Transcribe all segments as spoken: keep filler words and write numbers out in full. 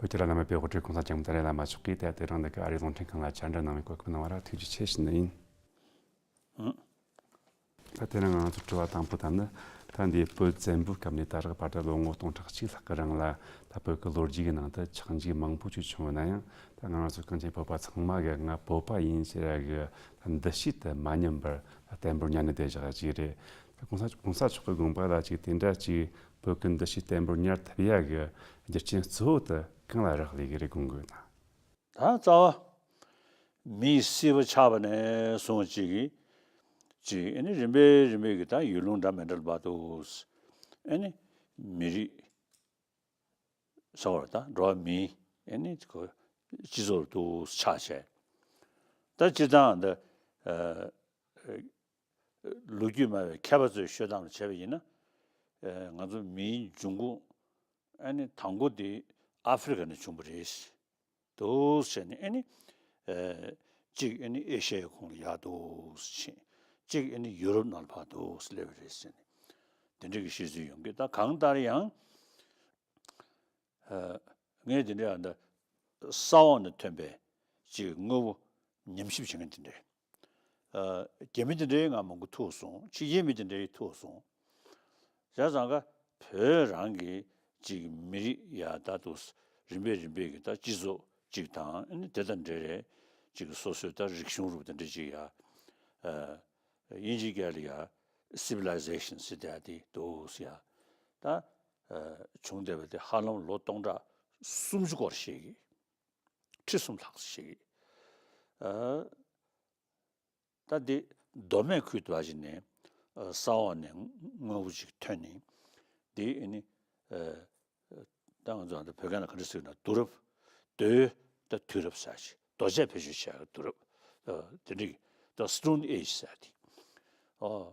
དེ་ལ་བླ་མ་དཔལ་དབུ་སྤྲུལ་གོང་ས་སྐྱབས་མགོན་ཏཱ་ལའི་བླ་མ་མཆོག་གིས་ད་དེ་རིང་འདི་ག་ཨ་རིའི་རླུང་འཕྲིན་ཁང་ལ་བཅར་འདྲི་གནང་བའི་གོ་སྐབས་གནང་བ་ལ་ཐུགས་རྗེ་ཆེ་ཞུ་ནི་ཡིན། ད་དེ་རིང་ང་ཚོ་དྲི་བ་དང་པོ་དང་ནི། ད་འདི་བོད་བཙན་པོའི་སྐབས་ནས་ད་རག་བར་དུ་ལོ་ངོ་སྟོང་ཕྲག་གཅིག་ལྷག་གི་རིང་ལ། ད་བོད་ཀྱི་ལོ་རྒྱུས་ཀྱི་ནང་དུ་ཆགས་འཇིག་མང་པོ་ཅིག་བྱུང་ཡོད་ན་ཡང་། ད་ང་རང་ཚོ་གངས་ཅན་བོད་པ་ཚང་མ་གི་ང་བོད་པ་ཡིན་ཟེར་ཡ་གི་འདུ་ཤེས་དེ་མ་ཉམས་པར་བརྟན་པོར་ཉར་ནས་བསྡད་བཞག་ཅིག་རེད། ད་གོང་ས་གོང་ས་མཆོག་གི་དགོངས་པ་ལ་ཅིག་དེ་འདྲ་ཅིག་བོད་ཀྱི་འདུ་ཤེས་བརྟན་པོར་ཉར་ཐུབ་ཡ་གི་རྒྱུ་རྐྱེན་གཙོ་བོ་དེ་གང་ལ་རག་ལས་ཀྱི་རེད་དགོངས་དགོས་ན། ད་རྩ་བ། མིའི་སྲིད་པ་ཆགས་པ་ནས་བཟུང་གཅིག་གིས་གཅིག་ཨ་ནི་རིམ་པས་རིམ་པས་ཀྱི་ད་ཡུལ་ལུང་འདྲ་མི་འདྲ་ལ་བར་དུ་ཨ་ནི་མི་རིགས་ཟེར་བ་ད་འགྲོ་བ་མིའི་ཨ་ནི་ཁོ་སྤྱི་ཚོགས་ལ་དུ་ཆགས་བྱས། ད་སྤྱིར་བཏང་འདི་ཨ་ལོ་རྒྱུས་སྨྲ་བའི་མཁས་པ་ཚོས་ཤོད་སྟངས་ལ་བྱས་པ་ཡིན་ན། ཨ་ང་ཚོ་མིའི་འབྱུང་ཁུངས་ཨ་ནི་དང་པོ་དེ་ཨ་ཧྥེ་རི་ཀ་ནས་བྱུང་བ་རེད། འདུག་ཟེར་ནས་ཨ་ནི། ཨེ། གཅིག་ཨ་ནི་ཨེ་ཤ་ཡའི་ཁོངས་ལ་ཡར་འདུག་ཕྱིན། གཅིག་ཨ་ནི་ཡུ་རོབ་ནང་ལ་ཕར་འདུག་སླེབས་པ་རེད་ཟེར་ནས། དེ་འདྲ་གི་བཤད་ཚུལ་ཡོང་གི། ད་གང་ལྟར་ཡང་། ཨ། ངས་དེ་འདྲ་ཡང་ད་ས་འོག་ནས་ཐོན་པའི་གཅིག་དངོས་པོ་ཉམས་ཞིབ་བྱེད་མཁན་དེ་འདྲས། ཨ། རྒྱ་མི་དེ་འདྲའི་ང་མང་པོ་ཐུག་སོང་། ཕྱི་རྒྱལ་མི་དེ་འདྲའི་ཐུག་སོང་། བྱས་ཙང་ཀ་བོད་རང་གི་ཅིག་མི་རིགས་ཡ་ད་དུ་རིམ་པས་རིམ་པས་ཀྱི་ད་སྤྱི་ཚོགས་ཅིག་དང་ཨ་ནི་དེ་དང་འབྲེལ་རེད། ཅིག་སོ་སོའི་ད་རིག་གཞུང་རུབ་དེ་འདྲ་ཅིག་ཡ། ཨ། དབྱིན་ཇིའི་སྐད་ལ་ཡ་civilization ཟེར་དེ་དེ་འདུག་ཟེར་ཡ། ད་ཨ་བྱུང་བསྡད་པ་དེ་ཧ་ལམ་ལོ་སྟོང་ཕྲག་སུམ་ཅུ་སྐོར་ཞིག་གི་ཁྲི་གསུམ་ལྷག་ཞིག་གི་ཨ། ད་འདི་མདོ་སྨད་ཁུལ་དུ་བ་ཞིག་ནས་ས་འོག་ནས་དངོས་པོ་ཅིག་ཐོན་ནས། འདི་ཨ་ནི་ད་ང་ཚོ་ད་བོད་སྐད་ནང་ག་འདྲ་ཟེར་ན་དུས་རབས། རྡོའི་ད་དུས་རབས་ཟེར་ཞིག་རྡོ་ཆས་བེད་སྤྱོད་བྱས་དུས་རབས། དེ་འདྲ་གི་ད་Stone Age ཟེར་དེ། ཨོ།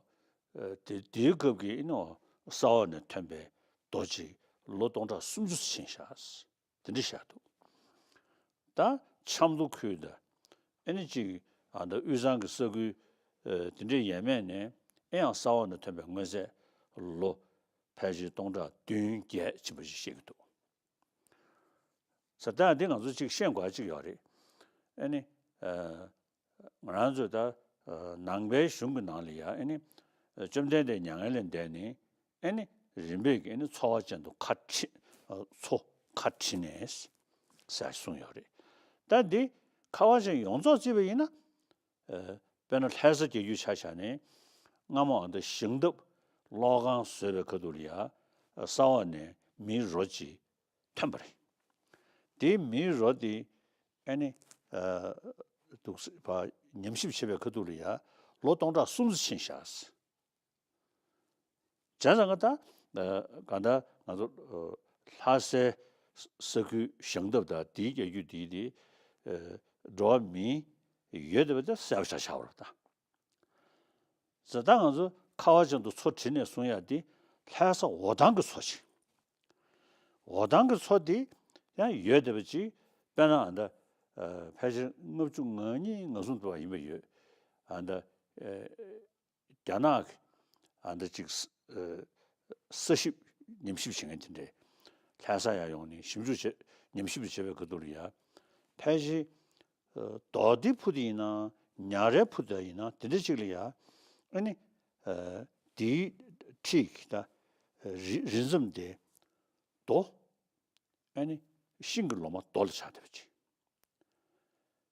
དེ་དེའི་སྐབས་ཀྱི་ཨ་ནི་ས་འོག་ནས་ཐོན་པའི་རྡོ་ཅིག་ལོ་སྟོང་ཕྲག་སུམ་ཅུ་ཕྱིན་བཞག་དེ་འདྲ་བཞག་འདུག་ད་ཆབ་མདོ་ཁུལ་དང་། ཨ་ནི་གཅིག་ཨ་ད་དབུས་གཙང་གི་ས་ཁུལ་ཨ་དེ་འདྲའི་ཡས་མས་ནས་ཨེ་ཡང་ས་འོག་ནས་ཐོན་པའི་དངོས་རྫས་ལོ་ཕལ་ཆེར་སྟོང་ཕྲག་བདུན་བརྒྱད་ཕྱིན་པ་ཞིག་བཤད་ཀྱི་འདུག་ས་ད་འདི་ང་ཚོ་གཅིག་ཤེས་དགོས་གཅིག་ཡོད་རེད། ཨ་ནི་ཨ་ང་རང་ཚོས་ད་ཨ་ནང་པའི་གཞུང་གི་ནང་ལ་ཡ་ཨ་ནི་བཅོམ་ལྡན་འདས་མྱ་ངན་ལས་འདས་ནས་ཨ་ནི་རིམ་པས་ཀྱི་ཨ་ནི་འཚོ་བ་ཅན་དུ་ཁ་ཁྲིད། ཨ་འཚོ་ཁ་ཁྲིད་ནས་ཟེར་གསུངས་ཡོད་རེད། ད་འདི་ཁ་བ་ཅན་ཡོངས་རྫོགས་བརྩིས་པ་ཡིན་ན། ཨ་དཔེར་ན་ལྷ་ས་རྒྱལ་རྒྱུད་ཆ་བཞག་ནས་སྔ་མོ་ཨ་ད་ཞིང་འདབས་གློག་ཁང་བཟོས་པའི་ཁ་ཐུག་ལ་ཡ་ས་འོག་ནས་མིའི་རོ་གཅིག་ཐོན་པ་རེད། དེའི་མིའི་རོ་དེ་ཨ་ནི་ཨ་འདུག་སེ་ཕར་ཉམས་ཞིབ་བྱེད་པའི་ཁ་ཐུག་ལ་ཡ་ལོ་སྟོང་ཕྲག་སུམ་ཅུ་ཕྱིན་བཞག་བྱས་ཙང་ད་ཨ་གང་ལྟར་ང་ཚོ་ཨ་ལྷ་སའི་ས་ཁུལ་ཞིང་འདབས་དང་དེའི་རྒྱལ་རྒྱུད་དེའི་དེ་ཨ་འགྲོ་བ་མིའི་ཡོད་བསྡད་པ་དེ་གསལ་པོ་ཆགས་ཆགས་པ་རེད་ད། ཟེར་ད་ང་ཚོ་ཁ་བ་ཅན་དུ་མཚོ་བྲིས་ནས་གསུང་ཡག་དེ་ལྷ་ས་འོ་ཐང་གི་མཚོ་ཆེ། འོ་ཐང་གི་མཚོ་དེ་ཡང་ཡོད་བསྡད་པ་ཅིག་དཔེར་ན་ཨ་ད་ཨ་ཕལ་ཆེར་ལྔ་བཅུ་ང་གཉིས་ང་གསུམ་དུ་བ་ཡིན་པ་ཡོད། ཨ་ད་ཨ་རྒྱ་ནག་གི་ཨ་ད་ཅིག་ཨ་ས་ཞིབ་ཉམས་ཞིབ་བྱེད་མཁན་དེ་འདྲས་ལྷ་ས་ཡར་ཡོང་ནས་ཞིབ་འཇུག་བྱེད་ཉམས་ཞིབ་བྱེད་པའི་ཁ་ཐུག་ལ་ཡ་ཕལ་ཆེར། ཨ་རྡོ་རྡེའི་ཕུ་དེ་ཡིན་ན་ཉ་རའི་ཕུ་དེ་ཡིན་ན་དེ་འདྲ་ཅིག་ལ་ཡ། ཨ་ནི་ཨ་དེའི་འཁྲིས་ཀྱི་ད་རི་རི་འཛེམ་དེ་རྡོ། ཨ་ནི་ཤིང་གི་ལོ་མ་རྡོ་ལ་ཆགས་བསྡད་པ་ཅིག་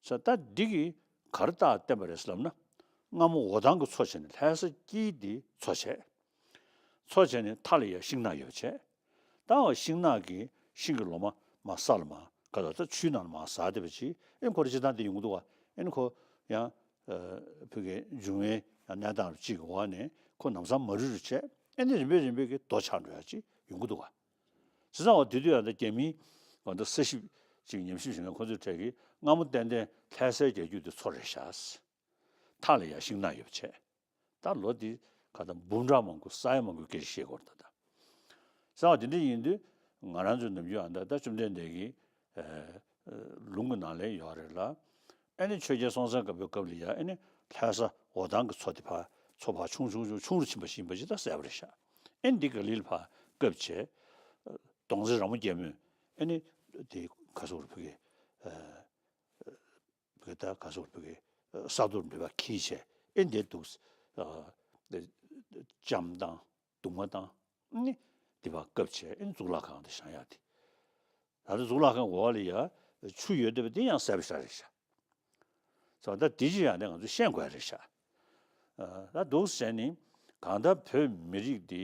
ས་ད་འདི་གིས་ག་རེ་རྟགས་བསྟན་པ་རེད་ཟེར་ལབ་ན། སྔ་མོ་འོ་ཐང་གི་མཚོ་བྱས་ནས་ལྷ་ས་དཀྱིལ་འདི་མཚོ་བྱས། མཚོ་བྱས་ནས་མཐའ་ལ་ཡ་ཤིང་ནགས་ཡོད་བྱས། ད་འོ་ཤིང་ནགས་ཀྱི་ཤིང་གི་ལོ་མ་མར་ས་ལ་མར་ག་ད་ད་ཆུའི་ནང་ལ་མར་ཟགས་བསྡད་པ་ཅིག་ཨེ་ཁོ་རེ་སྤྱིར་བཏང་དེ་ཡོང་གི་འདུག་བ། ཨེ་ནི་ཁོ་ཡང་ཨ་བོད་ཀྱི་འབྱུང་བའི་ཡང་གནས་སྟངས་གཅིག་གི་འོག་ནས་ཁོ་ལམ་སང་མ་རུལ་རུལ་བྱས། ཨེ་ནི་རིམ་པས་རིམ་པས་ཀྱི་རྡོ་ཆགས་འགྲོ་ཡ་ཅིག་ཡོང་གི་འདུག་བ། བྱས་ཙང་འོ་དེ་དུས་ཡང་ད་རྒྱ་མིའི་འོ་ད་ས་ཞིབ་ཅིག་ཉམས་ཞིབ་བྱེད་མཁན་ཁོ་ཚོའི་གྲས་ཀྱིས་སྔ་མོ་ཏན་ཏན་ལྷ་སའི་རྒྱལ་རྒྱུད་དེ་མཚོ་རེད་ཤག་མཐའ་ལ་ཡ་ཤིང་ནགས་ཡོད་བྱས། ད་ལོ་འདི་ག་ད་འབུམ་ཕྲག་མང་པོ་ས་ཡ་མང་པོའི་སྐད་ཆ་བཤད་དགོས་རེད་ད། ད་ས་འོ་དེ་འདྲ་ཡིན་དུས་ང་རང་ཚོའི་ནམ་རྒྱུན་ཨ་ད་ད་བཅོམ་ལྡན་འདས་ཀྱི་ཨ་ལུང་གི་ནང་ལ་ཡོད་རེད་ལ། ཨ་ནི་ཆོས་རྒྱལ་སྲོང་བཙན་སྒམ་པོའི་སྐབས་ལ་ཡ་ཨ་ནི་ལྷ་ས་འོ་ཐང་གི་མཚོ་དེ་ཕར་མཚོ་ཕར་ཆུང་ཆུང་ཆུང་ཆུང་རུ་ཕྱིན་པ་ཞིག་ཡིན་པ་ཅིག་ད་གསལ་པོ་རེད་ཤག་ཨ་ནི་འདི་ག་ལིལ་ཕར་བཀབ་བྱས། ཨ་གདོང་རྩེ་ར་མོ་རྒྱལ་མོས་ཨ་ནི་དེ་ ག་སོག་རུ་བོད་ཀྱི་བོད་ད་ག་སོག་རུ་བོད་ཀྱི་ས་རྡོར་འབྲེལ་བ་གིས་བྱས་ཨེ་འདི་འདུག་ལྕམ་དང་གདུང་མ་དང་ནི་འདི་བ་སྐབས་བྱས་ཨེ་གཙུག་ལག་ཁང་དུ་བཞེངས་ཡག་དེ། ད་ལྟ་གཙུག་ལག་ཁང་འོག་ལ་ཡ་ཆུ་ཡོད་བསྡད་པ་དེ་ཡང་གསལ་པོ་ཞེ་དྲག་རེད་ཤག་སོ་ད་དེ་ཅི་ཡང་དེ་ང་ཚོས་ཤེས་དགོས་རེད་ཤག་ད་འདུག་ཟེར་ནི་གང་ལྟར་བོད་མི་རིགས་འདི་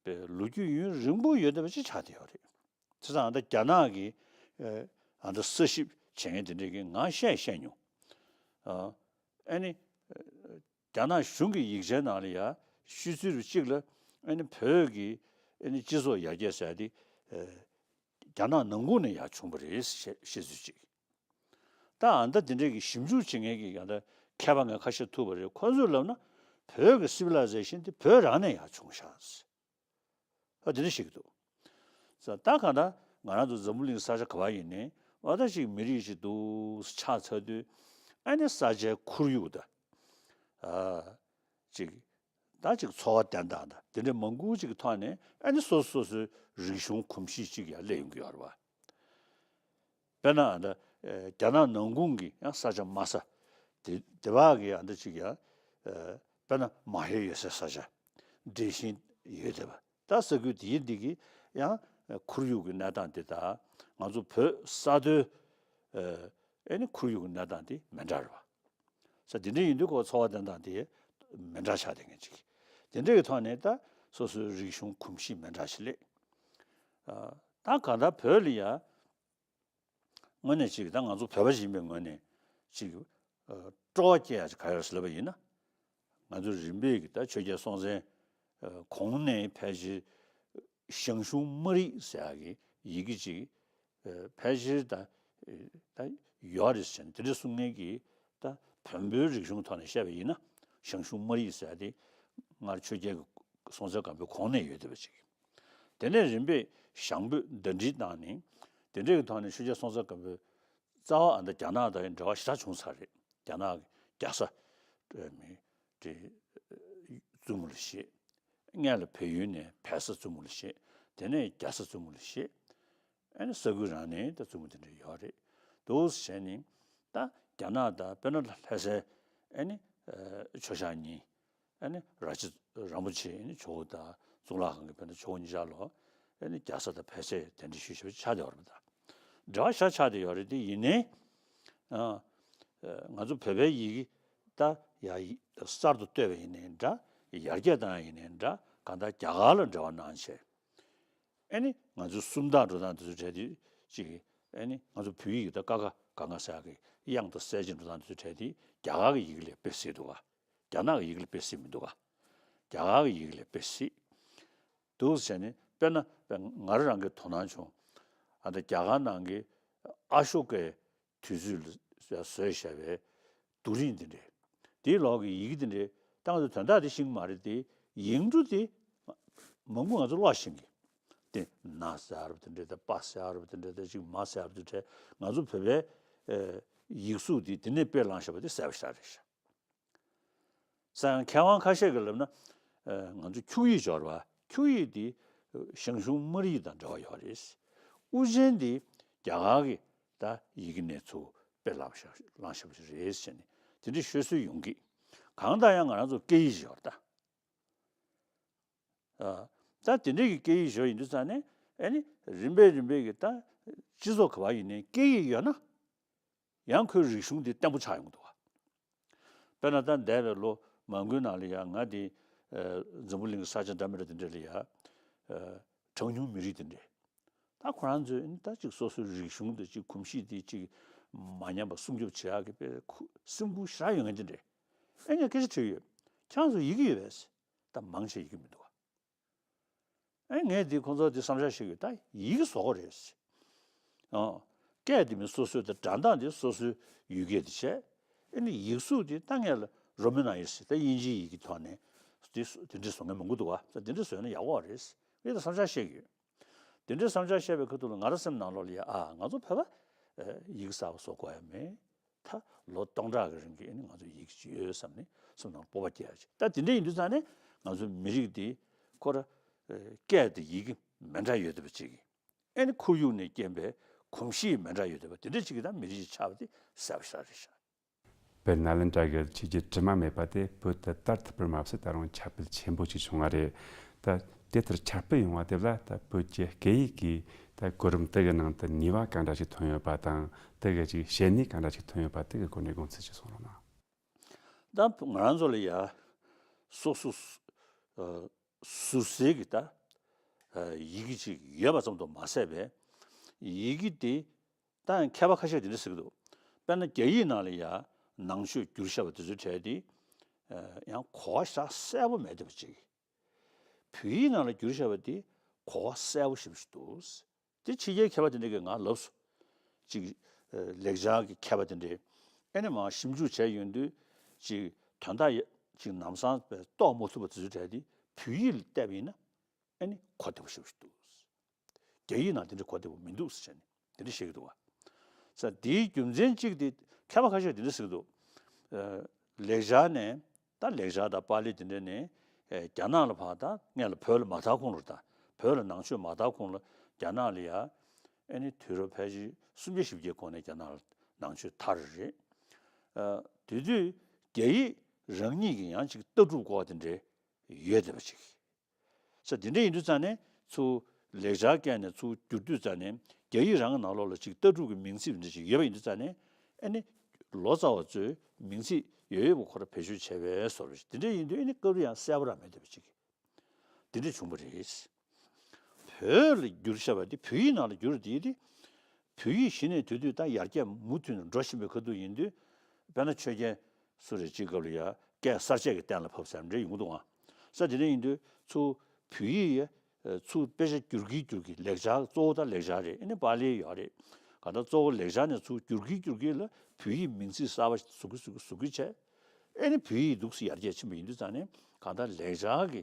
པའི་ལོ་རྒྱུས་ཡུན་རིང་པོ་ཡོད་བསྡད་པ་ཅིག་ཆགས་བསྡད་ཡོད་རེད། བྱས་ཙང་ད་རྒྱ་ནག་གིས་ཨ་ད་ས་ཞིབ་བྱེད་མཁན་དེ་འདྲས་ཀྱིས་ང་བཤད་བཤད་མྱོང་། ཨ་ནི་རྒྱ་ནག་གཞུང་གི་ཡིག་ཆའི་ནང་ལ་ཡ་ཤོད་ཚུལ་གཅིག་ལ་ཨ་ནི་བོད་ཀྱི་ཨ་ནི་སྤྱི་ཚོགས་ཡར་རྒྱས་ཟེར་དེ་རྒྱ་ནག་ནང་ཁུལ་ནས་ཡར་བྱུང་བ་རེད་ཞེས་བཤད་ཚུལ་གཅིག་ད་ཨ་ད་དེ་འདྲས་ཀྱི་ཞིབ་འཇུག་བྱེད་མཁན་གྱི་ཨ་ད་མཁས་པ་ངས་ཁ་ཤས་ཐུག་པ་རེད། ཁོ་ཚོས་ལབ་ན་བོད་ཀྱི་civilization་དེ་བོད་རང་ནས་ཡར་བྱུང་ཤག་ཨ་དེ་འདྲ་ཞིག་འདུག་ད་གང་ལྟར་ང་རང་ཚོ་འཛམ་བུ་གླིང་ས་ཆ་ག་བ་ཡིན་ནའི་ཨ་ད་ཅིག་མི་རིགས་ཤིག་འདུག་ཆགས་ཚར་དུས་ཨ་ནི་ས་ཆའི་ཁོར་ཡུག་དང་ཨ་ཅིག་ད་ཅིག་འཚོ་བ་བསྟེན་སྟངས་དང་དེ་འདྲའི་མང་པོ་ཅིག་གི་ཐོག་ནས་ཨ་ནི་སོ་སོ་སོ་སོའི་རིག་གཞུང་གོམས་གཤིས་ཅིག་ཡང་སླེབས་ཡོང་གི་ཡོད་རེད་བ། དཔེར་ན་ཨ་ད་རྒྱ་ནག་ནང་ཁུལ་གྱི་ཡང་ས་ཆ་དམའ་ས་དེ་དེ་བ་གི་ཨ་ད་ཅིག་ཡང་དཔེར་ན་མ་ཧེ་ཡོད་སའི་ས་ཆ་འབྲས་ཞིང་ཡོད་བསྡད་པ། ད་ས་ཁུལ་དེའི་འདི་གི་ཡང་ཁོར་ཡུག་གི་གནས་སྟངས་དེ་དང་ང་ཚོ་བོད་ས་མཐོའི་ཨེ་ནི་ཁོར་ཡུག་གི་གནས་སྟངས་དེ་མི་འདྲ་རེད་བ། ས་དེ་འདྲ་ཡིན་དུས་ཁོ་འཚོ་བ་བསྟེན་སྟངས་དེ་མི་འདྲ་ཆགས་བསྡད་མཁན་ཅིག་དེ་འདྲ་གི་ཐོག་ནས་ད་སོ་སོའི་རིག་གཞུང་གོམས་གཤིས་མི་འདྲ་ཞིག་སླེབས། ད་གང་ལྟར་བོད་ལ་ཡ་དངོས་གནས་ཅིག་ད་ང་ཚོ་བོད་པ་ཞིག་ཡིན་པའི་ངོས་ནས་ཅིག་ཨ་སྤྲོ་བ་སྐྱེ་ཡ་ཅིག་ག་རེ་ཟེར་ལབ་པ་ཡིན་ན། ང་ཚོ་རིམ་པས་ཀྱི་ད་ཆོས་རྒྱལ་སྲོང་བཙན་ཨ་གོང་ནས་ཕལ་ཆེར་ཞང་ཞུང་སྨར་ཡིག་ཟེར་ཡ་གི་ཡི་གེ་ཅིག་ཨ་ཕལ་ཆེར་ད་ད་ཡོད་རེད་ཟེར་ནས་དེ་འདྲ་གསུང་མཁན་གྱི་ད་བོན་པོའི་རིག་གཞུང་ཐོག་ནས་བཤད་པ་ཡིན་ན་ཞང་ཞུང་སྨར་ཡིག་ཟེར་ཡ་དེ་སྔར་ཆོས་རྒྱལ་གྱི་སྲོང་བཙན་སྒམ་པོའི་གོང་ནས་ཡོད་བསྡད་པ་ཅིག་དེ་ནས་རིམ་པས་ཞང་བོད་ཟླ་སྒྲིལ་བཏང་ནས་དེ་འདྲའི་གི་ཐོག་ནས་ཆོས་རྒྱལ་སྲོང་བཙན་སྒམ་པོའི་རྩ་བ་ཨ་ད་རྒྱ་ནག་དང་འབྲེལ་བ་ཞེ་དྲག་བྱུང་ཚར་རེད། རྒྱ་ནག་གི་རྒྱ་བཟའ་མི་དེ་བཙུན་མོ་ལ་བཞེས། སྔོན་ལ་བལ་ཡུལ་ནས་བལ་བཟའ་བཙུན་མོ་ལ་བཞེས། དེ་ནས་རྒྱ་བཟའ་བཙུན་མོ་ལ་བཞེས། ཨ་ནི་ས་ཁུལ་རང་ནས་ད་བཙུན་མོ་དེ་འདྲ་ཡོད་རེད། འདུག་བྱས་ནས་ད་རྒྱ་ནག་དང་དཔེར་ན་ལྷ་སའི་ཨ་ནི་ཆོས་ཞང་གཉིས། ཨ་ནི་ར་ཆེ་རིན་པོ་ཆེ་ཨ་ནི་ཇོ་བོ་དང་གཙུག་ལག་ཁང་གི་དཔེར་ན་ཇོ་བོ་གཉིས་ཆར་ལོ་ཨ་ནི་རྒྱ་བཟའ་དང་བལ་བཟའི་གདན་འདྲེན་ཞུས་བཞག་པ་ཆགས་བསྡད་ཡོད་རེད་པ། ད་འབྲེལ་བ་ཞེ་དྲག་ཆགས་བསྡད་ཡོད་རེད། དེ་ཡིན་ནའི་ཨ་ང་ཚོ་བོད་པའི་ཡི་གེ་ད་ཡ་གསར་དུ་བཏོད་པ་ཡིན་ནའི་འདྲ། ཡར་རྒྱས་བཏང་ཡ་ཡིན་ནའི་འདྲ། གང་ལྟར་རྒྱ་གར་ལ་འབྲེལ་བ་གནང་བྱས། ཨ་ནི་ང་ཚོའི་སུམ་རྟགས་འགྲོ་སྟངས་དེ་ཚོ་གྲས་དེ་ཅིག་ཨ་ནི་ང་ཚོ་བོད་ཡིག་གི་ད་ཀ་ཁ་ག་ང་ས་གི་དབྱངས་དང་གསལ་བྱེད་འགྲོ་སྟངས་དེ་ཚོ་གྲས་དེ་རྒྱ་གར་གི་ཡི་གེ་ལས་དཔེ་སྲིད་འདུག་ག་རྒྱ་ནག་གི་ཡི་གེ་ལས་དཔེ་སྲིད་མི་འདུག་ག་རྒྱ་གར་གི་ཡི་གེ་ལས་དཔེ་སྲིད། འདུག་ཟེར་ནས་དཔེར་ན་ང་རང་རང་གི་དོ་སྣང་བྱུང་། ཨ་ད་རྒྱ་གར་ནང་གི་ཨ་ཤོ་ཀའི་དུས་ཚོད་ལ་བཟོས་བཞག་པའི་རྡོ་རིང་འདི་འདྲས། དེའི་ལོག་གི་ཡི་གེ་འདི་འདྲས་ད་ང་ཚོ་དོན་དག་དེ་ཤེས་ཀྱི་མ་རེད་དེ། ཡིག་འབྲུ་དེ་མང་པོ་ང་ཚོ་ཀློག་ཤེས་ཀྱི། དེ་ན་ཟེར་བ་དེ་འདྲས་དང་པ་ཟེར་བ་དེ་འདྲས་དང་ཅིག་མ་ཟེར་བ་དེ་འདྲས་ང་ཚོ་བོད་པའི་ཡིག་གཟུགས་དེ་དེ་ནས་དཔེ་བླངས་བཞག་པ་དེ་གསལ་པོ་ཞེ་དྲག་རེད་ཤག་སང་མཁས་དབང་ཁ་ཤས་ཀྱིས་ལབ་ན། ཨ་ང་ཚོ་འཁྱུག་ཡིག་སྦྱོར་བ། འཁྱུག་ཡིག་འདི་ཞང་ཞུང་སྨར་ཡིག་དང་འབྲེལ་བ་ཡོད་རེད། དབུ་ཅན་འདི་རྒྱ་གར་གྱི་ད་ཡི་གེ་ནས་ཚུར་དཔེ་བླངས་བཞག་བླངས་བཞག་པ་ཞིག་རེད་ཟེར་ནས་དེ་འདྲ་ཤོད་སྲོལ་ཡོང་གི། གང་ལྟར་ཡང་ང་རང་ཚོ་སྐད་ཡིག་སྦྱོར་ད། ཨ་ད་དེ་འདྲའི་གི་སྐད་ཡིག་སྦྱོར་ཡིན་དུས་ཙང་ནས་ཨ་ནི་རིམ་པས་རིམ་པས་ཀྱི་ད་སྤྱི་ཚོགས་ག་བ་ཡིན་ནའི་སྐད་ཡིག་ཡོད་ན། ཡང་ཁོའི་རིག་གཞུང་འདི་བརྟན་པོ་ཆགས་ཡོང་གི་འདུག་ག་དཔེར་ན་ད་འདས་པའི་ལོ་མང་པོའི་ནང་ལ་ཡང་ང་འདི་ཨ་འཛམ་བུ་གླིང་གི་ས་ཆ་འདྲ་མི་འདྲ་དེ་འདྲ་ལ་ཡང་ཨ་གྲངས་ཉུང་མི་རིགས་དེ་འདྲས། ད་ཁོ་རང་ཚོས་ད་ཅིག་སོ་སོའི་རིག་གཞུང་དེ་ཅིག་གོམས་གཤིས་དེ་ཅིག་མ་ཉམས་པ་སྲུང་སྐྱོབ་བྱེད་ཡག་གི་དཔེ་ཁུ་སེམས་ཁུར་ཞེ་དྲག་ཡོད་མཁན་དེ་འདྲས། ཨེ་ངས་སྐད་ཆ་དྲིས་ཡོད། ཁྱེད་རང་ཚོ་ཡི་གེ་ཡོད་པས། ད་མང་ཆེ་ཡི་གེ་མི་འདུག་ག་ཨེ་ངས་འདི་ཁོང་ཚོ་འདི་བསམ་འཆར་བཤད་ཀྱི་ཡོད། ད་ཡི་གེ་བཟོ་དགོས་རེད། ཨོ། སྐད་འདི་མི་སོ་སོའི་ད་སྒྲ་གདངས་འདི་སོ་སོའི་ཡུལ་སྐད་དུ་བྱས། ཨེ་ནི་ཡིག་གཟུགས་འདི་ད་ངས་ལ་རོ་མན་ཡིག་ཟེར་ད་དབྱིན་ཇིའི་ཡི་གེ་ཐོག་ནས་འདི་སུ་འདི་འདྲ་བཟོ་མཁན་མང་པོ་འདུག་ག་ད་འདི་འདྲ་བཟོས་ན་ཡག་པོ་རེད། ངས་ད་བསམ་འཆར་བཤད་ཀྱི་ཡོད། དེ་འདྲའི་བསམ་འཆར་བཤད་པའི་ཁ་ཐུག་ལ་ང་རང་སེམས་ནང་ལོགས་ལ་ཡ་ཨ་ང་ཚོ་བོད་པ་ཡིག་གསར་པ་བཟོ་དགོས་ཡ་མེད། ད་ལོ་སྟོང་ཕྲག་གི་རིང་གི་ཨ་ནི་ང་ཚོ་ཡིག་ཅིག་ཡོད་བསམ་ནས་སེམས་ནང་སྤོབས་པ་སྐྱེ་ཡ་ཅིག་ད་དེ་འདྲ་ཡིན་དུས་ཙང་ནས་ང་ཚོའི་མི་རིགས་འདི་ཁོ་ར་སྐད་དང་ཡི་གེ་མི་འདྲ་ཡོད་བསྡད་པ་ཅིག་གིས་ཨ་ནི་ཁོར་ཡུག་ནས་རྐྱེན་པས་ གོམས་གཤིས་མི་འདྲ་ཡོད་བསྡད་པ་དེ་འདྲ་ཅིག་གིས་ད་མི་རིགས་ཅིག་ཆགས་པ་དེ་གསལ་པོ་ཞེ་དྲག་རེད་ཤག་དཔེར་ན་ལན་གྲགས་ཀྱི་ཆོས་བརྒྱུད་དྲི་མ་མེད་པ་དེ་བོད་དུ་དར་ཐུབ་པར་མ་ཟད་ད་རུང་ཁྱབ་སྤེལ་ཆེན་པོ་ཞིག་བྱུང་བ་རེད། ད་དེ་ལྟར་ཁྱབ་སྤེལ་ཡོང་བ་དེ་ལ་ད་བོད་ཀྱི་སྐད་ཡིག་གི་ད་གོ་རིམ་དེ་གི་ནང་དུ་ནུས་པ་གང་འདྲ་ཞིག་ཐོན་ཡོད་པ་དང་དེ་གི་ཅིག་བྱེད་ནུས་གང་འདྲ་ཞིག་ཐོན་ཡོད་པ་དེ་གི་སྐོར་ནས་དགོངས་ཚུལ་ཅིག་གསུང་རོགས་གནང་། ད་ང་རང་ཚོ་ལ་ཡ་སོ་སོ་ཨ་ཟུར་ཟའི་གི་ད་ཨ་ཡི་གེ་ཅིག་ཡོད་པ་ཙམ་དུ་མ་ཟད་པའི་ཡི་གེ་དེ་ད་ཡང་མཁས་པ་ཁ་ཤས་དེ་འདྲ་ཟེར་གི་འདུག་དཔེར་ན་རྒྱ་ཡིག་ནང་ལ་ཡ་ནང་ཆོས་བསྒྱུར་བཞག་པ་དེ་ཚོའི་གྲས་དེ་ཨ་ཡང་གོ་བ་ཞེ་དྲག་གསལ་པོ་མེད་བསྡད་པ་ཅིག་བོད་ཡིག་ནང་ལ་བསྒྱུར་བཞག་པ་དེ་གོ་བ་གསལ་པོ་ཞེ་པོ་ཞིག་འདུག་དེ་ཕྱི་རྒྱལ་མཁས་པ་དེ་འདྲས་ཀྱིས་ང་ལབ་སོང་། ཅིག་ཨ་ལེགས་སྦྱར་གྱི་མཁས་པ་དེ་འདྲས་ཨེ་ནི་མར་ཞིབ་འཇུག་བྱས་ཡོང་དུས་ཅིག་དོན་དག་ཡ་ཅིག་ལམ་སང་རྟོགས་མ་ཐུབ་པ་དེ་ཚོའི་གྲས་དེ་བོད་ཡིག་ལ་བལྟས་པ་ཡིན་ན་ཨེ་ནི་གོ་བདེ་པོ་ཞེ་པོ་ཞིག་འདུག་རྒྱ་ཡིག་ནང་དེ་འདྲ་གོ་བདེ་པོ་མི་འདུག་ཟེར་ནས་དེ་འདྲ་བཤད་ཀྱི་འདུག་བ། ས་དེའི་རྒྱུ་མཚན་གཅིག་དེ་མཁས་པ་ཁ་ཤས་དེ་འདྲ་ཟེར་གྱི་འདུག་ཨ་ལེགས་སྦྱར་ནས་ད་ལེགས་སྦྱར་དང་པཱ་ལི་དེ་འདྲ་ནས་ཨ་རྒྱ་ནག་ལ་ཕར་ད་སྔོན་ལ་བོད་ལ་མ་དར་གོང་ལ་ད་བོད་ལ་ནང་ཆོས་མ་དར་གོང་ལ་རྒྱ་ནག་ལ་ཡ་ཨེ་ནི་དུས་རབས་ཕལ་ཆེར་སུམ་བརྒྱ་བཞི་བརྒྱའི་གོང་ནས་རྒྱ་ནག་ལ་ནང་ཆོས་དར་རེད། ཨ་དེ་དུས་རྒྱ་ཡིག་རང་ཉིད་ཀྱི་ཡང་ཅིག་ལྟ་གྲུབ་སྐོར་དེ་འདྲ་ཡོད་བསྡད་པ་ཅིག་ས་དེ་འདྲ་ཡིན་དུས་ཙང་ནས་ཚུར་ལེགས་སྦྱར་བཀལ་ནས་ཚུར་བསྒྱུར་དུས་ཙང་ནས་རྒྱ་ཡིག་རང་གི་ནང་ལོགས་ལ་ཅིག་ལྟ་གྲུབ་ཀྱི་མིང་ཚིག་འདྲ་ཅིག་ཡོད་པ་ཡིན་དུས་ཙང་ནས་ཨ་ནི་ལོ་ཙཱ་བ་ཚོས་མིང་ཚིག་ཡོད་ཡོད་པ་ཁོ་ར་བེད་སྤྱོད་བྱས་པའི་བཟོ་འདྲ་ཅིག་དེ་འདྲ་ཡིན་དུས་ཨ་ནི་སྐབས་རེ་ཡང་གསལ་པོ་རང་མེད་བསྡད་པ་ཅིག་དེ་འདྲ་བྱུང་བ་རེད། བོད་ལ་བསྒྱུར་བཞག་པ་དེ་བོད་ཡིག་ནང་ལ་བསྒྱུར་དེ་དེ་བོད་ཡིག་གཞི་ནས་དེ་དུས་ད་ཡར་རྒྱས་མུ་མཐུད་ནས་འགྲོ་བཞིན་པའི་ཁ་ཐུག་ཡིན་དུས་དཔེར་ན་ཆོས་རྒྱལ་སུ་རེད་ཅིག་སྐབས་ལ་ཡ་སྐད་གསར་བཅད་ཀྱིས་གཏན་ལ་ཕབ་ཟེར་འདྲ་ཡོང་གི་འདུག་ཨང་། ས་དེ་འདྲ་ཡིན་དུས་ཚུར་བོད་ཡིག་ཡ་ཚུར་དཔེ་ཆ་བསྒྱུར་གྱིན་བསྒྱུར་གྱིན་ལེགས་སྦྱར་གཙོ་བོ་ད་ལེགས་སྦྱར་རེད། ཨ་ནི་པཱ་ལི་ཡོད་རེད། གང་ལྟར་གཙོ་བོ་ལེགས་སྦྱར་ནས་ཚུར་བསྒྱུར་གྱིན་བསྒྱུར་གྱིན་ལ་བོད་ཡིག་མིང་ཚིག་གསར་པ་བཟོ་གི་བཟོ་གི་བཟོ་གི་བྱས། ཨ་ནི་བོད་ཡིག་འདུག་སེ་ཡར་རྒྱས་ཕྱིན་པ་ཡིན་དུས་ཙང་ནས་གང་ལྟར་ལེགས་སྦྱར་གྱི་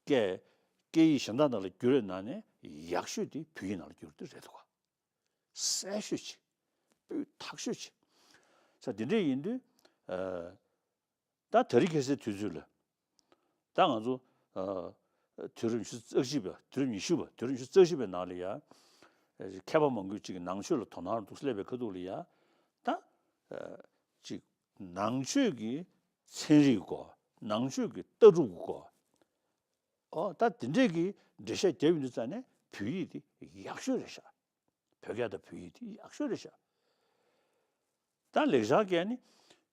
སྐད་སྐད་ཡིག་གཞན་དག་ནང་ལ་བསྒྱུར་བའི་ནང་ནས་ཡག་ཤོས་དེ་བོད་ཡིག་ནང་ལ་བསྒྱུར་དེ་རེད་འདུག་ག་གསལ་ཤོས་ཆེ། སྤུས་དག་ཤོས་ཆེ། ས་དེ་འདྲ་ཡིན་དུས་ཨ་ད་དེ་རིང་ཁ་སང་དུས་ཚོད་ལ་ད་ང་ཚོ་ཨ་དུས་རབས་ཉི་ཤུ་རྩ་གཅིག་པ་དུས་རབས་ཉི་ཤུ་པ་དུས་རབས་ཉི་ཤུ་རྩ་གཅིག་པའི་ནང་ལ་ཡ་མཁས་པ་མང་པོས་ཅིག་ནང་ཆོས་ལ་དོ་སྣང་འདུག་སླེབས་པའི་ཁ་ཐུག་ལ་ཡ་ད་ཨ་ཅིག་ནང་ཆོས་ཀྱི་ཚན་རིག་སྐོར་ནང་ཆོས་ཀྱི་ལྟ་གྲུབ་ཀྱི་སྐོར་ཨོ་ད་དེ་འདྲས་ཀྱི་འགྲེལ་བཤད་རྒྱབ་ཡོང་དུས་ཙང་ནས་བོད་ཡིག་དེ་ཡག་ཤོས་རེད་ཤག་བོད་སྐད་དང་བོད་ཡིག་དེ་ཡག་ཤོས་རེད་ཤག་ད་ལེགས་སྦྱར་སྐད་ནི་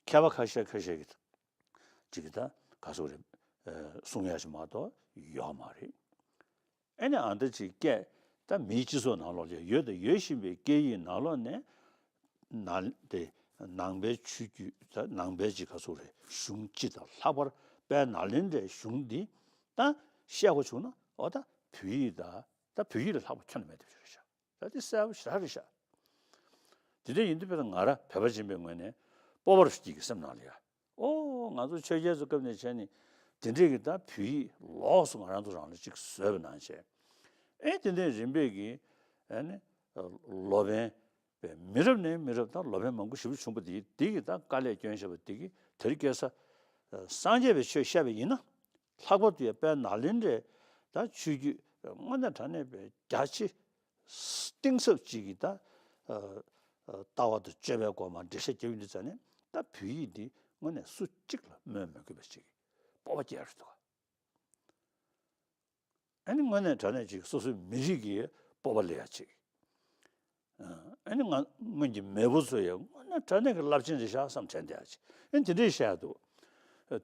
མཁས་པ་ཁ་ཤས་ཁ་ཤས་ཀྱིས་ཅིག་ད་ག་སོ་རེད་གསུང་ཡག་ཞིག་མ་གཏོགས་ཡོད་མ་རེད། ཨེ་ནི་ཨ་འདྲ་ཅིག་སྐད་ད་མིའི་སྤྱི་ཚོགས་ནང་ལོགས་ལ་ཡོད་དང་ཡོད་བཞིན་པའི་སྐད་ཡིག་ནང་ལོགས་ནས་ནང་དེ་ནང་པའི་ཆོས་བརྒྱུད་ད་ནང་པའི་ཅིག་ག་སོ་རེད་གཞུང་སྤྱི་དང་ལྷག་པར་དཔལ་ནཱ་ལེནྡྲའི་གཞུང་འདི་ད་བཤད་དགོས་བྱུང་ན་ཨོ་ད་བོད་ཡིག་ད་ད་བོད་ཡིག་ལས་ལྷག་པ་ཁྱོན་ནས་མེད་དེ་རེད་ཤག་ད་དེ་གསལ་པོ་ཞེ་དྲག་རེད་ཤག་དེ་འདྲ་ཡིན་དུས་དཔེར་ན་ང་རང་བོད་པ་ཡིན་པའི་ངོས་ནས་སྤོབས་པ་རུ་སྐྱེ་གི་སེམས་ནང་ལ་ཡ། ཨོ་ང་ཚོ་ཆོས་རྒྱལ་ཚོའི་སྐབས་ནས་བྱས་ནས་དེ་འདྲས་ཀྱི་ད་བོད་ཡིག་ལོགས་སུ་ང་རང་ཚོ་རང་ལ་ཅིག་བཟོས་པ་ནང་བཞིན། ཨེ་དེ་འདྲས་རིམ་པས་ཀྱི་ཨེ་ནི་ལོ་པཎ་པའི་མི་རབས་ནས་མི་རབས་ད་ལོ་པཎ་མང་པོ་ཞེ་པོ་བྱུང་པ་དེ་དེ་གི་ད་དཀའ་ལས་བསྐྱོན་བཞག་པ་དེ་གི་དེ་རིང་ཁ་སང་སངས་རྒྱས་པའི་ཆོས་བཤད་པ་ཡིན་ན། ལྷག་པར་དུ་ཡང་དཔལ་ནཱ་ལེནྡྲའི་ད་ཆོས་བརྒྱུད་དངོས་གནས་དྲང་གནས་པའི་རྒྱ་ཆེ་གཏིང་ཟབ་ཅིག་གི་ད་ཨ་ཨ་ལྟ་བ་དང་སྤྱོད་པའི་སྐོར་མ་འགྲེལ་བཤད་རྒྱབ་ཡོང་དུས་ཙང་ནས་ད་བོད་ཡིག་འདི་དངོས་གནས་སུ་གཅིག་ལ་སྨོས་མི་དགོས་པ་ཅིག་གི་སྤོབས་པ་སྐྱེ་ཡ་རེད་འདུག་ཨ་ནི་དངོས་གནས་དྲང་གནས་ཅིག་སོ་སོའི་མི་རིགས་ཀྱི་སྤོབས་པ་སླེབས་ཡ་ཅིག་ཨ་ནི་ང་སྔོན་གྱི་མེས་པོ་ཚོ་ཡང་དངོས་གནས་དྲང་གནས་ཀྱི་རླབས་ཆེན་རེད་ཤག་བསམ་དྲན་བསྡད་ཡ་ཅིག་ཨ་ནི་དེ་འདྲས་བཤད་ཡ་འདུག་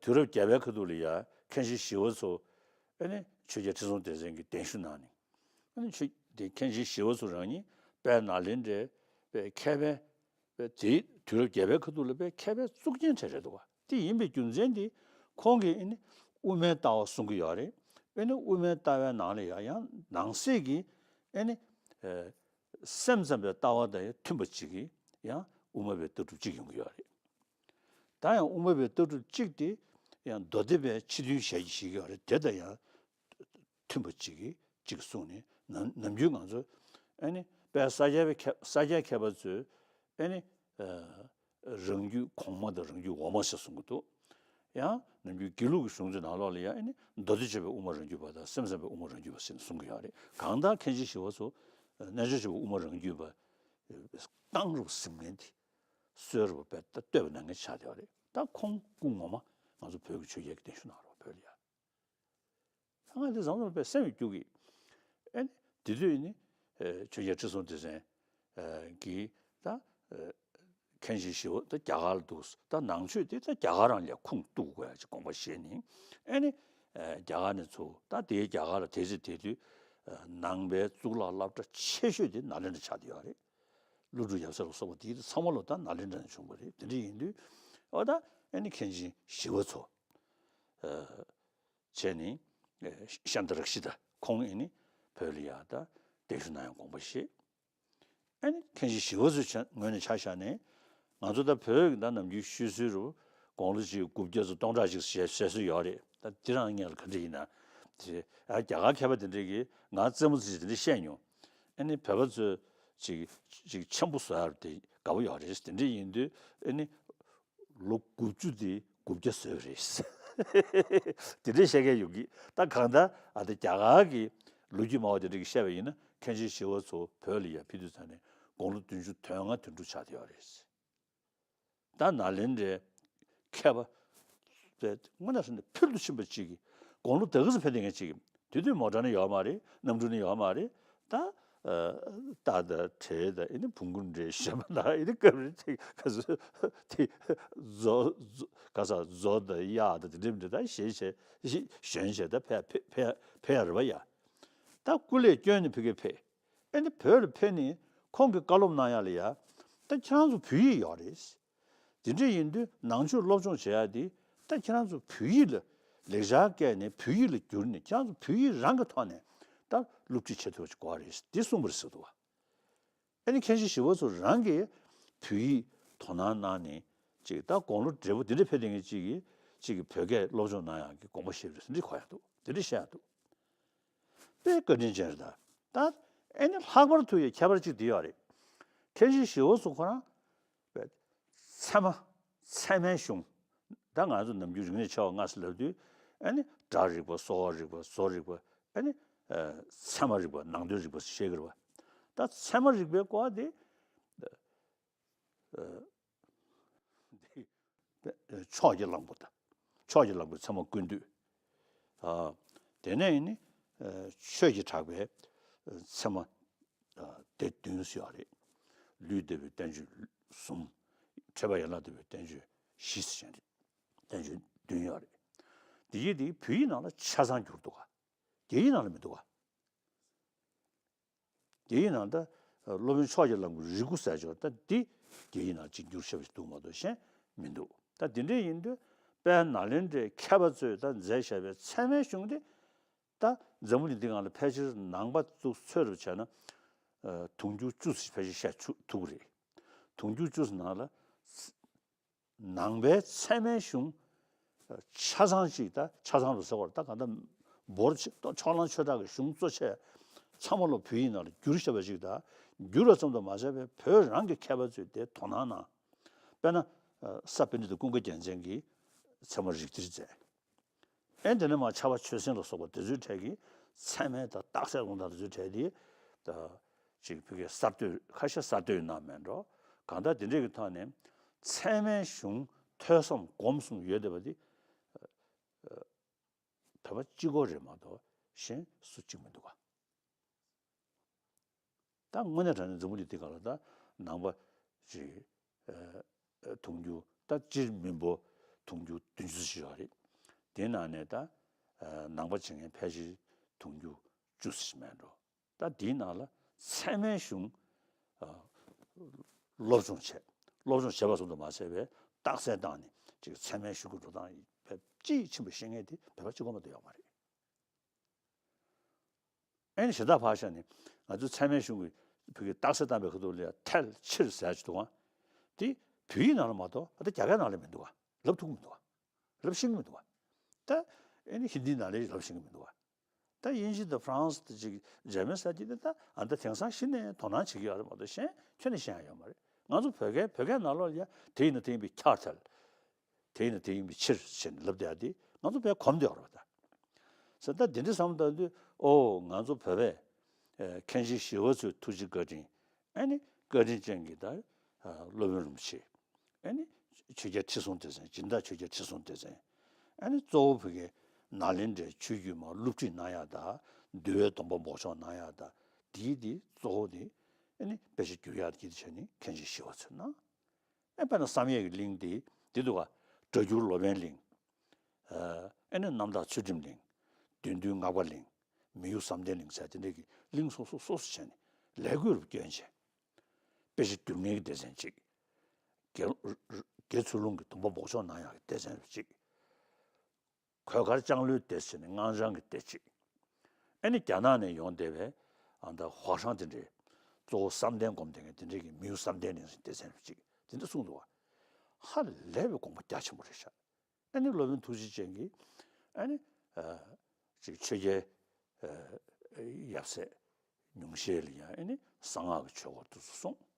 དུས་རབས་བརྒྱད་པའི་ཁ་ཐུག་ལ་ཡ་མཁན་ཆེན་ཞི་བ་འཚོ་ཨ་ནི་ཆོས་རྒྱལ་ཁྲི་སྲོང་ལྡེ་བཙན་གྱི་གདན་ཞུ་གནང་ནས་ཨ་ནི་ཆོས་དེ་མཁན་ཆེན་ཞི་བ་འཚོ་རང་ཉིད་དཔལ་ནཱ་ལེནྡྲའི་དཔེ་མཁས་པའི་དཔེ་དེའི་དུས་རབས་བརྒྱད་པའི་ཁ་ཐུག་ལ་དཔེ་མཁས་པའི་གཙུག་རྒྱན་གྲས་རེད་འདུག་བ། དེ་ཡིན་པའི་རྒྱུ་མཚན་དེ་ཁོང་གིས་ཨ་ནི་དབུ་མའི་ལྟ་བ་གསུང་གི་ཡོད་རེད། དཔེར་ན་དབུ་མའི་ལྟ་བའི་ནང་ལ་ཡང་ཡང་ནང་གསེས་ཀྱི་ཨ་ནི་ཨ་སེམས་ཙམ་པའི་ལྟ་བ་དང་ཡང་མཐུན་པ་ཅིག་གིས་ཡང་དབུ་མ་པའི་ལྟ་གྲུབ་ཅིག་ཡོང་གི་ཡོད་རེད། ད་ཡང་དབུ་མ་པའི་ལྟ་གྲུབ་གཅིག་དེ་ཡང་མདོ་སྡེ་པའི་ཕྱི་དོན་ཞལ་གྱིས་བཞེས་ཀྱི་ཡོད་རེད། དེ་དང་ཡང་མཐུན་པ་གཅིག་གིས་གཅིག་གསུངས་ནས་ནམ་ནམ་རྒྱུན་ང་ཚོ་ཨ་ནི་དཔལ་ས་སྐྱ་པའི་མཁས་ས་སྐྱ་མཁས་པ་ཚོས་ཨ་ནི་ཨ་རང་རྒྱུད་གོང་མ་དང་རང་རྒྱུད་འོག་མ་ཟེར་གསུང་གི་འདུག་ཡང་ནམ་རྒྱུན་དགེ་ལུགས་ཀྱི་གཞུང་ཚོའི་ནང་ལོགས་ལ་ཡང་ཨ་ནི་མདོ་སྡེ་སྤྱོད་པའི་དབུ་མ་རང་རྒྱུད་པ་དང་སེམས་ཙམ་པའི་དབུ་མ་རང་རྒྱུད་པ་ཟེར་ནས་གསུང་གི་ཡོད་རེད། གང་ལྟར་མཁན་ཆེན་ཞི་བ་འཚོ་རྣལ་འབྱོར་སྤྱོད་པའི་དབུ་མ་རང་རྒྱུད་པ་ རྐང་རུ་ཟིན་མཁན་དེ། གསོལ་རུ་བས་ད་བསྟོད་པ་གནང་མཁན་ཆགས་བསྡད་པ་རེད། ད་ཁོང་སྐུ་ངོ་མ་ང་ཚོ་བོད་ཀྱི་ཆོས་རྒྱལ་གྱི་གདན་ཞུ་གནང་རོགས་བོད་ལ་ཡ། ད་ང་འདི་བཟང་བཟང་དཔེ་སེམས་སྐྱོ་གི། ཨེ་ནི་དེ་དུས་ནི་ཆོས་རྒྱལ་ཁྲི་སྲོང་ལྡེ་བཙན་གྱིས་ད་མཁན་ཆེན་ཞི་བ་ད་རྒྱ་གར་ལ་འདུག་ད་ནང་ཆོས་དེ་ད་རྒྱ་གར་རང་ལ་ཁུངས་གཏུག་དགོས་ཡ་ཅིག་དགོངས་པ་བཞེས་ནས། ཨེ་ནི་རྒྱ་གར་ནས་ཚུར་ད་དེའི་རྒྱ་གར་ལ་དེ་ཚེ་དེ་དུས་ནང་པའི་གཙུག་ལག་སློབ་གྲྭ་ཆེ་ཤོས་དེ་ནཱ་ལེནྡྲ་ཆགས་བསྡད་ཡོད་རེད། ཀླུ་སྒྲུབ་ཡབ་སྲས་ལ་སོགས་པ་དེ་ཚང་མ་ལོ་ད་ནཱ་ལེནྡྲ་ནས་བྱུང་བ་རེད། དེ་འདྲ་ཡིན་དུས་ཨོ་ད་ཨེ་ནི་མཁན་ཆེན་ཞི་བ་འཚོ་བྱས་ནས་ཤཱནྟ་རཀྵི་ཏ་ཁོང་ཨེ་ནི་བོད་ལ་ཡ་ད་གདན་ཞུ་གནང་ཡ་དགོངས་པ་བཞེས། ཨ་ནི་མཁན་ཆེན་ཞི་བ་འཚོའི་ཆ་ངོས་ནས་ཆ་བཞག་ནས། ང་ཚོ་ད་བོད་ཀྱི་ད་ནམ་རྒྱུན་ཤོད་སྲོལ་རུ་དགུང་ལོ་གཅིག་དགུ་བརྒྱ་ཙམ་སྟོང་ཕྲག་གཅིག་ཙམ་བཞེས་བཞེས་སྲོལ་ཡོད་རེད། ད་འདི་རང་ངས་ལ་ག་འདྲ་ཡིན་ན། དེ་ཨ་རྒྱ་གར་མཁས་པ་དེ་འདྲས་ཀྱིས་ང་རྩེད་མོ་རྩེ་དེ་འདྲས་བཤད་མྱོང་། ཨ་ནི་བོད་པ་ཚོས་ཅིག་ཅིག་ཆེན་པོ་བཟོ་ཡ་དེ་དགའ་པོ་ཡོད་རེད། དེ་འདྲས་ཡིན་དུས་ཨ་ནི་ལོ་དགུ་བཅུ་དེ་དགུ་བརྒྱ་བཟོས་པ་རེད། དེ་འདྲས་བཤད་མཁན་ཡོང་གི། ད་གང་ལྟར་ཨ་ད་རྒྱ་གར་གྱི་ལོ་རྒྱུས་སྨྲ་བ་དེ་འདྲས་ཀྱིས་བཤད་པ་ཡིན་ན། མཁན་ཆེན་ཞི་བ་འཚོ་བོད་ལ་ཡར་ཕེབས་དུས་ཙམ་ནས་དགུང་ལོ་བདུན་ཅུ་དོན་ལྔ་དོན་དྲུག་ཆགས་བསྡད་ཡོད་རེད། ད་ནཱ་ལེནྡྲའི་མཁས་པ་དཔེ་དངོས་གནས་དྲང་གནས་ཕུལ་དུ་ཕྱིན་པ་གཅིག་གིས་དགུང་ལོ་དེ་ག་ཙམ་ཕེབས་བསྡད་མཁན་གཅིག་གིས། དེ་དུས་མོ་ཊ་ནི་ཡོད་མ་རེད། གནམ་གྲུ་ནི་ཡོད་མ་རེད། ད་ཨ་རྟ་དང་བྲེ་དང་ཨེ་ནི་བོང་བུ་འདྲ་གཞན་པ་དང་ཨེ་ནི་སྐབས་རེ་དེ་ག་ཚོད་དེ་མཛོ་མཛོ་ག་ས་མཛོ་དང་གཡག་དང་དེ་འདྲ་མི་འདྲ་ད་ཞེད་བྱས་ཞེད་ཞོན་བྱས་ད་ཕེབས་ཕེབས་ཕེབས་ཡ་རེད་པ་ཡ། ད་སྐུ་ལས་བསྐྱོན་ནས་ཕ་གིར་ཕེབས། ཨེ་ནི་བོད་ལ་ཕེབས་ནས་ཁོང་གིས་བཀའ་སློབ་གནང་ཡ་ལ་ཡ། ད་ཁྱེད་རང་ཚོ་བོད་ཡིག་ཡོད་རེད། དེ་འདྲ་ཡིན་དུས་ནང་ཆོས་སློབ་སྦྱོང་བྱེད་ཡ་དེ་ད་ཁྱེད་རང་ཚོ་བོད་ཡིག་ལ་ལེགས་སྦྱར་བཀལ་ནས་བོད་ཡིག་ལ་བསྒྱུར་ནས་ཁྱེད་རང་ཚོ་བོད་ཡིག་རང་གི་ཐོག་ནས་ད་སློབ་ཁྲིད་བྱེད་ཐུབ་པ་ཞིག་དགོས་རེད་དེ་གསུངས་པ་རེད་ཟེར་འདུག་བ། ཨེ་ནི་མཁན་ཆེན་ཞི་བ་འཚོ་རང་གིས་བོད་ཡིག་དོ་སྣང་གནང་ནས་ཅིག་ད་དགུང་ལོ་བགྲེས་པོ་འདི་འདྲ་ཕེབས་བསྡད་མཁན་ཅིག་གིས་ཅིག་གིས་བོད་སྐད་སློབ་སྦྱོང་གནང་ཡག་གི་དགོངས་པ་བཞེས་པ་རེད་ཟེར་འདི་གོ་ཡག་འདུག་འདི་འདྲ་བཤད་ཡག་འདུག་དཔེ་བཀའ་དྲིན་ཅན་རེད་ད། ད་ཨེ་ནི་ལྷག་པར་དུ་ཡི་ཁྱད་པར་ཅིག་འདི་ཡོད་རེད། མཁན་ཆེན་ཞི་བ་འཚོ་ཁོ་རང་ཚད་མ་ཚད་མའི་གཞུང་། ད་ང་ཚོ་ནམ་རྒྱུན་རིག་གནས་ཆེ་བ་ལྔ་ཟེར་ལབ་དུས་ཨེ་ནི་སྒྲ་རིག་པ་གསོ་བ་རིག་པ་བཟོ་རིག་པ་ཨེ་ནི་ཚད་མ་རིག་པ་ནང་དོན་རིག་པ་ཞེས་བཤད་ཀྱི་རེད་པ། ད་ཚད་མ་རིག་པའི་སྐོར་དེ། ཕྱོགས་ཀྱི་གླང་པོ་དང་། ཕྱོགས་ཀྱི་གླང་པོའི་ཚད་མ་ཀུན་བཏུས། དེ་ནས་ནི་ཆོས་ཀྱི་གྲགས་པའི་ཚད་མ་སྡེ་བདུན་ཟེར་བ་རེད། ལུས་འདས་པའི་བསྟན་བཅོས་གསུམ། ཁྲོས་པ་ཡན་ལག་འདས་པའི་བསྟན་བཅོས་བཞི་ཟེར་བྱས་རེད། བསྟན་བཅོས་བདུན་ཡོད་རེད། འདི་ཡིག་འདི་བོད་ཡིག་ནང་ལ་ཆ་ཚང་བསྒྱུར་འདུག་ག་རྒྱ་ཡིག་ནང་ལ་མི་འདུག་ག་རྒྱ་ཡིག་ནང་ད་སློབ་དཔོན་ཕྱོགས་ཀྱི་གླང་པོ་རིགས་དགུ་ཟེར་ཅིག་ཡོད་རེད། ད་འདི་རྒྱ་ཡིག་ནང་གཅིག་བསྒྱུར་བཞག་པ་ཞིག་འདུག་མ་གཏོགས་གཞན་མི་འདུག་ད་འདི་འདྲ་ཡིན་དུས་དཔལ་ནཱ་ལེནྡྲའི་མཁས་པ་ཚོས་ད་མཛད་བཞག་པའི་ཚད་མའི་གཞུང་དེ་ད་འཛམ་བུ་གླིང་འདི་སྒང་ལ་ཕལ་ཆེར་ནང་པ་ཚོས་ཚོད་རུ་བྱས་ན་དུང་ཕྱུར་བཅུ་ཙམ་ཕལ་ཆེར་བཤད་ཆོག་ཐུབ་ཀྱི་རེད། དུང་ཕྱུར་བཅུ་ཙམ་ནང་ལ། ནང་པའི་ཚད་མའི་གཞུང་ཆ་ཚང་ཞིག་ད་ཆ་ཚང་རུ་ཟེར་བར་ད་གང་ལྟར་འབོར་ཆེ་ཕྱོགས་གླང་ཆོས་གྲགས་ཀྱི་གཞུང་གཙོ་ཆེ་ཚང་མ་ལོ་བོད་ཡིག་ནང་ལ་བསྒྱུར་བཞག་པ་ཞིག་ད་བསྒྱུར་བ་ཙམ་དུ་མ་ཟད་པའི་བོད་རང་གི་མཁས་པ་ཚོས་དེ་དོ་སྣང་གནང་། དཔེར་ན་ས་པཎྜི་ཏ་ཀུན་དགའ་རྒྱལ་མཚན་གྱིས་ཚད་མ་རིགས་གཏེར་མཛད། ཨེ་དེ་ནས་མར་ཕྱྭ་པ་ཆོས་སེང་ལ་སོགས་པ་དེ་ཚོའི་གྲས་ཀྱིས་ཚད་མའི་ད་རྟགས་གསལ་ལུང་དང་དེ་ཚོའི་གྲས་དེ་ད་ཅིག་བོད་སྐད་གསར་གཏོད་ཁ་ཤས་གསར་གཏོད་གནང་མེད་འགྲོ། གང་ལྟར་དེ་འདྲས་ཀྱི་ཐོག་ནས་ཚད་མའི་གཞུང་ཐོས་བསམ་སྒོམ་གསུམ་ཡོད་བསྡད་པ་འདི་བོད་པ་གཅིག་པོ་རེད་མ་གཏོགས་གཞན་སུ་གཅིག་མི་འདུག་ག་ད་དངོས་གནས་དྲང་གནས་འཛམ་བུ་གླིང་འདི་སྒང་ལ་ད་ནང་པ་ཅིག་ཨ་དུང་ཕྱུར་ད་སྤྱིར་མི་འབོར་དུང་ཕྱུར་བདུན་ཅུ་ཙམ་ཞིག་ཡོད་རེད། དེའི་ནང་ནས་ད་ཨ་ནང་པ་བྱེད་མཁན་ཕལ་ཆེར་དུང་ཕྱུར་བཅུ་ཙམ་ཞིག་མེད་འགྲོ། ད་དེའི་ནང་ལ་ཚད་མའི་གཞུང་ཨ་སློབ་སྦྱོང་བྱས། སློབ་སྦྱོང་བྱས་པ་ཙམ་དུ་མ་ཟད་པའི་རྟགས་གསལ་བཏང་ནས་ཅིག་ཚད་མའི་གཞུང་གི་འགྲོ་སྟངས་ཕལ་ཆེར་ཕྱིན་པ་ཤེས་མཁན་དེ་བོད་པ་གཅིག་པོ་མ་གཏོགས་ཡོད་མ་རེད། ཨེ་ནི་གཞན་དག་ཕར་བཞག་ནས་ང་ཚོའི་ཚད་མའི་གཞུང་གི་བོད་ཀྱི་རྟགས་གསལ་བཏང་པའི་ཁ་ཐུག་ལ་ཡ་ཐལ་ཕྱིར་ཟེར་ཡ་ཅིག་འདུག་ག་དེ་བོད་ཡིག་ནང་ལ་མ་གཏོགས་ཨ་ད་རྒྱ་སྐད་ནང་ལ་མི་འདུག་ག་ལབ་ཐུབ་ཀྱི་མི་འདུག་ག་ལབ་ཤེས་ཀྱི་མི་འདུག་ག་ད་ཨེ་ནི་ཧིན་དིའི་ནང་ལ་ལབ་ཤེས་ཀྱི་མི་འདུག་ག་ད་དབྱིན་ཇི་དང་ཧྥ་རན་སི་དང་ཅིག་འཇར་མན་ས་ཅིག་དེ་ད་ཨ་ད་དེང་སང་གཞི་ནས་དོ་སྣང་བྱེད་ཀྱི་ཡོད་རེད་མ་གཏོགས་གཞན་ཁྱོན་ནས་ཤེས་ཡ་ཡོད་མ་རེད། ང་ཚོ་བོད་སྐད་བོད་སྐད་ནང་ལོགས་ལ་ཡ་དེ་ཡིན་ན་དེ་ཡིན་པའི་ཁྱབ་ཐལ། དེ་ཡིན་ན་དེ་ཡིན་པའི་ཕྱིར་ཞེས་ནས་ལབ་བསྡད་ཡ་དེ་ང་ཚོ་བས་གོམས་བསྡད་ཡོད་རེད་པ་ད། ཟེར་ད་དེ་འདྲ་བསམ་བློ་བཏང་དུས་ཨོ་ང་ཚོ་བོད་པས་ཨེ་མཁན་ཆེན་ཞི་བ་འཚོའི་ཐུགས་རྗེ་བཀའ་དྲིན་ཨེ་ནི་ བཀའ་དྲིན་ཅན་གྱི་ད་སློབ་དཔོན་རིན་པོ་ཆེ། ཨ་ནི་ཆོས་རྒྱལ་ཁྲི་སྲོང་ལྡེ་བཙན། སྦྱིན་བདག་ཆོས་རྒྱལ་ཁྲི་སྲོང་ལྡེ་བཙན། ཨ་ནི་གཙོ་བོ་བོད་ཀྱི་ནཱ་ལེནྡྲའི་ཆོས་བརྒྱུད་མར་སློབ་ཁྲིད་གནང་ཡག་དང་། འདུལ་བའི་སྡོམ་པ་འབོགས་ཆོག་གནང་ཡག་དང་། དེའི་དེ་གཙོ་བོ་དེ་ཨ་ནི་དཔེ་ཆ་བསྒྱུར་ཡག་དེ་བྱས་ནས་མཁན་ཆེན་ཞི་བ་འཚོས་གནང་། ཨེ་དཔེར་ན་བསམ་ཡས་ཀྱི་གླིང་དེ་དེ་འདུག་ག་སྒྲ་སྒྱུར་ལོ་པཎ་གླིང་། ཨེ་ནི་རྣམ་དག་ཚུལ་ཁྲིམས་གླིང་། བདུད་འདུལ་སྔགས་པ་གླིང་། མི་གཡོ་བསམ་གཏན་གླིང་ཟེར་དེ་འདྲའི་གི་གླིང་སོ་སོ་སོ་སོ་བྱས་ནས་ལས་བགོས་རུ་བསྐྱོན་བྱས། དཔེ་ཆ་བསྒྱུར་མཁན་གྱི་སྡེ་ཚན་གཅིག་དགེ་དགེ་ཚུལ་སློང་གི་སྡོམ་པ་འབོགས་ཆོག་གནང་ཡག་གི་སྡེ་ཚན་གཅིག་གོས་དཀར་ལྕང་ལོའི་སྡེ་ཟེར་ནས་སྔགས་འཆང་གི་སྡེ་གཅིག་ཨ་ནི་རྒྱ་ནག་ནས་ཡོང་བསྡད་པའི་ཨ་ད་ཧྭ་ཤང་དེ་འདྲའི་གཙོ་བོ་བསམ་གཏན་སྒོམ་བསྡད་མཁན་དེ་འདྲའི་གི་མི་གཡོ་བསམ་གཏན་གླིང་ཟེར་སྡེ་ཚན་གཅིག་དེ་འདྲ་གསུངས་འདུག་བ། ཧ་ལས་པའི་དགོངས་པ་རྒྱ་ཆེན་པོ་རེད་ཤག་ཨ་ནི་སློབ་དཔོན་ཐུགས་རྗེ་ཅན་གྱིས་ཨ་ནི་ཅིག་ཆོས་རྒྱལ་ཡབ་སྲས་ཉུང་ཤས་ལ་ཡང་ཨ་ནི་གསང་སྔགས་ཀྱི་ཆོས་སྐོར་དུ་གསུངས།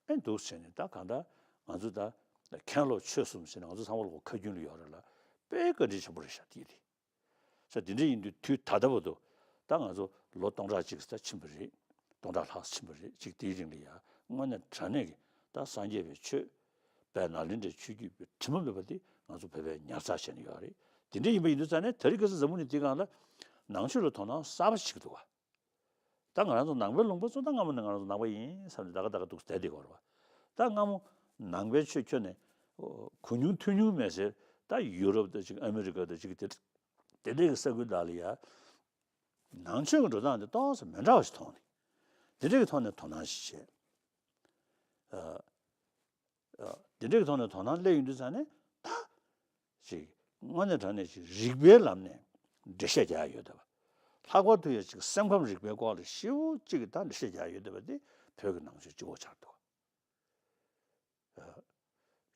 ཨེ་འདུག་བྱས་ནས་ད་གང་ལྟར་ང་ཚོ་ད་མཁན་སློབ་ཆོས་གསུམ་ཟེར་ནས་ང་ཚོ་ཚང་མ་ལོག་ཁ་རྒྱུན་ལ་ཡོད་རེད་ལ། དཔེ་བཀའ་དྲིན་ཆེན་པོ་རེད་ཤག་དེ་རེད། ས་དེ་འདྲ་ཡིན་དུས་དུས་ད་ལྟ་བར་དུ་ད་ང་ཚོ་ལོ་སྟོང་ཕྲག་གཅིག་ད་ཕྱིན་པ་རེད། སྟོང་ཕྲག་ལྷག་ཕྱིན་པ་རེད། གཅིག་དེའི་རིང་ལ་ཡ་དངོས་གནས་དྲང་གནས་ཀྱི་ད་སངས་རྒྱས་པའི་ཆོས་དཔལ་ནཱ་ལེནྡྲའི་ཆོས་བརྒྱུད་པའི་དྲི་མ་མེད་པ་དེ་ང་ཚོ་བོད་པས་ཉར་ཚགས་བྱས་ནས་ཡོད་རེད། དེ་འདྲ་ཡིན་པ་ཡིན་དུས་ཙང་ནས་དེ་རིང་ཁ་སང་འཛམ་བུ་གླིང་འདིའི་སྒང་ལ་ནང་ཆོས་ལ་དོ་སྣང་གསར་པ་ཞིག་འདུག་བ། ད་ང་རང་ཚོ་ནང་པའི་ལུང་པ་ཚོ་ད་སྔ་མོ་ནས་ང་རང་ཚོ་ནང་པ་ཡིན་བསམ་ནས་ད་ག་ད་ག་འདུག་བསྡད་བསྡད་ཡོད་རེད་བ། ད་སྔ་མོ་ནང་པའི་ཆོས་ཁྱོན་ནས་གོ་མྱོང་ཐོས་མྱོང་མེད་ཟེར། ད་ཡུ་རོབ་དང་ཅིག་ཨ་མི་རི་ཀ་དང་ཅིག་དེ་དེ་འདྲའི་གི་ས་ཁུལ་དག་ལ་ཡ་ནང་ཆོས་ཀྱི་འགྲོ་སྟངས་དེ་ཏོག་ཙམ་མི་འདྲ་བ་ཞིག་མཐོང་ནས། དེ་འདྲའི་གི་ཐོག་ནས་དོ་སྣང་ཞིག་བྱས། ཨ། ཨ། དེ་འདྲའི་གི་ཐོག་ནས་དོ་སྣང་སླེབས་ཡོང་དུས་ཙང་ནས་ད་ཅིག་དངོས་གནས་དྲང་གནས་ཅིག་རིགས་པའི་ལམ་ནས་འགྲེལ་བཤད་རྒྱག་ཡ་ཡོད་བསྡད་པ། ལྷག་པར་དུ་ཡ་ཅིག་སེམས་ཁམས་རིག་པའི་སྐོར་ལ་ཞེ་པོ་ཅིག་གི་ད་འགྲེལ་བཤད་རྒྱག་ཡ་ཡོད་བསྡད་པ་དེ་བོད་ཀྱི་ནང་ཆོས་གཅིག་པོ་ཆགས་འདུག་ཨ།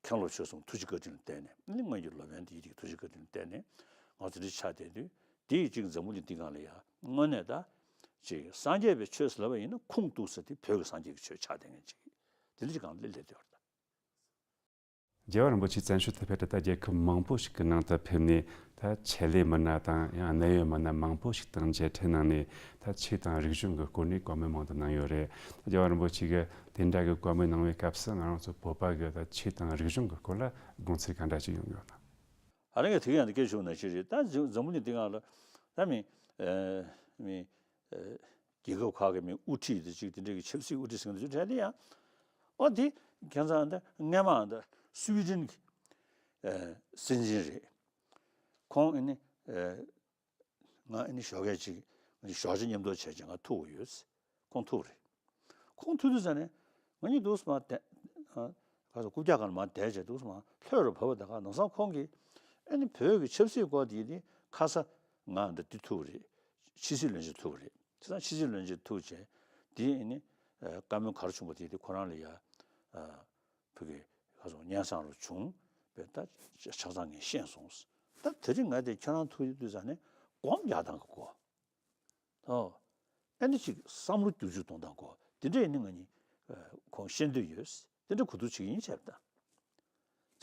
མཁན་སློབ་ཆོས་གསུམ་ཐུགས་རྗེ་བཀའ་དྲིན་ལ་བརྟེན་ནས། ཨ་ནི་སྔོན་གྱི་ལོ་པཎ་དེ་ཡི་དེ་ཐུགས་རྗེ་བཀའ་དྲིན་ལ་བརྟེན་ནས་ང་ཚོ་འདི་ཆགས་བསྡད་དུས། དེ་ཡི་གཅིག་འཛམ་བུ་གླིང་འདི་སྒང་ལ་ཡ་དངོས་གནས་ད་ཅིག་སངས་རྒྱས་པའི་ཆོས་ཟེར་ལབ་པ་ཡིན་ན་ཁུངས་གཏུགས་ས་དེ་བོད་ཀྱི་སངས་རྒྱས་ཀྱི་ཆོས་ཆགས་བསྡད་མཁན་ཅིག་དེ་འདྲ་ཅིག་སྒང་ལ་སླེབས་བསྡད་ཡོད་རེད་ད། རྒྱལ་བ་རིན་པོ་ཆེ་བཙན་བྱོལ་དུ་ཕེབས་ཏེ་ད་རྒྱལ་ཁབ་མང་པོ་ཞིག་གི་ནང་དུ་ཕེབས་ནས། ད་ཆེད་ལས་མི་སྣ་དང་ཡང་གནད་ཡོད་མི་སྣ་མང་པོ་ཞིག་དང་མཇལ་འཕྲད་གནང་ནས། ད་ཆོས་དང་རིག་གཞུང་གི་སྐོར་ནས་བཀའ་མོལ་མང་དུ་གནང་ཡོད་རེད། ད་རྒྱལ་བ་རིན་པོ་ཆེ་གིས་དེ་འདྲ་གི་བཀའ་མོལ་གནང་བའི་སྐབས་སུ་ང་རང་ཚོ་བོད་པ་གི་ད་ཆོས་དང་རིག་གཞུང་གི་སྐོར་ལ་དགོངས་ཚུལ་ག་འདྲ་ཞིག་ཡོང་ཡོད་ན། ཨ་རང་གིས་དེ་ག་ཡང་དེ་སྐད་ཞུ་ན་ཅི་རེད། ད་འཛམ་བུ་གླིང་འདི་སྒང་ལ་ད་མི་ཨ་མི་ཨ་རྒྱལ་ཁབ་ཁག་གི་མི་དབུ་ཁྲིད་དེ་ཅིག་དེ་འདྲ་གི་ཆབ་སྲིད་དབུ་ཁྲིད་ཟེར་མཁན་དེ་ཚོའི་གྲས་དེ་ཡང་། ཨོ་དེ་ཁྱེད་ཚང་ད་སྔས་མ་ད་སུའི་ཌེན་གྱི་ཨ་སྲིད་འཛིན་རེད། ཁོང་ཨ་ནི་ཨ་ང་ཨ་ནི་ཞོགས་ཀས་ཅིག་ང་ཞོགས་ཇ་མཉམ་དུ་བྱས་ཅིག་ང་ཐུག་གི་ཡོད། ཁོང་ཐུག་རེད། ཁོང་ཐུག་དུས་ཙ་ནས་ང་གཉིས་འདུག་སེ་མར་བསྡད། ཨ་ག་ཚོད་རྐུབ་བཀྱག་སྒང་ལ་མར་བསྡད་བྱས་འདུག་སེ་མར་ལྷོད་རུ་བབས་པ་དང་། ལམ་སང་ཁོང་གིས་ཨ་ནི་བོད་ཀྱི་ཆབ་སྲིད་སྐོར་དེ་ནི་ཁ་ས་ང་འདི་འདི་ཐུག་རེད། ཕྱི་སྲིད་བློན་ཆེན་ཐུག་རེད། བྱས་ཙང་ཕྱི་སྲིད་བློན་ཆེན་ཐུག་བྱས་དེ་ཨ་ནི་ཨ་བཀའ་མོལ་ག་རེ་བྱུང་བ་དེ་དེ་ཁོ་རང་ལ་ཡ་ཨ་ཕ་གི་ཁ་སང་སྙན་སེང་རུ་བྱུང་བས། ད་ཆ་ཆ་ཚང་ངས་ཤེས་སོང་། ད་དེ་རིང་ང་དེ་ཁྱེད་རང་ཐུག་ཡོང་དུས་ཙ་ནས་སྒོམ་རྒྱག་སྟངས་ཀྱི་སྐོར། ཨོ། ཨ་ནི་ཅིག་བསམ་བློ་བསྒྱུར་བཅོས་གཏོང་སྟངས་སྐོར་དེ་འདྲ་ཡིན་ན་ང་གཉིས་ཨ་ཁོང་བཤད་འདོད་ཡོད། དེ་འདྲ་གོ་བསྡུར་བྱེད་ཀྱི་ཡིན་བྱས་པ་དང་།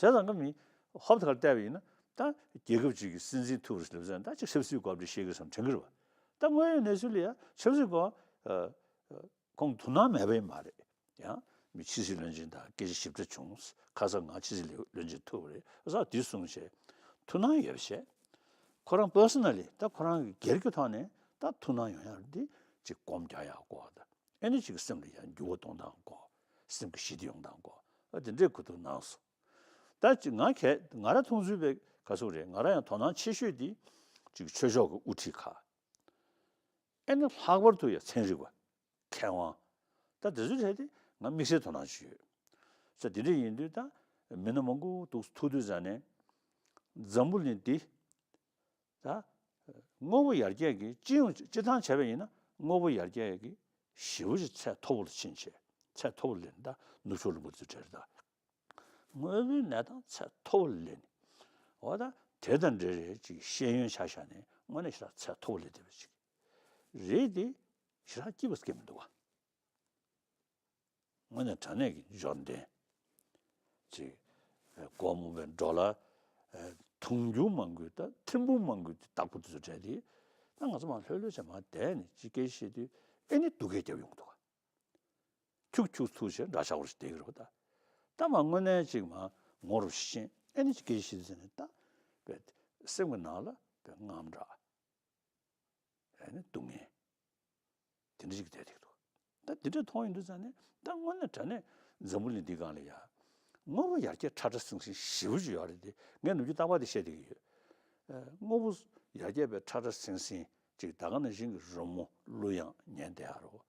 བྱས་ཙང་ཀ་མི་ཧོབ་ཐག་བལྟས་པ་ཡིན་ན། ད་རྒྱལ་ཁབ་ཅིག་གི་སྲིད་འཛིན་ཐུག་རེད་ཟེར་ལབ་ཙང་ད་ཅིག་ཆབ་སྲིད་སྐོར་འདྲ་བཤད་ཀྱི་བསམ་དྲན་གྱི་རེད་བ། ད་དངོས་ཡོད་གནས་ཚུལ་ལ་ཡ་ཆབ་སྲིད་སྐོར་ཨ་ཨ་ཁོང་དོ་སྣང་མེད་པ་ཡིན་མ་རེད། ཡང་མི་ཕྱི་སྲིད་བློན་ཆེན་དང་སྐད་ཆ་ཞིབ་ཕྲ་བྱུང་། ཁ་སང་ང་ཕྱི་སྲིད་བློན་ཆེན་ཐུག་པ་རེད། ཨ་ས་དེ་གསུངས་བྱས་ཐུགས་སྣང་ཡོད་བྱས། ཁོ་རང་པར་སོ་ན་ལི་ད་ཁོ་རང་གི་སྒེར་གྱི་ཐོག་ནས་ད་ཐུགས་སྣང་ཡོང་ཡག་འདི་ཅིག་སྒོམ་རྒྱག་ཡག་སྐོར་དང་། ཨ་ནི་ཅིག་སེམས་ལ་ཡང་འགྱུར་བ་གཏོང་སྟངས་སྐོར། སེམས་ཀྱི་ཞི་བདེ་ཡོང་སྟངས་སྐོར། ཨ་དེ་འདྲའི་གོ་བསྡུར་གནང་སོང་། ད་ཅིག་ང་གལ་ང་རང་མཐོང་ཚུལ་བས་ག་ཚོད་རེད། ང་རང་ཡང་དོ་སྣང་ཆེ་ཤོས་འདི་ཅིག་ཆོས་ཕྱོགས་ཀྱི་དབུ་ཁྲིད་ཁག་ཨ་ནི་ལྷག་པར་དུ་ཡང་ཚན་རིག་པ། མཁས་དབང་། ད་དེ་ཚོའི་གྲས་དེ་ང་དམིགས་བསལ་དོ་སྣང་ཞུས་ཡོད། ས་དེ་འདྲ་ཡིན་དུས་ད་མི་སྣ་མང་པོ་འདུག་ཐུག་དུས་ཙ་ནས་འཛམ་བུ་གླིང་འདི་ད་དངོས་པོ་ཡར་རྒྱས་ཀྱི་སྤྱི་ཡོངས་སྤྱི་བཏང་བྱས་པ་ཡིན་ན་དངོས་པོ་ཡར་རྒྱས་ཀྱི་ཞེ་པོ་ཅིག་ཚད་མཐོ་པོ་ལ་ཕྱིན་བྱས། ཚད་མཐོ་པོ་ལ་སླེབས་ནས་ད་ནུབ་ཕྱོགས་ལུང་པ་ཚོའི་གྲས་རེད་ད། དངོས་པོའི་གནས་སྟངས་ཚད་མཐོ་པོ་ལ་སླེབས་ནས། འོ་ད་དེ་དང་འབྲེལ་རེད་ཅིག་ཤེས་ཡོན་ཆ་བཞག་ནས་དངོས་གནས་ཞེ་དྲག་ཚད་མཐོ་པོ་ལ་སླེབས་པ་ཅིག་རེད་དེ། ཞེ་དྲག་སྐྱིད་པ་སྐྱེ་མི་འདུག་བ། དངོས་གནས་དྲང་གནས་ཀྱི་འབྱོར་ལྡན་ཅིག་སྒོར་མོ་བའི་ཌོ་ལར་དུང་ཕྱུར་མང་པོའི་ད་ཐེར་འབུམ་མང་པོའི་བདག་པོ་དེ་ཚོ་གྲས་དེ། ད་ང་ཚོ་མར་ལྷོད་ལྷོད་བྱས་མར་བསྡད་ནས་ཅིག་སྐད་ཆ་བཤད་དུས་ཨེ་ནི་སྡུག་སྐད་རྒྱབ་ཡོང་གི་འདུག་བ། ཁྱུག་ཁྱུག་ཐུག་བྱས་འདྲ་ཆགས་པོ་ཞིག་བསྡད་ཀྱི་རེད་པ་ད། ད་མ་དངོས་གནས་ཅིག་མ་ངོ་རུ་ཤེས་ཨེ་ནི་ཅིག་སྐད་ཆ་བཤད་དུས་ཙམ་ནས་ད་པས་སེམས་ཀྱི་ནང་ལ་པས་དངངས་སྐྲག་ཨེ་ནི་སྡུག་བསྔལ་དེ་འདྲ་ཅིག་བསྡད་ཐིག་འདུག་ད་འདི་འདྲ་མཐོང་ཡོང་དུས་ཙང་ནས་ད་དངོས་གནས་དྲང་གནས་འཛམ་བུ་གླིང་འདིའི་སྒང་ལ་ཡ་དངོས་པོ་ཡར་རྒྱས་ཁྲ་ཁྲ་ཟིང་ཟིང་ཞེ་པོ་ཅིག་ཡོད་རེད་དེ། ངས་ནམ་རྒྱུན་རྟག་པར་དེ་བཤད་བསྡད་ཀྱི་ཡོད། ཨ། དངོས་པོ་ཡར་རྒྱས་པའི་ཁྲ་ཁྲ་ཟིང་ཟིང་ཅིག་ད་ག་ནང་བཞིན་གྱི་རི་མོ་གླུ་དབྱངས་ཉན་བསྡད་ཡ་རོ།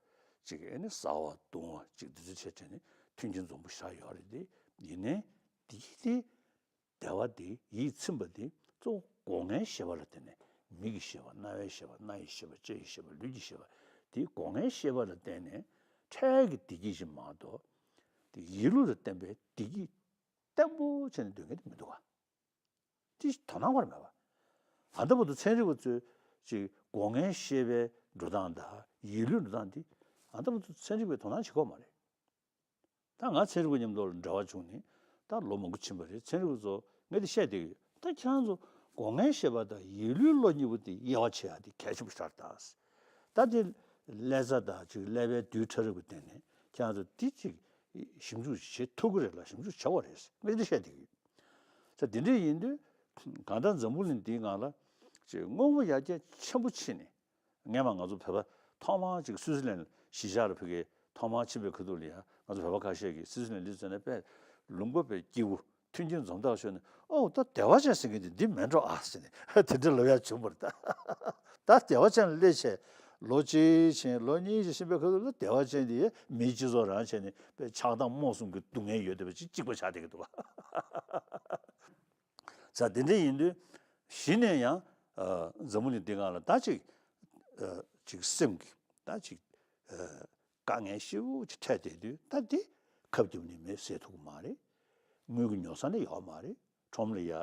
ཅིག་ཨེ་ནི་ཟ་བ་འཐུང་བ་ཅིག་འདི་ཚོ་བྱས་བྱས་ནས་མཐུན་རྐྱེན་འཛོམས་པོ་ཞེ་དྲག་ཡོད་རེད་དེ། ཡིན་ནའི་འདི་གི་དེ་བདེ་བ་དེ་ཡིད་ཚིམ་པ་དེ་གཙོ་བོ་སྒོ་ལྔའི་ཤེས་པ་ལ་བརྟེན་ནས། མིག་གི་ཤེས་པ། རྣ་བའི་ཤེས་པ། སྣ་ཡི་ཤེས་པ། ལྕེ་ཡི་ཤེས་པ། ལུས་ཀྱི་ཤེས་པ། དེ་སྒོ་ལྔའི་ཤེས་པ་ལ་བརྟེན་ནས་འཕྲལ་གྱི་བདེ་སྐྱིད་ཅིག་མ་གཏོགས། དེ་ཡིད་བློ་ལ་བརྟེན་པའི་བདེ་སྐྱིད་བརྟན་པོ་བྱས་ནས་སྡོད་མཁན་དེ་མི་འདུག་ག་དེ་དོ་སྣང་བར་མེད་པ། ཨ་ད་བར་དུ་ཚན་རིག་པ་ཚོས་ཅིག་སྒོ་ལྔའི་ཤེས་པའི་འགྲོ་སྟངས་དང་ཡིད་བློའི་འགྲོ་སྟངས་དེ་ཨ་ད་བར་དུ་ཚན་རིག་པས་དོ་སྣང་བྱེད་ཀྱི་ཡོད་མ་རེད། ད་ང་ཚན་རིག་པ་མཉམ་དུ་ལ་འབྲེལ་བ་བྱུང་ནས་ད་ལོ་མང་པོ་ཕྱིན་པ་རེད། ཚན་རིག་པ་ཚོ་ངས་དེ་བཤད་བསྡད་ཀྱི་ཡོད། ད་ཁྱེད་རང་ཚོ་སྒོ་ལྔའི་ཤེས་པ་དང་ཡིད་བློའི་བློ་གཉིས་པོ་དེ་དབྱེ་བ་ཕྱེ་ཡ་དེ་གལ་ཆེན་པོ་ཞིག་རེད་ད། ད་དེ་ཀླད་རྩ་དང་ཅིག་ཀླད་པའི་རྡུལ་ཕྲ་རབ་ཀྱི་སྟེང་ནས་ཁྱེད་རང་ཚོ་དེ་ཅིག་ཞིབ་འཇུག་བྱེད་ཐུབ་ཀྱི་རེད་ལ་ཞིབ་འཇུག་བྱེད་དགོས་རེད། ངས་དེ་བཤད་བསྡད་ཀྱི་ཡོད། ས་དེ་འདྲ་ཡིན་དུས་གང་ལྟར་འཛམ་བུ་གླིང་འདིའི་ནང་ལ་ཅིག་དངོས་པོ་ཡར་རྒྱས་ཆེན་པོ་ཕྱིན་ནས། སྔས་མ་ང་ཚོ་བོད་པ་ཐོག་མར་ཅིག་སུད་སི་ལན་གཞིས་ཆགས་ལ་ཕ་གིར་ཐོག་མར་ཕྱིན་པའི་ཁ་ཐུག་ལ་ཡང་ང་ཚོ་བོད་པ་ཁ་ཤས་ཀྱིས་སུད་སི་ལན་སླེབས་ཚར་ནས་དཔེ་ལུང་པ་དཔེ་སྐྱིད་པོ་མཐུན་རྐྱེན་འཛོམས་དག་ཤོར་ནས། ཨོ་ད་བདེ་བ་ཅན་ཟེར་མཁན་དེ་འདི་མིན་འགྲོ་ཨ་ཟེར་ནས་དེ་འདྲ་ལབ་ཡ་བྱུང་བ་རེད་ད། ད་བདེ་བ་ཅན་ལ་སླེབས་བྱས་ལོ་གཅིག་ཕྱིན་ལོ་གཉིས་ཕྱིན་ཕྱིན་པའི་ཁ་ཐུག་ལ་བདེ་བ་ཅན་དེ་མིའི་སྤྱི་ཚོགས་རང་བྱས་ནས་དཔེ་ཆགས་སྡང་རྨོངས་གསུམ་གྱི་སྡུག་བསྔལ་ཡོད་བསྡད་པ་ཅིག་གཅིག་པ་ཆགས་བསྡད་ཀྱི་འདུག་བ། ས་དེ་འདྲ་ཡིན་དུས་གཞི་ནས་ཡང་ཨ་འཛམ་བུ་གླིང་འདི་སྒང་ལ་ད་ཅིག་ཨ་ཅིག་སེམས་ཀྱི་ད་ཅིག་ཨ་དཀའ་ངལ་ཞེ་པོ་ཅིག་འཕྲད་བསྡད་དུས་ད་འདི་ཁབ་རྒྱབ་ནས་མེ་བཟོས་ཐུབ་ཀྱི་མ་རེད། དངུལ་གྱི་ཉོ་ས་ནི་ཡོད་མ་རེད། ཁྲོམ་ལ་ཡ་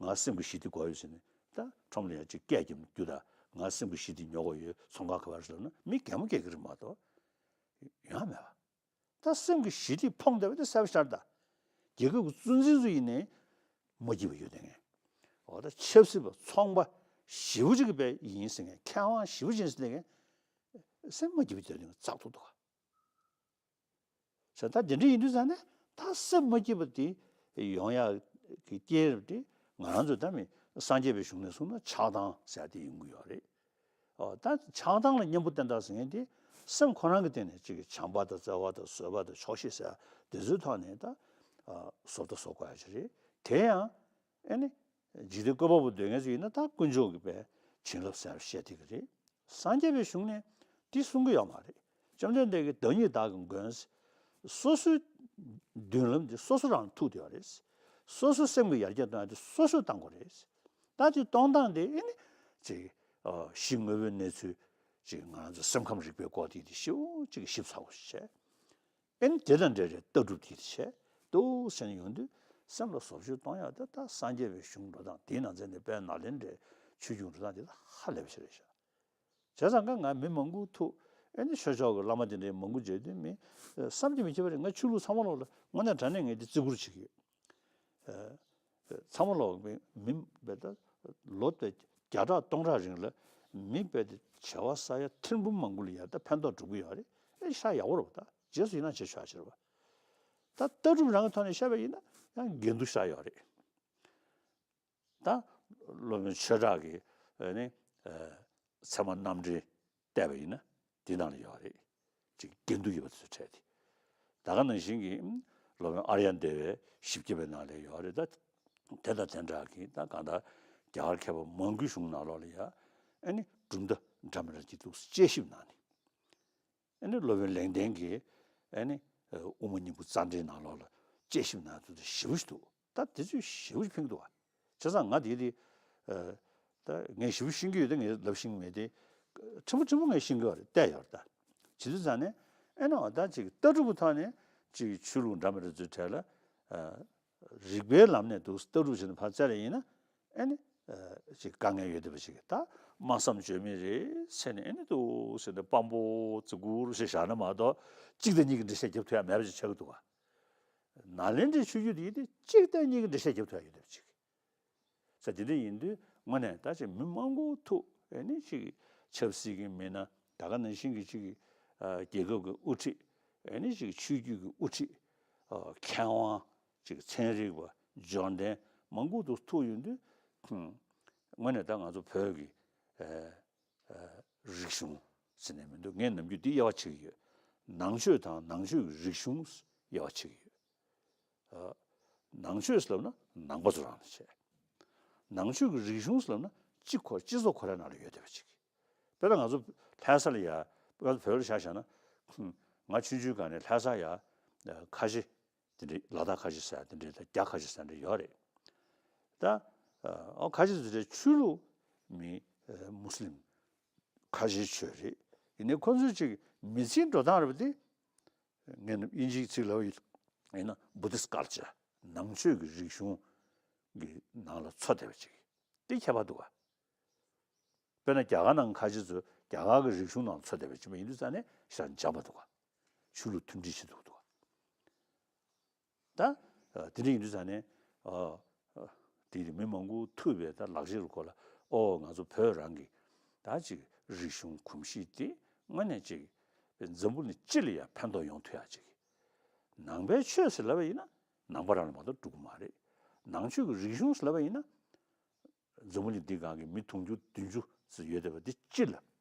ང་སེམས་ཀྱི་ཞི་བདེ་དགོས་ཡོད་ཟེར་ནས་ད་ཁྲོམ་ལ་ཡ་ཅིག་སྐད་རྒྱབ་ནས་རྒྱུ་ད་ང་སེམས་ཀྱི་ཞི་བདེ་ཉོ་དགོས་ཡོད། ཚོང་ཁང་ག་པར་ཟེར་ན་མི་གད་མོ་བགད་ཀྱི་རེད་མ་གཏོགས་ཡོང་ཡ་མེད་པ། ད་སེམས་ཀྱི་ཞི་བདེ་ཕོངས་བསྡད་པ་དེ་གསལ་པོ་ཤར་ད། རྒྱལ་ཁབ་ཀྱི་གཙོ་འཛིན་ཚོ་ཡིན་ནའི་མ་སྐྱིད་པ་ཡོད་དེ་ངས། འོ་ད་ཆབ་སྲིད་པ་ཚོང་པ་ཞེ་པོ་ཅིག་གི་པའི་ཡིན་ཟེར་མཁན། མཁས་དབང་ཞེ་པོ་ཅིག་ཡིན་ཟེར་མཁན་སེམས་མ་སྐྱིད་པ་དེ་ནས་བཙག་ཐུབ་འདུག་ག་ས་ད་དེ་འདྲ་ཡིན་དུས་ཙང་ནས་ད་སེམས་མ་སྐྱིད་པ་དེ་ཡོང་ཡག་གི་རྐྱེན་རེད་དེ། ང་རང་ཚོ་ད་མི་སངས་རྒྱས་པའི་གཞུང་ནས་གསུངས་ན་ཆགས་སྡང་ཟེར་ཡ་དེ་ཡོང་གི་ཡོད་རེད། ཨོ་ད་ཆགས་སྡང་ལ་གཉེན་པོ་བསྟེན་སྟངས་ཟེར་མཁན་དེ་སེམས་ཁོ་རང་གི་སྟེང་ནས་ཅིག་གི་བྱམས་པ་དང་བརྩེ་བ་དང་བཟོད་པ་དང་ཆོག་ཤེས་ཟེར་ཡ་དེ་ཚོའི་ཐོག་ནས་ད་ཨ་བཟོ་ལྟ་བཟོ་དགོས་ཡ་ཅིག་རེད། དེ་ཡང་ཨེ་ནི་འཇིག་རྟེན་བཀོད་པ་པོ་འདོད་མཁན་ཚོ་ཡིན་ན་ད་དཀོན་མཆོག་གི་པའི་བྱིན་རླབས་ཟེར་བཤད་བསྡད་ཀྱི་རེད། སངས་རྒྱས་པའི་གཞུང་ནས་འདི་གསུང་གི་ཡོད་མ་རེད། བཅོམ་ལྡན་འདས་ཀྱིས་བདག་ཉིད་བདག་གི་མགོན། སོ་སོའི་མདུན་ལམ་འདི་སོ་སོ་རང་ཐུག་བསྡད་ཡོད་རེད། སོ་སོ་སེམས་ཀྱི་ཡར་རྒྱས་གཏོང་ཡ་དེ་སོ་སོས་གཏང་དགོས་རེད། ད་དེ་གཏོང་སྟངས་དེ་ཨེ་ནི་ཅིག་ཨ་གཞི་དངོས་པོའི་གནས་ཚུལ་ཅིག་ང་རང་ཚོ་སེམས་ཁམས་རིག་པའི་སྐོར་དེ་དེ་ཞེ་པོ་ཅིག་ཞིབ་ཚགས་པོ་ཞིག་བྱས། ཨེ་ནི་དེ་དང་འབྲེལ་བའི་ལྟ་གྲུབ་དེ་དེ་བྱས་འདུག་ཟེར་ནས་ཡོང་དུས་སེམས་ལ་བཟོ་བཅོས་གཏོང་ཡག་དེ་ད་སངས་རྒྱས་པའི་གཞུང་འགྲོ་སྟངས་དེའི་ནང་ཚན་དེ་དཔལ་ནཱ་ལེནྡྲའི་ཆོས་འབྱུང་འགྲོ་སྟངས་དེ་ད་ཧ་ལས་པ་ཞིག་རེད་ཤག་བྱས་ཙང་ཀ་ང་མི་མང་པོ་ཐུག་ཨེ་ནི་ཆོས་ཕྱོགས་ཀྱི་བླ་མ་དེ་འདྲའི་མང་པོ་མཇལ་དུས་མི་བསམ་གྱིས་མི་ཁྱབ་པ་རེད། ང་ཆོས་ལུགས་ཚང་མ་ལོག་ལ་དངོས་གནས་དྲང་གནས་ངས་འདི་བརྩི་བཀུར་བྱེད་ཀྱི་ཡོད། ཚང་མ་ལོག་མི་མི་བས་ད་ལོ་དེ་བརྒྱ་ཕྲག་སྟོང་ཕྲག་རིང་ལ་མི་བས་ད་བྱེ་བ་ས་ཡ་ཐེར་འབུམ་མང་པོ་ལ་ཡ་ད་ཕན་ཐོགས་འགྲོ་གི་ཡོད་རེད། ཨེ་ཤ་ཡག་པོ་རེད་པ། ད་རྗེས་སུ་ཡི་རང་བྱེད་ཆོག་ཡ་ཕྱིར་བ། ད་ལྟ་གྲུབ་རང་གི་ཐོག་ནས་བཤད་པ་ཡིན་ན་ཡང་འགལ་འདུ་ཤ་ཡོད་རེད། ད་སློབ་དཔོན་ཆོས་གྲགས་ཀྱིས་ཨ་ནི་ཨ་ཚད་མ་རྣམ་འགྲེལ་བལྟས་པ་ཡིན་ན་འདི་ནང་ལ་ཡོད་རེད། ཅིག་འགལ་འདུ་ཡོད་པ་དེ་ཚོ་འཕྲད་དེ། ད་ག་ནང་བཞིན་གྱི་སློབ་དཔོན་ཨཱརྱ་དེ་བའི་ཞིབ་རྒྱས་པའི་ནང་ལ་ཡོད་རེད། ད་དེ་དང་དེ་འདྲ་གི་ད་གང་ལྟར་རྒྱ་གར་མཁས་པ་མང་པོའི་གཞུང་ནང་ལོགས་ལ་ཡ་ཨ་ནི་གྲུབ་མཐའ་འདྲ་མི་འདྲ་ཅིག་འདུག་དཔྱད་ཞིབ་གནང་ནས། ཨ་ནི་སློབ་དཔོན་ལེགས་ལྡན་གྱིས་ཨ་ནི་དབུ་མ་སྙིང་པོ་རྩ་འགྲེལ་ནང་ལོགས་ལ་དཔྱད་ཞིབ་གནང་ཚུལ་དེ་ཞེ་པོ་ཞིག་འདུག་ད་དེ་ཚོས་ཞེ་པོ་ཞིག་ཕན་གྱི་འདུག་བ། བྱས་ཙང་ང་དེ་དེ་ད་ངས་ཞེ་པོ་ཤེས་ཀྱི་ཡོད་དེ་ངས་ལབ་ཤེས་ཀྱི་མེད་དེ། ཕྲན་བུ་ཕྲན་བུ་ངས་ཤེས་ཀྱི་ཡོད་རེད། བལྟས་ཡོད་རེད་ད། བྱེད་དུས་ཙང་ནས་ཨ་ནི་འོ་ད་ཅིག་ལྟ་གྲུབ་ཀྱི་ཐོག་ནས་ཅིག་ཆོས་ལུགས་འདྲ་མི་འདྲ་ཚོའི་གྲས་ལ་རིགས་པའི་ལམ་ནས་འདུག་ལྟ་གྲུབ་བྱས་ནས་ཕར་བཙལ་རེ་ཡིན་ན། ཨེ་ནི། ཅིག་དཀའ་ངལ་ཡོད་བསྡད་པ་ཞིག་ད་སྨྲ་བསམ་བརྗོད་མེད་རེད་ཟེར་ནས་ཨེ་ནི་འདུག་ཟེར་ནས་དཔང་པོ་བརྩི་བཀུར་ཞེས་བཞག་ན་མ་གཏོགས་གཅིག་དང་གཉིས་ཀྱི་འགྲེལ་བཤད་རྒྱབ་ཐུབ་ཡ་མེད་པ་ཞིག་ཆགས་ཀྱི་འདུག་ག་ནཱ་ལེནྡྲའི་ཆོས་བརྒྱུད་དེ་ཡིན་ཏེ་གཅིག་དང་གཉིས་ཀྱི་འགྲེལ་བཤད་རྒྱབ་ཐུབ་ཡ་ཡོད་བསྡད་པ་ཞིག་ས་དེ་འདྲ་ཡིན་དུས་དངོས་གནས་ད་ཅིག་མི་མང་པོ་ཐུག་ཨེ་ནི་ཅིག་ཆབ་སྲིད་ཀྱི་མི་སྣ་ད་ག་ནང་བཞིན་གྱི་ཅིག་རྒྱལ་ཁབ་ཀྱི་དབུ་ཁྲིད་ ཨེ་ནི་ཅིག་ཆོས་བརྒྱུད་ཀྱི་དབུ་ཁྲིད། ཨ། མཁས་དབང་། ཅིག་ཚན་རིག་པ། འབྱོར་ལྡན་མང་པོ་འདུག་ཐུག་ཡོང་དུས། ཧུམ། དངོས་གནས་ད་ང་ཚོ་བོད་ཀྱི་ཨ། ཨ། རིག་གཞུང་ཟེར་ནས་མི་འདུག་ངས་ནམ་རྒྱུན་འདི་དབྱེ་བ་ཕྱེ་གི་ཡོད། ནང་ཆོས་དང་ནང་ཆོས་ཀྱི་རིག་གཞུང་དབྱེ་བ་ཕྱེ་གི་ཡོད། ཨ། ནང་ཆོས་ཟེར་ལབ་ན་ནང་པ་ཚོ་རང་ལ་བྱས། ནང་ཆོས་ཀྱི་རིག་གཞུང་ཟེར་ལབ་ན་སྤྱི་ཁོ་སྤྱི་ཚོགས་ཁོ་རའི་ནང་ལ་ཡོད་བསྡད་པ་ཅིག་དཔེར་ན་ང་ཚོ་ལྷ་ས་ལ་ཡ། ང་ཚོ་བོད་ལ་བཞག་བཞག་ན། ཧུམ། ང་ཆུང་ཆུང་སྒང་ནས་ལྷ་ས་ཡ། ཨ། ཁ་ཆེ་དེ་འདྲའི་ལ་དྭགས་ཁ་ཆེ་ཟེར་ཡ་དེ་འདྲའི་དང་རྒྱ་ཁ་ཆེ་ཟེར་ཡ་འདྲ་ཡོད་རེད། ད། ཨ། ཁ་ཆེ་དེ་འདྲའི་ཆོས་ལུགས་མི། ཨ། མུ་སི་ལིམ་ཁ་ཆེའི་ཆོས་རེད། ཡིན་ནའི་ཁོ་ཚོའི་ཅིག་མི་ཚེའི་འགྲོ་སྟངས་རེད་པ་དེ། ངས་དབྱིན་ཇིའི་ཚིག་ལབ་ཡིན་ན་Buddhist culture། ནང་ཆོས་ཀྱི་རིག་གཞུང་གི་ནང་ལ་འཚོ་བསྡད་པ་ཅིག་དེ་ཁྱད་པར་འདུག་ག་དཔེར་ན་རྒྱ་གར་ནང་ཁ་ཆེ་ཚོས་རྒྱ་གར་གྱི་རིག་གཞུང་ནང་འཚོ་བསྡད་པ་ཅིག་མ་ཡིན་དུས་ཙང་ནས་ཞེ་དྲག་འཇམ་པ་འདུག་ག་ཆོས་ལུགས་མཐུན་སྒྲིལ་བྱེད་ཐུབ་འདུག་ག་ད། ཨ། དེ་འདྲ་ཡིན་དུས་ཙང་ནས། ཨ། ཨ། དེ་ཡིན་མི་མང་པོ་ཐུག་པའི་ད་ལག་ཤེས་རུ་ཁོ་ལ། ཨོ། ང་ཚོ་བོད་རང་གི་ད་ཅིག་རིག་གཞུང་གོམས་གཤིས་དེ་དངོས་གནས་ཅིག་འཛམ་བུ་གླིང་སྤྱི་ལ་ཡང་ཕན་ཐོགས་ཡོང་ཐུབ་ཡ་ཅིག་ནང་པའི་ཆོས་ཟེར་ལབ་པ་ཡིན་ན་ནང་པ་རང་ལ་མ་གཏོགས་འགྲོ་གི་མ་རེད། ནང་ཆོས་ཀྱི་རིག་གཞུང་ཟེར་ལབ་པ་ཡིན་ན། འཛམ་བུ་གླིང་འདི་སྒང་གི་མི་དུང་ཕྱུར་བདུན་ཅུ་ཙམ་ཡོད་བསྡད་པ་འདི་སྤྱི་ལ་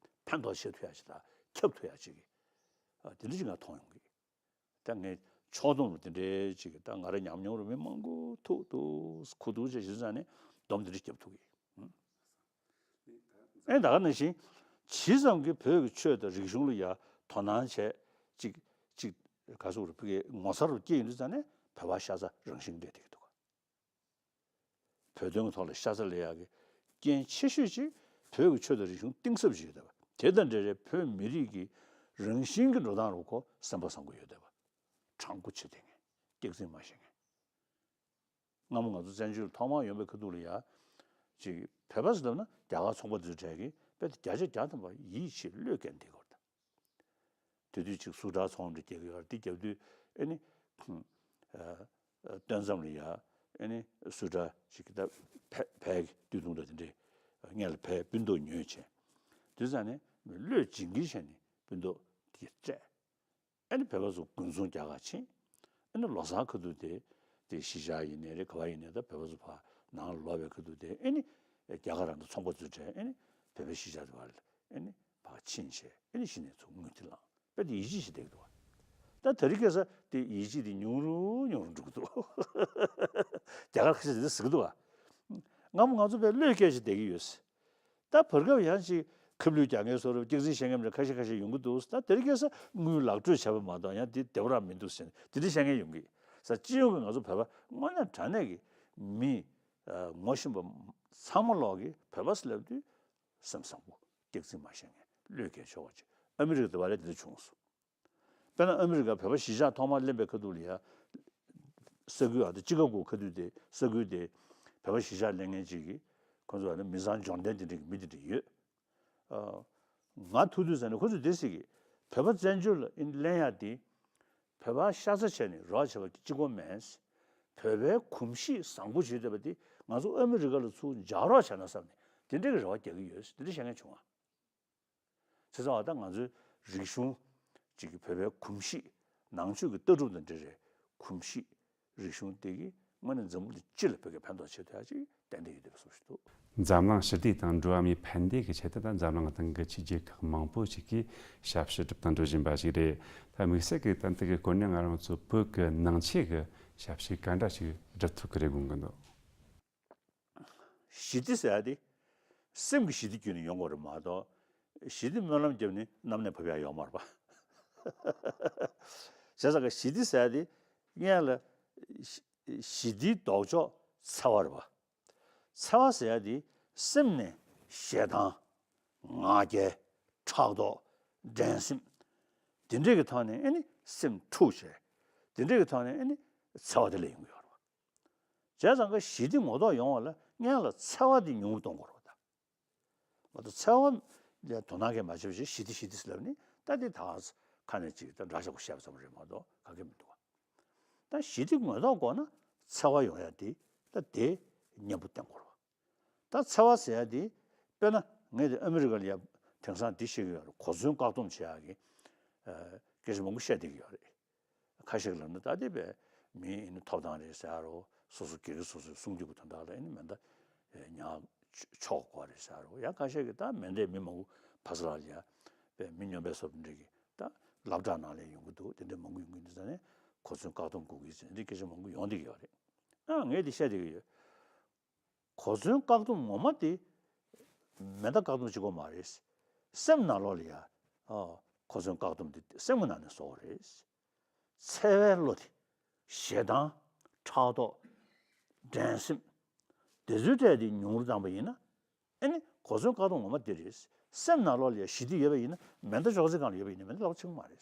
ཕན་ཐོགས་བྱེད་ཐུབ་ཡ་ཅིག་དང་ཁྱབ་ཐུབ་ཡ་ཅིག་ཨ། དེ་འདྲ་ཅིག་ང་མཐོང་ཡོང་གི་ད་ངས་ཕྱོགས་བསྡོམས་རུ་དེ་འདྲའི་ཅིག་ད་ང་རང་ཉམས་མྱོང་རུ་མི་མང་པོ་ཐུག་འདུག་ཁུ་འདུག་ཅེས་ཞུ་ཙང་ནས་སྡོམ་དེ་འདྲ་རྒྱབ་ཐུབ་ཀྱི། ཨེ། ད་ག་ནང་བཞིན་ཇི་ཙམ་གྱིས་བོད་ཀྱི་ཆོས་དང་རིག་གཞུང་ལ་ཡ་དོ་སྣང་བྱས། ཅིག་ཅིག་ག་ཟེར་རུ་ཕ་གི་ངོ་མཚར་རུ་སྐྱེ་ཡོང་དུས་ཙང་ནས་བོད་པ་ཤ་ཚ་རང་བཞིན་འདྲེས་བསྡད་ཀྱི་འདུག་བོད་དོན་གྱི་ཐོག་ལ་ཤ་ཚ་ལས་ཡག་གི་རྐྱེན་ཆེ་ཤོས་ཅིག་བོད་ཀྱི་ཆོས་དང་རིག་གཞུང་གཏིང་ཟབ་ཅིག་ཡོད་བསྡད་པ་དེ་དང་འབྲེལ་བའི་བོད་མི་རིགས་ཀྱི་རང་བཞིན་གྱི་འགྲོ་སྟངས་རུ་ཁོ་སེམས་པ་བཟང་པོ་ཡོད་བསྡད་པ། དྲང་པོ་བྱེད་བསྡད་མཁན། སྐྱག་རྫུན་མ་བཤད་མཁན། སྔ་མོ་ང་ཚོ་བཙན་བྱོལ་ཐོག་མར་ཡོང་བའི་ཁ་ཐུག་ལ་ཡ། ཅིག་བོད་པ་ཟེར་ལབ་ན་རྒྱ་གར་ཚོང་པ་ཚོའི་གྲས་ཀྱིས་དཔེ་དེ་བརྒྱ་ཆ་བརྒྱ་ཐམ་པ་ཡིད་ཆེས་བློས་འགེལ་བསྡད་ཀྱི་ཡོད་རེད། དེ་དུས་ཅིག་སུ་ཊར་ཚོང་འདྲ་རྒྱག་གི་ཡོད་རེད། དེ་རྒྱབ་དུས་ཨེ་ནི། ཨ། ཨ། སྟོན་མཚམས་ལ་ཡ། ཨེ་ནི་སུ་ཊར་ཅིག་གི་ད་ཕད་ཕད་ཀྱི་སྟོད་ཐུང་འདྲ་དེ་འདྲས་སྔོན་ལ་ཕད་སྤུན་ཏོག་ཉོས་བྱས། དེ་ཙང་ནས་བློས་བྱིན་གྱིས་བྱས་ནས་སྤུན་ཏོག་དེ་སྤྲད། ཨ་ནི་བོད་པ་ཚོ་དགུན་ཚོང་རྒྱག་གར་ཕྱིན། ཨ་ནི་ལོ་གསར་ཁ་ཐུག་དེ། དེ་གཞིས་ཆགས་ཡིན་ནའི་རེད། ག་པར་ཡིན་ནའི་ད་བོད་པ་ཚོ་ཕར་ནང་ལ་ལོག་པའི་ཁ་ཐུག་དེ། ཨ་ནི་རྒྱ་གར་རང་དང་ཚོང་པ་ཚོའི་གྲས། ཨ་ནི་བོད་པའི་གཞིས་ཆགས་དེ་བར་ལ་ཨ་ནི་ཕར་ཕྱིན་བྱས། ཨ་ནི་གཞི་ནས་ཚུར་དངུལ་དེ་བླངས། དཔེ་དེ་ཡིད་ཆེས་ཤིག་བསྡད་ཀྱི་འདུག་བ། ད་དེ་རིང་ཁ་སང་དེ་ཡིད་ཆེས་དེ་ཉུང་རུ་ཉུང་རུ་འགྲོ་གི་འདུག་རྒྱ་གར་ཁ་ཤས་དེ་འདྲ་ཟེར་གྱི་འདུག་བ། སྔ་མོ་ང་ཚོ་དཔེ་བློས་བཀལ་བྱས་བསྡད་ཀྱི་ཡོད། ད་བར་སྐབས་ཡང་ཅིག་ཁབ་ལུད་རྒྱག་མཁན་བཟོ་འདྲ། སྐྱག་རྫུན་བཤད་མཁན་འདྲ་ཁ་ཤས་ཁ་ཤས་ཡོང་གི་འདུག་ད་དེ་རིང་ཁ་སང་དངུལ་ལག་སྤྲོད་བྱས་པ་མ་གཏོགས་ཡང་དེ་བདེ་པོ་རང་མི་འདུག་ཟེར་ནས་དེ་འདྲ་བཤད་མཁན་ཡོང་གི། ས་སྤྱི་ཡོངས་ཀྱི་ང་ཚོ་བོད་པ་དངོས་གནས་དྲང་གནས་ཀྱི་མི། ཨ། ངོ་ཤེས་པ་ཚང་མ་ལོག་གིས་བོད་པ་ཟེར་ལབ་དུས་སེམས་བཟང་པོ། སྐྱག་རྫུན་མ་བཤད་མཁན། བློས་འགེལ་ཆོག་པ་ཅིག་ཨ་མི་རི་ཀ་དེ་བ་ལས་དེ་འདྲ་བྱུང་སོང་། དཔེར་ན་ཨ་མི་རི་ཀ་བོད་པ་གཞིས་ཆགས་ཐོག་མར་གླེང་པའི་ཁ་ཐུག་ལ་ཡ། ས་ཁུལ། ཨ། ད་ཅི་ཀ་གོ་ཁ་ཐུག་དེ། ས་ཁུལ་དེ་བོད་པ་གཞིས་ཆགས་གླེང་མཁན་ཅིག་གིས། ཁོ་ཚོ་ཨ་ནི་མི་ཚང་འབྱོར་ལྡན་དེ་འདྲ་གི་མི་དེ་འདྲ་ཡོད། ཨ། ང་ཐུག་དུས་ཙ་ནས་ཁོ་ཚོས་དེ་ཟེར་གི། བོད་པ་བཙན་བྱོལ་ལ་ཨེ་གླེང་ཡ་དེ། བོད་པ་ཤ་ཚ་བྱས་ནས་རོགས་བྱས་པ་གཅིག་པོ་མིན། བོད་པའི་གོམས་གཤིས་བཟང་པོ་བྱེད་བསྡད་པ་དེ་ང་ཚོ་ཨ་མི་རི་ཀ་ལ་ཚུར་འཇགས་རོགས་བྱས་ན་བསམ་ནས་དེ་འདྲ་གི་རེ་བ་རྒྱག་གི་ཡོད། དེ་འདྲ་བཤད་མཁན་བྱུང་བ། བྱས་ཙང་ད་ང་ཚོའི་རིག་གཞུང་། གཅིག་གི་བོད་པའི་གོམས་གཤིས། ནང་ཆོས་ཀྱི་ལྟ་གྲུབ་དང་འབྲེལ་བའི་གོམས་གཤིས། རིག་གཞུང་དེ་གིས་དངོས་གནས་འཛམ་བུ་གླིང་སྤྱི་ལ་བོད་ཀྱིས་ཕན་ཐོགས་བྱེད་ཐུབ་ཡ་ཅིག་ཏན་ཏན་ཡོད་བསྡད་པའི་བཟོ་ཞིག་འདུག་འཛམ་གླིང་ཞི་བདེ་དང་འགྲོ་བ་མིའི་ཕན་བདེ་གི་ཆེད་དུ། ད་འཛམ་གླིང་སྟེང་གི་ཆེས་རྒྱལ་ཁག་མང་པོ་ཞིག་གིས་ཞབས་ཞུ་སྒྲུབ་དང་སྒྲུབ་བཞིན་པ་ཞིག་རེད། ད་དམིགས་བསལ་གྱི་ད་ལྟ་གི་སྐོར་ནས་ང་རང་ཚོ་བོད་ཀྱི་ནང་ཆོས་ཀྱི་ཞབས་ཞུ་ག་འདྲ་ཞིག་སྒྲུབ་ཐུབ་ཀྱི་རེད་དགོངས་ཀྱི་འདུག་ཞི་བདེ་ཟེར་ཡ་དེ་སེམས་ཀྱི་ཞི་བདེ་བརྒྱུད་ནས་ཡོང་དགོས་རེད་མ་གཏོགས། ཞི་བདེ་སྨོན་ལམ་བརྒྱབ་ནས་གནམ་ནས་བབས་ཡ་ཡོད་མ་རེད་པ། བྱས་ཙང་ཀ་ཞི་བདེ་ཟེར་ཡ་དེ་སྔོན་ལ་ཞི་ཞི་བདེའི་ལྡོག་ཕྱོགས་འཚེ་བ་རེད་པ། འཚེ་བ་ཟེར་ཡ་དེ་སེམས་ནས་ཞེ་སྡང་། ང་རྒྱལ། ཕྲག་དོག། འགྲན་སེམས། དེ་འདྲས་ཀྱི་ཐོག་ནས་ཨེ་ནི་སེམས་འཁྲུགས་བྱས། དེ་འདྲས་ཀྱི་ཐོག་ནས་ཨེ་ནི་འཚེ་བ་དེ་སླེབས་ཡོང་གི་ཡོད་རེད་པ། བྱས་ཙང་ཀ་ཞི་བདེ་ངོ་ཐོག་ཡོང་བ་ལ་སྔོན་ལ་འཚེ་བ་དེ་ཉུང་རུ་གཏོང་དགོས་རེད་པ། ད་མ་གཏོགས་འཚེ་བ་ལ་དོ་སྣང་གང་མ་བྱས་པ་བྱས་ཞི་བདེ་ཞི་བདེ་ཟེར་ལབ་ནས་ད་དེ་ད་ཁ་ནས་ཅིག་ད་འདྲ་ཆགས་པོ་བཤད་པ་ཙམ་རེད་མ་གཏོགས་ག་གེ་མི་འདུག་པ། ད་ཞི་བདེ་ངོ་ཐོག་དགོས་ན་འཚེ་བ་ཡོང་ཡ་དེ་ད་དེ་མཉམ་པོ་བསྟེན་དགོས་རེད་པ། ད་འཚེ་བ་ཟེར་ཡ་དེ་དཔེར་ན་ངས་དེ་ཨ་མི་རི་ཀ་ལ་ཡ་དེང་སང་འདི་བཤད་ཀྱི་ཡོད་རེད། གོ་མཚོན་བཀག་སྡོམ་བྱེད་ཡ་གི་ཨ་སྐད་ཆ་མང་པོ་བཤད་བསྡད་ཀྱི་ཡོད་རེད། ཁ་ཤས་ལབ་ན་ད་དེ་བས་མི་ཨེ་ནི་ཐོབ་ཐང་རེད་ཟེར་རོ། སོ་སོ་སྒེར་གྱི་སོ་སོའི་སྲུང་སྐྱོབ་ཀྱི་དོན་དག་ལ་ཨེ་ནི་མེ་མདའ་ཉར་ཆོག་དགོས་རེད་ཟེར་རོ། ཡང་ཁ་ཤས་ཀྱིས་ད་མེ་མདའི་མི་མང་པོ་ཕ་ས་ལ་ཡ་བས་མི་སྨྱོན་པའི་སོབ་འདྲེ་གི་ད་སློབ་གྲྭ་ནང་ལ་ཡོང་གི་འདུག་དེ་འདྲ་མང་པོ་ཡོང་གི་འདུག་ཟེར་ནས་གོ་མཚོན་བཀག་སྡོམ་དགོས་ཀྱི་ཟེར་འདི་སྐད་ཆ་མང་པོ་ཡོང་བསྡད་ཀྱི་ཡོད་རེད། ཨ་ངས་འདི་བཤད་བསྡད་ཀྱི་ཡོད། གོ་མཚོན་བཀག་སྡོམ་ངོ་མ་དེ་མེ་མདའ་བཀག་སྡོམ་བྱེད་དགོས་མ་རེད། སེམས་ནང་ལོགས་ལ་ཡ་ཨ་གོ་མཚོན་བཀག་སྡོམ་དེ་སེམས་ཀྱི་ནང་ནས་བཟོ་དགོས་རེད། འཚེ་བའི་བློ་དེ་ཞེ་སྡང་ཕྲག་དོག་འགྲན་སེམས་དེ་ཚོའི་གྲས་དེ་ཉུང་རུ་བཏང་པ་ཡིན་ན་ཨེ་ནི་གོ་མཚོན་བཀག་སྡོམ་ངོ་མ་དེ་རེད། སེམས་ནང་ལོགས་ལ་ཡ་ཞི་བདེ་ཡོད་པ་ཡིན་ན་མེ་མདའ་ཅོག་ཙེ་སྒང་ལ་ཡོད་པ་ཡིན་ན་མེ་མདའ་ལག་པ་འཆང་གི་མ་རེད།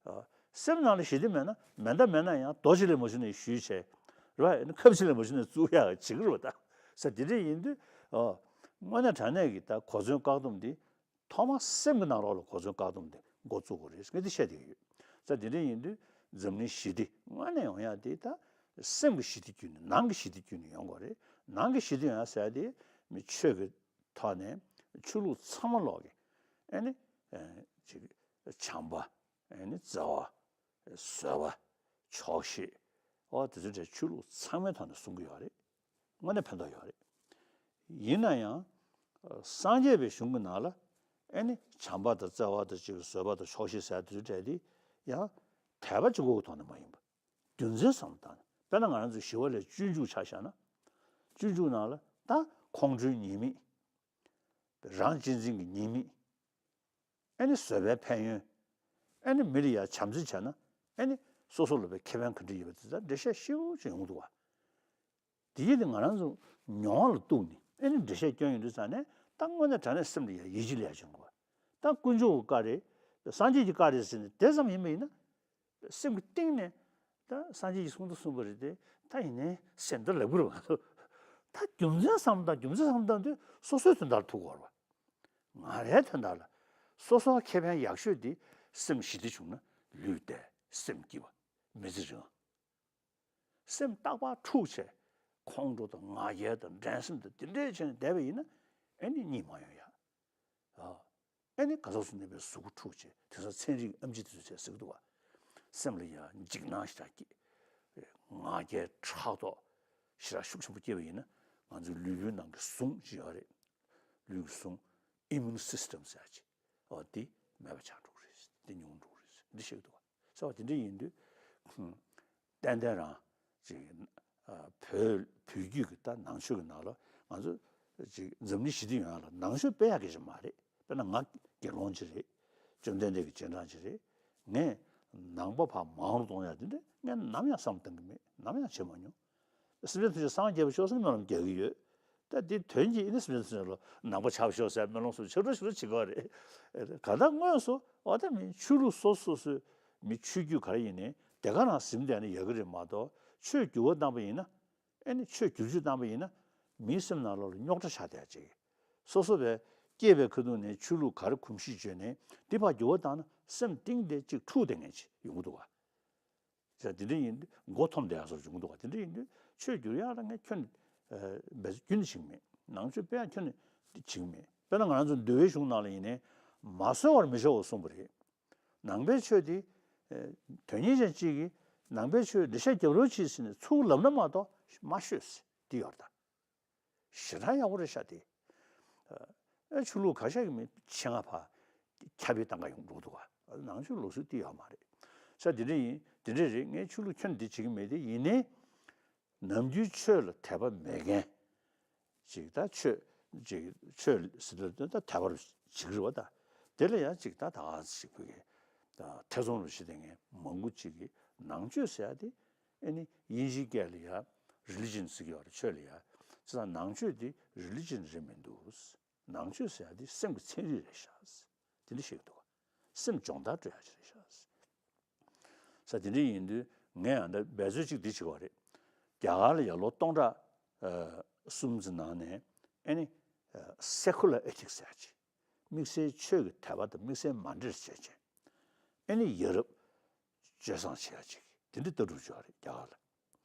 ཨ། སེམས་ནང་ལ་ཞི་བདེ་མེད་ན་མེ་མདའ་མེད་ན་ཡང་རྡོ་གཅིག་ལས་མ་བྱུང་ནས་གཞུས་བྱས། རེད་བ། ཁབ་གཅིག་ལས་མ་བྱུང་ནས་བཙུགས་ཡག་བྱེད་ཀྱི་རེད་བ་ད། ས་དེ་འདྲ་ཡིན་དུས་ཨ། དངོས་གནས་དྲང་གནས་ཀྱི་ད་གོ་མཚོན་བཀག་སྡོམ་འདི་ཐོག་མར་སེམས་ཀྱི་ནང་ལོགས་ལ་གོ་མཚོན་བཀག་སྡོམ་འདི་འགོ་བཙུགས་དགོས་རེད་ངས་འདི་བཤད་བསྡད་ཀྱི་ཡོད། ས་དེ་འདྲ་ཡིན་དུས་འཛམ་གླིང་ཞི་བདེ་དངོས་གནས་ཡོང་ཡག་དེ་ད་སེམས་ཀྱི་ཞི་བདེ་བརྒྱུད་ནས་ནང་གི་ཞི་བདེ་བརྒྱུད་ནས་ཡོང་དགོས་རེད། ནང་གི་ཞི་བདེ་ཡོང་ཡག་ཟེར་ཡག་དེ་མི་ཆོས་ཀྱི་ཐོག་ནས་ཆོས་ལུགས་ཚང་མ་ལོག་གི་ཨེ་ནི་ཨེ་ཅིག་བྱམས་པ། ཨེ་ནི་བརྩེ་བ། བཟོད་པ། ཆོག་ཤེས། ཨོ་དེ་ཚོ་གྲས་ཆོས་ལུགས་ཚང་མའི་ཐོག་ནས་གསུང་གི་ཡོད་རེད། དངོས་གནས་ཕན་ཐོགས་ཡོད་རེད། ཡིན་ན་ཡང་སངས་རྒྱས་པའི་གཞུང་གི་ནང་ལ་ཨེ་ནི་བྱམས་པ་དང་བརྩེ་བ་དང་ཅིག་བཟོད་པ་དང་ཆོག་ཤེས་ཟེར་དེ་ཚོ་གྲས་དེ་ཡང་དད་པ་གཅིག་པོའི་ཐོག་ནས་མ་ཡིན་པ། རྒྱུ་མཚན་བསམ་བློ་བཏང་ནས་དཔེར་ན་ང་རང་ཚོ་ཞི་བ་ལྷས་སྤྱོད་འཇུག་ཆ་བཞག་ན། སྤྱོད་འཇུག་ནང་ལ་ད་ཁོང་ཁྲོའི་ཉེས་དམིགས། རང་གཅེས་འཛིན་གྱི་ཉེས་དམིགས། ཨེ་ནི་བཟོད་པའི་ཕན་ཡོན། ཨེ་ནི་མི་ལ་ཡ་བྱམས་བརྩེ་བྱས་ན་ཨེ་ནི་སོ་སོ་ལ་བའི་ཁེ་ཕན་ག་འདྲ་ཡོད་པ་དེ་ཚོ་འགྲེལ་བཤད་ཞིབ་པོ་ཅིག་ཡོང་གི་འདུག་བ། དེ་ཡིན་དུས་ང་རང་ཚོ་མྱོང་བ་ལ་གཏུགས་ནས་ཨེ་ནི་འགྲེལ་བཤད་སྐྱོན་ཡོང་དུས་ཙང་ནས་ད་དངོས་གནས་དྲང་གནས་སེམས་ལ་ཡ་ཡིད་ཆེས་ལ་ཡ་བྱུང་དགོས། ད་དཀོན་མཆོག་གི་བཀའ་རེད། སངས་རྒྱས་ཀྱི་བཀའ་རེད་ཟེར་ནས་དེ་ཙམ་ཡིན་པ་ཡིན་ན། སེམས་ཀྱི་གཏིང་ནས་ད་སངས་རྒྱས་ཀྱིས་གསུང་དུ་གསུངས་པ་རེད་དེ་ད་ཡིན་ནའི་སེམས་ད་ལབ་དགོས་རེད་བ། ད་རྒྱུ་མཚན་བསམ་དང་རྒྱུ་མཚན་བསམ་དང་དུས་སོ་སོའི་དོན་དག་ལ་ཐུག་དགོས་རེད་བ། ང་རའི་དོན་དག་ལ་སོ་སོ་ཁེ་ཕན་ཡག་ཤོས་དེ་སེམས་ཞི་བདེ་བྱུང་ན་ལུས་བདེ་སེམས་སྐྱིད་པ་མི་ཚེ་རིང་། སེམས་རྟག་པར་འཁྲུག་བྱས་ཁོང་ཁྲོ་དང་ང་རྒྱལ་དང་འགྲན་སེམས་དང་དེ་འདྲས་བྱས་ནས་བསྡད་པ་ཡིན་ན་ཨེ་ནི་གཉིད་མ་ཡོང་ཡ། ཨ། ཨེ་ནི་ག་ཚོད་སུ་གནས་པའི་གཟུགས་པོ་འཁྲུག་བྱས་དེང་སང་ཚན་རིག་ཨེམ་ཆི་དེ་ཚོས་བྱས་ཟེར་གི་འདུག་བ། སེམས་ལ་ཡ་འཇིགས་སྣང་ཞེ་དྲག་སྐྱེས། ང་རྒྱལ་ཕྲག་དོག་ཞེ་དྲག་ཤུགས་ཆེན་པོ་སྐྱེས་པ་ཡིན་ན་ང་ཚོའི་ལུས་པོའི་ནང་གི་ཟུངས་ཅིག་ཡོད་རེད། ལུས་ཀྱི་ཟུངས་ཨི་མུན་སིས་ཊམ་ཟེར་ཡ་ཅིག་ཨོ་དེ་མེད་པ་ཆགས་འགྲོ་གི་རེད། དེ་ཉུང་འགྲོ་གི་རེད་འདི་བཤད་གི་འདུག་བ། ཟེར་བ་དེ་འདྲ་ཡིན་དུས། ཏན་ཏན་རང་ཅིག་ཨ། བོད་བོད་བརྒྱུད་ཀྱི་ད་ནང་ཆོས་ཀྱི་ནང་ལ་ང་ཚོ་ཅིག་འཛམ་གླིང་ཞི་བདེ་ཡོང་ཡ་ལ་ནང་ཆོས་དཔེ་ཡག་གི་ཞིག་མ་རེད། དཔེར་ན་ང་དགེ་སློང་ཅིག་རེད། བཅོམ་ལྡན་འདས་ཀྱི་རྗེས་འབྲང་ཅིག་རེད། ངས་ནང་པ་ཕར་མང་རུ་གཏོང་ཡ་དེ་འདྲ་ངས་ནམ་ཡང་བསམ་བཏང་གི་མེད། ནམ་ཡང་བྱེད་མ་མྱོང་། སེམས་ཅན་ཐམས་ཅད་སངས་རྒྱས་པར་ཤོག་ཟེར་ནས་སྨོན་ལམ་རྒྱག་གི་ཡོད། ད་འདི་དོན་གྱིས་ཨེ་ནི་སེམས་ཅན་ཐམས་ཅད་ལ་ནང་པ་ཆགས་པར་ཤོག་ཟེར་སྨོན་ལམ་སོགས་ཆེ་འགྲོ་ཆེ་འགྲོ་བྱེད་དགོས་རེད། གང་ལྟར་དངོས་སུ་འོ་ད་མི་ཆོས་ལུགས་སོ་སོ་སོའི་མི་ཆོས་བརྒྱུད་ག་རེ་ཡིན་ནའི་དེ་ག་རང་ཟིན་བསྡད་ན་ཡག་གི་རེད་མ་གཏོགས་ཆོས་འགྱུར་བ་བཏང་པ་ཡིན་ན་ཨེ་ནི་ཆོས་བསྒྱུར་བཅོས་བཏང་པ་ཡིན་ན་མིའི་སེམས་ནང་ལོགས་ལ་རྙོག་དྲ་ཆགས་བསྡད་ཅིག་སོ་སོ་བས་སྐྱེས་པའི་ཁ་ཐུག་ནས་ཆོས་ལུགས་ག་རེ་གོམས་གཤིས་བརྗོད་ནའི་འདི་ཕར་འགྱུར་བ་བཏང་ན་སེམས་གཏིང་དེ་ཅིག་འཁྲུག་བསྡད་མཁན་ཅིག་ཡོང་གི་འདུག་ག་ཟེར་དེ་འདྲ་ཡིན་དུས་མགོ་འཐོམས་བསྡད་ཡག་བཟོ་འབྱུང་འདུག་ག་དེ་འདྲ་ཡིན་དུས་ཆོས་བསྒྱུར་ཡག་ལ་ངས་ཁྱོན་ནས་འབད་རྩོལ་ཁྱོན་ནས་བྱེད་ཀྱི་མེད། ནང་ཆོས་སྤེལ་ཡག་ཁྱོན་ནས་བྱེད་ཀྱི་མེད། དཔེར་ན་ང་རང་ཚོ་འདུལ་བའི་གཞུང་ནང་ལ་ཡིན་ནའི་མ་གསོལ་བར་མི་ཆོག་གསུངས་པ་རེད། ནང་པའི་ཆོས་དེ་དོན་གཉེར་ཅན་གཅིག་གིས་ནང་པའི་ཆོས་འགྲེལ་བཤད་རྒྱབ་རོགས་གྱིས་ཟེར་ནས་ཚུར་ལབ་ན་མ་གཏོགས་མ་ཤོད་ཟེར་དེ་ཡོད་རེད་ད། ཞེ་དྲག་ཡག་པོ་རེད་ཤག་དེ། ཨེ་ཆོས་ལུགས་ག་ཤ་གི་མི་ཆེད་མངགས་ཕར་ཁྱབ་སྤེལ་བཏང་ག་ཡོང་འགྲོ་འདུག་ག་ནང་ཆོས་ལུགས་སྲོལ་དེ་ཡོད་མ་རེད། ས་དེ་འདྲ་ཡིན་དེ་འདྲ་རེད། ངས་ཆོས་ལུགས་ཁྱོན་འདི་བྱེད་ཀྱི་མེད་དེ་ཡིན་ནའི། ནམ་རྒྱུན་ཆོས་ལ་དད་པ་མེད་མཁན་ཅིག་ད་ཆོས་ཅིག་ཆོས་ཟེར་དུས་ད་དད་པ་རུ་བྱེད་ཀྱི་རེད་བ་ད། དེ་ལ་ཡང་ཅིག་ད་ད་ག་ཟེ་ཞིག་བོད་ཀྱི་ཐེ་ཚོམ་རུ་བྱེད་བསྡད་མཁན་མང་པོ་ཅིག་གིས་ནང་ཆོས་ཟེར་ཡ་དེ། ཨེ་ནི་དབྱིན་ཇིའི་སྐད་ལ་ཡ་religion་ཟེར་གྱི་ཡོད་རེད་ཆོས་ལ་ཡ། བྱས་ཙང་ནང་ཆོས་འདི་religion་རེད་མི་འདུག་ནང་ཆོས་ཟེར་ཡ་འདི་སེམས་ཀྱི་ཚན་རིག་རེད་ཤག་དེ་འདྲ་བཤད་ཀྱི་འདུག་སེམས་སྦྱོང་བརྡར་སྤྲོད་ཡ་ཅིག་རེད་ཤག་ས་དེ་འདྲ་ཡིན་དུས་ངས་ཡང་འདྲ་འབད་རྩོལ་ཅིག་འདི་བྱེད་ཀྱི་ཡོད་རེད། རྒྱ་གར་ལ་ཡ་ལོ་སྟོང་ཕྲག་གསུམ་ཙམ་ནང་ནས་ཨེ་ནི་secular ethics་ཟེར་ཡ་ཅིག་དམིགས་བསལ་ཆོས་ཀྱི་དད་པ་དང་དམིགས་བསལ་མ་འདྲེས་བྱས་བྱས། ཨེ་ནི་ཡ་རབས་སྤྱོད་བཟང་བྱེད་ཡ་ཅིག་དེ་འདྲ་ལྟ་གྲུབ་ཅིག་ཡོད་རེད་རྒྱ་གར་ལ།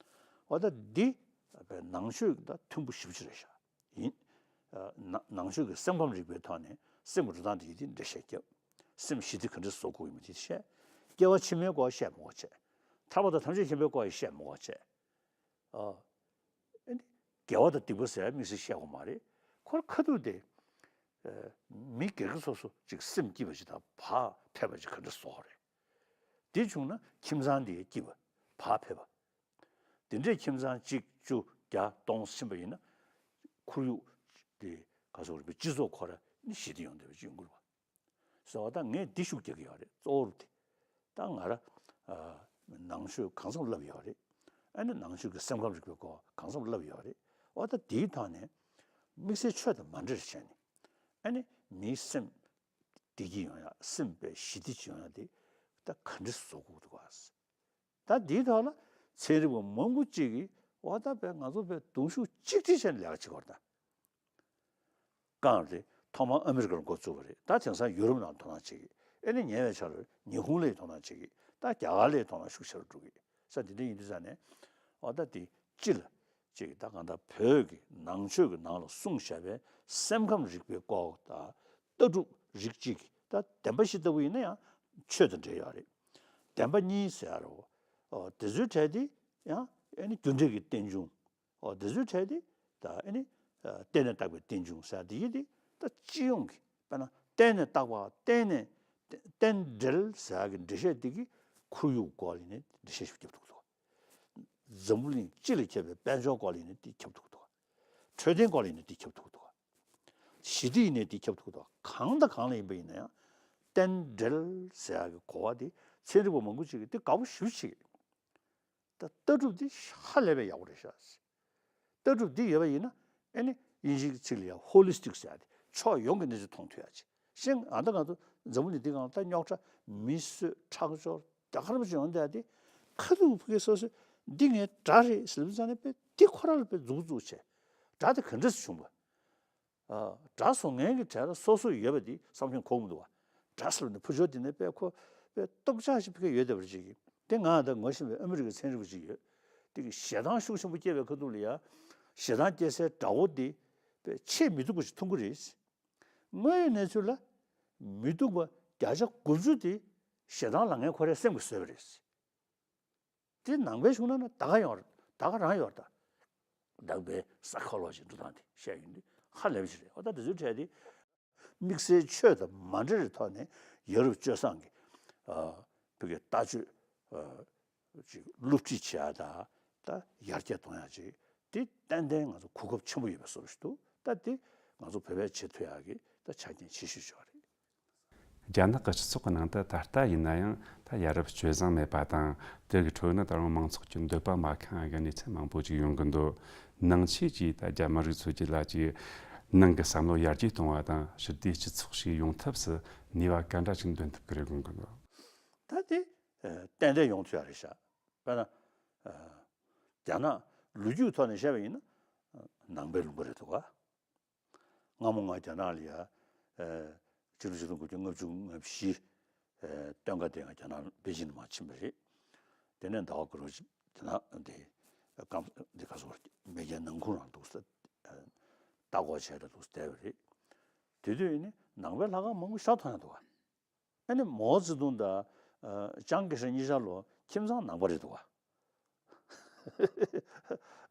འོ་ད་འདི་ནང་ཆོས་དང་མཐུན་པོ་ཞེ་པོ་ཅིག་རེད་ཤག་ཡིན། ནང་ཆོས་ཀྱི་སེམས་ཁམས་རིག་པའི་ཐོག་ནས་སེམས་ཀྱི་འགྲོ་སྟངས་དེ་ཡི་དེ་འགྲེལ་བཤད་བརྒྱབ། སེམས་ཞི་བདེ་ག་འདྲ་བཟོ་དགོས་ཡིན་མིན་དེ་བཤད། སྐྱེ་བ་ཕྱི་མའི་སྐོར་བཤད་མི་དགོས་བྱས། ཐར་པ་དང་ཐམས་ཅད་མཁྱེན་པའི་སྐོར་ཡང་བཤད་མི་དགོས་བྱས། ཨ། ཨ་ནི་དགེ་བ་དང་སྡིག་པ་ཟེར་དམིགས་བསལ་བཤད་དགོས་མ་རེད། ཁོ་རང་ཁ་ཐུག་དེ། ཨ། མི་སྒེར་གྱི་སོ་སོ་ཅིག་སེམས་སྐྱིད་པ་ཅིག་དང་བག་ཕེབས་པ་ཅིག་ག་འདྲ་བཟོ་དགོས་རེད། དེ་བྱུང་ན་ཁྱིམ་ཚང་དེ་སྐྱིད་པ་བག་ཕེབས་པ། དེ་འདྲའི་ཁྱིམ་ཚང་གཅིག་བཅུ་བརྒྱ་སྟོང་ཕྱིན་པ་ཡིན་ན། ཁོར་ཡུག་དེ་ག་ཚོད་རེད་པས། སྤྱི་ཚོགས་ཁོ་ར་ནི་ཞི་བདེ་ཡོང་བསྡད་པ་ཅིག་ཡོང་གི་རེད་པ། སོ་ད་ངས་འདི་ཤུགས་རྒྱག་གི་ཡོད་རེད། གཙོ་བོར་དེ། ད་ང་ར། ཨ། ནང་ཆོས་གང་འཚམ་བསླབས་ཡོད་རེད། ཨ་ནི་ནང་ཆོས་ཀྱི་སེམས་ཁམས་རིག་པའི་སྐོར་གང་འཚམ་བསླབས་ཡོད་རེད། འོ་ད་དེའི་ཐོག་ནས་དམིགས་བསལ་ཆོས་དང་མ་འབྲེལ་བྱས་ནས། ཨ་ནི་མིའི་སེམས་བདེ་སྐྱིད་ཡོང་ཡ། སེམས་པའི་ཞི་བདེ་ཅིག་ཡོང་ཡ་དེ་ད་ག་འདྲ་བཟོ་དགོས་འདུག་ག། ད་འདིའི་ཐོག་ལ་ཚན་རིག་པ་མང་པོ་ཅིག་གིས་འོ་ད་པའི་ང་ཚོ་པའི་གདུང་ཤུགས་གཅིག་སྒྲིལ་བྱས་ནས་ལས་ཀ་བྱེད་དགོས་རེད་ད། གང་རེད། ཐོག་མར་ཨ་མི་རི་ཀར་འགོ་བཙུགས་པ་རེད། ད་དེང་སང་ཡུ་རོབ་ནང་དོ་སྣང་བྱེད་ཀྱི། ཨ་ནི་ཉེ་བའི་ཆར་ཉི་ཧོང་ལ་ཡང་དོ་སྣང་བྱེད་ཀྱི། ད་རྒྱ་གར་ལ་ཡང་དོ་སྣང་ཤུགས་ཆེ་རུ་འགྲོ་གི། ས་དེ་འདྲ་ཡིན་དུས་ཙང་ནས་འོ་ད་དེ་སྤྱི་ལ་ཅིག་ད་གང་ལྟར་བོད་ཀྱི་ནང་ཆོས་ཀྱི་ནང་ལ་གསུངས་བཞག་པའི་སེམས་ཁམས་རིག་པའི་སྐོར་དང་། ལྟ་གྲུབ་རིགས་གཅིག་གི་ད་བདེན་པ་བཞི་ལྟ་བུ་ཡིན་ན་ཡང་ཆོས་དང་འབྲེལ་ཡོད་རེད། བདེན་པ་གཉིས་ཟེར་ཡ་རེད། འོ་དེ་ཚོའི་གྲས་དེ་ཡང་ཨ་ནི་རྒྱུ་འབྲས་ཀྱི་རྟེན་འབྱུང་། འོ་དེ་ཚོའི་གྲས་དེ་ད་ཨ་ནི་ཨ་རྟེན་ལས་བཏགས་པའི་རྟེན་འབྱུང་ཟེར་ཡ་དེ་ཡིན་ཏེ། ད་སྤྱི་ཡོངས་ཀྱི་དཔེར་ན་རྟེན་ལས་བཏགས་པ། རྟེན་ནས་རྟེན་འབྲེལ་ཟེར་ཡ་གི་འགྲེལ་བཤད་དེ་གི་ཁོར་ཡུག་སྐོར་ལ་ནི་འགྲེལ་བཤད་ཞིག་རྒྱབ་ཐུབ་འདུག་འཛམ་བུ་གླིང་སྤྱི་ལ་ཁྱབ་པའི་དཔལ་འབྱོར་སྐོར་ལ་ནི་དེ་ཁྱབ་ཐུབ་འདུག་འཕྲོད་བསྟེན་སྐོར་ལ་ནི་དེ་ཁྱབ་ཐུབ་འདུག་ཞི་བདེ་ཡིན་ནའི་དེ་ཁྱབ་ཐུབ་འདུག་གང་དང་གང་ལ་ཡིན་པ་ཡིན་ན་ཡང་རྟེན་འབྲེལ་ཟེར་ཡག་གི་གོ་བ་དེ་ཚན་རིག་པ་མང་པོ་ཅིག་གིས་དེ་དགའ་པོ་ཞེ་པོ་བྱེད་ཀྱི། ད་ལྟ་གྲུབ་དེ་ཧ་ལས་པའི་ཡག་པོ་རེད་ཤག་ལྟ་གྲུབ་འདི་ཡོད་པ་ཡིན་ན། ཨ་ནི་དབྱིན་ཇིའི་ཚིག་ལ་ཡང་ཧོ་ལི་སི་ཊིག་ཟེར་ཡ་དེ། ཕྱོགས་ཡོངས་ཀྱི་གནས་ཚུལ་མཐོང་ཐུབ་ཡ་ཅིག་ཤེས། ཨ་ད་ང་ཚོ་འཛམ་བུ་གླིང་འདི་སྒང་ད་རྙོག་དྲ། མི་གསོད་ཁྲག་སྦྱོར་རྒྱ་གར་པ་ཅིག་ཡོང་བསྡད་དེ། ཁ་ཐུག་ཕ་གི་སོ་སོས་འདི་ངའི་དགྲ་རེད་ཟེར་ལབ་ཙང་ནས་པས་འདི་ཁོ་རང་ལ་པས་མཛུབ་བཙུགས་བྱས། དགྲ་དེ་ག་འདྲས་སེ་བྱུང་བ། ཨ། དགྲ་བཟོ་མཁན་གྱི་གྲས་ལ་སོ་སོ་ཡོད་པ་འདི་བསམ་བློ་འཁོར་མི་འདུག་བ། དགྲ་ཟེར་ནས་ཕུ་ཆོ་དེ་ནས་པས་ཁོ་པས་རྟོག་ཆགས་ཤིག་ཕ་གི་ཡོད་བསྡད་པ་ཅིག་གིས། དེ་ང་ད་ངོ་ཤེས་པའི་ཨ་མི་རི་ཀའི་ཚན་རིག་པ་ཅིག་ཡོད། དེ་གི་ཞེ་སྡང་ཤུགས་ཆེན་པོ་སྐྱེས་པའི་ཁ་ཐུག་ལ་ཡ། ཞེ་སྡང་སྐྱེ་སའི་དགྲ་བོ་དེ་པས་ཆེས་མི་སྡུག་པ་ཞིག་མཐོང་གི་རེད། དངོས་ཡོད་གནས་ཚུལ་ལ་མི་སྡུག་པ་བརྒྱ་ཆ་དགུ་བཅུ་དེ་ཞེ་སྡང་ལངས་མཁན་ཁོ་རའི་སེམས་ཀྱིས་བཟོས་པ་རེད། དེ་ནང་པའི་གཞུང་ན་ན་ད་ག་ཡོང་རེད། ད་ག་རང་ཡོད་རེད་ད། ནང་པའི་སའི་ཁོ་ལོ་ཇི་འགྲོ་སྟངས་དེ་བཤད་ཡོང་དུས་ཧ་ལས་པ་ཞིག་རེད། འོ་ད་དེ་ཚོའི་གྲས་དེ་དམིགས་བསལ་ཆོས་དང་མ་འབྲེལ་བའི་ཐོག་ནས་ཡ་རབས་སྤྱོད་བཟང་གི། ཨ། བོད་ཀྱི་ལྟ་སྤྱོད། ཨ། ཅིག་སློབ་ཁྲིད་བྱེད་ཡ་དང་། ད་ཡར་རྒྱས་གཏོང་ཡ་ཅིག་དེ་ཏན་ཏན་ང་ཚོ་གོ་སྐབས་ཆེན་པོ་ཡོད་པའི་བཟོ་འདྲ་ཞིག་འདུག་ད་དེ་ང་ཚོ་བོད་པས་བྱེད་ཐུབ་ཡ་གི་ད་ཆ་རྐྱེན་ཆེ་ཤོས་ཤིག་རེད། རྒྱ་ནག་གི་སྤྱི་ཚོགས་ཀྱི་ནང་དུ་ད་ལྟ་ཡིན་ན་ཡང་ད་ཡ་རབས་སྤྱོད་བཟང་མེད་པ་དང་། དེ་གི་ཁྲོད་ནས་ད་རུང་མང་ཚོགས་ཀྱི་འདོད་པ་མ་ཁེངས་པའི་གནས་ཚུལ་མང་པོ་ཅིག་ཡོང་གི་འདུག་ནང་ཆོས་ཀྱིས་ད་རྒྱ་མི་རིགས་ཚོ་གི་ལ་ཅིག་ནང་གི་བསམ་བློ་ཡར་རྒྱས་གཏོང་བ་དང་། ཞི་བདེའི་སྤྱི་ཚོགས་ཤིག་ཡོང་ཐབས་སུ་ནུས་པ་ག་འདྲ་ཅིག་འདོན་ཐུབ་ཀྱི་རེད་དགོངས་ཀྱི་འདུག་ད་དེ་ཏན་ཏན་ཡོང་ཐུབ་ཡ་རེད་ཤག་དཔེར་ན། ཨ། རྒྱ་ནག་ལོ་རྒྱུས་ཐོག་ནས་བཤད་པ་ཡིན་ན། ནང་པའི་ལུང་པ་རེད་འདུག་ག་སྔ་མོ་ང་རྒྱ་ནག་ལ་ཡ། ཨ། ཕྱི་ལོ་ཆིག་སྟོང་དགུ་བརྒྱ་ལྔ་བཅུ་ང་བཞི། ཨ། སྟོན་ཁ་དེ་ང་རྒྱ་ནག་པེ་ཅིན་ལ་མར་ཕྱིན་པ་རེད། དེ་ནས་ཟླ་བ་དགུ་རོ་ཅིག་དེ་ན་དེ་སྐམ་དེ་ག་སོ་མེས་རྒྱལ་ནང་ཁུལ་རང་འདུག་ས། ཨ། ལྟ་སྐོར་བྱས་ད་འདུག་བསྡད་པ་རེད། དེ་དུས་ནི་ནང་པའི་ལྷ་ཁང་མང་པོ་ཞིག་མཐོང་ཡ་འདུག་ག་ཨ་ནི་མའོ་ཙེ་ཏུང་དང་། ཨ། ཅང་ཀེ་ཧྲེང་གཉིས་ཆ་ལོ་ཁྱིམ་ཚང་ནང་པ་རེད་འདུག་ག་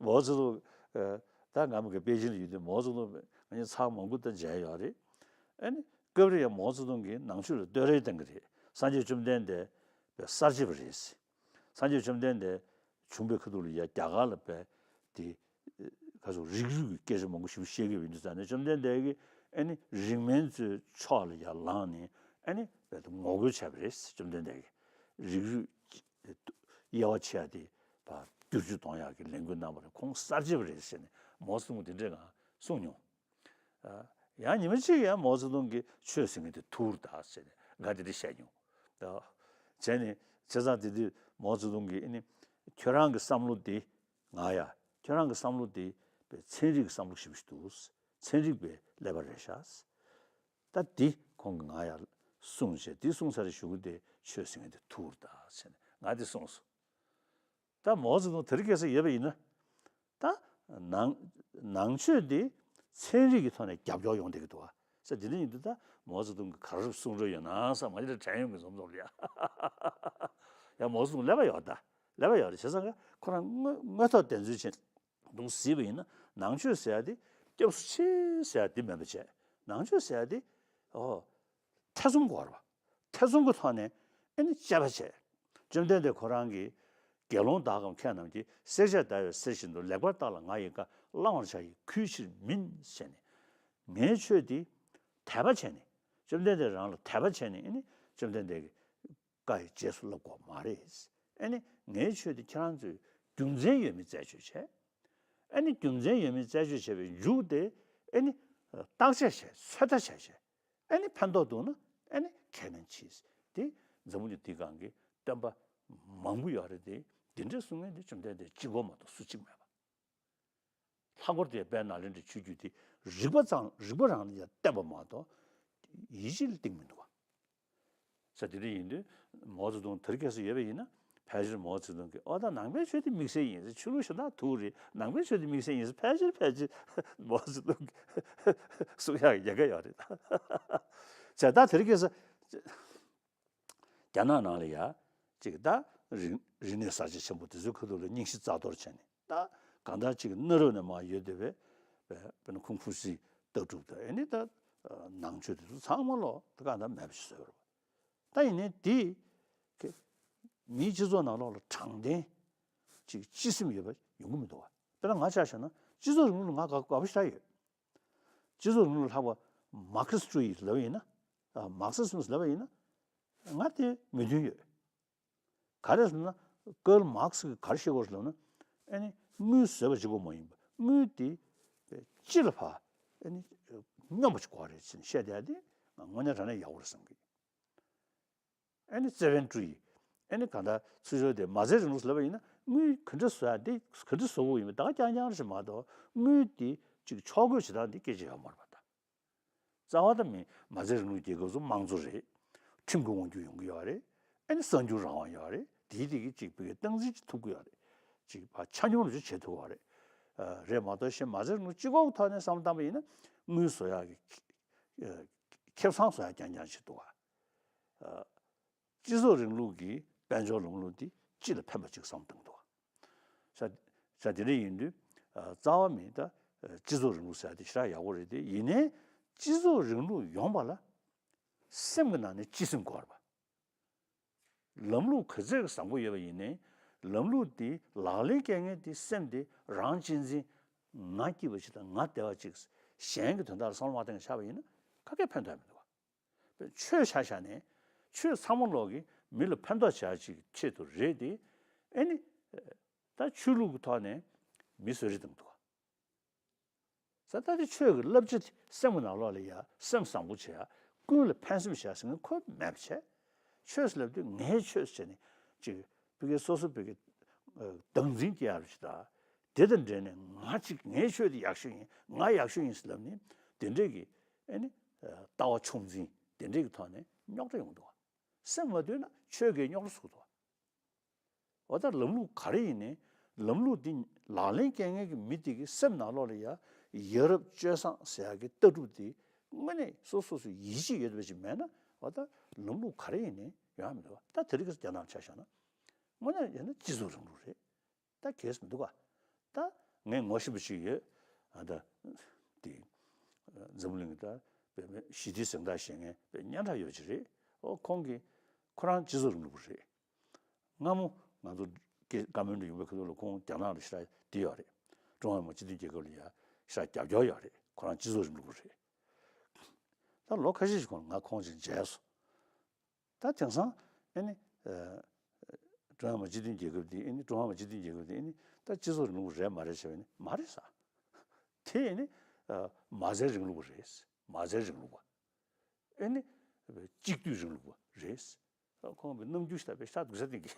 མའོ་ཙེ་ཏུང་། ཨ། ད་ང་མི་གི་པེ་ཅིན་ལ་ཡོད་དུས་མའོ་ཙེ་ཏུང་ང་གཉིས་ཚར་མང་པོ་ད་མཇལ་ཡོད་རེད། ཨ་ནི་སྐབས་རེ་ཡང་མའོ་ཙེ་ཏུང་གིས་ནང་ཆོས་ལ་བསྟོད་ར་བཏང་གི་རེད། སངས་རྒྱས་བཅོམ་ལྡན་འདས་པའི་གསར་བརྗེ་པ་རེད། སངས་རྒྱས་བཅོམ་ལྡན་འདས་བྱུང་བའི་ཁ་ཐུག་ལ་ཡ་རྒྱ་གར་ལ་པས་དེ་ག་ཚོད་རིགས་རུས་ཀྱི་སྐད་ཆ་མང་པོ་ཞིག་བཤད་ཀྱི་ཡོད་དུས་ཙང་ནས། བཅོམ་ལྡན་འདས་ཀྱིས་ཨ་ནི་རིགས་དམན་ཚོའི་ཕྱོགས་ལ་ཡར་ལངས་ནས། ཨ་ནི་ངོ་རྒོལ་བྱས་པ་རེད། བཅོམ་ལྡན་འདས་ཀྱིས་རིགས་རུས་དབྱེ་བ་ཕྱེ་ཡ་དེ་བསྒྱུར་བཅོས་གཏོང་ཡག་གི་ལས་འགུལ་གནང་བ་རེད། ཁོང་གསར་བརྗེ་པ་རེད་ཟེར་ནས་མའོ་ཙེ་ཏུང་དེ་འདྲས་ང་གསུངས་མྱོང་། ཨ། ཡང་ཉི་མ་གཅིག་ཡང་མའོ་ཙེ་ཏུང་གིས་ཆོས་ཟེར་མཁན་དེ་ཐུར་ད་ཟེར་ནས་ང་དེ་འདྲ་བཤད་མྱོང་། ད་བྱས་ནས་བྱས་ཙང་དེ་དུས་མའོ་ཙེ་ཏུང་གིས་ཨ་ནི་ཁྱོད་རང་གི་བསམ་བློ་དེ། ང་ཡ། ཁྱོད་རང་གི་བསམ་བློ་དེ་པས་ཚན་རིག་གི་བསམ་བློ་ཞིག་འདུག་ཚན་རིག་པའི་ཀླད་པ་རེད་ཤག་ད་འདི་ཁོང་གིས་ང་ཡ་གསུངས་བྱས། འདི་གསུངས་ཚར་རེ་གཞུག་གུ་དེ་ཆོས་ཟེར་མཁན་དེ་ཐུར་ད་ཟེར་ནས་ང་དེ་གསུངས་སོང་། ད་མའོ་ཙེ་ཏུང་དེ་རིང་ཁ་སང་ཡོད་པ་ཡིན་ན། ད་ནང་ནང་ཆོས་འདི་ཚན་རིག་གི་ཐོག་ནས་རྒྱབ་སྐྱོར་ཡོང་བསྡད་ཀྱི་འདུག་ག་ས་དེ་འདྲ་ཡིན་དུས་ད་མའོ་ཙེ་ཏུང་གི་ག་རེ་གསུང་རོགས་ཡོད་ན་ས་མ་ཅི་ལ་དྲན་ཡོང་གི་བཟོ་བཟོ་ལ་ཡ། ཡ་མའོ་ཙེ་ཏུང་ཀླད་པ་ཡོད་ད། ཀླད་པ་ཡོད་རེད། བྱས་ཙང་ཁོ་རང་དངོས་དངོས་ཐོག་བདེན་འཚོལ་བྱས་འདུག་ཟེར་བ་ཡིན་ན། ནང་ཆོས་ཟེར་ཡ་དེ་སྐྱབས་སུ་མཆི་ཟེར་ཡ་དེ་མིན་པ་བྱས། ནང་ཆོས་ཟེར་ཡ་དེ་ཨོ་ཐེ་ཚོམ་དགོས་རེད་པ། ཐེ་ཚོམ་གྱི་ཐོག་ནས་ཨེ་ནི་དཔྱད་པ་བྱས། བཅོམ་ལྡན་འདས་ཁོ་རང་གིས་དགེ་སློང་དག་གམ་མཁས་རྣམས་ཀྱིས། བསྲེག་བཅད་བརྡར་བའི་གསེར་བཞིན་དུ། ལེགས་པར་བརྟགས་ལ་ང་ཡི་བཀའ། བླང་བར་བྱ་ཡི་གུས་ཕྱིར་མིན། ཟེར་ནས། ངའི་ཆོས་འདི་དད་པ་བྱས་ནས། བཅོམ་ལྡན་འདས་རང་ལ་དད་པ་བྱས་ནས་ཨེ་ནི་བཅོམ་ལྡན་འདས་ཀྱི་བཀའ་ཡི་རྗེས་སུ་བསླབ་དགོས་མ་རེད། ཨེ་ནི་ངའི་ཆོས་འདི་ཁྱེད་རང་ཚོས་རྒྱུ་མཚན་ཡོད་མེད་རྩད་གཅོད་བྱས། ཨེ་ནི་རྒྱུ་མཚན་ཡོད་མེད་རྩད་གཅོད་བྱས་པའི་མཇུག་དེ་ཨེ་ནི་བརྟག་དཔྱད་བྱས། ཚོད་ལྟ་བྱས་བྱས། ཨེ་ནི་ཕན་ཐོགས་འདུག་ན་ཨེ་ནི་ཁས་ལེན་གྱིས། དེ་འཛམ་བུ་གླིང་འདི་སྒང་གི་སྟོན་པ་མང་པོ་ཡོད་རེད་དེ། འདི་འདྲའི་གསུང་མཁན་དེ་བཅོམ་ལྡན་འདས་གཅིག་པོ་མ་གཏོགས་སུ་གཅིག་མེད་པ། ལྷག་པར་དུ་དཔལ་ནཱ་ལེནྡྲའི་ཆོས་བརྒྱུད་དེ་རིག་པ་ཙམ། རིག་པ་རང་ལ་ཡང་བརྟེན་པ་མ་གཏོགས་ཡིད་ཆེས་ལ་བརྟེན་མི་འདུག་ག་ས་དེ་འདྲ་ཡིན་དུས་མའོ་ཙེ་ཏུང་དེར་སྐྱེས་སུ་ཡོད་པ་ཡིན་ན། ཕལ་ཆེར་མའོ་ཙེ་ཏུང་གིས་ཨོ་ད་ནང་པའི་ཆོས་དེ་དམིགས་བསལ་ཡིན་ཟེར། ཆོས་ལུགས་གཞན་དག་དུག་རེད། ནང་པའི་ཆོས་དེ་དམིགས་བསལ་ཡིན་ཟེར། ཕལ་ཆེར་ཕལ་ཆེར་མའོ་ཙེ་ཏུང་གིས་གསུང་ཡག་ཉེན་ཁ་ཡོད་རེད། བྱས་ད་དེར་སྐྱེས་སུ། རྒྱ་ནག་ནང་ལ་ཡ་ཅིག་ད་རིག་རིག་གནས་གསར་བརྗེ་ཆེན་པོ་དེ་ཚོའི་ཁ་ཐུག་ལ་རྙིང་ཞེན་རྩ་གཏོར་བྱས་ནས། ད་གང་ལྟར་ཅིག་གནའ་རབས་ནས་མར་ཡོད་བསྡད་པའི་དཔེར་ན་ཁུང་ཧྥུ་ཙི་ལྟ་གྲུབ་དང་། ཨེ་ནི་ད་ནང་ཆོས་དེ་ཚོ་ཚང་མ་ལོག་ད་གང་ལྟར་མེད་པ་ཞིག་བཟོས་པ་རེད། ད་ཡིན་ནའི་དེ་མིའི་སྤྱི་ཚོགས་ནང་ལོགས་ལ་དྲང་བདེན་ཅིག་སྤྱི་སེམས་ཡོད་པ་ཡོང་གི་མི་འདུག་བ། དཔེར་ན་ང་ཆ་བཞག་ན་སྤྱི་ཚོགས་རིང་ལུགས་ལ་ང་དགའ་དགའ་པོ་ཞེ་དྲག་ཡོད། སྤྱི་ཚོགས་རིང་ལུགས་ལྷག་པ་མར་ཁེ་སི་ཀྲུའུ་ཡི་ལབ་པ་ཡིན་ན། ཨ། མར་ཁེ་སི་ཛིམ་ལབ་པ་ཡིན་ན། ང་དེ་མོས་མཐུན་ཡོད། ག་རེ་ཟེར་ན་ཀརལ་མར་ཁེ་སི་གིས་ག་རེ་བཤད་ཀྱི་ཡོད་རེད་ལབ་ན། ཨ་ནི་དངུལ་བཟོས་པ་གཅིག་པོ་མ་ཡིན་པ། དངུལ་དེ་སྤྱི་ལ་ཕར་ཨ་ནི་སྙོམས་པ་ཅིག་དགོས་རེད་ཟེར་ནས་བཤད་བསྡད་ཡ་དེ་ང་དངོས་གནས་དྲང་གནས་ཡག་པོ་རེད་བསམ་གི། ཨ་ནི་ཙེ་ཝེན་ཀྲུའུ་ཡི། ཨ་ནི་གང་ལྟར་ཚུར་ཕྱོགས་དེ་མ་རྩའི་རིང་ལུགས་ལབ་པ་ཡིན་ན། དངུལ་ག་འདྲ་བཟོ་ཡ་དེ་ག་འདྲ་བཟོ་དགོས་ཡིན་པ་ད་ག་རྐྱང་རྐྱང་རེད་མ་གཏོགས། དངུལ་དེ་ཅིག་ཕྱོགས་བགོས་བྱེད་སྟངས་དེ་སྐད་ཆ་ཡོད་མ་རེད་པ་ད། རྩ་བ་དང་མིན། མ་རྩའི་རིང་ལུགས་རྒྱལ་ཁབ་ཚོ་དམངས་གཙོ་རེད། ཁྲིམས་ཀྱི་དབང་སྒྱུར་ཡོང་གི་ཡོད་རེད། ཨ་ནི་གསར་འགྱུར་རང་དབང་ཡོད་རེད། དེའི་དེ་གི་ཅིག་བོད་སྐད་སྟངས་འཛིན་ཅིག་ཐུབ་ཀྱི་ཡོད་རེད། ཅིག་ཕར་ཆ་སྙོམས་རུ་ཅིག་བྱེད་ཐུབ་ཀྱི་ཡོད་རེད། ཨ། རེད་མ་གཏོགས་གཞན་མ་རྩའི་རིང་ལུགས་སྤྱི་ཁོག་གི་ཐོག་ནས་བསམ་བློ་བཏང་པ་ཡིན་ན། དངུལ་བཟོ་ཡག་གི་ཨ། ཁེ་བཟང་བཟོ་ཡག་རྐྱང་རྐྱང་ཞིག་འདུག་ག་ཨ། སྤྱི་ཚོགས་རིང་ལུགས་ཀྱི་དཔལ་འབྱོར་ལམ་ལུགས་འདི་སྤྱི་ལ་ཕན་པ་ཅིག་བསམ་བཏང་འདུག་ག་ས་ས་དེ་འདྲ་ཡིན་དུས། ཨ། རྩ་བ་མིན་ད། ཨ། སྤྱི་ཚོགས་རིང་ལུགས་ཟེར་ཡ་དེ་ཞེ་དྲག་ཡག་པོ་རེད་དེ། ཡིན་ནའི་སྤྱི་ཚོགས་རིང་ལུགས་ཡོང་བ་ལ་སེམས་ཀྱི་ནང་ནས་སྤྱི་སེམས་དགོས་རེད་པ། ལམ་ལུགས་ག་ཚད་ཀྱི་བཟང་པོ་ཡོད་པ་ཡིན་ནའི། ལམ་ལུགས་དེ་ལག་ལེན་བཀལ་མཁན་དེ་སེམས་དེ་རང་གཅེས་འཛིན། ང་སྐྱིད་པ་ཅིག་དང་ང་བདེ་བ་ཅིག་གཞན་གྱི་དོན་དག་ལ་བསམ་བློ་མ་བཏང་བྱས་པ་ཡིན་ན་ག་གེ་ཕན་ཐོགས་མི་འདུག་བ། ཆོས་ཆ་བཞག་ནས་ཆོས་ཚང་མ་ལོག་གི་མི་ལ་ཕན་ཐོགས་བྱ་ཡག་ཆེད་དུ་རེད་དེ། ཨེ་ནི། ད་ཆོས་ལུགས་ཀྱི་ཐོག་ནས་མི་གསོད་རེས་བཏང་འདུག་བ། ས་ད་དེ་ཆོས་ཀྱི་བསླབ་བྱ་དེ་སེམས་ཀྱི་ནང་ལོགས་ལ་ཡ་སེམས་བཟང་པོ་བྱེད་ཡ། ཀུན་ལ་ཕན་སེམས་བྱེད་ཡ་ཟེར་མཁན་ཁོ་མེད་པ་བྱས། ཆོས་ཟེར་ལབ་དུས་ངའི་ཆོས་ཟེར་ནས་ཅིག་བོད་སྐད་སོ་སོ་བོད་སྐད་བདག་འཛིན་སྐྱེ་ཡ་རུ་ཅིག་ད། དེ་དང་འབྲེལ་ནས་ང་ཅིག་ངའི་ཆོས་དེ་ཡག་ཤོས་ཡིན། ང་ཡག་ཤོས་ཡིན་ཟེར་ལབ་ནས་དེ་འདྲས་ཀྱི་ཨེ་ནི་ལྟ་བ་ཕྱོགས་འཛིན་དེ་འདྲས་ཀྱི་ཐོག་ནས་རྙོག་དྲ་ཡོང་འདུག་བ། སེམས་མ་འདུལ་ན་ཆོས་ཀྱིས་རྙོག་དྲ་བཟོ་གི་འདུག་བ། འོ་ད་ལམ་ལུགས་ག་རེ་ཡིན་ནའི་ལམ་ལུགས་འདི་ལག་ལེན་བཀལ་མཁན་གྱི་མི་དེ་གི་སེམས་ནང་ལོགས་ལ་ཡ་ཡ་རབས་སྤྱོད་བཟང་ཟེར་ཡག་གི་ལྟ་གྲུབ་དེ་དངོས་གནས་སོ་སོ་སོ་ཡིད་ཆེས་ཡོད་པ་ཞིག་མེད་ན། འོ་ད་ལམ་ལུགས་ག་རེ་ཡིན་ནའི་ཡོང་ཡ་མི་འདུག་བ། ད་དེ་རིང་གི་རྒྱ་ནག་ཆ་བཞག་ན་དངོས་གནས་ཡིན་ན་སྤྱི་ཚོགས་རིང་ལུགས་རེད། ད་གལ་སྲིད་འདུག་ག་ད་ངས་ངོ་ཤེས་པ་ཞིག་ཡོད། ཨ། ད་དེ་འཛམ་གླིང་གི་ད་བོད་མི་ཞི་བདེའི་གཟེངས་རྟགས་བཞེས་མཁན་བོད་སྙན་གྲགས་ཡོད་ཅིག་རེད། ཨོ་ཁོང་གིས་ཁོ་རང་སྤྱི་ཚོགས་རིང་ལུགས་པ་རེད། སྔ་མོ་ང་ཚོ་ཀེ་ཀ་མན་ཌ་ཡོང་བའི་ཁ་ཐུག་ལ་ཁོང་རྒྱ་ནག་ལ་ཞེ་དྲག་བསྡད་ཡོད་རེད། ཀྲུང་ཧྭ་མི་དམངས་སྤྱི་མཐུན་རྒྱལ་ཁབ་ལ་ཡ་ཞེ་དྲག་རྒྱབ་སྐྱོར་ཡོད་རེད། ཁོ་རང་སྤྱི་ཚོགས་རིང་ལུགས་པ་རེད། ད་ལོ་ཁ་ཤས་ཤིག་གོང་ལ་ང་ཁོང་ཅིག་མཇལ་སོང་། ད་དེང་སང་ཨེ་ནི། ཨ། ཀྲུང་ཧྭ་མི་དམངས་སྤྱི་མཐུན་རྒྱལ་ཁབ་འདི་ཨེ་ནི། ཀྲུང་ཧྭ་མི་དམངས་སྤྱི་མཐུན་རྒྱལ་ཁབ་འདི་ཨེ་ནི་ད་སྤྱི་ཚོགས་རིང་ལུགས་རེད་མ་རེད་ཟེར་བ་ནི་མ་རེད་ཟེར། དེ་ཨེ་ནི། ཨ། མ་རྩའི་རིང་ལུགས་པ་རེད། མ་རྩའི་རིང་ལུགས་པ། ཨེ་ནི། གཅིག་སྡུད་རིང་ལུགས་པ་རེད། ཁོང་གི་རྣམ་འགྱུར་ཞིག་ད་དཔེ་ཤ་སྡུག་ས་སྟེང་གི།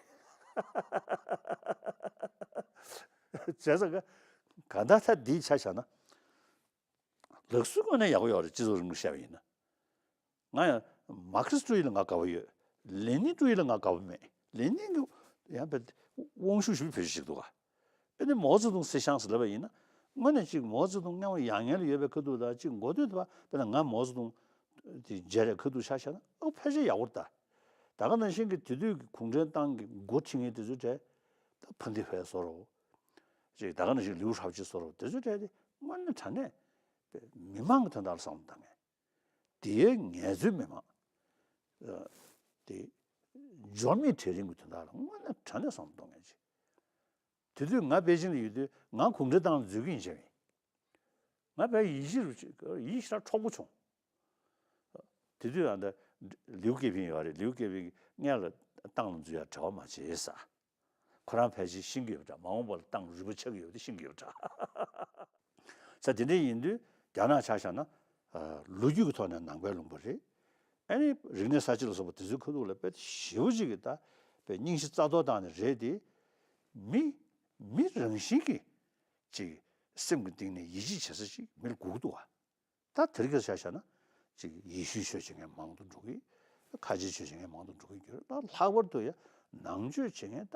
བྱས་ཙང་ག་གང་ལྟར་ད་འདིའི་ཆ་བཞག་ན། ལག་སོའི་ངོས་ནས་ཡག་པོ་ཡོད་རེད། སྤྱི་ཚོགས་རིང་ལུགས་བཤད་པ་ཡིན་ན། ང་ཡང་མར་ཁེ་སི་ཀྲུའུ་ཡི་ལ་ང་དགའ་པོ་ཡོད། ལེ་ནིན་ཀྲུའུ་ཡི་ལ་ང་དགའ་པོ་མེད། ལེ་ནིན་གྱི་ཡང་དཔེ་དབང་ཤུགས་ཞེ་པོ་ཅིག་འདུག་ག་ཨེ་ནི་མའོ་ཙེ་ཏུང་思想ཟེར་ལབ་པ་ཡིན་ན། དངོས་གནས་ཅིག་མའོ་ཙེ་ཏུང་མངའ་དབང་ཡར་ངོས་ལ་ཡོད་པའི་ཁ་ཐུག་དང་ཅིག་འགོ་སྟོད་དུ་བ་དཔེར་ན་ང་མའོ་ཙེ་ཏུང་དེ་མཇལ་རེ་ཁ་ཐུག་ཆ་བཞག་ན་ཨོ་ཕལ་ཆེར་ཡག་པོ་རེད་ད། ད་ག་ནང་བཞིན་གྱི་དེ་དུས་ཀྱི་གུང་ཁྲན་ཏང་གི་འགོ་ཁྲིད་མཁན་དེ་ཚོའི་གྲས་ད་ཕ་འདི་ཕའི་བཟོ་འདྲ་ཅིག་ད་ག་ནང་བཞིན་ལིའུ་ཧྲའོ་ཅི་བཟོ་འདྲ་དེ་ཚོའི་གྲས་དེ་དངོས་གནས་དྲང་གནས་མི་མང་གི་དོན་དག་ལ་བསམ་བློ་བཏང་མཁན། དེའི་ངལ་རྩོལ་མི་མང་། ཨ། དེ་འབྱོར་མེད་གྲལ་རིམ་གྱི་དོན་དག་ལ་དངོས་གནས་དྲང་གནས་བསམ་བློ་གཏོང་མཁན་ཅིག་དེ་དུས་ང་པེ་ཅིང་ལ་ཡོད་དུས་ང་གུང་ཁྲན་ཏང་ལ་འཛུལ་གྱི་ཡིན་བྱས་པས། ང་དཔེ་ཡིད་ཆེས་རུ་ཡིད་ཞེ་དྲག་འཕྲོག་པོ་བྱུང་། དེ་དུས་ཨ་ད་ལིའུ་ཀེ་ཕིང་ཡོད་རེད། ལིའུ་ཀེ་ཕིང་གིས་སྔོན་ལ་ཏང་ལ་འཛུལ་ཡ་རེ་བ་མ་བྱེད་ཟེར། ཁོ་རང་ཕལ་ཆེར་ཤེས་ཀྱི་ཡོད་པ་འདྲ། མ་འོངས་པ་ལ་ཏང་རུལ་པ་ཆགས་ཀྱི་ཡོད་པ་དེ་ཤེས་ཀྱི་ཡོད་པ་འདྲ། ས་དེ་འདྲ་ཡིན་དུས་རྒྱ་ནག་ཆ་བཞག་ན་ཨ་ལོ་རྒྱུས་ཀྱི་ཐོག་ནས་ནང་པའི་ལུང་པ་རེད། ཨ་ནི་རིག་གནས་གསར་བརྗེ་ལ་སོགས་པ་དེ་ཚོའི་ཁ་ཐུག་ལ་དཔེ་ཞེ་པོ་ཅིག་གི་ད་དཔེ་སྙིང་གཞི་རྩ་གཏོར་བཏང་ནས་རེད་དེ། མི་མི་རང་བཞིན་གྱིས་ཅིག་སེམས་ཀྱི་གཏིང་ནས་ཡིད་ཆེས་བྱེད་ས་ཞིག་མི་ལ་དགོས་ཀྱི་འདུག་བ། ད་དེ་རིང་ཁ་སང་ཆ་བཞག་ན་ཅིག་ཡེ་ཤུའི་ཆོས་བྱེད་མཁན་མང་དུ་འགྲོ་གི། ཁ་ཆེའི་ཆོས་བྱེད་མཁན་མང་དུ་འགྲོ་གི་ཡོད་རེད། ད་ལྷག་པར་དུ་ཡང་ནང་ཆོས་བྱེད་མཁན་ད་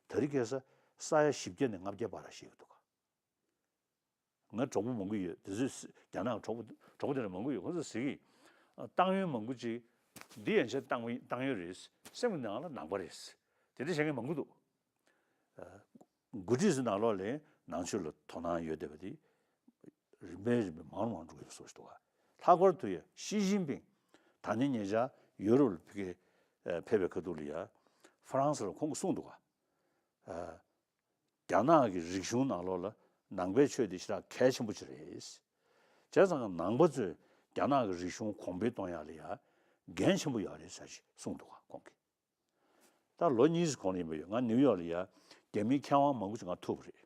དེ་རིང་ཁ་སང་ས་ཡ་བཞི་བརྒྱ་ནས་ལྔ་བརྒྱ་བར་ཞིག་འདུག་ག་ང་གྲོགས་པོ་མང་པོ་ཡོད། དེ་ཚོས་རྒྱ་ནག་གྲོགས་པོ་གྲོགས་པོ་དེ་འདྲ་མང་པོ་ཡོད། ཁོང་ཚོས་ཟེར་གི། ཨ། ཏང་ཡོན་མང་པོ་ཅིག་འདི་ཡན་ཆད་ཏང་ཡོན་ཏང་ཡོན་རེད། སེམས་ཀྱི་ནང་ལ་ནང་པ་རེད། དེ་འདྲ་བྱེད་མཁན་མང་པོ་འདུག་ཨ། འགོ་ཁྲིད་ཚོའི་ནང་ལོགས་ལ་ནང་ཆོས་ལ་དོ་སྣང་ཡོད་བསྡད་པ་དེ་རིམ་པས་རིམ་པས་མང་རུ་མང་རུ་འགྲོ་གི་ཡོད་པའི་བཟོ་ཞིག་འདུག་ལྷག་པར་དུ་ཡ་ཞི་ཅིན་ཕིང་ད་ནི་ཉེ་ཆར་ཡུ་རོབ་ལ་ཕ་གིར་ཕེབས་པའི་ཁ་ཐུག་ལ་ཡ་ཧྥ་རན་སི་ལ་ཁོང་གིས་གསུངས་འདུག་ག་ཨ། རྒྱ་ནག་གི་རིག་གཞུང་ནང་ལོགས་ལ་ནང་པའི་ཆོས་དེ་ཞེ་དྲག་གལ་ཆེན་པོ་ཅིག་རེད། བྱས་ཙང་ནང་པ་ཚོས་རྒྱ་ནག་གི་རིག་གཞུང་གོང་འཕེལ་གཏོང་ཡག་ལ་ཡ་འགན་ཆེན་པོ་ཡོད་རེད་ཟེར་ཞིག་གསུངས་འདུག་ག་ཁོང་གིས། ད་ལོ་གཉིས་ཙམ་གོང་ལ་ཡིན་པ་ཡོད། ང་ནིའུ་ཡོག་ལ་ཡ་རྒྱ་མིའི་མཁས་དབང་མང་པོ་ཅིག་ང་ཐུག་པ་རེད།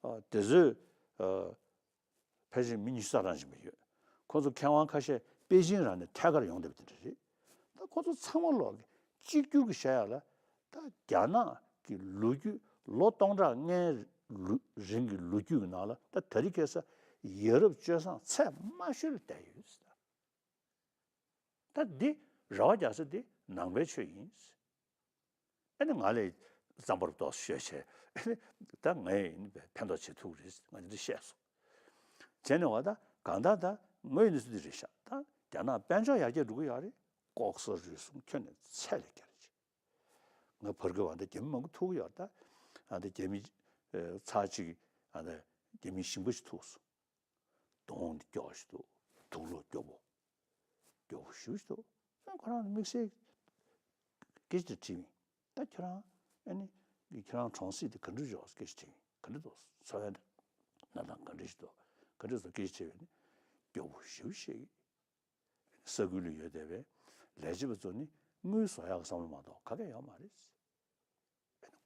ཨ། དེ་ཚོས་ཨ། ཕལ་ཆེར་མི་ཉི་ཤུ་རྩ་གྲངས་ཕྱིན་པ་ཡོད། ཁོ་ཚོ་མཁས་དབང་ཁ་ཤས་པེ་ཅིན་རང་ནས་ཐད་ཀར་ཡོང་བསྡད་པ་དེ་འདྲ་རེད། ད་ཁོ་ཚོ་ཚང་མ་ལོག་གི་གཅིག་གྱུར་གྱི་བཤད་ཡག་ལ་ད་རྒྱ་ནག་གི་ལོ་རྒྱུས་ལོ་སྟོང་ཕྲག་ལྔའི་ལོ་རིང་གི་ལོ་རྒྱུས་ཀྱི་ནང་ལ་ད་དེ་རིང་ཁ་སང་ཡ་རབས་སྤྱོད་བཟང་ཚད་དམའ་ཤོས་ལ་བསྡད་ཡོད་ཟེར། ད་འདི་རེ་བ་རྒྱག་ས་འདི་ནང་པའི་ཆོས་ཡིན། ཨ་ནི་ང་ལས་རྩམ་པ་རུ་ཏོག་ཙམ་ཤོད་བྱས། ཨ་ནི་ད་ངས་ཕན་ཐོགས་བྱེད་ཐུབ་རེད། ང་འདི་འདྲ་བཤད་སོང་། བྱས་ནས་བ་ད་གང་ལྟར་ད་དངོས་ཡོད་གནས་ཚུལ་འདི་རེད་ཤག་ད་རྒྱ་ནག་དཔལ་འབྱོར་ཡར་རྒྱས་འགྲོ་གི་ཡོད་རེད། ལྐོག་ཟ་རུལ་སུངས་ཁྱོན་ནས་ཚད་ལས་བརྒལ་རེད། ང་བར་སྐབས་ཨ་ད་རྒྱ་མི་མང་པོ་ཐུག་གི་ཡོད་རེད། ད་ཨ་ད་རྒྱ་མི་ཚར་གཅིག་ཨ་ད་རྒྱ་མི་ཞིང་པ་ཞིག་ཐུག་སོང་། གདོང་འདི་སྐྱོ་ཞིག་འདུག་དུག་ལོག་སྐྱོ་པོ། སྐྱོ་པོ་ཞེ་པོ་ཞིག་འདུག་ཨ་ཁོ་རང་དམིགས་བསལ་སྐད་ཆ་དེ་དྲིས་མིན། ད་ཁྱོད་རང་ཨ་ནི་ཁྱོད་རང་གྲོང་གསེབ་དེ་ག་འདྲ་འཇོག་སྐད་ཆ་དྲིས་མིན། ག་འདྲ་འདུག་འཚོ་བའི་གནས་སྟངས་ག་འདྲ་ཞིག་འདུག་ག་འདྲ་འདུག་སྐད་ཆ་དྲིས་པས་ནི་སྐྱོ་པོ་ཞེ་པོ་ཞིག་ས་ཁུལ་ལ་ཡོད་བསྡད་པའི་ལས་བྱེད་པ་ཚོ་ནི་དངུལ་བཟོ་ཡག་གི་བསམ་བློ་མ་གཏོགས་ག་གེ་ཡོད་མ་རེད།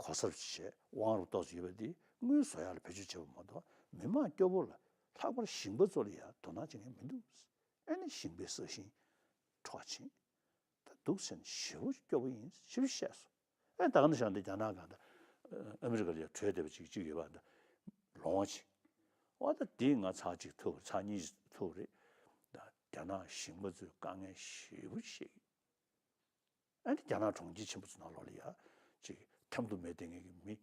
གོ་སར་བྱས་དབང་རུ་ཏོག་ཙམ་ཡོད་པ་འདི་དངུལ་བཟོ་ཡག་ལ་བེད་སྤྱོད་བྱེད་པ་མ་གཏོགས་མི་མང་སྐྱོ་པོ་ལ་ལྷག་པར་ཞིང་པ་ཚོ་ལ་ཡང་དོ་སྣང་བྱེད་མཁན་མི་འདུག་ཨ་ནི་ཞིང་པའི་ས་ཞིང་འཕྲོག་ཕྱིན་ད་འདུག་ཟེར་ནས་ཞེ་པོ་སྐྱོ་པོ་ཡིན་ཞེ་པོ་བཤད་སོང་། ཨ་ད་ག་ནང་བཞིན་འདི་རྒྱ་ནག་གང་ལྟར་ཨ་མི་རི་ཀ་ལ་ཡང་བྲོས་བསྡད་པ་ཅིག་ཅིག་ཡོད་པ་འདི་ལོང་བ་ཅིག་ཨོ་ད་འདི་ང་ཚར་གཅིག་ཐུག་ཚར་གཉིས་ཐུག་རེད། ད་རྒྱ་ནག་ཞིང་པ་ཚོས་དཀའ་ངལ་ཞེ་པོ་ཞིག་ཨ་ནི་རྒྱ་ནག་གྲོང་ཁྱེར་ཆེན་པོ་ཚོ་ནང་ལོགས་ལ་ཡ་ཅིག་ཐེམ་ཐོ་མེད་བསྡད་མཁན་གྱི་མི་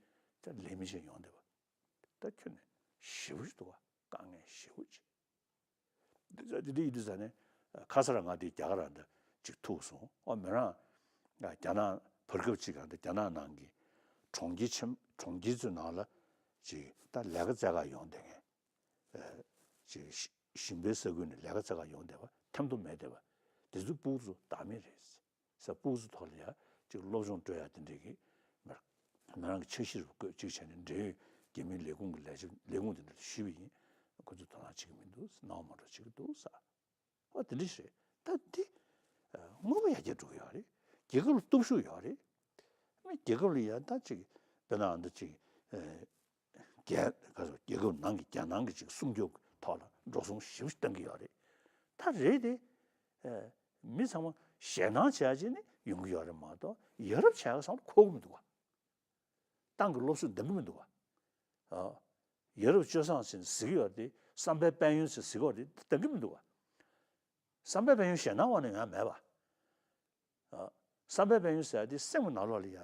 ད་ལས་མི་ཅིག་ཡོང་བསྡད་པ། ད་ཁྱོན་ནས་ཞེ་པོ་ཞིག་འདུག་བ། དཀའ་ངལ་ཞེ་པོ་ཅིག་འདི་འདི་འདི་ཡིན་དུས་ཙ་ནས་ཁ་སང་རང་ང་འདི་རྒྱ་གར་རང་ད་ཅིག་ཐུག་སོང་། ཨོ་མི་རང་རྒྱ་ནག་བར་སྐབས་ཅིག་གང་ད་རྒྱ་ནག་ནང་གི་གྲོང་ཁྱེར་ཆེན་གྲོང་ཁྱེར་ཚོའི་ནང་ལ་ཅིག་ད་ལས་ཀ་བཙལ་ག་ཡོང་བསྡད་མཁན་ཅིག་ཞིང་པའི་ས་ཁུལ་ནས་ལས་ཀ་བཙལ་ག་ཡོང་བསྡད་པ་ཐེམ་ཐོ་མེད་བསྡད་པ་དེ་ཚོ་ཕྲུ་གུ་ཚོ་བདག་མེད་རེད། ས་ཕྲུ་གུ་ཚོ་ཐོག་ལ་ཡ་ཅིག་སློབ་སྦྱོང་སྤྲོད་ཡ་དེ་འདྲས་ཀྱི་མི་རང་གི་འཆར་གཞི་རུ་བཀོད་ཅིག་བྱས་ནས་འབྲེལ་ཡོད་རྒྱ་མིའི་ལས་ཁུངས་ཀྱི་ལས་བྱེད་ལས་ཁུངས་དེ་འདྲ་ཞུས་པ་ཡིན། ཁོ་ཚོས་དོ་སྣང་བྱེད་ཀྱི་མི་འདུག་སྣང་བ་མ་འགྲོ་བྱེད་ཀྱི་འདུག་ས། ཨོ་དེ་འདྲ་ཞིག་རེད། ད་འདི་དངོས་པོ་ཡར་རྒྱས་འགྲོ་གི་ཡོད་རེད། རྒྱལ་ཁབ་ལ་སྟོབས་ཤུགས་ཡོད་རེད། རྒྱལ་ཁབ་ལ་ཡ་ད་ཅིག་དཔེར་ན་འདི་ཅིག་རྒྱལ་ཁབ་ནང་གི་རྒྱལ་ནང་གི་ཅིག་སྲུང་སྐྱོབ་ཐོག་ལ་འགྲོ་སོང་ཞེ་པོ་ཞིག་གཏང་གི་ཡོད་རེད། ད་རེད་དེ། མི་ཚང་མ་ཞེད་སྣང་བྱས་བྱས་ནས་ཡོང་གི་ཡོད་རེད་མ་གཏོགས་ཡ་རབས་བྱས་ཡག་བསམ་བློ་འཁོར་གི་མི་འདུག་བ། ཏང་གི་སློབ་གསོ་འདང་གི་མི་འདུག་བ། ཡ་རབས་སྤྱོད་བཟང་ཟེར་ཟེར་གི་ཡོད་རེད་དེ་བསམ་པའི་དཔལ་ཡོན་ཟེར་ཟེར་གི་ཡོད་རེད་དེ་འདང་གི་མི་འདུག་བ། བསམ་པའི་དཔལ་ཡོན་ཞེད་སྣང་འོག་ནས་ཡོང་ཡག་མེད་པ། བསམ་པའི་དཔལ་ཡོན་ཟེར་ཡག་དེ་སེམས་ཀྱི་ནང་ལོགས་ལ་ཡ་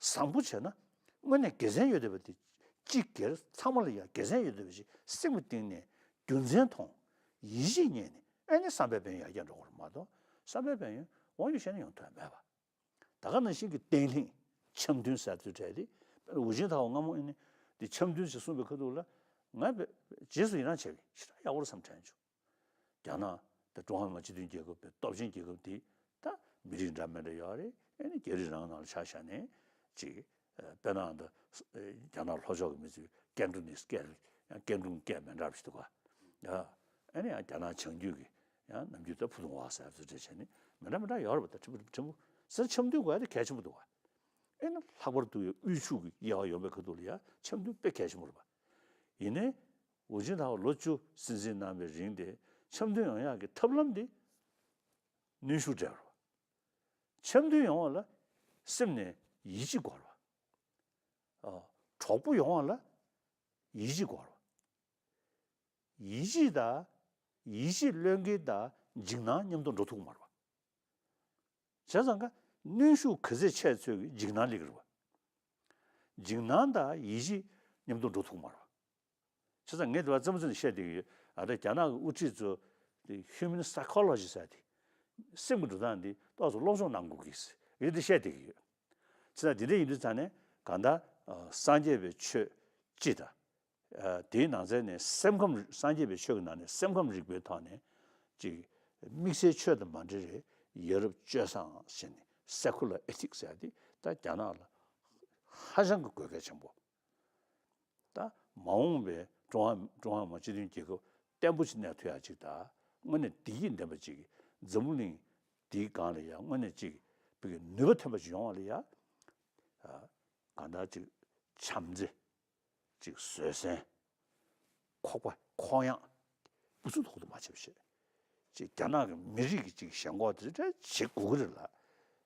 བཟང་པོ་བྱས་ན་དངོས་གནས་དགེ་མཚན་ཡོད་བསྡད་པ་དེ་ སྤྲི་སྒེར་ཚང་མ་ལ་ཡང་དགེ་མཚན་ཡོད་བསྡད་པ་ཞིག་སེམས་ཀྱི་གཏིང་ནས་རྒྱུ་མཚན་མཐོང་། ཡིད་ཆེས་རྙེད་ནས་ཨེ་ནི་བསམ་པའི་ཕན་ཡོན་ཡར་རྒྱས་འགྲོ་གི་རེད་མ་གཏོགས། བསམ་པའི་ཕན་ཡོན་དབང་ཡོད་བཤད་ན་ཡོང་ཐབས་མེད་པ། ད་ག་ནང་བཞིན་གྱི་བརྟན་ལྷིང་། འཆམ་མཐུན་ཟེར་ཚུལ་འཕྲད་དེ། དཔེར་ན་ཧུའུ་ཅིན་ཐའོ་སྔ་མོ་ཨེ་ནི་འདི་འཆམ་མཐུན་ཞེས་གསུངས་པའི་ཁ་ཐུག་ལ། ང་རྗེས་སུ་ཡི་རང་བྱས་པའི་ཞེ་དྲག་ཡག་པོ་རེད་བསམ་དྲན་བྱུང་། རྒྱ་ནག་དེ་ཀྲུང་ཧྭ་མི་དམངས་སྤྱི་མཐུན་རྒྱལ་ཁབ་པའི་སྟོབས་ཆེན་རྒྱལ་ཁབ་དེ་ད་མི་རིགས་འདྲ་མི་འདྲ་ཡོད་རེད། ཨེ་ནི་རྒྱ་རིགས་རང་ནང་ལ་ཆ་བཞག་ནས་ཅིག་དཔེར་ན་ད་རྒྱ་ནག་ལྷོ་ཕྱོགས་ཀྱི་མི་ཚོས་ཀན་ཀྲུང་ནི་སྐད་ཡང་ཀན་ཀྲུང་སྐད་མི་འདྲ་བ་ཞིག་འདུག་ག་ཡ། ཨེ་ནི་ཡང་རྒྱ་ནག་བྱང་རྒྱུད་ཀྱི་ཡང་ནམ་རྒྱུན་ད་ཕུ་ཐུང་ཝ་ཟེར་བ་ཚོ་འདྲ་བྱས་ནས་མི་འདྲ་མི་འདྲ་ཡོད་རེད་པ། ད་ཕྲན་བུ་ཕྲན་བུ་ཟེར། འཆམ་མཐུན་དགོས་ཡ་དེ་གལ་ཆེན་པོ་འདུག་ག་ཨེ་ནི་ལྷག་པར་དུ་ཡང་དབུལ་ཕྱུག་གི་དབྱེ་བ་ཡོད་པའི་ཁ་ཐུག་ལ་ཡ་འཆམ་མཐུན་དཔེ་གལ་ཆེན་པོ་རེད་པ། ཡིན་ནའི་ཧུའུ་ཅིན་ཐའོ་ལོ་བཅུ་སྲིད་འཛིན་གནང་བའི་རིང་དེ་འཆམ་མཐུན་ཡོང་ཡག་གི་ཐབས་ལམ་དེ་གནོན་ཤུགས་སྤྲད་པ་རེད་པ། འཆམ་མཐུན་ཡོང་བ་ལ་སེམས་ནས་ཡིད་ཆེས་དགོས་རེད་པ། ཨ། གྲོགས་པོ་ཡོང་བ་ལ་ཡིད་ཆེས་དགོས་རེད་པ། ཡིད་ཆེས་དང་། ཡིད་ཆེས་བློས་འགེལ་དང་འཇིགས་སྣང་མཉམ་དུ་འགྲོ་ཐུབ་ཀྱི་མ་རེད་པ། བྱས་ཙང་ཀ་གནོན་ཤུགས་ག་ཚད་ཆེ་ཚོད་ཀྱི་འཇིགས་སྣང་སླེབས་ཀྱི་རེད་པ། འཇིགས་སྣང་དང་ཡིད་ཆེས་མཉམ་དུ་འགྲོ་ཐུབ་ཀྱི་མ་རེད་པ། བྱས་ཙང་ངས་དེ་བ་རྩེད་མོ་རྩེ་ནས་བཤད་བསྡད་ཀྱི་ཡོད། ཨ། ད་རྒྱ་ནག་གི་དབུ་ཁྲིད་ཚོ་དེ་human psychology ཟེར་དེ། སེམས་ཀྱི་འགྲོ་སྟངས་འདི་ཏོག་ཙམ་སློབ་སྦྱོང་གནང་དགོས་ཀྱི་ཡོད་དེ་བཤད་བསྡད་ཀྱི་ཡོད། བྱས་ཙང་དེ་འདྲ་ཡིན་དུས་ཙང་ནས་གང་ལྟར་ཨ་སངས་རྒྱས་པའི་ཆོས་སྤྱི་དང་། ཨ། དེའི་ནང་ཚན་ནས་སེམས་ཁམས། སངས་རྒྱས་པའི་ཆོས་ཀྱི་ནང་ནས་སེམས་ཁམས་རིག་པའི་ཐོག་ནས་ཅིག་དམིགས་བསལ་ཆོས་དང་མ་འབྲེལ་བའི་ཡ་རབས་སྤྱོད་བཟང་ཟེར་ནས་secular ethics ཟེར་ཡ་དེ་ད་རྒྱ་ནག་ལ་ཧ་ཅང་གི་དགོས་གལ་ཆེན་པོ། ད་མ་འོངས་པའི་ཀྲུང་ཧྭ། ཀྲུང་ཧྭ་མི་དམངས་སྤྱི་མཐུན་རྒྱལ་ཁབ་བརྟན་པོ་ཞིག་གནས་ཐུབ་ཡ་ཅིག་དང་། དངོས་གནས་བདེ་སྐྱིད་ལྡན་པ་ཅིག་འཛམ་བུ་གླིང་འདིའི་སྒང་ལ་ཡ་དངོས་གནས་ཅིག་བོད་ཀྱི་ནུས་པ་ཐོན་པ་ཅིག་ཡོང་བ་ལ་ཡ། ཨ། གང་ལྟར་ཅིག་བྱམས་བརྩེ། ཅིག་བཟོད་བསྲན། ཁོག་པ་ཁོག་ཡངས། སྤུ་སུ་དོག་ཏུ་མ་བྱེད་པ་བྱེད། ཅིག་རྒྱ་ནག་གི་མི་རིགས་ཀྱི་ཅིག་ཞེན་ཁོག་དེ་འདྲ་བྱེད་དགོས་ཀྱི་རེད་ལ།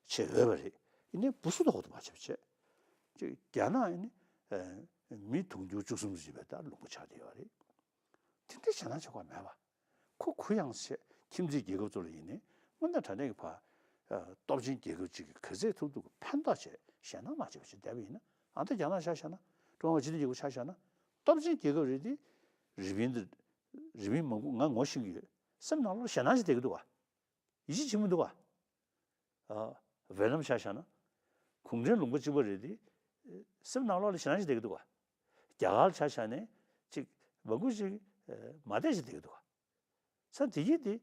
བྱེད་འོས་པ་རེད། ཡིན་ནའི་སྤུ་སུ་དོག་ཏུ་མ་བྱེད་པ་བྱེད། ཅིག་རྒྱ་ནག་ཡིན་ནི་ཨ་མི་དུང་ཕྱུར་བཅུ་གསུམ་ཙམ་ཡོད་པའི་ད་ལུང་པ་ཆགས་བསྡད་ཡོད་རེད། དེ་འདྲའི་ཞེད་སྣང་བྱེད་དགོས་མེད་པ། ཁོ་གུ་ཡངས་བྱས། ཁྱིམ་མཚེས་རྒྱལ་ཁབ་ཚོ་ལ་ཡིན་ནའི་དངོས་གནས་དྲང་གནས་ཀྱི་ཕ། ཨ། སྟོབས་ཆེན་རྒྱལ་ཁབ་ཅིག་གིས་ག་ཚད་ཐུབ་ཐུབ་ཀྱི་ཕན་ཐོགས་བྱས། ཞེད་སྣང་མ་བྱེད་པ་ཞིག་བསྡད་པ་ཡིན་ན། ཨ། ད་རྒྱ་ནག་ཆ་བཞག་ན། ཀྲུང་ཧྭ་སྤྱི་མཐུན་རྒྱལ་ཁབ་ཆ་བཞག་ན། སྟོབས་ཆེན་རྒྱལ་ཁབ་རེད་དེ། རི་པིན་དེ། རི་པིན་མང་པོ་ང་ངོ་ཤེས་ཀྱི་ཡོད། སེམས་ནང་ལོགས་ཞེད་སྣང་ཞིག་བསྡད་ཀྱི་འདུག་ག་ཡིད་ཆེས་བྱེད་མི་འདུག་ག་ཨ། ཝེ་ནམ་ཆ་བཞག་ན། གུང་ཁྲན་ལུང་པ་གཅིག་པ་རེད་དེ། སེམས་ནང་ལོགས་ལ་ཞེད་སྣང་ཞིག་བསྡད་ཀྱི་འདུག་ག་རྒྱ་གར་ཆ་བཞག་ནས་ཅིག་མང་པོ་ཅིག་མ་བསྡད་ཞིག་བསྡད་ཀྱི་འདུག་ག་ས་དེ་གི་དེ་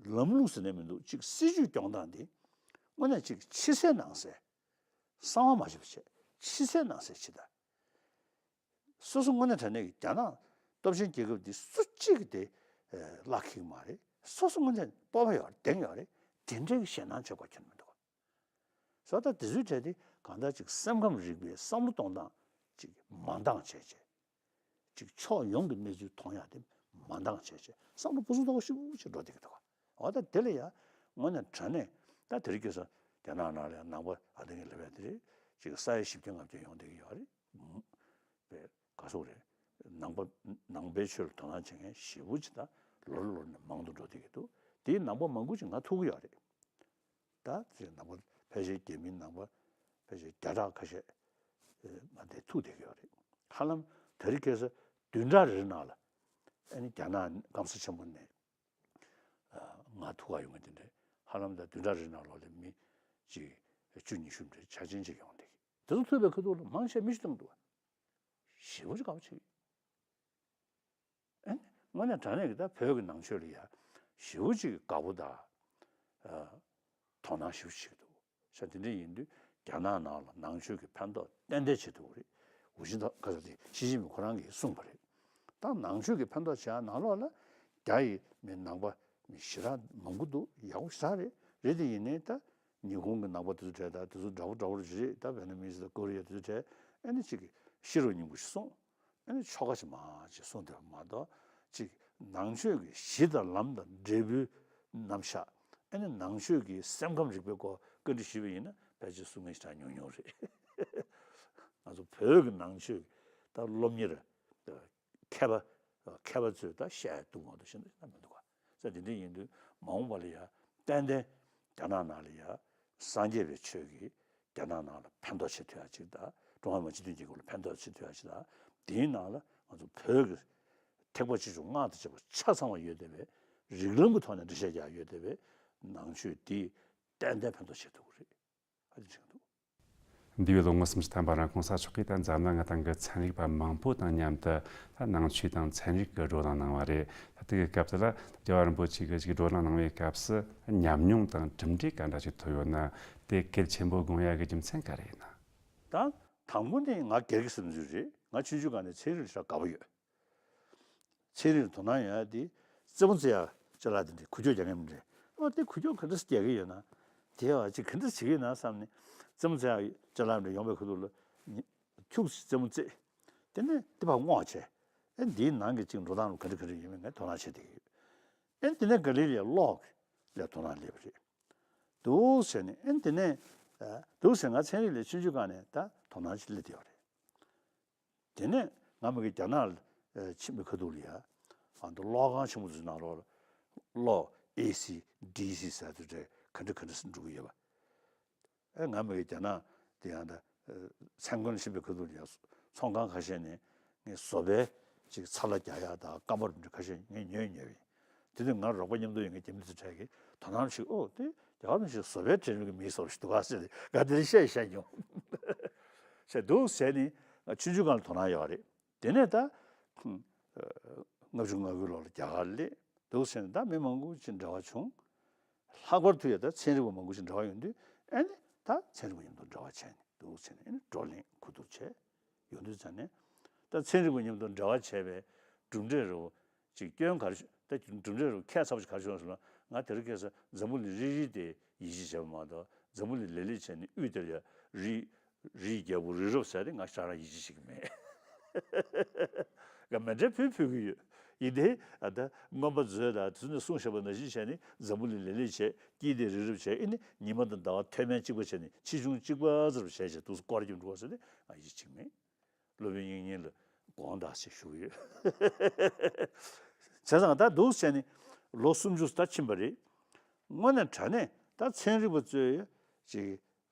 ལམ་ལུགས་ཟེར་ནས་མི་འདུག་ཅིག་སྲིད་ཇུས་སྐྱོང་སྟངས་དེ་དངོས་གནས་ཅིག་ཕྱི་གསལ་ནང་གསལ། གསང་བ་མ་བྱེད་པ་བྱེད། ཕྱི་གསལ་ནང་གསལ་བྱེད་ད། སོ་སོ་དངོས་གནས་དྲང་གནས་ཀྱི་རྒྱ་ནག་སྟོབས་ཆེན་རྒྱལ་ཁབ་འདི་སུ་གཅིག་གིས་དེ་བརླག་ཁེག་མ་རེད། སོ་སོ་དངོས་གནས་སྤོབས་པ་ཡོད་རེད། གདེང་ཡོད་རེད། དེ་འདྲའི་གི་ཞེད་སྣང་བྱེད་དགོས་ཁྱོན་མི་འདུག་སོ་ད་དེ་ཚོའི་གྲས་དེ་གང་ལྟར་ཅིག་སེམས་ཁམས་རིག་པའི་བསམ་བློ་གཏོང་སྟངས་ཅིག་མ་འདང་བྱས་བྱས། ཅིག་ཕྱོགས་ཡོངས་ཀྱི་གནས་ཚུལ་མཐོང་ཡག་དེ་མ་འདང་བྱས་བྱས་བསམ་བློ་སྤུ་སུ་མདོག་ཞིབ་ཅིག་འགྲོ་བསྡད་ཀྱི་འདུག་འོ་ད་དེ་ལ་ཡ་དངོས་གནས་དྲང་གནས་ད་དེ་རིང་ཁ་སང་རྒྱ་ནག་ནང་ལ་ཡང་ནང་པ་ཨ་ཏི་ངི་ལབ་ཡ་དེ་རེད། ཅིག་ས་ཡ་བཞི་བརྒྱ་ལྔ་བརྒྱ་ཡོང་བསྡད་ཀྱི་ཡོད་རེད། པས་ག་སོག་རེད། ནང་པ་ནང་པའི་ཆོས་ལ་དོ་སྣང་བྱེད་མཁན་ཞེ་པོ་ཅིག་ད་ལོ་རེ་ལོ་རེ་ནས་མང་དུ་འགྲོ་བསྡད་ཀྱི་འདུག་དེའི་ནང་པ་མང་པོ་ཅིག་ང་ཐུག་གི་ཡོད་རེད། ད་དེ་ནང་པ་ཕལ་ཆེར་རྒྱ་མིའི་ནང་པ་ཕལ་ཆེར་བརྒྱ་ཕྲག་ཁ་ཤས་ང་དེ་ཐུག་བསྡད་ཀྱི་ཡོད་རེད། ཧ་ལམ་དེ་རིང་ཁ་སང་བདུན་ཕྲག་རེ་རེ་ནང་ལ་ཨ་ནི་རྒྱ་ནག་སྐམ་ས་ཆེན་པོ་ནས་ང་ཐུག་ག་ཡོང་གི་དེ་འདྲ་ཧ་ལམ་ད་བདུན་ཕྲག་རེ་རེ་ནང་ལོགས་ལ་མི་གཅིག་བཅུ་ཉི་ཤུ་འདྲ་ཆ་ཆེན་ཅིག་ཡོང་བསྡད་ཀྱི། དེ་ཚོ་ཐུག་པའི་ཁ་ཐུག་ལ་མང་ཆེ་མི་ཤི་བཏང་འདུག་བ། ཞེ་པོ་ཅིག་དགའ་པོ་བྱེད་ཀྱི། ཨེ་ནི་དངོས་གནས་དྲང་གནས་ཀྱི་ད་བོད་ཀྱི་ནང་ཆོས་ལ་ཡ་ཞེ་པོ་ཅིག་དགའ་པོ་དང་། ཨ། དོ་སྣང་ཞེ་པོ་ཅིག་བྱེད་ཀྱི་འདུག་ས་དེ་འདྲ་ཡིན་དུས་རྒྱ་ནག་ནང་ལ་ནང་ཆོས་ཀྱི་ཕན་ཐོགས་ཏན་ཏན་བྱེད་ཐུབ་ཀྱི་རེད། ཧུའུ་ཅིན་ཐའོ་ག་ས་དེ་ཞི་ཅིན་ཕིང་ཁོ་རང་གིས་གསུངས་པ་རེད། ད་ནང་ཆོས་ཀྱི་ཕན་ཐོགས་བྱེད་ཡ་ནང་ལོགས་ལ་རྒྱ་ཡི་མི་ནང་པ་མི་ཞེ་དྲག་མང་པོ་འདུག་ཡག་པོ་ཞེ་དྲག་རེད། རེད་དེ་ཡིན་ནའི་ད་ཉི་ཧོང་གི་ནང་པ་དེ་ཚོ་གྲས་ད་དེ་ཚོ་འདྲ་པོ་འདྲ་པོ་རེད། ད་ཝེ་ནམ་མི་སི་དང་ཀོ་རི་ཡ་དེ་ཚོ་གྲས་ཨ་ནི་གཅིག་གིས་ཤེས་རབ་སྙིང་པོ་ཞིག་གསུངས། ཨ་ནི་ཆོ་ག་ཅིག་མང་ཅིག་གསུངས་བསྡད་པ་མ་གཏོགས་ཅིག་ནང་ཆོས་ཀྱི་གཞི་དང་ལམ་དང་འབྲས་བུའི་རྣམ་གཞག་ཨ་ནི་ནང་ཆོས་ཀྱི་སེམས་ཁམས་རིག་པའི་སྐོར་བཀའ་འདྲི་ཞུས་པ་ཡིན་ན་ཕལ་ཆེར་གསུང་མཁན་ཞེ་དྲག་ཉུང་ཉུང་རེད། ང་ཚོ་བོད་ཀྱི་ནང་ཆོས་ཀྱི་ད་སློབ་གཉེར་མཁས་པ་མཁས་པ་ཚོས་ད་བཤད་ཡ་འདུག་མ་གཏོགས་གཞན་དུ་ཞེ་དྲག་མི་འདུག་ག་ས་དེ་འདྲ་ཡིན་དུས་མ་འོངས་པ་ལ་ཡ་ཏན་ཏན་རྒྱ་ནག་ནང་ལ་ཡ་སངས་རྒྱས་པའི་ཆོས་ཀྱིས་རྒྱ་ནག་ནང་ལ་ཕན་ཐོགས་བྱེད་ཐུབ་ཡ་ཅིག་དང་། ཀྲུང་ཧྭ་མི་དམངས་སྤྱི་མཐུན་རྒྱལ་ཁབ་ལ་ཕན་ཐོགས་ཆེ་ཐུབ་ཡ་ཞིག་དང་། དེའི་ནང་ལ་ང་ཚོ་བོད་ཀྱི་ཐེག་པ་ཆེ་ཆུང་སྔགས་དང་བཅས་པ་ཆ་ཚང་བ་ཡོད་བསྡད་པའི་རིགས་ལམ་གྱི་ཐོག་ནས་འགྲེལ་བཤད་རྒྱག་ཡ་ཡོད་བསྡད་པའི་ནང་ཆོས་འདི་ཏན་ཏན་ཕན་ཐོགས་ཆེ་ཐུབ་ཀྱི་རེད། ཨ་ནི་དྲན་འདུག་འདས་པའི་ལོ་ངོ་སུམ་ཅུ་ཐམ་པ་རིང་གོང་ས་མཆོག་གིས་ད་འཛམ་གླིང་སྟེང་གི་ཚན་རིག་པ་མང་པོ་དང་མཉམ་དུ་ད་ནང་ཆོས་དང་ཚན་རིག་གི་བགྲོ་གླེང་གནང་བ་རེད། ད་དེ་གི་སྐབས་དེ་ལ་རྒྱལ་བ་རིན་པོ་ཆེ་གིས་ཅིག་བགྲོ་གླེང་གནང་བའི་སྐབས་སུ་ཉམས་མྱོང་དང་གྲུབ་འབྲས་ག་འདྲ་ཅིག་ཐོབ་ཡོད་ན། དེ་གལ་ཆེན་པོ་དགོངས་ཡ་གི་རྒྱུ་མཚན་ག་རེ་ཡིན་ན། ད་དང་པོ་ནི་ང་སྒེར་གྱི་བསམ་ཚུལ་རེད། ང་ཆུང་ཆུང་སྒང་ནས་ཚན་རིག་ལ་ཞེ་དྲག་དགའ་པོ་ཡོད། ཚན་རིག་ལ་དོ་སྣང་ཡོད་ཡ་དེ། རྩེད་མོ་རྩེ་ཡ་ཅ་ལག་དེ་འདྲས་འགུལ་སྐྱོད་རྒྱག་མཁན་མི་འདྲ། ཨ་དེ་འགུལ་སྐྱོད་ག་འདྲས་སེ་རྒྱག་གི་ཡོད་ན། དེ་བ་ཅིག་ག་འདྲས་བྱེད་ཀྱི་ཡོད་ན་བསམ་ནས། རྩེད་མོ་རྩེ་ཡ་ཅ་ལག་འདྲ་ཡོང་པའི་ཁ་ཐུག་ལ་ཁྱུག་ཙམ་རྩེད་མོ་རྩེ། དེ་ནས་དེ་ཕར་བསྔོག་བྱས། ཨེ་འདིའི་ནང་གི་ཅིག་འགྲོ་སྟངས་རུ་ག་འདྲ་ག་འདྲ་ཡོད་མེད་ངས་དོ་སྣང་བྱེད་བསྡད་ཀྱི་ཡོད། ཨེ་དེ་ནས་ག་ལེ་ལ་ཀློག་ལ་དོ་སྣང་སླེབས་པ་རེད། འདུག་ཟེར་ནས། ཨེ་དེ་ནས་ཨ་འདུག་ཟེར། ང་ཚན་རིག་ལ་ཆུང་ཆུང་སྒང་ནས་ད་དོ་སྣང་ཅིག་སླེབས་བསྡད་པ་རེད། དེ་ནས་ང་མ་གི་རྒྱ་ནག་ལ་ཕྱིན་པའི་ཁ་ཐུག་ལ་ཡ། ཨ་འདུག་གློག་ཁང་ཆེན་པོ་ཚོའི་ནང་ལོགས་ལ་གློག་ཨེ་སི་ཌི་སི་ཟེར་དེ་འདྲ་ག་འདྲ་ག་འདྲ་ཟེར་འགྲོ་གི་ཡོད་པ། ཨེ་ང་མ་གི་རྒྱ་ནག་དེ་ཡང་ད་མཚན་མཁན་ཕྱིན་པའི་ཁ་ཐུག་ལ་ཡ། ཚོང་ཁང་ཁ་ཤས་ནས་ངས་བཟོ་པའི་ཅིག་ཚ་ལ་རྒྱག་ཡ་དང་སྐམ་པ་རིམ་གྲོ་ཁ་ཤས་ངས་ཉོས་ཉོས་པ་ཡིན། དེ་དུས་ང་རོགས་པ་མཉམ་དུ་ཡོད་མཁན་རྒྱ་མི་དེ་ཚོ་གྲས་ཀྱིས་དོ་སྣང་ཞིག་ཨོ་དེ་རྒྱ་གར་ནང་བཞིན་བཟོ་པའི་གྲས་རིམ་གྱི་མི་བཟོ་ཞིག་འདུག་ག་ཟེར་ཏེ་ག་དེ་འདྲ་བཤད་བཤད་མྱོང་། བྱས་འདུག་ཟེར་ནས་ང་ཆུང་ཆུང་སྒང་ལ་དོ་སྣང་ཡོད་རེད། དེ་ནས་ད་ལྔ་བཅུ་ང་དགུའི་ལོ་ལ་རྒྱ་གར་སླེབས། འདུག་ཟེར་ནས་ད་མི་མང་པོ་ཅིག་འབྲེལ་བ་བྱུང་། ལྷག་པར་དུ་ཡང་ད་ཚན་རིག་པ་མང་པོ་ཞིག་འབྲེལ་བ་ཡོང་དུས། ཨ་ནི་ད་ཚན་རིག་པ་མཉམ་དུ་འབྲེལ་བ་བྱས་ནས་འདུག་ཟེར་ནས། ཨ་ནི་བགྲོ་གླེང་གོ་བསྡུར་བྱས་ཡོང་དུས་ཙམ་ནས། ད་ཚན་རིག་པ་མཉམ་དུ་འབྲེལ་བ་བྱས་པའི་གྲུབ་འབྲས་རུ་ཅིག་སྐྱོན་ག་རེ་བྱུང་། ད་གྲུབ་འབྲས་རུ་ཁྱད་མཚར་པོ་ཞིག་ག་རེ་བྱུང་ཟེར་ན། ང་དེ་རིང་ཁ་སང་འཛམ་བུ་གླིང་རིལ་རིལ་དེ་ཡིད་ཆེས་བྱས་པ་མ་གཏོགས། འཛམ་བུ་གླིང་ལེབ་ལེབ་བྱས་ནས་དབུས་དེར་ཡ་རི་རིའི་རྒྱལ་པོ་རི་རབ་ཟེར་དེ་ང་ཞེ་དྲག་ཡིད་ཆེས་བྱེད་ཀྱི་མེད། ང་མཎྜལ་ཕུལ་ཕུལ་གྱི་ཡོད། ཡིན་ཏེ་ཨ་ད་མངོན་པ་མཛོད་དང་དེ་ཚོ་ནས་གསུངས་བཞག་པ་ནང་བཞིན་བྱས་ནས་འཛམ་བུ་གླིང་ལེབ་ལེབ་བྱས། དཀྱིལ་དེ་རི་རབ་བྱས། ཨེ་ནི་ཉི་མ་དང་ཟླ་བ་མཐོ་དམན་གཅིག་པ་བྱས་ནས་ཆེ་ཆུང་གཅིག་པ་ཙམ་བྱས་བྱས་འདུག་སེ་སྐོར་རྒྱབ་འགྲོ་བ་ཟེར་དེ་ང་ཡིད་ཆེས་མེད། སློབ་དཔོན་དབྱིག་གཉེན་ལ་དགོངས་དག་ཞེས་ཞུ་གི་ཡོད། བྱས་ཙང་ད་འདུག་བྱས་ནས་ལོ་སུམ་ཅུ་ད་ཕྱིན་པ་རེད། དངོས་གནས་དྲང་གནས་ད་ཚན་རིག་པ་ཚོས་ཅིག་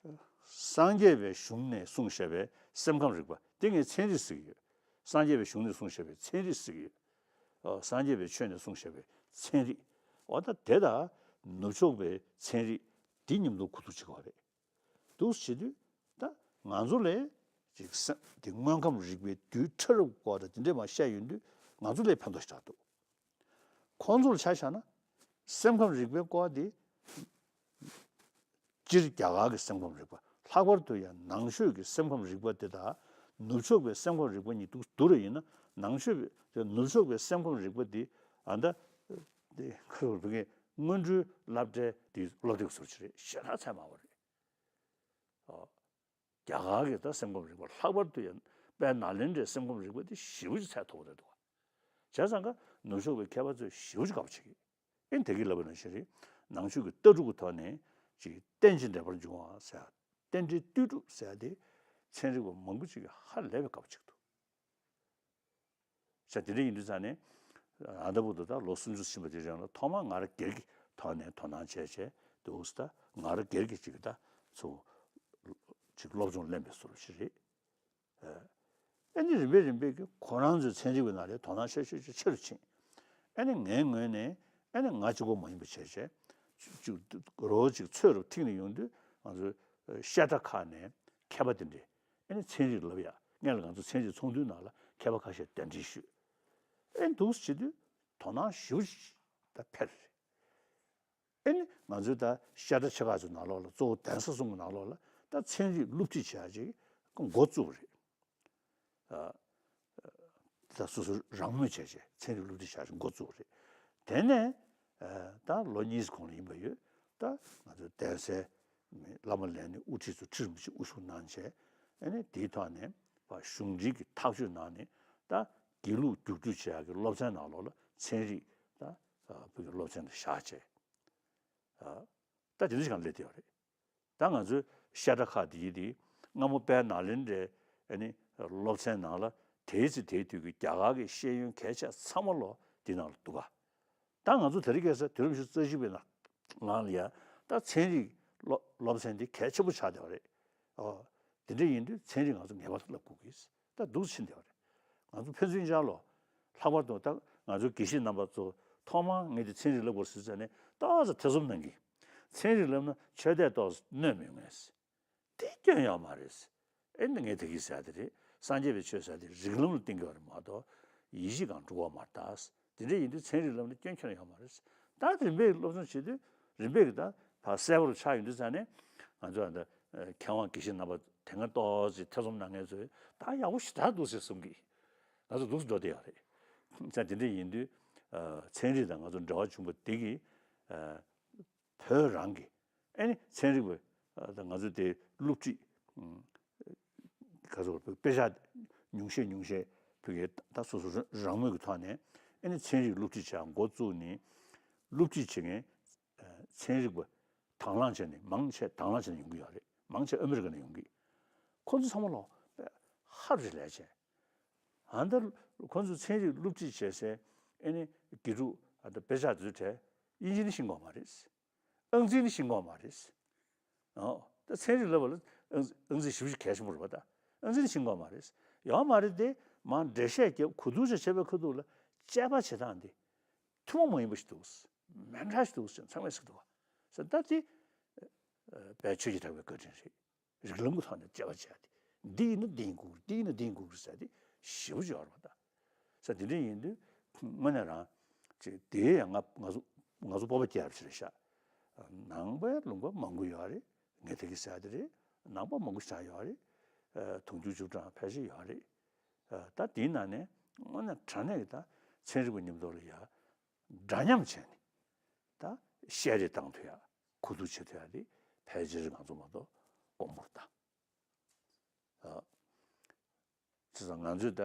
སངས་རྒྱས་པའི་གཞུང་ནས་གསུངས་བཞག་པའི་སེམས་ཁམས་རིག་པ་དེ་ངས་ཚན་རིག་ཟེར་གྱི་ཡོད། སངས་རྒྱས་པའི་གཞུང་ནས་གསུངས་བཞག་པའི་ཚན་རིག་ཟེར་གྱི་ཡོད། ཨ་སངས་རྒྱས་པའི་ཆོས་ནས་གསུངས་བཞག་པའི་ཚན་རིག་འོ་ད་དེ་དང་ནུབ་ཕྱོགས་པའི་ཚན་རིག་འདི་མཉམ་དུ་གོ་བསྡུར་བྱེད་དགོས་པ་རེད། འདུག་བྱེད་དུས་ད་ང་ཚོ་ལས་ཅིག་སེམས་དེ་དངོས་ཁམས་རིག་པའི་རྡུལ་ཕྲ་རབ་སྐོར་དང་དེ་འདྲས་མ་བཤད་ཡོང་དུས་ང་ཚོ་ལས་ཕན་ཐོགས་ཞེ་དྲག་འདུག་ཁོང་ཚོར་ཆ་བཞག་ན་སེམས་ཁམས་རིག་པའི་སྐོར་དེ། སྤྱིར་རྒྱ་གར་གྱི་སེམས་ཁམས་རིག་པ། ལྷག་པར་དུ་ཡང་ནང་ཆོས་ཀྱི་སེམས་ཁམས་རིག་པ་དེ་དང་ནུབ་ཕྱོགས་པའི་སེམས་ཁམས་རིག་པ་གཉིས་འདུག་བསྡུར་བ་ཡིན་ན། ནང་ཆོས་པའི་ནུབ་ཕྱོགས་པའི་སེམས་ཁམས་རིག་པ་དེ་ཨ་ད་དེ་ཁ་ཐུག་བོད་སྐད་སྔོན་འགྲོའི་སློབ་གྲྭའི་དེ་སློབ་དེབ་ཟུར་ཅིག་རེད། ཞེ་དྲག་ཚད་དམའ་བ་རེད། ཨོ། རྒྱ་གར་གྱི་ད་སེམས་ཁམས་རིག་པ། ལྷག་པར་དུ་ཡང་དཔལ་ནཱ་ལེནྡྲའི་སེམས་ཁམས་རིག་པ་དེ་ཞེ་པོ་ཅིག་ཚད་མཐོ་པོ་རེད་འདུག་ག་བྱས་ཙང་ཀ་ནུབ་ཕྱོགས་པའི་མཁས་པ་ཚོས་ཞེ་པོ་ཅིག་དགའ་པོ་བྱེད་ཀྱི། ཨེ་དེ་གིས་ལབ་པ་ནང་བཞིན་རེད། ནང་ཆོས་ཀྱི་ལྟ་གྲུབ་ཀྱི་ཐོག་ནས་ཅིག་རྟེན་ཅིང་འབྲེལ་པར་འབྱུང་བ་ཟེར། རྟེན་འབྲེལ་ལྟོས་གྲུབ་ཟེར་དེ་ཚན་རིག་པ་མང་པོ་ཅིག་གིས་ཧ་ལས་པའི་དགའ་པོ་བྱེད་ཀྱི་འདུག་བྱས་དེ་འདྲ་ཡིན་དུས་ཙང་ནས། ཨ་ད་བར་དུ་ད་ལོ་སུམ་ཅུ་ཕྱིན་པ་དེ་རིང་ལ་ཐོག་མར་ང་རང་སྒེར་གྱི་ཐོག་ནས་དོ་སྣང་བྱས་བྱས་འདུག་ཟེར། ད་ང་རང་སྒེར་གྱི་ཅིག་ད་ཚོ་ཅིག་སློབ་སྦྱོང་ལེན་པའི་བཟོ་འདྲ་ཞིག་རེད། ཨ་ནི་རིམ་པས་རིམ་པས་ཀྱིས་ཁོ་རང་ཚོའི་ཚན་རིག་པའི་ནང་ལ་དོ་སྣང་ཤུགས་ཆེ་ཆེ་ཆེ་རུ་ཕྱིན། ཨ་ནི་ངའི་ངོས་ནས་ཨ་ནི་ང་གཅིག་པོ་མ་ཡིན་པ་བྱས་བྱས། ཅིག་རོ་ཅིག་ཚོས་རུ་ཐིག་ནས་ཡོང་དུས་ང་ཚོའི་བཤད་གྲྭ་ཁག་ནས་མཁས་པ་དེ་འདྲས་ཨ་ནི་ཚན་རིག་ལབ་ཡ། སྔོན་ལ་ང་ཚོ་ཚན་རིག་ཚོགས་འདུའི་ནང་ལ་མཁས་པ་ཁ་ཤས་གདན་འདྲེན་ཞུས། ཨེ་འདུག་སེ་བྱེད་དུས་དོ་སྣང་ཞེ་པོ་ཅིག་ད་འཕེལ་རེད། ཨེ་ནི་ང་ཚོའི་ད་བཤད་གྲྭ་ཆེ་ཁག་ཚོའི་ནང་ལོགས་ལ། གཙོ་བོ་གདན་ས་གསུམ་གྱི་ནང་ལོགས་ལ་ད་ཚན་རིག་སློབ་ཁྲིད་བྱེད་ཡ་ཅིག་འགོ་བཙུགས་པ་རེད། ཨ་ད་སོ་སོ་རང་མོས་བྱས་བྱས་ཚན་རིག་སློབ་ཁྲིད་བྱེད་ཡ་ཅིག་འགོ་བཙུགས་པ་རེད། དེ་ནས་ཨ་ད་ལོ་གཉིས་གོང་ལ་ཡིན་པ་ཡོད། ད་ང་ཚོའི་གདན་སའི་བླ་མ་ལས་སྣེ་དབུ་ཁྲིད་ཚོ་ཁྲི་རིན་པོ་ཆེ་དབུ་བཞུགས་གནང་བྱས། ཨེ་ནི་དེའི་ཐོག་ནས་ཕར་གཞུང་འབྲེལ་གྱི་ཐག་གཅོད་གནང་ནས་ད་དགེ་ལུགས་རྒྱུགས་སྤྲོད་བྱེད་ཡག་གི་སློབ་ཚན་ནང་ལོགས་ལ་ཚན་རིག་ད་བོད་ཀྱི་སློབ་ཚན་དེ་བཞག་བྱས། ཨ་ད་དེ་འདྲ་ཞིག་གང་སླེབས་བསྡད་པ་རེད། ད་ང་ཚོའི་བཤད་གྲྭ་ཁག་དེ་ཡི་དེ་སྔ་མོ་དཔལ་ནཱ་ལེནྡྲའི་ཨ་ནི་སློབ་ཚན་ནང་ལ་དེའི་ཚེ་དེའི་དུས་ཀྱི་རྒྱ་གར་གྱི་ཤེས་ཡོན་གལ་ཆེ་ཚང་མ་ལོ་དེ་ནང་ལ་འདུག་ག་ད་ང་ཚོ་དེ་རིང་ཁ་སང་དུས་རབས་ཉི་ཤུ་རྩ་གཅིག་པའི་ནང་ལ་ཡ་ད་ཚན་རིག་སློབ་སློབ་ཚན་དེ་གལ་ཆེན་པོ་ཆགས་བསྡད་པ་རེད། ཨོ། དེ་འདྲ་ཡིན་དུས་ཚན་རིག་ང་ཚོ་ངེས་པར་དུ་བསླབ་དགོས་ཀྱི། ད་འདུག་ཕྱིན་བསྡད་པ་རེད། ང་ཚོ་ཕན་ཚུན་ཆ་ལོ། ལྷག་པར་དུ་ད་ང་ཚོའི་དགེ་བཤེས་རྣམ་པ་ཚོ་ཐོག་མར་ངས་དེ་ཚན་རིག་བསླབ་དགོས་ཟེར་ཙང་ནས་ཏོག་ཙམ་ཐེ་ཚོམ་གནང་གི། ཚན་རིག་བསླབ་ན་ཆོས་དད་ཏོག་ཙམ་གནོད་མི་ངེས། དེ་སྐྱོན་ཡོད་མ་རེད། ཨེ་ནི་ངས་དེ་གི་ཟེར་དེ་རེད། སངས་རྒྱས་པའི་ཆོས་ཟེར་དེ་རིགས་ལམ་ལ་བརྟེན་གྱི་ཡོད་རེད་མ་གཏོགས་ཡིད་བྱེད་སྒང་འགྲོ་གི་ཡོད་མ་རེད་ད། དེ་འདྲ་ཡིན་དུས་ཚན་རིག་བསླབ་ན་སྐྱོན་ཁྱོན་ཡོད་མ་རེད། ད་རིམ་པས་སློབ་སྦྱོང་བྱེད་དུས་རིམ་པས་ཀྱི་ད་ཕར་གསལ་པོར་ཆགས་ཡོང་དུས་ཙང་ནས་ང་ཚོ་ད་མཁས་དབང་དགེ་བཤེས་རྣམ་པ་དེ་སྔ་ཏོག་ཙམ་ཐེ་ཚོམ་གནང་མཁན་ཚོས་ད་ཡག་པོ་ཞེ་དྲག་འདུག་ཟེར་གསུང་གི། ང་ཚོ་འདུག་སེ་འགྲོ་བསྡད་ཡོད་རེད། ཙང་དེ་འདྲ་ཡིན་དུས་ཚན་རིག་དང་ང་ཚོ་འབྲེལ་བ་བྱུང་པ་དེ་གིས་བོད་རང་གི་ཨེ་ནི་ཚན་རིག་པ་ད་ང་ཚོ་དེ་སློབ་ཁྲིད་ག་ཚོད་དཔེ་ཆ་ཉུང་ཤས་ཉུང་ཤས་བོད་ཀྱི་ད་སོ་སོ་རང་མོས་ཀྱི་ཐོག་ནས་ཨེ་ནི་ཚན་རིག་སློབ་ཁྲིད་བྱ་འགོ་བཙུགས་ནས་སློབ་ཁྲིད་བྱེད་མཁན་ཚན་རིག་པ་དང་བླངས་བྱས་ནས་མང་ཆེ་དང་བླངས་བྱས་ནས་ཡོང་གི་ཡོད་རེད། མང་ཆེ་ཨ་མི་རི་ཀ་ནས་ཡོང་གི། ཁོ་ཚོ་ཚང་མ་ལོ་ཧ་རུ་ལས་བྱས། ཨ་ད་ཁོ་ཚོ་ཚན་རིག་སློབ་ཁྲིད་བྱེད་སའི་ཨེ་ནི་དགེ་ཕྲུག་ཨ་ད་དཔེ་ཆ་དེ་ཚོ་གྲས་དབྱིན་ཇི་ནས་ཤེས་དགོས་མ་རེད། ཨང་རྩིས་ནི་ཤེས་དགོས་མ་རེད། ཨོ། ད་ཚན་རིག་བསླབ་པ་ལ་ཨང་ཨང་རྩིས་ཞེ་པོ་ཅིག་གལ་ཆེན་པོ་རེད་པ་ད། ཨང་རྩིས་ནི་ཤེས་དགོས་མ་རེད། ཡོད་མ་རེད་དེ། མར་འགྲེལ་བཤད་རྒྱབ་གོ་བསྡུར་བྱས་བྱས་པའི་ཁ་ཐུག་ལ་དཔྱད་པ་བྱེད་སྟངས་འདི་ཐུན་མོང་མ་ཡིན་པ་ཞིག་འདུག་མི་འདྲ་ཞིག་འདུག་ཚང་མས་ཟེར་འདུག་བ། ཟེར་ད་དེ་དཔལ་ཆོས་ཀྱི་གྲགས་པའི་བཀའ་དྲིན་རེད། རིགས་ལམ་གྱི་ཐོག་ནས་དཔྱད་པ་བྱས་ཏེ། འདི་ཡིན་ན་འདི་ཡིན་དགོས་རེད། འདི་ཡིན་ན་འདི་ཡིན་དགོས་རེད་ཟེར་ཏེ་ཞེ་པོ་ཅིག་ཡོད་རེད་པ་ད། ས་དེ་འདྲ་ཡིན་དུས་དངོས་གནས་རང་ཅིག་དེའི་ཡང་ང་ང་ཚོ་ང་ཚོ་སྤོབས་པ་སྐྱེ་ཡག་ཅིག་རེད་ཤག་ནང་པའི་ལུང་པ་མང་པོ་ཡོད་རེད། ངས་དེ་གི་ཟེར་དེ་རེད། ནང་པ་མང་པོ་ཞིག་ཡོད་རེད། དུང་ཕྱུར་བཅུ་གྲངས་ཕལ་ཆེར་ཡོད་རེད། ད་དེའི་ནང་ནས་དངོས་གནས་དྲང་གནས་ཀྱི་ད་ཚན་རིག་པ་མཉམ་དུ་ལ་ཡ་འདྲ་མཉམ་བྱས་ནས་ད་བཤད་རེས་བཏང་ཐུབ་ཡག་གོ་བསྡུར་བྱེད་ཐུབ་ཡག་དེ་ཕལ་ཆེར་ང་ཚོ་མ་གཏོགས་དཀོན་པོ་རེད་ད། ཨ། བྱས་ཙང་ང་ཚོས་ད་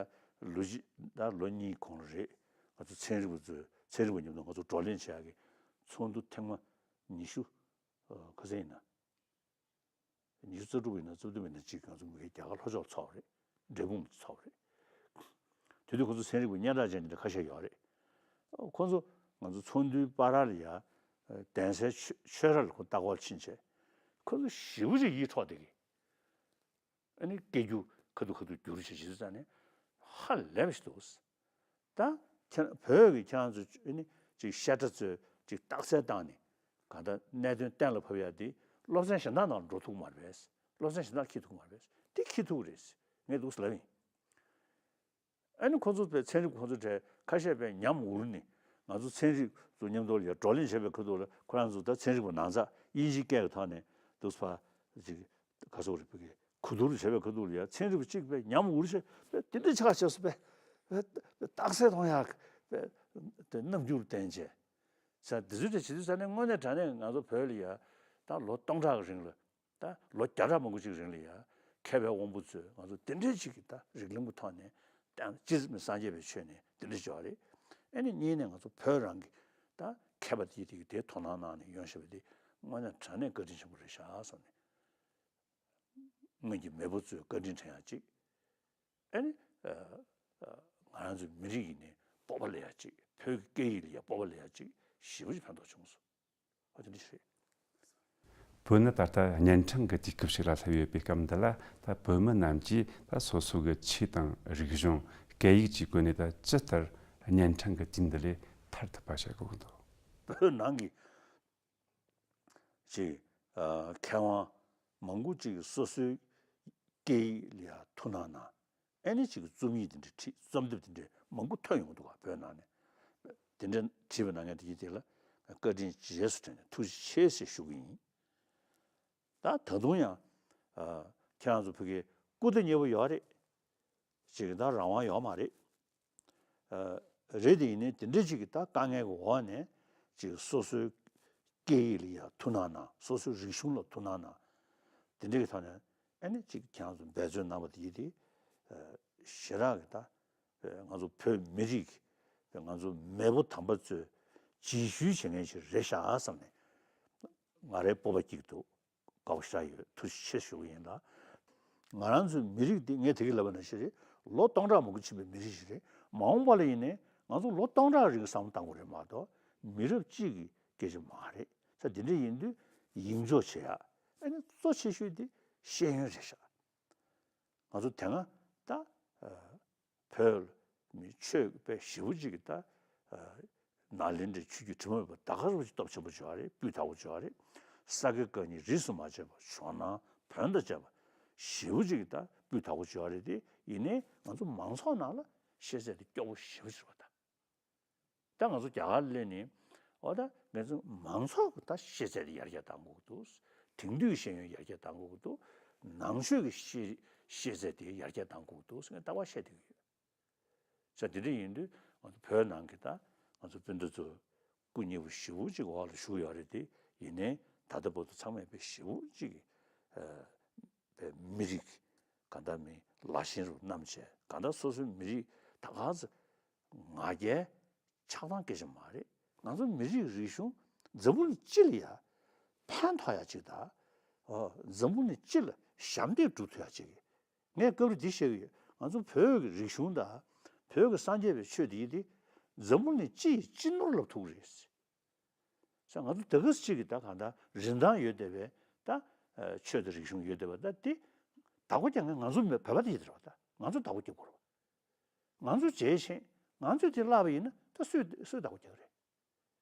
ལོ་གཅིག་ད་ལོ་གཉིས་གོང་ལ་རེད། ང་ཚོ་ཚན་རིག་པ་ཚོས་ཚན་རིག་པ་མཉམ་དུ་ང་ཚོ་བགྲོ་གླེང་བྱེད་ཡག་གི་ཚོགས་འདུ་ཐེངས་མ་ཉི་ཤུ་ཨ་ག་ཚོད་ཡིན་ན། ཉི་ཤུ་རྩ་དྲུག་ཡིན་ན་རྩ་བདུན་ཡིན་ན་གཅིག་ང་ཚོ་མི་རྒྱ་གར་ལྷོ་ཕྱོགས་ཚོགས་རེད། འབྲས་སྤུངས་ཚོགས་རེད། དེ་དུས་ཁོ་ཚོ་ཚན་རིག་པ་སྙན་གྲགས་ཅན་དེ་འདྲ་ཁ་ཤས་ཡོད་རེད། ཁོ་ཚོ་ང་ཚོ་ཚོགས་འདུའི་བར་ལ་ཡ་གདན་སའི་ཆོས་ཆོས་ར་ལ་ཁོ་ལྟ་སྐོར་ཕྱིན་བྱས། ཁོ་ཚོ་ཞེ་པོ་ཅིག་ཡིད་འཕྲོག་བསྡད་གི། ཨ་ནི་སྐད་སྒྱུར་ཁ་ཐུག་ཁ་ཐུག་བསྒྱུར་བྱས་བྱས་ཙང་ནས་ཧ་ལས་པ་ཞིག་འདུག་ད་ཁྱེད་བོད་ཀྱི་ཁྱེད་རང་ཚོ་ཨ་ནི་ཅིག་བཤད་གྲྭ་ཚོས་ཅིག་རྟགས་གསལ་བཏང་ནས་གང་ལྟར་གནད་དོན་གཏན་ལ་ཕབ་ཡག་དེ་སློབ་ཚན་གཞན་དག་ནང་འགྲོ་ཐུབ་མ་རེད་པས། སློབ་ཚན་གཞན་དག་འཁྱེར་ཐུབ་མ་རེད་པས། དེ་འཁྱེར་ཐུབ་རེད། ངས་འདུག་ལབ་ཡིན། ཨ་ནི་ཁོ་ཚོ་པའི་ཚན་རིག་ཁོ་ཚོ་གྲས་ཁ་ཤས་པའི་ཉམས་འུར་ནས་ང་ཚོ་ཚན་རིག་ཚོ་མཉམ་དུ་ལ་ཡ་བགྲོ་གླེང་བྱས་པའི་ཁ་ཐུག་ལ་ཁོ་རང་ཚོ་ད་ཚན་རིག་པ་ནང་ཚགས་དབྱིན་ཇིའི་སྐད་ཀྱི་ཐོག་ནས་འདུག་ཕ་ཅིག་ག་ཚོད་རེད་པའི་གོ་བསྡུར་བྱས་པའི་ཁ་ཐུག་ལ་ཡ་ཚན་རིག་པ་གཅིག་པའི་ཉམས་འུར་བྱས་པའི་དེ་འདྲ་ཆགས་བྱས་སོ་པའི་རྟགས་གསལ་གཏོང་ཡག་པའི་དེ་རྣམ་འགྱུར་བསྟན་བྱས། ས་དེ་ཚོ་དེ་བྱེད་དུས་ས་ནས་དངོས་གནས་དྲང་གནས་ང་ཚོ་བོད་ལ་ཡ་ད་ལོ་སྟོང་ཕྲག་གི་རིང་ལ། ད་ལོ་བརྒྱ་ཕྲག་མང་པོ་ཅིག་རིང་ལ་ཡ་མཁས་པའི་དབང་པོ་ཚོས་ང་ཚོ་དེ་འདྲའི་ཅིག་གི་ད་རིགས་ལམ་གྱི་ཐོག་ནས་ད་སྤྱིར་སངས་རྒྱས་པའི་ཆོས་ནས་དེ་འདྲ་བྱས་པ་རེད། ཨ་ནི་གཉིས་ནས་ང་ཚོ་བོད་རང་གི་ད་མཁས་པ་དེ་དེ་གི་དེའི་དོ་སྣང་གནང་ནས་ཡོང་བཞིན་པ་དེ་དངོས་གནས་དྲང་གནས་བཀའ་དྲིན་ཆེན་པོ་རེད་ཤག་བསམ་ནས། སྔོན་གྱི་མེས་པོ་ཚོས་བཀའ་དྲིན་དྲན་ཡག་ཅིག་ཨ་ནི་ཨ་ཨ་ང་རང་ཚོའི་མི་རིགས་ཡིན་ནའི་སྤོབས་པ་སླེབས་ཡག་ཅིག་བོད་ཀྱི་སྐད་ཡིག་ལ་ཡ་སྤོབས་པ་སླེབས་ཡག་ཅིག་ཞེ་པོ་ཅིག་ཕན་ཐོགས་བྱུང་སོང་། ཨ་དེ་འདྲ་ཞིག་རེད། བོད་ནི་ད་ལྟ་གཉན་འཕྲང་གི་དུས་སྐབས་ཤིག་ལ་སླེབས་ཡོད་པའི་སྐབས་འདི་ལ། ད་བོད་མི་རྣམས་ཀྱིས་ད་སོ་སོ་གི་ཆོས་དང་རིག་གཞུང་སྐད་ཡིག་བཅས་བཀོལ་ནས་ད་ཇི་ལྟར་གཉན་འཕྲང་གི་དུས་འདི་ལས་ཐར་ཐུབ་པ་བྱེད་དགོས་ཀྱི་འདུག་བོད་ནང་གི་ཅིག་ཨ་མཁས་དབང་མང་པོ་ཅིག་སོ་སོའི་སྐད་ཡིག་ལ་ཡ་ཐུགས་སྣང་གནང་། ཨ་ནི་ཅིག་རྩོམ་ཡིག་དེ་འདྲ་བྲིས། རྩོམ་དེབ་དེ་འདྲ་མང་པོ་ཐོན་ཡོང་གི་འདུག་ག་བོད་ནང་ནས། དེ་འདྲ་བྲིས་པ་གནང་མཁན་དེ་ཡིན་དེ་ལ་བཀའ་དྲིན་རྗེས་སུ་དྲན་ནས་ཐུགས་རྗེ་ཆེ་ཞེས་ཞུ་གི་ཡིན། ད་ད་དུང་ཡང་ཨ་ཁྱེད་རང་ཚོ་ཕ་གིའི་སྐུ་ཟླ་གཉིས་པོ་ཡོད་རེད། ཅིག་ད་རང་དབང་ཡོད་མ་རེད། ཨ་རེད་དེ་ཡིན་ནའི་དེ་འདྲ་ཅིག་གི་ད་དཀའ་ངལ་གྱི་འོག་ནས་ཅིག་སོ་སོའི་སྐད་ཡིག་ལ་ཡ་ཐུགས་སྣང་གནང་། སོ་སོའི་རིག་གཞུང་ལ་ཐུགས་སྣང་གནང་། དེ་འདྲ་གི་ཐོག་ནས་ཨ་ནི་ཅིག་ཁྱེད་རང་ཚོ་འབད་བརྩོན་གནང་བ་དེ་ཡིན་དེ་ཨ་ཞེ་དྲག་གི་ད་ང་ཚོ་བོད་མི་རིགས་ང་ཚོ་མེས་པོ་དམ་པ་ཚོས་རྗེས་ཤུལ་བྱེད་མཁན་ཞིག་རེད་ཤག་བསམ་ནས་ང་རའི་སྤོབས་པ་སྐྱེ་གི་འདུག་དགའ་པོ་ཞེ་དྲག་ཡོད། ཐུགས་རྗེ་ཆེ་ཞུ་གི་ཡིན་ལ། ང་རང་ཚོའི་མི་རིགས་འདི་ངས་དེ་གི་ལབ་པ་ནང་བཞིན་རེད། ལོ་སྟོང་ཕྲག་མང་པོ་ཕྱིན་པའི་མི་རིགས་ཤིག་རེད། མ་འོངས་པ་ལ་ཡིན་ནའི་ང་ཚོ་ལོ་སྟོང་ཕྲག་རིང་བསམ་བློ་བཏང་དགོས་རེད་མ་གཏོགས་མི་རབས་གཅིག་གི་སྐད་ཆ་མ་རེད། ས་དེ་འདྲ་ཡིན་དུས་ཡིད་འཇོག་བྱེད་ཡག་ཨ་ནི་གཙོ་ཆེ་ཤོས་དེ་ཤེས་ཡོན་རེད་ཤག་ང་ཚོ་དེ་སྔ་ད་བོད་མི་ཆོས་པའི་ཞེ་པོ་ཅིག་གི་ད་ནཱ་ལེནྡྲའི་ཆོས་བརྒྱུད་དྲི་མ་མེད་པ་ད་ག་རང་ཅིག་སྟོབས་ཆེན་པོ་བྱུང་བ་རེད། སྤུས་དག་པོ་བྱུང་བ་རེད། ས་དགེ་བཀའ་རྙིང་རིས་སུ་མ་ཆད་པ་ཇོ་ནང་བོན་དང་བཅས་པ་ཞེ་པོ་ཅིག་གི་ད་སྤུས་དག་པོ་བྱུང་བ་རེད་དེ། ཡིན་ནའི་ང་ཚོ་མང་ཚོགས་ནང་ལ་ཤེས་ཚད་དེ་སྐྱོ་པོ་ཞེ་པོ་ཅིག་རེད་པ་ད། ད་ང་ཚོ་རྒྱ་གར་སླེབས་ནས་འོ་ད་ང་ཚོ་མང་ཚོགས་ཀྱི་ད་ཤེས་ཚད་དེ་ཡར་རྒྱས་གཏང་དགོས་ཀྱི་འདུག་དེང་དུས་ཤེས་ཡོན་ཡར་རྒྱས་གཏང་དགོས་ཀྱི་འདུག་ནང་ཆོས་ཀྱི་ཤེས་ཤེས་ཚད་དེ་ཡར་རྒྱས་གཏང་དགོས་ཀྱི་འདུག་ཟེར་ནས་ལྟ་བ་བཤད་བསྡད་ཀྱི་ཡོད། ས་དེ་འདྲ་ཡིན་དུས་ང་ཚོ་བོད་ནང་གི་ད་ང་ཚོ་སྤུན་ཟླ་ཚོ་སྐུ་མཉེལ་པོ་ཞེ་པོ་ཅིག་འོག་ལ་བཞུགས་ཡོད་རེད་དེ། ཡིན་ནའི་ད་ལྟ་བར་དུ་ཚང་མས་དཔེ་ཞེ་པོ་ཅིག་གི་ཨ་དཔེ་མི་རིགས་གང་ལྟར་མི་ལ་ཞེན་རུ་བསྣམས་བྱས། གང་ལྟར་སོ་སོའི་མི་རིགས་ད་ག་ཚོད་ང་རྒྱལ་ཆགས་སྡང་སྐད་ཆ་མ་རེད། ང་ཚོ་མི་རིགས་རིག་གཞུང་འཛམ་བུ་གླིང་སྤྱི་ལ་ཡ་ཕན་ཐོགས་ཡ་ཅིག་དང་། འཛམ་བུ་གླིང་སྤྱི་ལ་ཞབས་འདེགས་སྒྲུབ་ཐུབ་ཡ་ཅིག་ངས་སྐབས་རེ་འདི་བཤད་ཀྱི་ཡོད། ང་ཚོ་བོད་ཀྱི་རིག་གཞུང་དང་བོད་ཀྱི་སངས་རྒྱས་པའི་ཆོས་འདི་ཡིན་ཏེ། འཛམ་བུ་གླིང་སྤྱི་ཡི་སྤྱི་ནོར་ལབ་ཐུབ་ཀྱི་རེད། ས་ང་ཚོ་ད་ག་ཟེ་གཅིག་གི་ད་གང་ལྟར་རིན་ཐང་ཡོད་བསྡད་པའི་ད་ཆོས་དང་རིག་གཞུང་ཡོད་བསྡད་པ་ད་དེ་བདག་པོ་རྒྱག་མཁན་ང་ཚོ་མེད། བོད་པ་དེ་ཡིན་ད་རེད་པ། ད་ང་ཚོ་བདག་པོ་རྒྱག་དགོས་རེད་པ། ང་ཚོས་བརྗེད་ཤེས། ང་ཚོས་དེ་བརླག་པ་ཡིན་ན་ད་སུས་སུས་བདག་པོ་རྒྱག་རེད།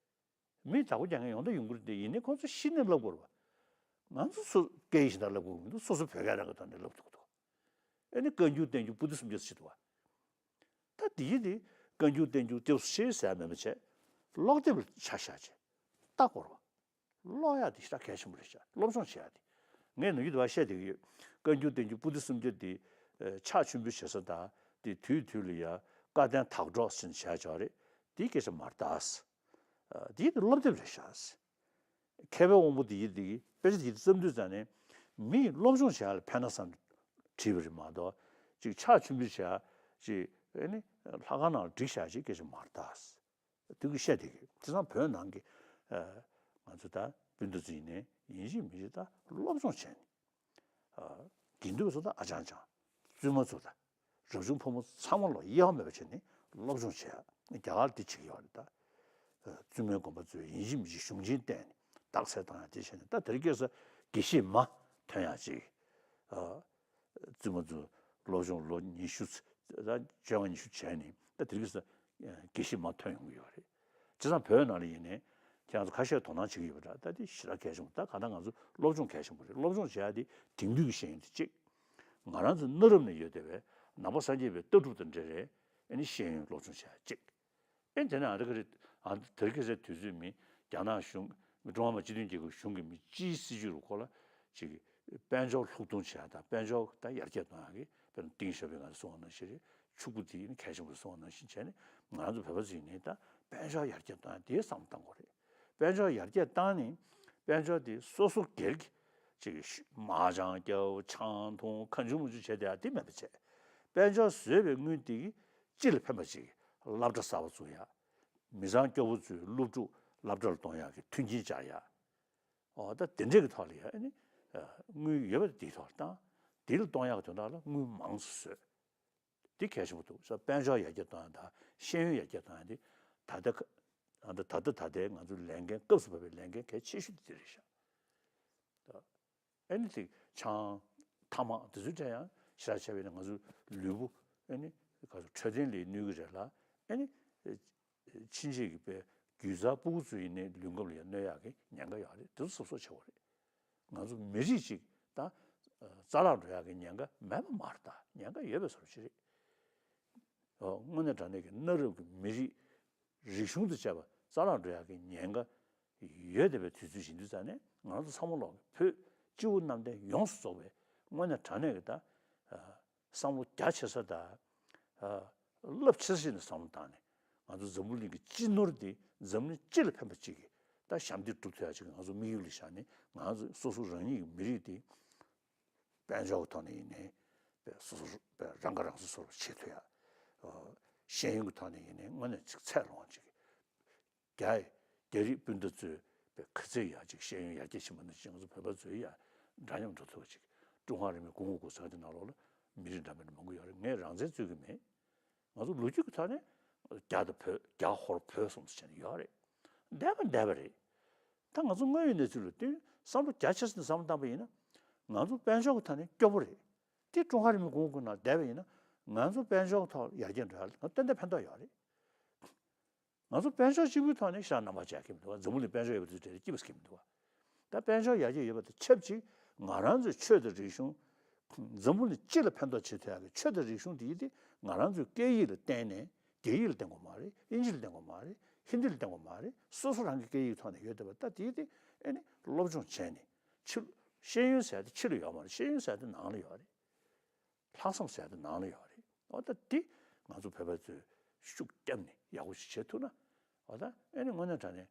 མི་བདག་པོ་རྒྱག་མཁན་ཡོང་ད་ཡོང་གི་རེད་དེ། ཡིན་ནའི་ཁོང་ཚོ་གཞི་ནས་བསླབ་དགོས་རེད་པ། ང་ཚོ་སོ་སྐད་ཡིག་གཞན་དག་བསླབ་དགོས་མི་འདུག་སོ་སོ་བོད་སྐད་རང་གི་ཐོག་ནས་བསླབ་ཐུབ་ཀྱི་འདུག་ཨེ་ནི་བཀའ་འགྱུར་བསྟན་འགྱུར་པོ་ཏི་སུམ་བརྒྱ་ཟེར་འདུག་པ། ད་དེ་ཡིན་དེ་བཀའ་འགྱུར་བསྟན་འགྱུར་ཏེ་ཤེས་ཟེར་མེད་པ་བྱས། ཀློག་དེབ་ལ་ཆ་བཞག་བྱས་ལྟ་དགོས་རེད་པ། ཀློག་ཡག་དེ་ཞེ་དྲག་གལ་ཆེན་པོ་རེད་ཤག་སློབ་སྦྱོང་བྱེད་ཡག་དེ། ངས་ནམ་རྒྱུན་དུ་བ་བཤད་བསྡད་ཀྱི་ཡོད། བཀའ་འགྱུར་བསྟན་འགྱུར་པོ་ཏི་སུམ་བརྒྱ་དེ་ཕྱག་མཆོད་འབུལ་བྱེད་ས་དང་དེ་དུས་དུས་ལ་ཡ་བཀའ་བསྟན་དག་སྒྲོག་ཟེར་ནས་བྱས་ཡོད་རེད། དེའི་སྐད་ཆ་མ་རེད་ད། དེ་ཡིན་དེ་སློབ་དེབ་རེད་ཤག་མཁས་པའི་དབང་པོ་དེ་ཡིན་དེ་དཔེ་ཆ་དེ་བརྩམས་དུས་ཙང་ནས་མི་ཡིས་སློབ་སྦྱོང་བྱེད་ཡག་ལ་ཕན་ན་བསམ་བྲིས་པ་རེད་མ་གཏོགས། ཅིག་ཕྱག་མཆོད་འབུལ་བྱེད་ཡག་ཅིག་ཨེ་ནི་ལྷ་ཁང་ནང་ལ་བསྒྲིགས་བཞག་ཅིག་སྐད་ཆ་མ་རེད་ད། དུས་ཀྱི་བཤད་དེ་གི་དེང་སང་བོད་ནང་གི་ཨ་ང་ཚོ་ད་སྤུན་ཟླ་ཚོ་ཡིན་ནའི་ཡིན་གཅིག་མིན་གཅིག་ད་སློབ་སྦྱོང་བྱས་ནས། ཨ་དགེ་འདུན་པ་ཚོ་ད་ཨ་ཅང་ཅང་། བཙུན་མ་ཚོ་ད་རབ་བྱུང་ཕོ་མོ་ཚང་མ་ལོ་གཡེལ་བ་མེད་པ་བྱས་ནས་སློབ་སྦྱོང་བྱས་ཡ། རྒྱ་གར་འདི་བྱེད་ཀྱི་ཡོད་རེད་ད། ཨ་བཙུན་མའི་དགོན་པ་ཚོས་ཡིན་གཅིག་མིན་གཅིག་གཞུང་ཆེན་བསྟན་ནས་རྟགས་གསལ་བཏང་ཡ་དེ་བྱས་ནས། ད་དེ་རིང་ཁ་སང་དགེ་བཤེས་མ་ཐོན་ཡ་ཅིག་ཨ་བཙུན་མ་ཚོ་སློབ་སྦྱོང་ལོ་ཉི་ཤུ་ཙམ་ད་བཅོ་ལྔ་ཉི་ཤུ་བྱས་ནས་ད་དེ་རིང་ཁ་སང་དགེ་བཤེས་མ་ཐོན་ཡོང་གི་ཡོད་རེད། བྱས་ཙང་བོད་ནང་ལ་ཡིན་ནའི་ཁྱེད་རང་ཚོ་ཁ་ཤས་དོ་སྣང་བྱེད་ཀྱི་ཡོད་པ་འདྲ། ད་དེ་ཞེ་དྲག་གལ་ཆེན་པོ། ད་གང་ལྟར་ང་ཚོ་སློབ་སྦྱོང་གལ་ཆེན་པོ་རེད། སློབ་སྦྱོང་བྱེད་ཡ་དེ་དེང་དུས་ཀྱི་ཤེས་ཡོན་དེ་གཅིག་ང་རང་ཚོ་གནའ་རབས་ནས་ཡོད་བསྡད་པའི་ནང་པ་སངས་རྒྱས་པའི་ལྟ་གྲུབ་དང་འབྲེལ་བའི་ཨེ་ནི་ཤེས་ཡོན་སློབ་སྦྱོང་བྱེད་ཡ་གཅིག་ཨེ་དེ་ནས་ཨ་རི་ཀ་རི་ཨ་དེ་རིང་ཁ་སང་དུས་ཚོད་མི་རྒྱ་ནག་གཞུང་། ཀྲུང་ཧྭ་མི་དམངས་སྤྱི་མཐུན་རྒྱལ་ཁབ་གཞུང་གི་མི་སྤྱིའི་སྲིད་ཇུས་རུ་ཁོ་ལ་ཅིག་དཔལ་འབྱོར་ལྷུག་གཏོང་བྱེད་ཡ་དང་དཔལ་འབྱོར་ད་ཡར་རྒྱས་གཏོང་ཡ་གི་དཔེར་ན་ཏིང་ཞའོ་ཕིང་ང་ཚོ་གསུངས་པ་ནང་བཞིན་རེད། ཕྱུག་པོ་དེ་ཡིན་གལ་ཆེན་པོ་གསུངས་པ་ནང་བཞིན་བྱས་ནས་ང་རང་ཚོ་བོད་པ་ཚོ་ཡིན་ནའི་ད་དཔལ་འབྱོར་ཡར་རྒྱས་གཏོང་ཡ་དེའི་བསམ་བློ་གཏང་དགོས་རེད། དཔལ་འབྱོར་ཡར་རྒྱས་བཏང་ནས་དཔལ་འབྱོར་དེ་སོ་སོ་སྒེར་གྱི་ཅིག་མ་ཅང་རྒྱབ་ཆང་འཐུང་གང་བྱུང་མང་བྱུང་བྱས་བསྡད་ཡ་དེ་མེད་པ་བྱས། དཔལ་འབྱོར་བཟོས་པའི་དངུལ་དེ་གིས་སྤྱི་ལ་ཕན་པ་ཅིག་སློབ་གྲྭ་གསར་པ་བཙུགས་ཡ། མི་ཚང་སྐྱོ་པོ་ཚོའི་སློབ་ཕྲུག་སློབ་གྲྭ་ལ་གཏོང་ཡག་གི་མཐུན་རྐྱེན་སྦྱར་ཡག་འོ་ད་དེ་འདྲས་ཀྱི་ཐོག་ལ་ཡ་ཨ་ནི་དངུལ་ཡོད་པ་དེའི་ཐོག་ལ་བཏང་། དེ་ལ་གཏོང་ཡག་གི་དོན་དག་ལ་དངུལ་མང་ཙམ་བཟོས། དེ་གལ་ཆེན་པོ་འདུག་ས། དཔལ་འབྱོར་ཡར་རྒྱས་གཏོང་ཡག་དང་ཤེས་ཡོན་ཡར་རྒྱས་གཏོང་ཡག་དེ་ད་ལྟ་ཁ་ད་ལྟ་ད་ལྟ་ད་ལྟའི་ང་ཚོའི་ལས་འགན་སྐབས་སུ་བབས་པའི་ལས་འགན་གལ་ཆེ་ཤོས་དེ་དེ་རེད་ཤག་ཨ་ནི་དེ་ཆང་ཐ་མག་དེ་ཚོའི་གྲས་ཡང་ཞེ་དྲག་བྱས་པས་ན་ང་ཚོའི་ལུས་པོ་ཨ་ནི་ག་ཚོད་འཕྲོད་བསྟེན་ལ་གནོད་ཀྱི་རེད་ལ། ཨ་ནི་ཕྱིན་ཆད་ཀྱི་པའི་རྒྱུ་རྩ་སྤུ་གུ་ཚོ་ཡིན་ནའི་ལུས་ཁམས་ལ་ཡང་གནོད་ཡག་གི་ཉེན་ཁ་ཡོད་རེད། དེ་ཚོ་གཟབ་གཟབ་བྱེད་དགོས་རེད། ང་ཚོ་མི་རིགས་གཅིག་ད་རྩ་བརླག་འགྲོ་ཡག་གི་ཉེན་ཁ་མེད་པ་མ་རེད། ད་ཉེན་ཁ་ཡོད་པའི་བཟོ་འདྲ་ཅིག་རེད། ཨོ་དངོས་གནས་དྲང་གནས་ཀྱི་གནའ་རབས་ཀྱི་མི་རིགས་རིག་གཞུང་དང་བཅས་པ་རྩ་བརླག་འགྲོ་ཡག་གི་ཉེན་ཁ་ཡོད་བསྡད་པའི་དུས་ཚོད་ཡིན་དུས་ཙང་ནས་ང་ཚོ་ཚང་མ་ལོག་གི་བོད་སྤྱི་བོ་གནམ་བསྟན་ཡོངས་སུ་རྫོགས་པའི་དངོས་གནས་དྲང་གནས་ཀྱི་ད་བསམ་བློ་རྒྱ་ཆེ་ས་དང་རླབས་ཆེ་ས་ཞིག་ནས་བསམ་བློ་བཏང་ནས་ང་ཚོ་འཛམ་བུ་གླིང་གི་སྤྱི་ནོར་འདི་འཛམ་གླིང་སྤྱི་ལ་ཕན་པ་ཅིག་གི་ད་ཞབས་འདེགས་སྒྲུབ་ཐུབ་ཡག་ཅིག་ང་ཚོ་དམིགས་ཡུལ་ལ་བཞག་ནས་ང་ཚོ་སོ་སོ་རང་ཉིད་ཀྱི་མི་རིགས་འདི་དཔལ་འབྱོར་གྱི་ཐོག་ནས་ཡིན་ནའི་པའི་སོ་སོ་པའི་རང་ཁ་རང་གསོ་སོ་སོར་བྱེད་ཐུབ་ཡ། ཨ་ཤེས་ཡོན་གྱི་ཐོག་ནས་ཡིན་ནའི་དངོས་གནས་ཅིག་ཚད་ལོངས་ཅིག་རྒྱ་རྒྱ་རིགས་སྤུན་ཟླ་ཚོས་པའི་ག་ཚད་ཡག་ཅིག་ཤེས་ཡོན་ཡར་རྒྱས་ཕྱིན་པ་ནང་བཞིན་ང་ཚོ་བོད་པ་ཚོས་ཡ་འདྲ་མཉམ་འགྲོ་ཐུབ་པ་ཅིག་ཀྲུང་ཧྭ་རིང་ལུགས་གོང་འོག་གོང་ས་གི་ནང་ལོགས་ལ་མི་རིགས་འདྲ་མིན་མང་པོ་ཡོད་རེད། ངས་རང་བཙན་རྩོད་ཀྱི་མེད། ང་ཚོ་ལོ་རྒྱུས་ཀྱི་ཐོག་ནས་རྒྱ་དང་བོད། རྒྱ་ཧོར་བོད་གསུམ་དུ་བྱས་ནས་ཡོད་རེད། འདས་པ་འདས་པ་རེད། ད་ང་ཚོ་དངོས་ཡོད་གནས་ཚུལ་ལ་བསྟུན་བསམ་བློ་རྒྱ་ཆེ་ས་ནས་བསམ་བློ་བཏང་པ་ཡིན་ན་ང་ཚོ་དཔལ་འབྱོར་གྱི་ཐོག་ནས་སྐྱོ་པོ་རེད། ཀྲུང་ཧྭ་རིན་པོ་ཆེའི་གོང་བུ་ཁུག་ནང་བསྡད་པ་ཡིན་ན། ང་ཚོ་དཔལ་འབྱོར་ཐོག་ཡར་རྒྱས་འགྲོ་ཡ་ལ་ང་ཏན་ཏན་ཕན་ཐོགས་ཡོད་རེད། ང་ཚོ་དཔལ་འབྱོར་གཅིག་པུའི་ཐོག་ནས་ཤ་རྣམ་པར་འཇལ་གྱི་མི་འདུག་བ། འཛམ་བུ་གླིང་དཔལ་འབྱོར་ཡོད་པ་དེ་གྲས་སྐྱིད་པ་སྐྱིད་མི་འདུག་བ། ད་དཔལ་འབྱོར་ཡར་རྒྱས་ཡོད་པ་དང་ཆབས་ཅིག་ང་རང་ཚོའི་ཆོས་དང་རིག་གཞུང་། འཛམ་བུ་གླིང་སྤྱི་ལ་ཕན་ཐོགས་བྱེད་ཐུབ་ཡག་གི་ཆོས་དང་རིག་གཞུང་དེ་ཡིན་ཏེ། ང་རང་ཚོའི་སྐད་ཡིག་ལ་བརྟེན་ནས། རྒྱ་ཡིག་ལ་བརྟེན་དགོས་མ་རེད། དབྱིན་ཇི་ལ་བརྟེན་དགོས་མ་རེད། ཧིན་དི་ལ་བརྟེན་དགོས་མ་རེད། སོ་སོ་རང་གི་སྐད་ཡིག་ཐོག་ནས་ཡོད་བསྡད་པ། ད་དེ་ཡིན་ཏེ་ཨེ་ནི་སློབ་སྦྱོང་བྱས་ནས། ཕྱི། ཤེས་ཡོན་ཟེར་ཡ་དེ་ཕྱི་ལ་ཡོད་མ་རེད། ཤེས་ཡོན་ཟེར་ཡ་དེ་ནང་ལ་ཡོད་རེད། ལྷག་བསམ་ཟེར་ཡ་དེ་ནང་ལ་ཡོད་རེད། འོ་ད་འདི་ང་ཚོ་བོད་པ་ཚོས་ཤུགས་བརྒྱབ་ནས་ཡག་པོ་ཞིག་བྱེད་ཐུབ་ན། འོ་ད་ཨེ་ནི་དངོས་གནས་དྲང་གནས་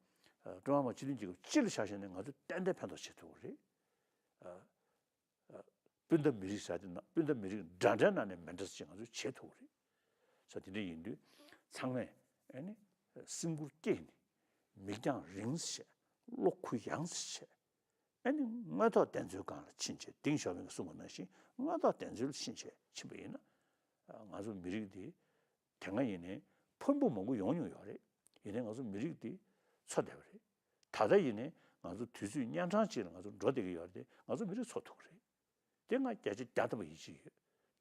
ཀྲུང་ཧྭ་མི་དམངས་སྤྱི་མཐུན་རྒྱལ་ཁབ་སྤྱི་ལ་ཆ་བཞག་ནས་ང་ཚོས་ཏན་ཏན་ཕན་ཐོགས་བྱེད་ཐུབ་ཀྱི་རེད། སྤུན་ཟླ་མི་རིགས་ཟེར་དེ་ན། སྤུན་ཟླ་མི་རིགས་འདྲ་འདྲ་ནང་ནས་མི་འདྲ་ཅིག་ང་ཚོས་བྱེད་ཐུབ་ཀྱི་རེད། ས་དེ་འདྲ་ཡིན་དུས་ཚང་མས་ཨེ་ནི་སེམས་ཁུར་བསྐྱེད་ནས། མིག་རྒྱང་རིང་ཙམ་བྱས། བློ་གུ་ཡངས་ཙམ་བྱས། ཨེ་ནི་དངོས་ཐོག་བདེན་འཚོལ་སྒང་ལ་ཕྱིན་བྱས། ཏེང་ཞའོ་ཕིང་གིས་གསུངས་པ་ནང་བཞིན་དངོས་ཐོག་བདེན་འཚོལ་ལ་ཕྱིན་བྱས་ཕྱིན་པ་ཡིན་ན། ང་ཚོ་མི་རིགས་འདི་དེ་སྔ་ཡིན་ནའི་ཕུང་པོ་མང་པོ་ཡོང་མྱོང་ཡོད་རེད། ཡིན་ནའི་ང་ཚོ་མི་རིགས་འདི་འཚོ་བསྡད་པ་རེད། ད་ལྟ་ཡིན་ནའི་ང་ཚོ་དུས་ཚོད་གཉན་འཕྲང་ཅིག་ལ་ང་ཚོ་འགྲོ་བསྡད་ཀྱི་ཡོད་རེད་དེ། ང་ཚོ་མི་རིགས་འཚོ་ཐུབ་ཀྱི་རེད། དེ་སྔ་བརྒྱ་ཆ་བརྒྱ་ཐམ་པ་ཡིད་ཆེས་ཡོད།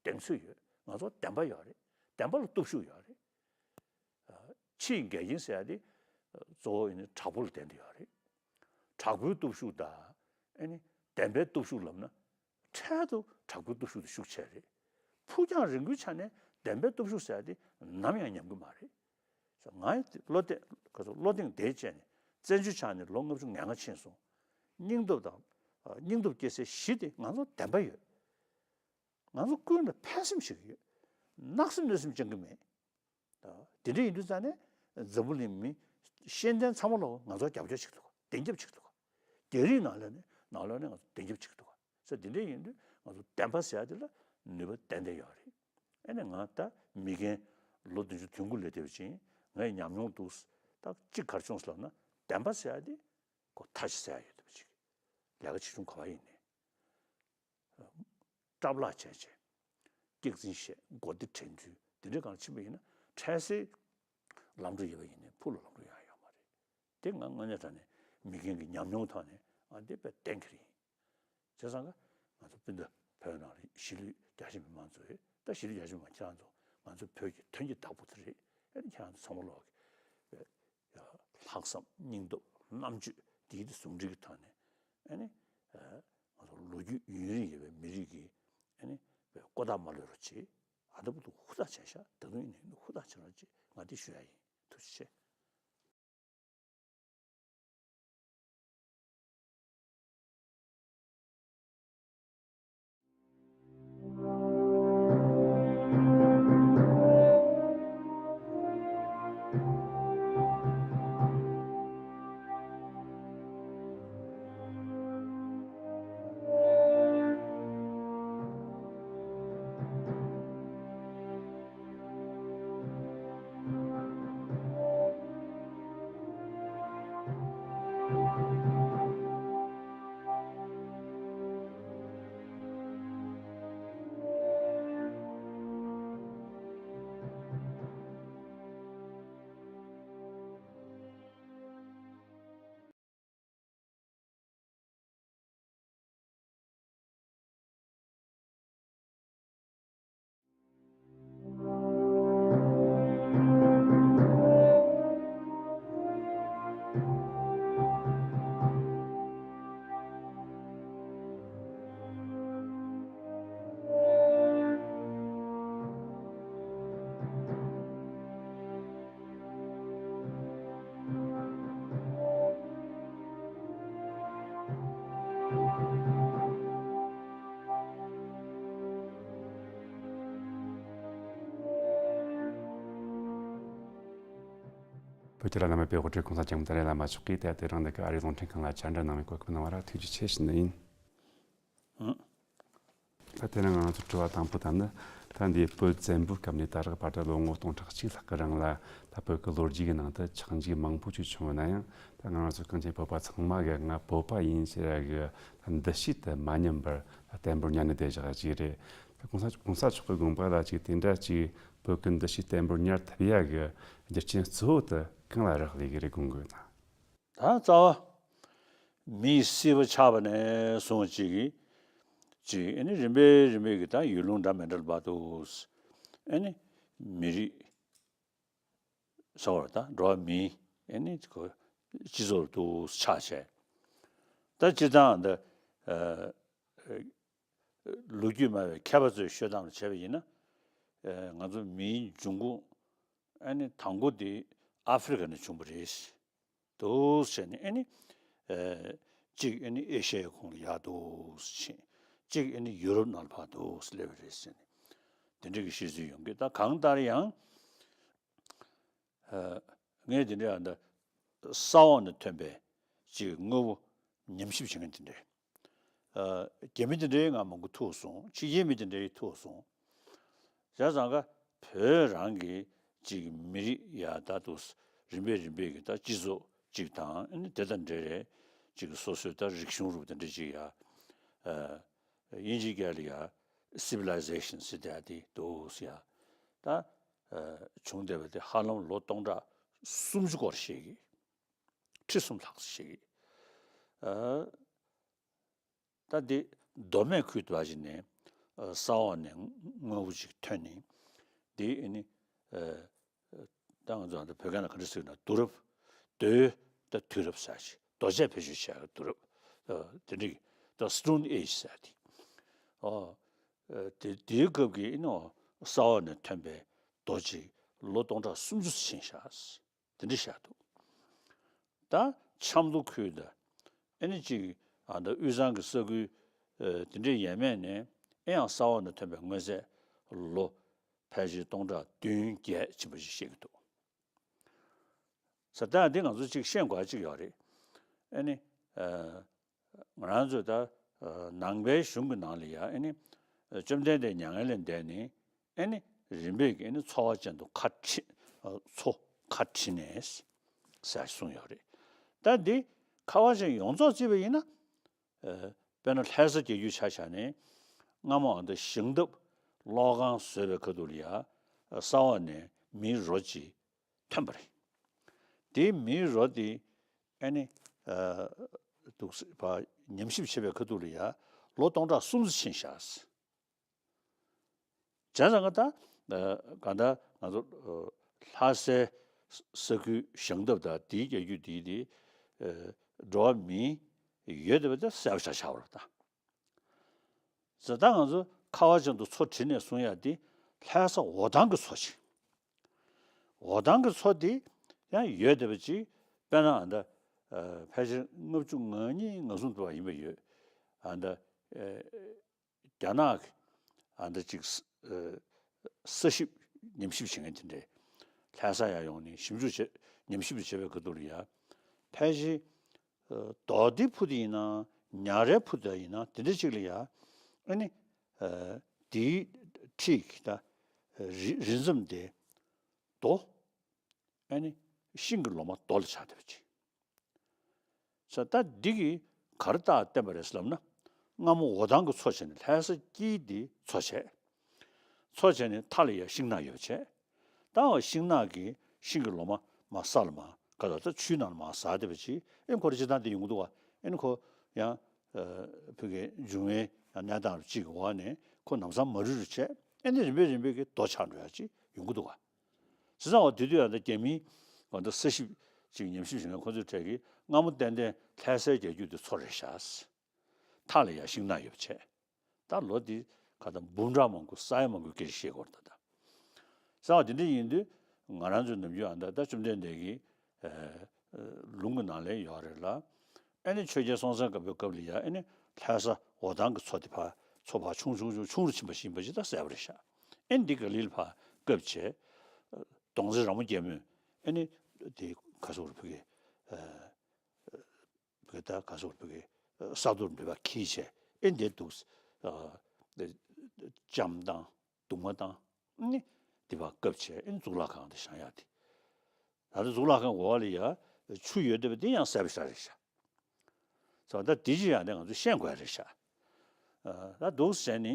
གདེང་ཚོད་ཡོད། ང་ཚོ་བདེན་པ་ཡོད་རེད། བདེན་པ་ལ་སྟོབས་ཤུགས་ཡོད་རེད། ཕྱིའི་འགལ་རྐྱེན་ཟེར་ཡ་དེ་གཙོ་བོ་ཡིན་ནའི་དྲག་པོ་ལ་བརྟེན་ཏེ་ཡོད་རེད། དྲག་པོའི་སྟོབས་ཤུགས་དང་། ཨེ་ནི་བདེན་པའི་སྟོབས་ཤུགས་ལབ་ན། འཕྲལ་དུ་དྲག་པོའི་སྟོབས་ཤུགས་དེ་ཤུགས་ཆེ་རེད། ཕུགས་རྒྱང་རིང་པོའི་ཆ་ནས་བདེན་པའི་སྟོབས་ཤུགས་ཟེར་ཡ་དེ་ནམ་ཡང་ཉམས་ཀྱི་མ་རེད། ང་བློ་གཏད། ག་ཚོད། བློ་གདེང་དེ་བཅས་ནས་བཙན་བྱོལ་ཆགས་ནས་ལོ་ལྔ་བཅུ་ང་ལྔ་ཕྱིན་སོང་། སྙིང་སྟོབས་དང་། སྙིང་སྟོབས་སྐྱེ་སའི་གཞི་དེ་ང་ཚོ་བདེན་པ་ཡོད། ང་ཚོ་ཀུན་ལ་ཕན་སེམས་ཤིག་ཡོད། གནག་སེམས་གནོད་སེམས་ཅང་གི་མེད། དེ་འདྲ་ཡིན་དུས་ཙང་ནས་འཛམ་བུ་གླིང་མི་ཤེས་ལྡན་ཚང་མ་ལོག་ང་ཚོ་རྒྱབ་སྐྱོར་བྱེད་ཀྱི་འདུག་ག་བདེན་རྒྱབ་བྱེད་ཀྱི་འདུག་ག་རྒྱ་རིགས་ནང་ལོགས་ནས། ནང་ལོགས་ནས་ང་ཚོ་བདེན་རྒྱབ་བྱེད་ཀྱི་འདུག་ག་ས་དེ་འདྲ་ཡིན་དུས་ང་ཚོ་བདེན་པ་ཟེར་ཡ་དེ་ལ་ནུས་པ་ཏན་ཏན་ཡོད་རེད། ཨ་ནི་ང་ད་མི་རྒན་ལོ་བདུན་ཅུ་དོན་དགུ་སླེབས་བསྡད་པ་ཅིག་ཡིན། ངས་ཉམས་མྱོང་འདུག། ད་གཅིག་ག་རེ་བྱུང་སོང་ལབ་ན། བདེན་པ་ཟེར་ཡ་དེ་ཁོ་ཐ་ཤལ་ཟ་ཡ་ཡོད་བསྡད་པ་ཅིག། ལས་ཀ་ཆེ་ཆུང་ག་པར་ཡིན་ནའི། སྐྲག་ལྷག་བྱས་བྱས། སྐྱག་རྫུན་བཤད། མགོ་བདེ་དྲན་འདུན། དེ་འདྲའི་སྒང་ཕྱིན་པ་ཡིན་ན། འཕྲལ་སེལ་ལམ་འགྲོ་ཡོད་པ་ཡིན་ནའི་ཕུགས་ལ་ལམ་འགྲོ་ཡང་ཡོད་མ་རེད། དེ་ང་དངོས་གནས་དྲང་གནས་མི་རྒན་གྱི་ཉམས་མྱོང་ཐོག་ནས་ང་འདི་དཔེ་གཏན་འཁེལ་ཡིན། བྱས་ཙང་ཀ་ང་ཚོ་སྤུན་ཟླ་བོད་ནང་ལ་གཞིས་ལུས་རྒྱ་ཆེ་མི་མང་ཚོ་ཡོད། ད་གཞིས་ལུས་རྒྱ་ཆེ་མི་མང་ཁྱེད་རང་ཚོ་ང་ཚོ་བོད་ཀྱི་དོན་གྱི་བདག་པོ་དེ་རེད། ཨ་ནི་ཁྱེད་རང་ཚོ་ཚང་མ་ལོག་གི་ལྷག་བསམ། སྙིང་སྟོབས། རྣམ་དཔྱོད་འདི་གི་ཟུང་འབྲེལ་གྱི་ཐོག་ནས། ཨ་ནི་ང་ཚོ་ལོ་རྒྱུས་ཡུན་རིང་ཡོད་པའི་མི་རིགས་ཀྱི། ཨ་ནི་ཀོ་ཐག་མ་ལོག་རོགས་བྱེད། ཨ་ད་བར་དུ་ཧུར་ཐག་བྱས་ཤག། ད་དུང་ཡིན་ནའི་ཧུར་ཐག་བྱེད་རོགས་བྱེད། ང་འདི་ཞུ་ཡ་ཡིན། ཐུགས་རྗེ་ཆེ། བོད་ཀྱི་བླ་ན་མེད་པའི་དབུ་ཁྲིད་གོང་ས་སྐྱབས་མགོན་ཏཱ་ལའི་བླ་མ་མཆོག་གིས་ད་ལྟ་རང་འདི་ག་ཨ་རིའི་རླུང་འཕྲིན་ཁང་ལ་བཅར་འདྲི་གནང་བའི་གོ་སྐབས་གནང་བར་ཐུགས་རྗེ་ཆེ་ཞུ་ནི་ཡིན། ད་དེ་ནས་ང་ཚོ་དྲི་བ་དང་པོ་དེ་ནི། ད་འདི་བོད་བཙན་པོའི་སྐབས་ནས་ད་རག་བར་དུ་ལོ་ངོ་སྟོང་ཕྲག་གཅིག་ལྷག་གི་རིང་ལ། ད་བོད་ཀྱི་ལོ་རྒྱུས་ཀྱི་ནང་དུ་ཆག་འཇིག་མང་པོ་ཅིག་བྱུང་ཡོད་ན་ཡང་། ད་ང་ཚོ་གངས་ཅན་བོད་པ་ཚང་མ་གིས་ང་བོད་པ་ཡིན་ཟེར་ཡ་གི་འདུ་ཤེས་དེ་མ་ཉམས་པར་བརྟན་པོར་ཉར་ནས་བསྡད་བཞག་ཅིག་རེད། ད་གོང་ས་གོང་ས་མཆོག་གི་དགོངས་པ་ལ་ཅིག་དེ་འདྲ་ཅིག་བོད་ཀྱི་འདུ་ཤེས་བརྟན་པོར་ཉར་ཐུབ་ཡ་གི་རྒྱུ་རྐྱེན་གཙོ་བོ་དེ་གང་ལ་རག་ལས་ཀྱི་རེད་དགོངས་དགོས་ན། ད་རྩ་བ། མིའི་སྲིད་པ་ཆགས་པ་ནས་བཟུང་གཅིག་གིས། ཅིག་ཨ་ནི་རིམ་པས་རིམ་པས་ཀྱི་ད་ཡུལ་ལུང་འདྲ་མི་འདྲ་ལ་བར་དུ་ཨ་ནི་མི་རིགས་ཟེར་བ་ད་འགྲོ་བ་མིའི་ཨ་ནི་ཁོ་སྤྱི་ཚོགས་ལ་འདུ་ཆགས་བྱས། ད་སྤྱིར་བཏང་ད་ཨ་ལོ་རྒྱུས་སྨྲ་བའི་མཁས་པ་ཚོས་ཤོད་སྟངས་ལ་བྱས་པ་ཡིན་ན། ཨ་ང་ཚོ་མིའི་འབྱུང་ཁུངས་ཨ་ནི་དང་པོ་དེ་ཨ་ཧྥེ་རི་ཁ་ནས་བྱུང་བ་རེད། འདུག་བྱས་ནས་ཨ་ནི་ཨ་གཅིག་ཨ་ནི་ཨེ་ཤ་ཡའི་ཁོངས་ལ་ཡར་འདུག་ཕྱིན། གཅིག་ཨ་ནི་ཡུ་རོབ་ནང་ལ་ཕར་འདུག་སླེབས་པ་རེད་ཟེར་ནས་དེ་འདྲ་གི་བཤད་ཚུལ་ཡོང་གི། ད་གང་ལྟར་ཡང་ཨ་ངས་དེ་འདྲ་ཡང་ད་ས་འོག་ནས་ཐོན་པའི་གཅིག་དངོས་པོ་ཉམས་ཞིབ་བྱེད་མཁན་དེ་འདྲས། ཨ་རྒྱ་མི་དེ་འདྲའི་ང་མང་པོ་ཐུག་སོང་། ཕྱི་རྒྱལ་མི་དེ་འདྲའི་ཐུག་སོང་། བྱས་ཙང་ཀ་བོད་རང་གི་ཅིག་མི་རིགས་ཡ་ད་དུ་རིམ་པས་རིམ་པས་ཀྱི་ད་སྤྱི་ཚོགས་ཅིག་དང་ཨ་ནི་དེ་དང་འབྲེལ་རེད། ཅིག་སོ་སོའི་ད་རིག་གཞུང་རུ་དེ་འདྲ་ཅིག་ཡ་ཨ་དབྱིན་ཇིའི་སྐད་ལ་ཡ་སི་བི་ལའི་ཟེ་ཤན་ཟེར་བསྡད་དེ་འདུག་ཟེར་ཡ་ད་ཨ་བྱུང་བསྡད་པ་དེ་ཧ་ལམ་ལོ་སྟོང་ཕྲག་སུམ་ཅུ་སྐོར་ཞིག་གི་ཁྲི་གསུམ་ལྷག་ཞིག་གི་ཨ། ད་འདི་མདོ་སྨད་ཁུལ་དུ་བ་ཞིག་ནས་ས་འོག་ནས་དངོས་པོ་ཅིག་ཐོན་ནས་འདི་ཨ་ནི་ད་ང་ཚོ་ད་བོད་སྐད་ནང་ག་འདྲ་ཟེར་ན་དུས་རབས་མདོའི་ད་དུས་རབས་ཟེར་ཞིག་རྡོ་ཆས་བེད་སྤྱོད་བྱས་དུས་རབས་དེ་འདྲ་ད་སི་ཊོན་ཨེ་ཇི་ཟེར་དེ་ཨོ་དེ་དེའི་སྐབས་ཀྱི་ཨ་ནི་ས་འོག་ནས་ཐོན་པའི་རྡོ་ཅིག་ལོ་སྟོང་ཕྲག་སུམ་ཅུ་ཕྱིན་བཞག་དེ་འདྲ་བཞག་འདུག་ད་ཆབ་མདོ་ཁུལ་དང་ཨ་ནི་གཅིག་ཨ་ད་དབུས་གཙང་གི་ས་ཁུལ་དེ་འདྲའི་ཡས་མས་ནས་ཨེ་ཡང་ས་འོག་ནས་ཐོན་པའི་དངོས་རྫས་ལོ་ཕལ་ཆེར་སྟོང་ཕྲག་བདུན་བརྒྱད་ཕྱིན་པ་ཞིག་བཤད་ཀྱི་འདུག་ས་ད་འདི་ང་ཚོ་གཅིག་ཤེས་དགོས་གཅིག་ཡོད་རེད། ཨ་ནི་ང་རང་ཚོས་ད་ནང་པའི་གཞུང་གི་ནང་ལ་ཡང་ཨ་ནི་བཅོམ་ལྡན་འདས་མྱ་ངན་ལས་འདས་ནས་ཨ་ནི་རིམ་པས་ཀྱི་ཨ་ནི་འཚོ་བ་ཅན་དུ་ཁ་ཁྲིད་འཚོ་ཁ་ཁྲིད་ནས་ཟེར་གསུངས་ཡོད་རེད། ད་འདི་ཁ་བ་ཅན་ཡོངས་རྫོགས་བརྩིས་པ་ཡིན་ན་དཔེར་ན་ལྷ་ས་རྒྱལ་རྒྱུད་ཆ་བཞག་ནས་སྔ་མོ་ཨ་ད་ཞིང་འདབས་གློག་ཁང་བཟོས་པའི་ཁ་ཐུག་ལ་ཡང་ས་འོག་ནས་མིའི་རོ་གཅིག་ཐོན་པ་རེད། དེའི་མིའི་རོ་དེ་ཨ་ནི་འདུག་སེ་ཉམས་ཞིབ་བྱེད་པའི་ཁ་ཐུག་ལ་ཡ་ལོ་སྟོང་ཕྲག་སུམ་ཅུ་ཕྱིན་བཞག་བྱས་ཙང་ད་གང་ལྟར་ང་ཚོ་ལྷ་སའི་ས་ཁུལ་ཞིང་འདབས་དང་དེའི་རྒྱལ་རྒྱུད་དེའི་དེ་འགྲོ་བ་མིའི་ཡོད་བསྡད་པ་དེ་གསལ་པོ་ཆགས་ཆགས་པ་རེད་ད། ཟེར་ད་ང་ཚོ་ཁ་བ་ཅན་དུ་མཚོ་བྲིས་ནས་གསུང་ཡ་དེ་ལྷ་ས་འོ་ཐང་གི་མཚོ་ཅིག་འོ་ཐང་གི་མཚོ་དེ་ཡང་ཡོད་བསྡད་པ་ཅིག་དཔེར་ན་ཨ་ད་ཕལ་ཆེར་ལྔ་བཅུ་ང་གཉིས་ང་གསུམ་དུ་བ་ཡིན་པ་ཡོད། ཨ་ད་རྒྱ་ནག་གི་ཨ་ད་ཅིག་ས་ཞིབ་ཉམས་ཞིབ་བྱེད་མཁན་དེ་འདྲས་ལྷ་ས་ཡར་ཡོང་ནས་ཞིབ་འཇུག་བྱེད་ཉམས་ཞིབ་བྱེད་པའི་ཁ་ཐུག་ལ་ཡ་ཕལ་ཆེར་རྡོ་དེ་ཕུ་དེ་ཡིན་ན་ཉ་རལ་ཕུ་དེ་ཡིན་ན་དེ་འདྲ་ཅིག་ལ་ཡ་ཨ་ནི་དེའི་འཁྲིས་ཀྱི་ད་རི་རི་འཛེམ་དེ་རྡོ་ཨ་ནི་ཤིང་གི་ལོ་མ་རྡོ་ལ་ཆགས་བསྡད་པ་ཅིག་ས་ད་འདི་གིས་ག་རེ་རྟགས་བསྟན་པ་རེད་ཟེར་ལབ་ན། སྔ་མོ་འོ་ཐང་གི་མཚོ་བྱས་ནས་ལྷ་ས་དཀྱིལ་འདི་མཚོ་བྱས། མཚོ་བྱས་ནས་མཐའ་ལ་ཡ་ཤིང་ནགས་ཡོད་པ་བྱས། ད་འོ་ཤིང་ནགས་ཀྱི་ཤིང་གི་ལོ་མ་མ་ས་ལ་མ་ག་ད་ད་ཆུའི་ནང་ལ་མ་ཟག་བསྡད་པ་ཅིག་ཨེ་ཁོ་རེ་ཅི་ད་འདི་ཡོང་གི་འདུག་བ། ཨེ་ནི་ཁོ་ཡང་བོད་ཀྱི་འབྱུང་བའི་གནས་སྟངས་གཅིག་གི་འོག་ནས་ཁོ་ལམ་སང་མ་རུལ་རུལ་བྱས་ཨེ་ནི་རིམ་པས་རིམ་པས་ཀྱི་རྡོ་ཆགས་འགྲོ་ཡ་ཅིག་ཡོང་གི་འདུག་བ། བྱས་ཙང་འོ་དེ་དུས་ཡང་ད་རྒྱ་མིའི་འོ་ད་ས་ཞིབ་ཅིག་ཉམས་ཞིབ་བྱེད་མཁན་ཁོ་ཚོའི་གྲས་ཀྱིས་སྔ་མོ་ཏན་ཏན་ལྷ་སའི་རྒྱལ་རྒྱུད་དེ་མཚོ་རེད་ཤག་མཐའ་ལ་ཡ་ཤིང་ནགས་ཡོད་པ་བྱས། ད་ལོ་འདི་ག་ད་འབུམ་ཕྲག་མང་པོ་ས་ཡ་མང་པོའི་སྐད་ཆ་བཤད་དགོས་རེད་ད། ད་ས་བ་དེ་འདྲ་ཡིན་དུས་ང་རང་ཚོའི་ནམ་རྒྱུན་ཨ་ད་ད་བཅོམ་ལྡན་འདས་ཀྱི་ལུང་གི་ནང་ལ་ཡོད་རེད་ལ། ཨ་ནི་ཆོས་རྒྱལ་སྲོང་བཙན་སྒམ་པོའི་སྐབས་ལ་ཡ་ཨ་ནི་ལྷ་ས་འོ་ཐང་གི་མཚོ་དེ་ཕར་མཚོ་ཕར་ཆུང་ཆུང་ཆུང་ཆུང་རུ་ཕྱིན་པ་ཞིག་ཡིན་པ་ཞིག་ད་གསལ་པོ་རེད་ཤག་ཨ་ནི་འདི་ག་ལིལ་ཕར་བཀབ་བྱས། གདོང་རྩེ་ར་མོ་རྒྱལ་མོས་ཨ་ནི་དེ་ག་སོག་རུ་ཕུ་གེ་བུ་གེ་ད་ག་སོག་རུ་ཕུ་གེ་ས་རྡོར་འདྲ་བ་གིས་བྱས་ཨེ་འདི་འདུག་ལྕམ་དང་གདུང་མ་དང་ནི་དེ་བ་བཀབ་བྱས་ཨེ་གཙུག་ལག་ཁང་དེ་བཞེངས་ཡག་དེ། ད་ལྟ་གཙུག་ལག་ཁང་འོག་ལ་ཡ་ཆུ་ཡོད་བསྡད་པ་དེ་ཡང་གསལ་པོ་ཤར་རེད་ཤག་ཙང་ད་དེ་ཅི་ཡང་དེ་ང་ཚོ་ཤེས་དགོས་རེད་ཤག་ད་འདུག་ཟེར་ནི་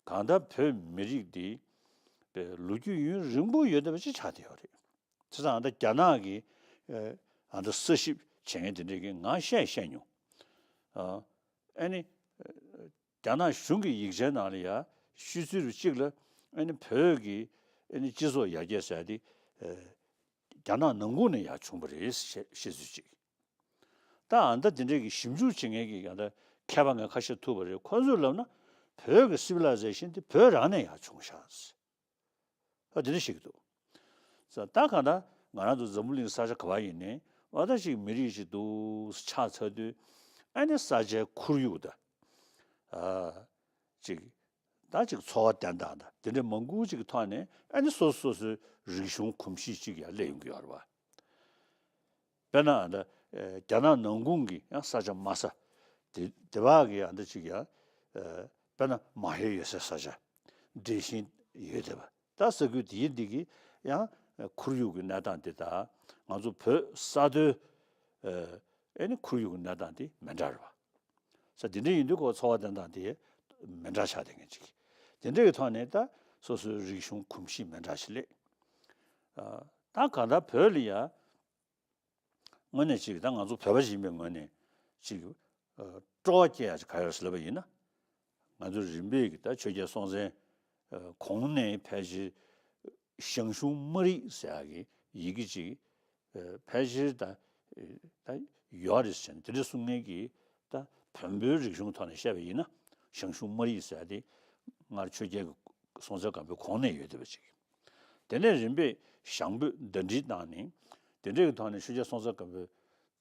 གང་ལྟར་བོད་མི་རིགས་འདི་པའི་ལོ་རྒྱུས་ཡུན་རིང་པོ་ཡོད་བསྡད་པ་ཅིག་ཆགས་བསྡད་ཡོད་རེད། བྱས་ཙང་ཨ་ད་རྒྱ་ནག་གི་ཨ་ད་ས་ཞིབ་བྱེད་མཁན་དེ་འདྲས་ཀྱིས་ང་བཤད་བཤད་མྱོང་། ཨ་ནི་ རྒྱ་ནག་གཞུང་གི་ཡིག་ཆའི་ནང་ལ་ཡང་ཤོད་ཚུལ་གཅིག་ལ་ཨ་ནི་བོད་ཀྱི་ཨ་ནི་སྤྱི་ཚོགས་ཡར་རྒྱས་ཟེར་ཡ་དེ་ཨ་རྒྱ་ནག་ནང་ཁུལ་ནས་ཡར་བྱུང་བ་རེད་ཞེས་བཤད་ཚུལ་གཅིག་ད་ཨ་ད་དེ་འདྲའི་གི་ཞིབ་འཇུག་བྱེད་མཁན་གྱི་ཡང་ད་མཁས་པ་ངས་ཁ་ཤས་ཐུག་པ་རེད། ཁོ་ཚོས་ལབ་ན་བོད་ཀྱི་སི་བི་ལའི་ཟེ་ཤན་དེ་བོད་རང་ནས་ཡར་བྱུང་ཤག་ཨ་དེ་འདྲ་བཤད་ཀྱི་འདུག་ས་ད་གང་ལྟར་ང་རང་ཚོ་འཛམ་བུ་གླིང་ས་ཆ་ག་པར་ཡིན་ནའི་ཨ་ད་ཅིག་མི་རིགས་ཅིག་འདུག་ཆགས་ཚར་དུས་ཨ་ནི་ས་ཆའི་ཁོར་ཡུག་དང་ཨ་ཅིག་ད་ཅིག་འཚོ་བ་བསྟེན་སྟངས་དང་དེ་འདྲ་མང་པོ་ཅིག་གི་ཐོག་ནས་ཨ་ནི་སོ་སོ་སོ་སོའི་རིག་གཞུང་གོམས་གཤིས་ཅིག་ཡར་སླེབས་ཡོང་གི་ཡོད་རེད་བ། དཔེར་ན་ཨ་ད་རྒྱ་ནག་ནང་ཁུལ་གྱི་ཡང་ས་ཆ་དམའ་ས་དེ་དེ་བག་གི་ཨ་ད་ཅིག་ཡང་དཔེར་ན་མ་ཧེ་ཡོད་སའི་ས་ཆ་འགྲེལ་བཤད་ཡོད་བསྡད་པ་ད་ས་ཁུལ་དེའི་འདི་གི་ཡང་ཁོར་ཡུག་གི་གནས་སྟངས་དེ་དང་ང་ཚོ་བོད་ས་མཐོའི་ཨ་ནི་ཁོར་ཡུག་གི་གནས་སྟངས་དེ་མི་འདྲ་རེད་བ། ས་དེ་འདྲ་ཡིན་དུས་ཁོ་འཚོ་བ་བསྟེན་སྟངས་དེ་མི་འདྲ་ཆགས་བསྡད་མཁན་ཅིག་དེ་འདྲ་གི་ཐོག་ནས་ད་སོ་སོའི་རིག་གཞུང་གོམས་གཤིས་མི་འདྲ་ཞིག་སླེབས། ད་གང་ལྟར་བོད་ལ་ཡ་དངོས་གནས་ཅིག་ད་ང་ཚོ་བོད་པ་ཞིག་ཡིན་པའི་ངོས་ནས་ཅིག་སྤྲོ་བ་སྐྱེ་ཡ་ཅིག་ག་ཡོད་ཟེར་ལབ་པ་ཡིན་ན། ང་ཚོ་རིམ་པས་ཀྱི་ད་ཆོས་རྒྱལ་སྲོང་བཙན་གོང་ནས་ཕལ་ཆེར་ཞང་ཞུང་སྨར་ཡིག་ཟེར་ཡ་གི་ཡི་གེ་ཅིག་ཕལ་ཆེར་ད་ད་ཡོད་རེད་ཟེར་ནས་དེ་འདྲ་གསུང་མཁན་གྱི་ད་བོན་པོའི་རིག་གཞུང་ཐོག་ནས་བཤད་པ་ཡིན་ན་ཞང་ཞུང་སྨར་ཡིག་ཟེར་ཡ་དེ་སྔར་ཆོས་རྒྱལ་གྱི་སྲོང་བཙན་སྒམ་པོའི་གོང་ནས་ཡོད་བསྡད་པ་ཅིག་དེ་ནས་རིམ་པས་ཞང་བོད་ཟླ་སྒྲིལ་བཏང་ནས་དེ་འདྲའི་གི་ཐོག་ནས་ཆོས་རྒྱལ་སྲོང་བཙན་སྒམ་པོའི་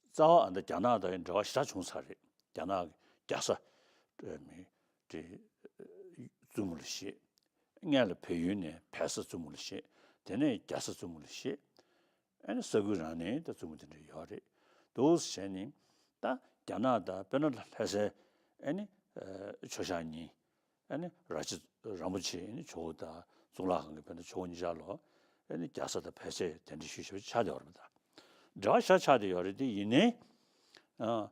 རྩ་བ་ཨ་ད་རྒྱ་ནག་དང་འབྲེལ་བ་ཞེ་དྲག་བྱུང་ཚར་རེད། རྒྱ་ནག་གི་རྒྱལ་ས་མི་དེ་བཙུན་མོ་ལ་བཞེས། སྔོན་ལ་བལ་ཡུལ་ནས་བལ་ས་བཙུན་མོ་ལ་བཞེས། དེ་ནས་རྒྱལ་ས་བཙུན་མོ་ལ་བཞེས། ཨ་ནི་ས་ཁུལ་རང་ནས་ད་བཙུན་མོ་དེ་འདྲ་ཡོད་རེད། འདུག་བྱས་ནས་ད་རྒྱ་ནག་དང་དཔེར་ན་ལྷ་སའི་ཨ་ནི་ཆོས་ཞང་གཉིས། ཨ་ནི་ར་ཅི་རིན་པོ་ཆེ་ཨ་ནི་ཇོ་བོ་དང་གཙུག་ལག་ཁང་གི་དཔེར་ན་ཇོ་བོ་གཉིས་ཆ་ལོ། ཨ་ནི་རྒྱལ་ས་དང་ཕལ་ཆེར་དེ་འདྲ་ཞུ་ཞུ་ཆགས་བསྡད་ཡོད་རེད་པ། ད་འབྲེལ་བ་ཞེ་དྲག་ཆགས་བསྡད་ཡོད་རེད་དེ་ཡིན་ནའི། ཨ་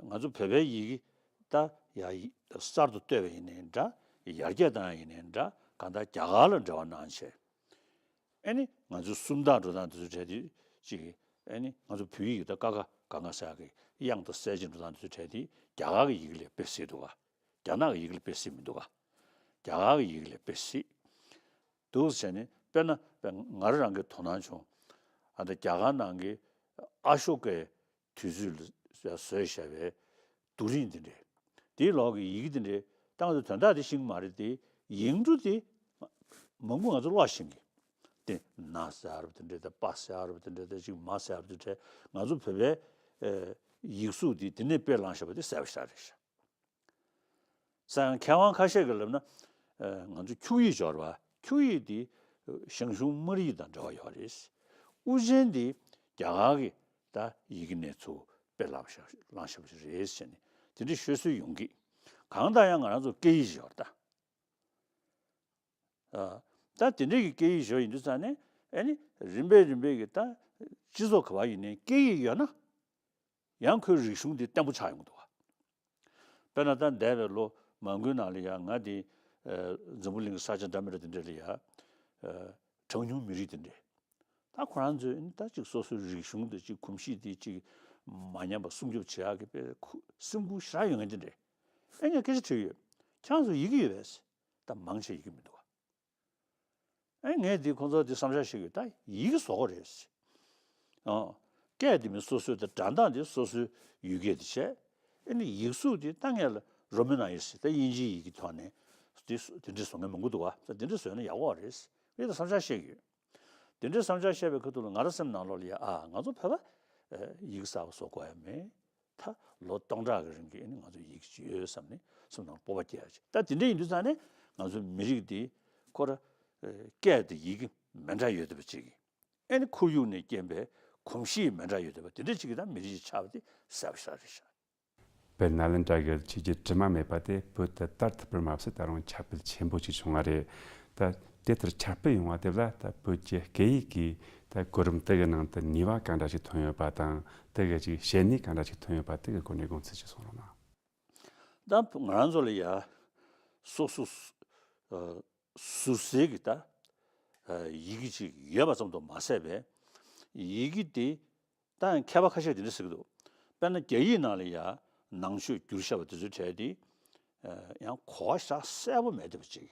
ང་ཚོ་བོད་པའི་ཡི་གེ་ད་ཡ་གསར་དུ་བཏོད་པ་ཡིན་ནའི་འདྲ། ཡར་རྒྱས་བཏང་ཡ་ཡིན་ནའི་འདྲ། གང་ལྟར་རྒྱ་གར་ལ་འབྲེལ་བ་གནང་བྱས། ཨ་ནི་ང་ཚོའི་སུམ་རྟགས་འགྲོ་སྟངས་དེ་ཚོ་གྲས་དེ་ཅིག་ཨ་ནི་ང་ཚོ་བོད་ཡིག་གི་ད་ཀ་ཁ་ག་ང་ས་གི་དབྱངས་དང་གསལ་བྱེད་འགྲོ་སྟངས་དེ་ཚོ་གྲས་དེ་རྒྱ་གར་གྱི་ཡི་གེ་ལས་དཔེ་སྲིད་འདུག་ག་རྒྱ་ནག་གི་ཡི་གེ་ལས་དཔེ་སྲིད་མི་འདུག་ག་རྒྱ་གར་གྱི་ཡི་གེ་ལས་དཔེ་སྲིད་འདུག་ཟེར་ནས་དཔེར་ན་ང་རང་གི་དོ་སྣང་བྱུང་། ཨ་ད་རྒྱ་གར་ནང་གི་ཨ་ཤོ་ཀའི་དུས་ཚོད་ལ་བཟོས་བཞག་པའི་རྡོ་རིང་འདི་འདྲས། དེའི་ལོག་གི་ཡི་གེ་འདི་འདྲས་ད་ང་ཚོ་དོན་དག་དེ་ཤེས་ཀྱི་མ་རེད་དེ། ཡིག་འབྲུ་དེ་མང་པོ་ང་ཚོ་ཀློག་ཤེས་ཀྱི། དེ་ན་ཟེར་བ་དེ་འདྲས་དང་པ་ཟེར་བ་དེ་འདྲས་དང་ཅིག་མ་ཟེར་བ་དེ་འདྲས་ང་ཚོ་བོད་པའི་ཨེ་ཡིག་གཟུགས་དེ་དེ་ནས་དཔེ་བླངས་བཞག་པ་དེ་གསལ་པོ་ཞེ་དྲག་རེད་ཤག་ས་ཡང་མཁས་དབང་ཁ་ཤས་ཀྱིས་ལབ་ན། ཨ་ང་ཚོ་འཁྱུག་ཡིག་སྦྱོར་བ་འཁྱུག་ཡིག་འདི་ཞང་ཞུང་སྨར་ཡིག་དང་འབྲེལ་བ་ཡོད་རེད། དབུ་ཅན་འདི་རྒྱ་གར་གྱི་ད་ཡི་གེ་ནས་ཚུར་དཔེ་བླངས་བཞག་བླངས་བཞག་པ་ཞིག་རེད་ཟེར་ནས་དེ་འདྲའི་ཤོད་སྲོལ་ཡོང་གི། གང་ལྟར་ཡང་ང་རང་ཚོ་སྐད་ཡིག་ཅིག་ཡོད་རེད་ད། ཨ་ད་དེ་འདྲའི་གི་སྐད་ཡིག་ཅིག་ཡོད་ཡིན་དུས་ཙང་ནས་ཨ་ནི་རིམ་པས་རིམ་པས་ཀྱི་ད་སྤྱི་ཚོགས་ག་པར་ཡིན་ནའི་སྐད་ཡིག་ཡོད་ན། ཡང་ཁོའི་རིག་གཞུང་དེ་བརྟན་པོ་ཆགས་ཡོང་གི་འདུག་ག་དཔེར་ན་ད་འདས་པའི་ལོ་མང་པོའི་ནང་ལ་ཡང་ང་དེ་ཨ་འཛམ་བུ་གླིང་གི་ས་ཆ་འདྲ་མི་འདྲ་དེ་འདྲ་ལ་ཡང་ཨ་གྲངས་ཉུང་མི་རིགས་དེ་འདྲས་ད་ཁོ་རང་ཚོས་ད་ཅིག་སོ་སོའི་རིག་གཞུང་དེ་ཅིག་གོམས་གཤིས་དེ་ཅིག་མ་ཉམས་པ་སྲུང་སྐྱོབ་བྱེད་ཡག་གི་དཔེ་ཁུ་སེམས་ཁུར་ཞེ་དྲག་ཡོད་མཁན་དེ་འདྲས། ཨ་ངས་སྐད་ཆ་དྲིས་ཡོད། ཁྱེད་རང་ཚོ་ཡི་གེ་ཡོད་པས། ད་མང་ཆེ་ཡི་གེ་མི་འདུག་ག་ཨེ་ངས་འདི་ཁོང་ཚོ་འདི་བསམ་འཆར་བཤད་ཀྱི་ཡོད། ད་ཡི་གེ་བཟོ་དགོས་རེད། ཨོ། སྐད་འདི་མི་སོ་སོའི་ད་སྒྲ་གདངས་འདི་སོ་སོའི་ཡུལ་སྐད་དེ་བྱས། ཨེ་ནི་ཡིག་གཟུགས་འདི་ད་ངས་ལ་རོ་མན་ཡིག་ཟེར་ད་དབྱིན་ཇིའི་ཡི་གེ་ཐོག་ནས་འདི་སུ་དེ་འདྲ་བཟོ་མཁན་མང་པོ་འདུག་ག་ད་དེ་འདྲ་བཟོས་ན་ཡག་པོ་རེད། ངས་ད་བསམ་འཆར་བཤད་ཀྱི་ཡོད། དེ་འདྲའི་བསམ་འཆར་བཤད་པའི་ཁ་ཐུག་ལ་ང་རང་སེམས་ནང་ལོགས་ལ་ཡ་ཨ་ང་ཚོ་བོད་པ་ཡིག་གསར་པ་བཟོ་དགོས་ཡ་མེད། ད་ལོ་སྟོང་ཕྲག་གི་རིང་གི་ཨ་ནི་ང་ཚོ་ཡིག་ཅིག་ཡོད་བསམ་ནས་སེམས་ནང་སྤོབས་པ་སྐྱེ་ཡ་ཅིག་ད་དེ་འདྲ་ཡིན་དུས་ཙང་ནས་ང་ཚོའི་མི་རིགས་འདི་ཁོ་ར་ཨ་སྐད་དང་ཡི་གེ་མི་འདྲ་ཡོད་བསྡད་པ་ཅིག་ཨ་ནི་ཁོར་ཡུག་ནས་རྐྱེན་པས་གོམས་གཤིས་མི་འདྲ་ཡོད་བསྡད་པ་དེ་འདྲ་ཅིག་གིས་ད་མི་རིགས་ཅིག་ཆགས་པ་དེ་གསལ་པོ་ཞེ་དྲག་རེད་ཤག་དཔེར་ན་ལན་གྲགས་ཀྱི་ཆོས་བརྒྱུད་དྲི་མ་མེད་པ་དེ་བོད་དུ་དར་ཐུབ་པར་མ་ཟད་ད་རུང་ཁྱབ་སྤེལ་ཆེན་པོ་ཞིག་བྱུང་བ་རེད། ད་དེ་ལྟར་ཁྱབ་སྤེལ་ཡོང་བ་དེ་ལ་ད་བོད་ཀྱི་སྐད་ཡིག་གི་ད་གོ་རིམ་དེ་གི་ནང་དུ་ནུས་པ་གང་འདྲ་ཞིག་ཐོན་ཡོད་པ་དང་དེ་གི་ཅིག་བྱེད་ནུས་གང་འདྲ་ཞིག་ཐོན་ཡོད་པ་དེ་གི་སྐོར་ནས་དགོངས་ཚུལ་ཅིག་གསུང་རོགས་གནང་། ད་ང་རང་ཚོ་ལ་ཡ་སོ་སོ་སོ་ཟུར་གསལ་གྱི་ད་ཡི་གེ་ཅིག་ཡོད་པ་ཙམ་དུ་མ་ཟད་པའི་ཡི་གེ་དེ། ད་མཁས་པ་ཁ་ཤས་དེ་འདྲ་ཟེར་གྱི་འདུག་དཔེར་ན་རྒྱ་ཡིག་ནང་ལ་ཡ་ནང་ཆོས་བསྒྱུར་བཞག་པ་དེ་ཚོའི་གྲས་དེ་ ཡང་གོ་བ་ཞེ་དྲག་གསལ་པོ་མེད་བསྡད་པ་ཅིག་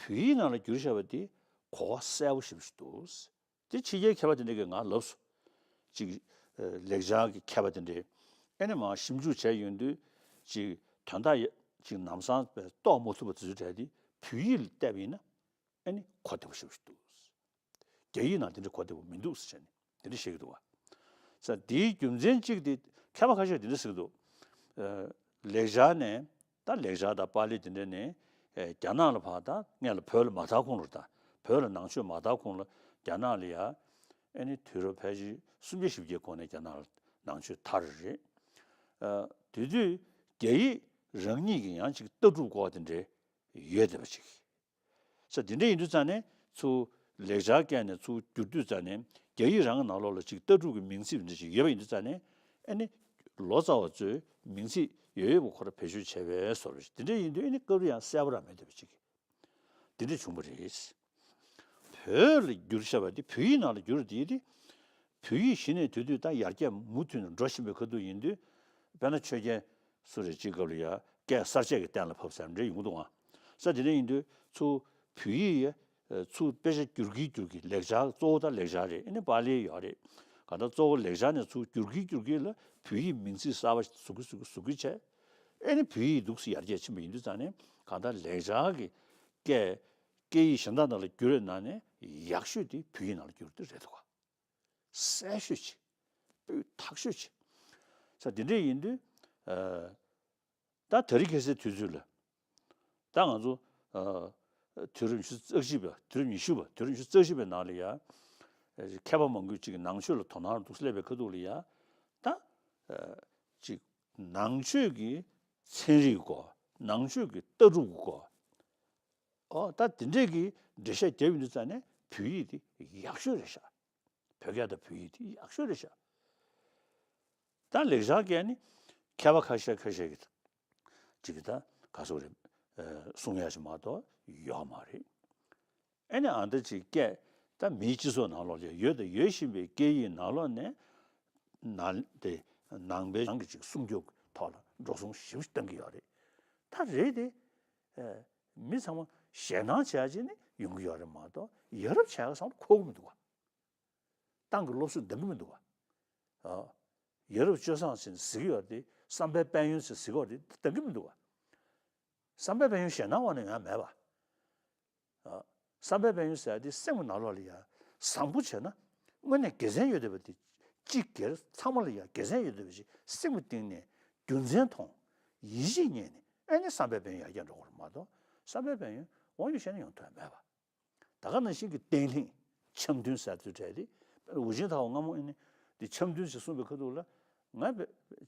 བོད་ཡིག་ནང་ལ་བསྒྱུར་བཞག་པ་དེ་གོ་བ་གསལ་པོ་ཞེ་པོ་ཅིག་འདུག་དེ་ཕྱི་རྒྱལ་མཁས་པ་དེ་འདྲ་གིས་ང་ལབ་སོང་། ཅིག་ལེགས་སྦྱར་གྱི་མཁས་པ་དེ་འདྲས་ཨེ་ནི་མར་ཞིབ་འཇུག་བྱས་ཡོང་དུས་ཅིག་དོན་དག་ཡ་ཅིག་ནམ་སང་རྟོགས་མ་ཐུབ་པ་དེ་ཚོའི་གྲས་དེ་བོད་ཡིག་ལ་བལྟས་པ་ཡིན་ན་ཨེ་ནི་གོ་བདེ་པོ་ཞེ་པོ་ཞིག་འདུག་རྒྱ་ཡིག་ནང་དེ་འདྲ་གོ་བདེ་པོ་མི་འདུག་ཟེར་བྱས་ནས་དེ་འདྲ་བཤད་ཀྱི་འདུག་བ། ས་དེའི་རྒྱུ་མཚན་གཅིག་དེ་མཁས་པ་ཁ་ཤས་དེ་འདྲ་ཟེར་གྱི་འདུག་ལེགས་སྦྱར་ནས་ད་ལེགས་སྦྱར་དང་པཱ་ལི་དེ་འདྲ་ནས་རྒྱ་ནག་ལ་ཕར་ད་སྔོན་ལ་བོད་ལ་མ་དར་གོང་ལ་ད་བོད་ལ་ནང་ཆོས་མ་དར་གོང་ལ་རྒྱ་ནག་ལ་ཡ་ཨེ་ནི་དུས་རབས་ཕལ་ཆེར་སུམ་བརྒྱ་བཞི་བརྒྱའི་གོང་ནས་རྒྱ་ནག་ལ་ནང་ཆོས་དར་རེད། དེ་དུས་རྒྱ་ཡིག་རང་ཉིད་ཀྱི་ཡང་ཅིག་ལྟ་གྲུབ་སྐོར་དེ་འདྲ་ཡོད་བསྡད་པ་ཅིག་ས་དེ་འདྲ་ཡིན་དུས་ཙང་ནས་ཚུར་ལེགས་སྦྱར་བཀལ་ནས་ཚུར་བསྒྱུར་དུས་ཙང་ནས་རྒྱ་ཡིག་རང་གི་ནང་ལོགས་ལ་ཅིག་ལྟ་གྲུབ་ཀྱི་མིང་ཚིག་འདྲ་ཞིག་ཡོད་པ་ཡིན་དུས་ཙང་ནས་ཨ་ནི་ལོ་ཙཱ་བ་ཚོས་མིང་ཚིག་ཡོད་ཡོད་པ་ཁོ་ར་བེད་སྤྱོད་བྱས་པའི་བཟོ་འདྲ་ཞིག་དེ་འདྲ་ཡིན་དུས་ཨ་ནི་སྐབས་རེ་ཡང་གསལ་པོ་རང་མེད་བསྡད་པ་ཅིག་དེ་འདྲ་བྱུང་བ་རེད། བོད་ལ་བསྒྱུར་བཞག་པ་དེ་བོད་ཡིག་ནང་ལ་བསྒྱུར་དེ་དེ་བོད་ཡིག་གཞི་ནས་དེ་དུས་ད་ཡར་རྒྱས་མུ་མཐུད་ནས་འགྲོ་བཞིན་པའི་ཁ་ཐུག་ཡིན་དུས་དཔེར་ན་ཆོས་རྒྱལ་སུ་རེད་ཅིག་སྐབས་ལ་ཡ་སྐད་གསར་བཅད་ཀྱིས་གཏན་ལ་ཕབ་ཟེར་འདྲ་ཡོང་གི་འདུག་ཨང་། ས་དེ་འདྲ་ཡིན་དུས་ཚུར་བོད་ཡིག་ཡ་ཚུར་དཔེ་ཆ་བསྒྱུར་གྱིན་བསྒྱུར་གྱིན་ལེགས་སྦྱར་གཙོ་བོ་ད་ལེགས་སྦྱར་རེད། ཨ་ནི་པཱ་ལི་ཡོད་རེད། གང་ལྟར་གཙོ་བོ་ལེགས་སྦྱར་ནས་ཚུར་བསྒྱུར་གྱིན་བསྒྱུར་གྱིན་ལ་བོད་ཡིག་མིང་ཚིག་གསར་པ་བཟོ་གི་བཟོ་གི་བཟོ་གི་བྱས། ཨ་ནི་བོད་ཡིག་འདུག་སེ་ཡར་རྒྱས་ཕྱིན་པ་ཡིན་དུས་ཙང་ནས་གང་ལྟར་ལེགས་སྦྱར་གྱི་སྐད་སྐད་ཡིག་གཞན་དག་ནང་ལ་བསྒྱུར་བའི་ནང་ནས་ཡག་ཤོས་དེ་བོད་ཡིག་ནང་ལ་བསྒྱུར་དེ་རེད་འདུག་ག་གསལ་ཤོས་ཅིག་སྤུས་དག་ཤོས་ཅིག་ས་དེ་འདྲ་ཡིན་དུས་ད་དེ་རིང་ཁ་སང་དུས་ཚོད་ལ་ད་ང་ཚོ་དུས་རབས་ཉི་ཤུ་རྩ་གཅིག་པ་དུས་རབས་ཉི་ཤུ་པ་དུས་རབས་ཉི་ཤུ་རྩ་གཅིག་པའི་ནང་ལ་ཡ་མཁས་པ་མང་པོས་ཅིག་ནང་ཆོས་ལ་དོ་སྣང་འདུག་སླེབས་པའི་ཁ་ཐུག་ལ་ཡ་ད་ཅིག་ནང་ཆོས་ཀྱི་ཚན་རིག་སྐོར་ནང་ཆོས་ཀྱི་ལྟ་གྲུབ་ཀྱི་སྐོར་ཨོ་ད་དེ་འདྲས་ཀྱི་འགྲེལ་བཤད་རྒྱབ་ཡོང་དུས་ཙང་ནས་བོད་ཡིག་དེ་ཡག་ཤོས་རེད་ཤག་བོད་སྐད་དང་བོད་ཡིག་དེ་ཡག་ཤོས་རེད་ཤག་ད་ལེགས་སྦྱར་སྐད་ནི་མཁས་པ་ཁ་ཤས་ཁ་ཤས་ཀྱིས་ཅིག་གིས་ད་ག་སོག་རེད་གསུང་ཡག་ཞིག་མ་གཏོགས་ཡོད་མ་རེད། ཨ་ནི་ཨ་འདྲ་ཅིག་སྐད་ད་མིའི་སྤྱི་ཚོགས་ནང་ལོགས་ལ་ཡོད་དང་ཡོད་བཞིན་པའི་སྐད་ཡིག་ནང་ལོགས་ནས་ནང་དེ་ནང་པའི་རང་གི་ཅིག་སྲུང་སྐྱོབ་ཐོག་ལ་འགྲོ་སོང་ཞེ་པོ་ཞིག་བཏང་གི་ཡོད་རེད། ད་རེད་དེ། མི་ཚང་མ་ཞེད་སྣང་བྱེད་ཡ་ཅིག་ནི་ཡོང་གི་ཡོད་རེད་མ་གཏོགས་ཡ་རབས་བྱེད་ཡ་བསམ་བློ་འཁོར་གི་མི་འདུག་བ། ཏང་གི་སློབ་གསོ་འདང་གི་མི་འདུག་བ། ཡ་རབས་སྤྱོད་བཟང་ཟེར་ཟེར་གི་ཡོད་རེད་དེ་བསམ་པའི་དཔལ་ཡོན་ཟེར་ཟེར་གི་ཡོད་རེད་དེ་འདང་གི་མི་འདུག་བ། བསམ་པའི་དཔལ་ཡོན་ཞེད་སྣང་འོག་ནས་ཡོང་ཡ་མེད་པ། བསམ་པའི་དཔལ་ཡོན་ཟེར་ཡ་དེ་སེམས་ཀྱི་ནང་ལོགས་ལ་ཡ་བཟང་པོ་བྱས་ན་དངོས་གནས་དགེ་མཚན་ཡོད་བསྡད་པ་དེ་གཅིག་སྒེར་ཚང་མ་ལ་ཡ་དགེ་མཚན་ཡོད་བསྡད་པ་ཞིག་སེམས་ཀྱི་གཏིང་ནས་རྒྱུ་མཚན་མཐོང་། ཡིད་ཆེས་རྙེད་ནས་ཨ་ནི་བསམ་པའི་དཔལ་ཡོན་ཡར་རྒྱས་འགྲོ་དགོས་རེད་མ་གཏོགས་བསམ་པའི་དཔལ་ཡོན་དབང་ཡོད་བཤད་ན་ཡོང་ཐུབ་ཡ་མེད་པ། ད་ག་ནང་བཞིན་གྱི་བརྟན་ལྷིང་འཆམ་མཐུན་ཟེར་ཚུལ་གྲས་དེ་ཝུ་ཅིན་ཐའོ་སྔ་མོ་ཨ་ནི་དེ་འཆམ་མཐུན་ཞེས་གསུངས་པའི་ཁ་ཐུག་ལ་ང་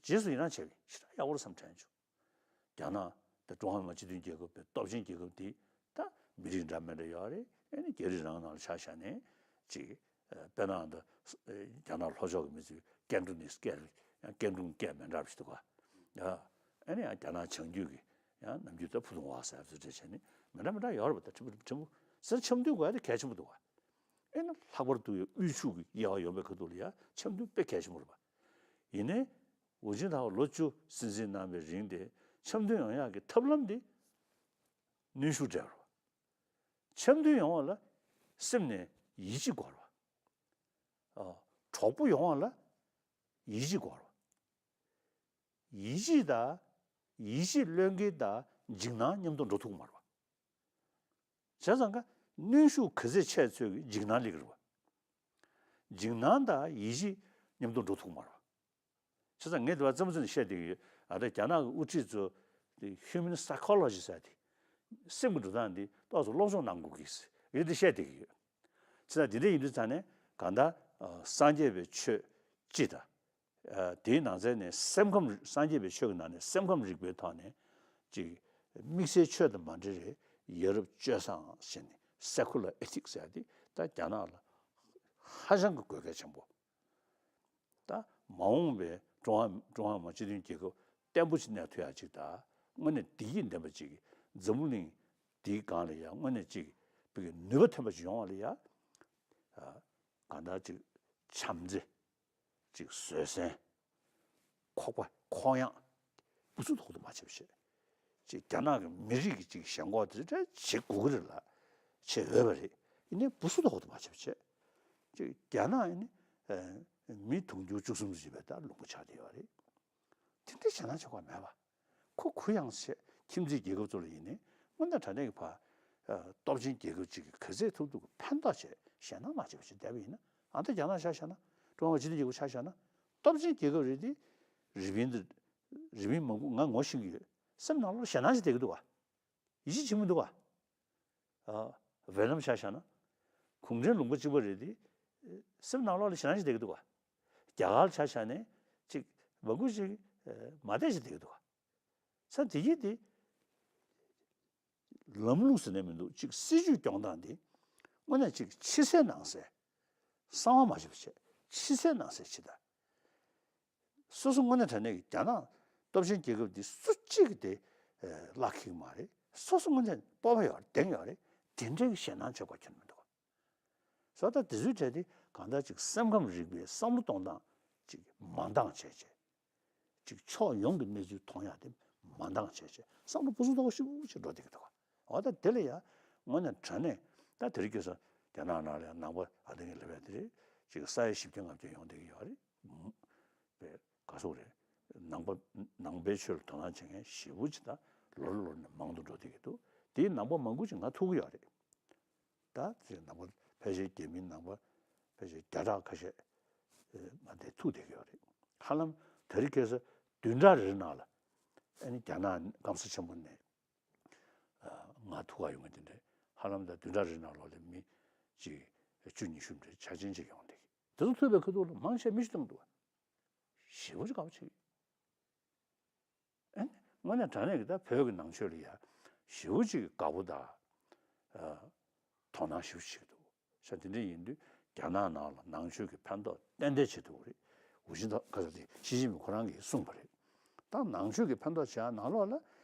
རྗེས་སུ་ཡི་རང་བྱས་པའི་ཞེ་དྲག་ཡག་པོ་རེད་བསམ་དྲན་བྱུང་། རྒྱ་ནག་དང་ཀྲུང་ཧྭ་མི་དམངས་སྤྱི་མཐུན་རྒྱལ་ཁབ་པའི་སྟོབས་ཆེན་རྒྱལ་ཁབ་འདི་ད་མི་རིགས་འདྲ་མི་འདྲ་ཡོད་རེད། ཨ་ནི་རྒྱ་རིགས་རང་ནང་ལ་ཆ་བཞག་ནས་ཅིག་དཔེར་ན་ད་རྒྱ་ནག་ལྷོ་ཕྱོགས་ཀྱི་མི་ཚོས་ཀན་ཀྲུང་ནི་སྐད་རེད། ཡང་ཀན་ཀྲུང་སྐད་མི་འདྲ་བ་ཞིག་འདུག་ག་ཨ་ནི་ཡང་རྒྱ་ནག་བྱང་རྒྱུད་ཀྱི་ཡང་ནམ་རྒྱུན་ད་ཕུ་ཐུང་བ་ཟེར་ཚུལ་འདྲ་བྱས་ནས་མི་འདྲ་མི་འདྲ་ཡོད་རེད་པ། ད་ཕྲན་བུ་ཕྲན་བུ་ཟེར་འཆམ་མཐུན་དགོས་ཡ་དེ་གལ་ཆེན་པོ་འདུག་ག་ཨེ་ན་ལྷག་པར་དུ་ཡང་དབུལ་ཕྱུག་གི་དབྱེ་བ་ཡོང་པའི་ཁ་ཐུག་ལ་ཡང་འཆམ་མཐུན་དཔེ་གལ་ཆེན་པོ་རེད་པ། ཡིན་ནའི་ཝུ་ཅིན་ཐའོ་ལོ་བཅུ་སྲིད་འཛིན་གནང་བའི་རིང་དེ་འཆམ་མཐུན་ཡོང་ཡག་གི་ཐབས་ལམ་དེ་གནོན་ཤུགས་སྤྲད་པ་རེད་པ། འཆམ་མཐུན་ཡོང་བ་ལ་སེམས་ནས་ཡིད་ཆེས་དགོས་རེད་པ། གྲོགས་པོ་ཡོང་བ་ལ་ཡིད་ཆེས་དགོས་རེད་པ། ཡིད་ཆེས་དང་ཡིད་ཆེས་བློས་འགེལ་དང་འཇིགས་སྣང་མཉམ་དུ་འགྲོ་ཐུབ་ཀྱི་མ་རེད་པ། བྱས་ཙང་ཀ་གནོན་ཤུགས་ག་ཚད་ཆེ་ཚོད་ཀྱི་འཇིགས་སྣང་སླེབས་ཀྱི་རེད་པ། འཇིགས་སྣང་དང་ཡིད་ཆེས་མཉམ་དུ་འགྲོ་ཐུབ་ཀྱི་མ་རེད་པ། བྱས་ཙང་ངས་དེ་བ་རྩེད་མོ་རྩེ་ནས་བཤད་བསྡད་ཀྱི་ཡོད། ཨ་ད་རྒྱ་ནག་གི་དབུ་ཁྲིད་ཚོ་དེ་Human Psychology ཟེར་དེ་སེམས་ཀྱི་འགྲོ་སྟངས་འདི་ཏོག་ཙམ་སློབ་སྦྱོང་གནང་དགོས་ཀྱི་ཡོད་དེ་བཤད་བསྡད་ཀྱི་ཡོད། བྱས་ཙང་དེ་འདྲ་ཡིན་དུས་ཙང་ནས་གང་ལྟར་སངས་རྒྱས་པའི་ཆོས་སྤྱི་དང་། དེའི་ནང་ཚན་ནས་སེམས་ཁམས་སངས་རྒྱས་པའི་ཆོས་ཀྱི་ནང་ནས་སེམས་ཁམས་རིག་པའི་ཐོག་ནས་ཅིག་དམིགས་བསལ་ཆོས་དང་མ་འབྲེལ་བའི་ཡ་རབས་སྤྱོད་བཟང་ཟེར་ནས་Secular Ethics ཟེར་ཡ་དེ་ད་རྒྱ་ནག་ལ་ཧ་ཅང་གི་དགོས་གལ་ཆེན་པོ། ད་མ་འོངས་པའི་ཀྲུང་ཧྭ་ཀྲུང་ཧྭ་མི་དམངས་སྤྱི་མཐུན་རྒྱལ་ཁབ་བརྟན་པོ་ཞིག་གནས་ཐུབ་ཡ་ཅིག་དང་དངོས་གནས་བདེ་སྐྱིད་ལྡན་པ་ཅིག་འཛམ་བུ་གླིང་འདིའི་སྒང་ལ་ཡང་དངོས་གནས་ཅིག་བོད་ཀྱི་ནུས་པ་ཐོན་པ་ཞིག་ཡོང་བ་ལ་ཡ་གང་ལྟར་ཅིག་བྱམས་བརྩེ། ཅིག་བཟོད་བསྲན། ཁོག་པ་ཁོག་ཡངས། སྤུ་ཚུགས་ཐོག་ཏུ་མ་བྱེད་པ་བྱེད། ཅིག་རྒྱ་ནག་གི་མི་རིགས་ཀྱི་ཅིག་ཞེན་ཁོག་དེ་འདྲ་བྱེད་དགོས་ཀྱི་རེད་ལ། བྱེད་འོས་པ་རེད། ཡིན་ནའི་བུ་སུ་དོག་ཏུ་མ་བྱེད་པ་བྱེད། ཅིག་རྒྱ་ནག་ཡིན་ནི་མི་དུང་ཕྱུར་བཅུ་གསུམ་ཙམ་ཡོད་པའི་ད་ལུང་པ་ཆགས་བསྡད་ཡོད་རེད། དེ་འདྲའི་ཞེད་སྣང་བྱེད་དགོས་མེད་པ། ཁོ་གུ་ཡངས་བྱས་ཁྱིམ་མཚེས་རྒྱལ་ཁབ་ཚོ་ལ་ཡིན་ནའི་དངོས་གནས་དྲང་གནས་ཀྱི་བ། སྟོབས་ཆེན་རྒྱལ་ཁབ་ཅིག་གིས་ག་ཚད་ཐུབ་ཐུབ་ཀྱི་ཕན་ཐོགས་བྱས་ཞེད་སྣང་མ་བྱེད་པ་ཞིག་བསྡད་པ་ཡིན་ན། ཨ་ད་རྒྱ་ནག་ཆ་བཞག་ན། ཀྲུང་ཧྭ་སྤྱི་མཐུན་རྒྱལ་ཁབ་ཆ་བཞག་ན། སྟོབས་ཆེན་རྒྱལ་ཁབ་རེད་དེ། རི་པིན་དེ། རི་པིན་མང་པོ་ང་ངོ་ཤེས་ཀྱི་ཡོད། སེམས་ནང་ལོགས་ལ་ཞེད་སྣང་ཞིག་བསྡད་ཀྱི་འདུག་ག་ཡིད་ཆེས་བྱེད་མི་འདུག་ག་ཨ། ཝེ་ནམ་ཆ་བཞག་ན། གུང་ཁྲན་ལུང་པ་གཅིག་པ་རེད་དེ། སེམས་ནང་ལོགས་ལ་ཞེད་སྣང་ཞིག་བསྡད་ཀྱི་འདུག་ག་རྒྱ་གར་ཆ་བཞག་ནས་ཅིག་མང་པོ་ཞིག་མ་བསྡད་ཞིག་བསྡད་ཀྱི་འདུག་ག་ས་དེ་གྱིས་དེ། ལམ་ལུགས་ཟེར་ནས་མི་འདུག་ཅིག་སྲིད་ཇུས་སྐྱོང་སྟངས་དེ། དངོས་གནས་ཅིག་ཕྱི་གསལ་ནང་གསལ། གསང་བ་མ་བྱེད་པ་བྱས། ཕྱི་གསལ་ནང་གསལ་བྱེད་ད། སོ་སོ་དངོས་གནས་དྲང་གནས་ཀྱི་རྒྱ་ནག་སྟོབས་ཆེན་རྒྱལ་ཁབ་འདི་སུ་གཅིག་གིས་དེ་བརླག་ཁེག་མ་རེད། སོ་སོ་དངོས་གནས་སྤོབས་པ་ཡོད་རེད། གདེང་ཡོད་རེད། དེ་འདྲའི་གི་ཞེད་སྣང་བྱེད་དགོས་ཁྱོན་མི་འདུག་སོ་ད་དེ་ཚོའི་གྲས་དེ་གང་ལྟར་ཅིག་སེམས་ཁམས་རིག་པའི་བསམ་བློ་གཏོང་སྟངས་ཅིག་མ་འདང་བྱས་བྱས། ཅིག་ཕྱོགས་ཡོངས་ཀྱི་གནས་ཚུལ་མཐོང་ཡག་དེ་མ་འདང་བྱས་བྱས་བསམ་བློ་སྤུ་སུ་ཏོག་ཞིབ་ཅིག་འགྲོ་བསྡད་ཀྱི་འདུག་ག་འོ་ད་དེ་ལ་ཡ་དངོས་གནས་དྲང་གནས་ད་དེ་རིང་ཁ་སང་རྒྱ་ནག་ནང་ལ་ཡང་ནང་པ་ཨ་ཏི་ངི་ལབ་ཡ་དེ་རེད། ཅིག་ས་ཡ་བཞི་བརྒྱ་ལྔ་བརྒྱ་ཡོང་བསྡད་ཀྱི་ཡོད་རེད། པས་ག་སོག་རེད། ནང་པ་ནང་པའི་ཆོས་ལ་དོ་སྣང་བྱེད་མཁན་ཞེ་པོ་ཅིག་ད་ལོ་རེ་ལོ་རེ་ནས་མང་དུ་འགྲོ་བསྡད་ཀྱི་འདུག་དེའི་ནང་པ་མང་པོ་ཅིག་ང་ཐུག་གི་ཡོད་རེད། ད་ཅིག་ནང་པ་ཕལ་ཆེར་རྒྱ་མིའི་ནང་པ་ཕལ་ཆེར་བརྒྱ་ཕྲག་ཁ་ཤས་ང་དེ་ཐུག་བསྡད་ཀྱི་ཡོད་རེད། ཧ་ལམ་དེ་རིང་ཁ་སང་བདུན་ཕྲག་རེ་རེ་ནང་ལ་ཨ་ནི་རྒྱ་ནག་སྐམ་ས་ཆེན་པོ་ནས་ང་ཐུག་ག་ཡོང་མཁན་དེ་འདྲས་ཧ་ལམ་ད་བདུན་ཕྲག་རེ་རེ་ནང་ལོགས་ལ་མི་ཅིག་བཅུ་ཉི་ཤུ་འདྲས་ཆ་ཆེན་ཅིག་ཡོང་བསྡད་ཀྱི། དེ་ཚོ་ཐུག་པའི་ཁ་ཐུག་ལ་མང་ཆེ་མི་ཤི་བཏང་འདུག་བ། ཞེ་པོ་ཅིག་དགའ་པོ་བྱེད་ཀྱི། ཨ་ནི་དངོས་གནས་དྲང་གནས་ཀྱི་ད་བོད་ཀྱི་ནང་ཆོས་ལ་ཡ་ཞེ་པོ་ཅིག་དགའ་པོ་དང་། ཨ། དོ་སྣང་ཞེ་པོ་བྱེད་ཀྱི་འདུག་ཤ་དེ་འདྲ་ཡིན་དུས་རྒྱ་ནག་ནང་ལ་ནང་ཆོས་ཀྱི་ཕན་ཐོགས་ཏན་ཏན་བྱེད་ཐུབ་ཀྱི་རེད། ཝུ་ཅིན་ཐའོ་ག་ས་དེ་ཞི་ཅིན་ཕིང་ཁོ་རང་གིས་གསུངས་པ་རེད། ད་ནང་ཆོས་ཀྱི་ཕན་ཐོགས་བྱེད་ཡ་ནང་ལོགས་ལ་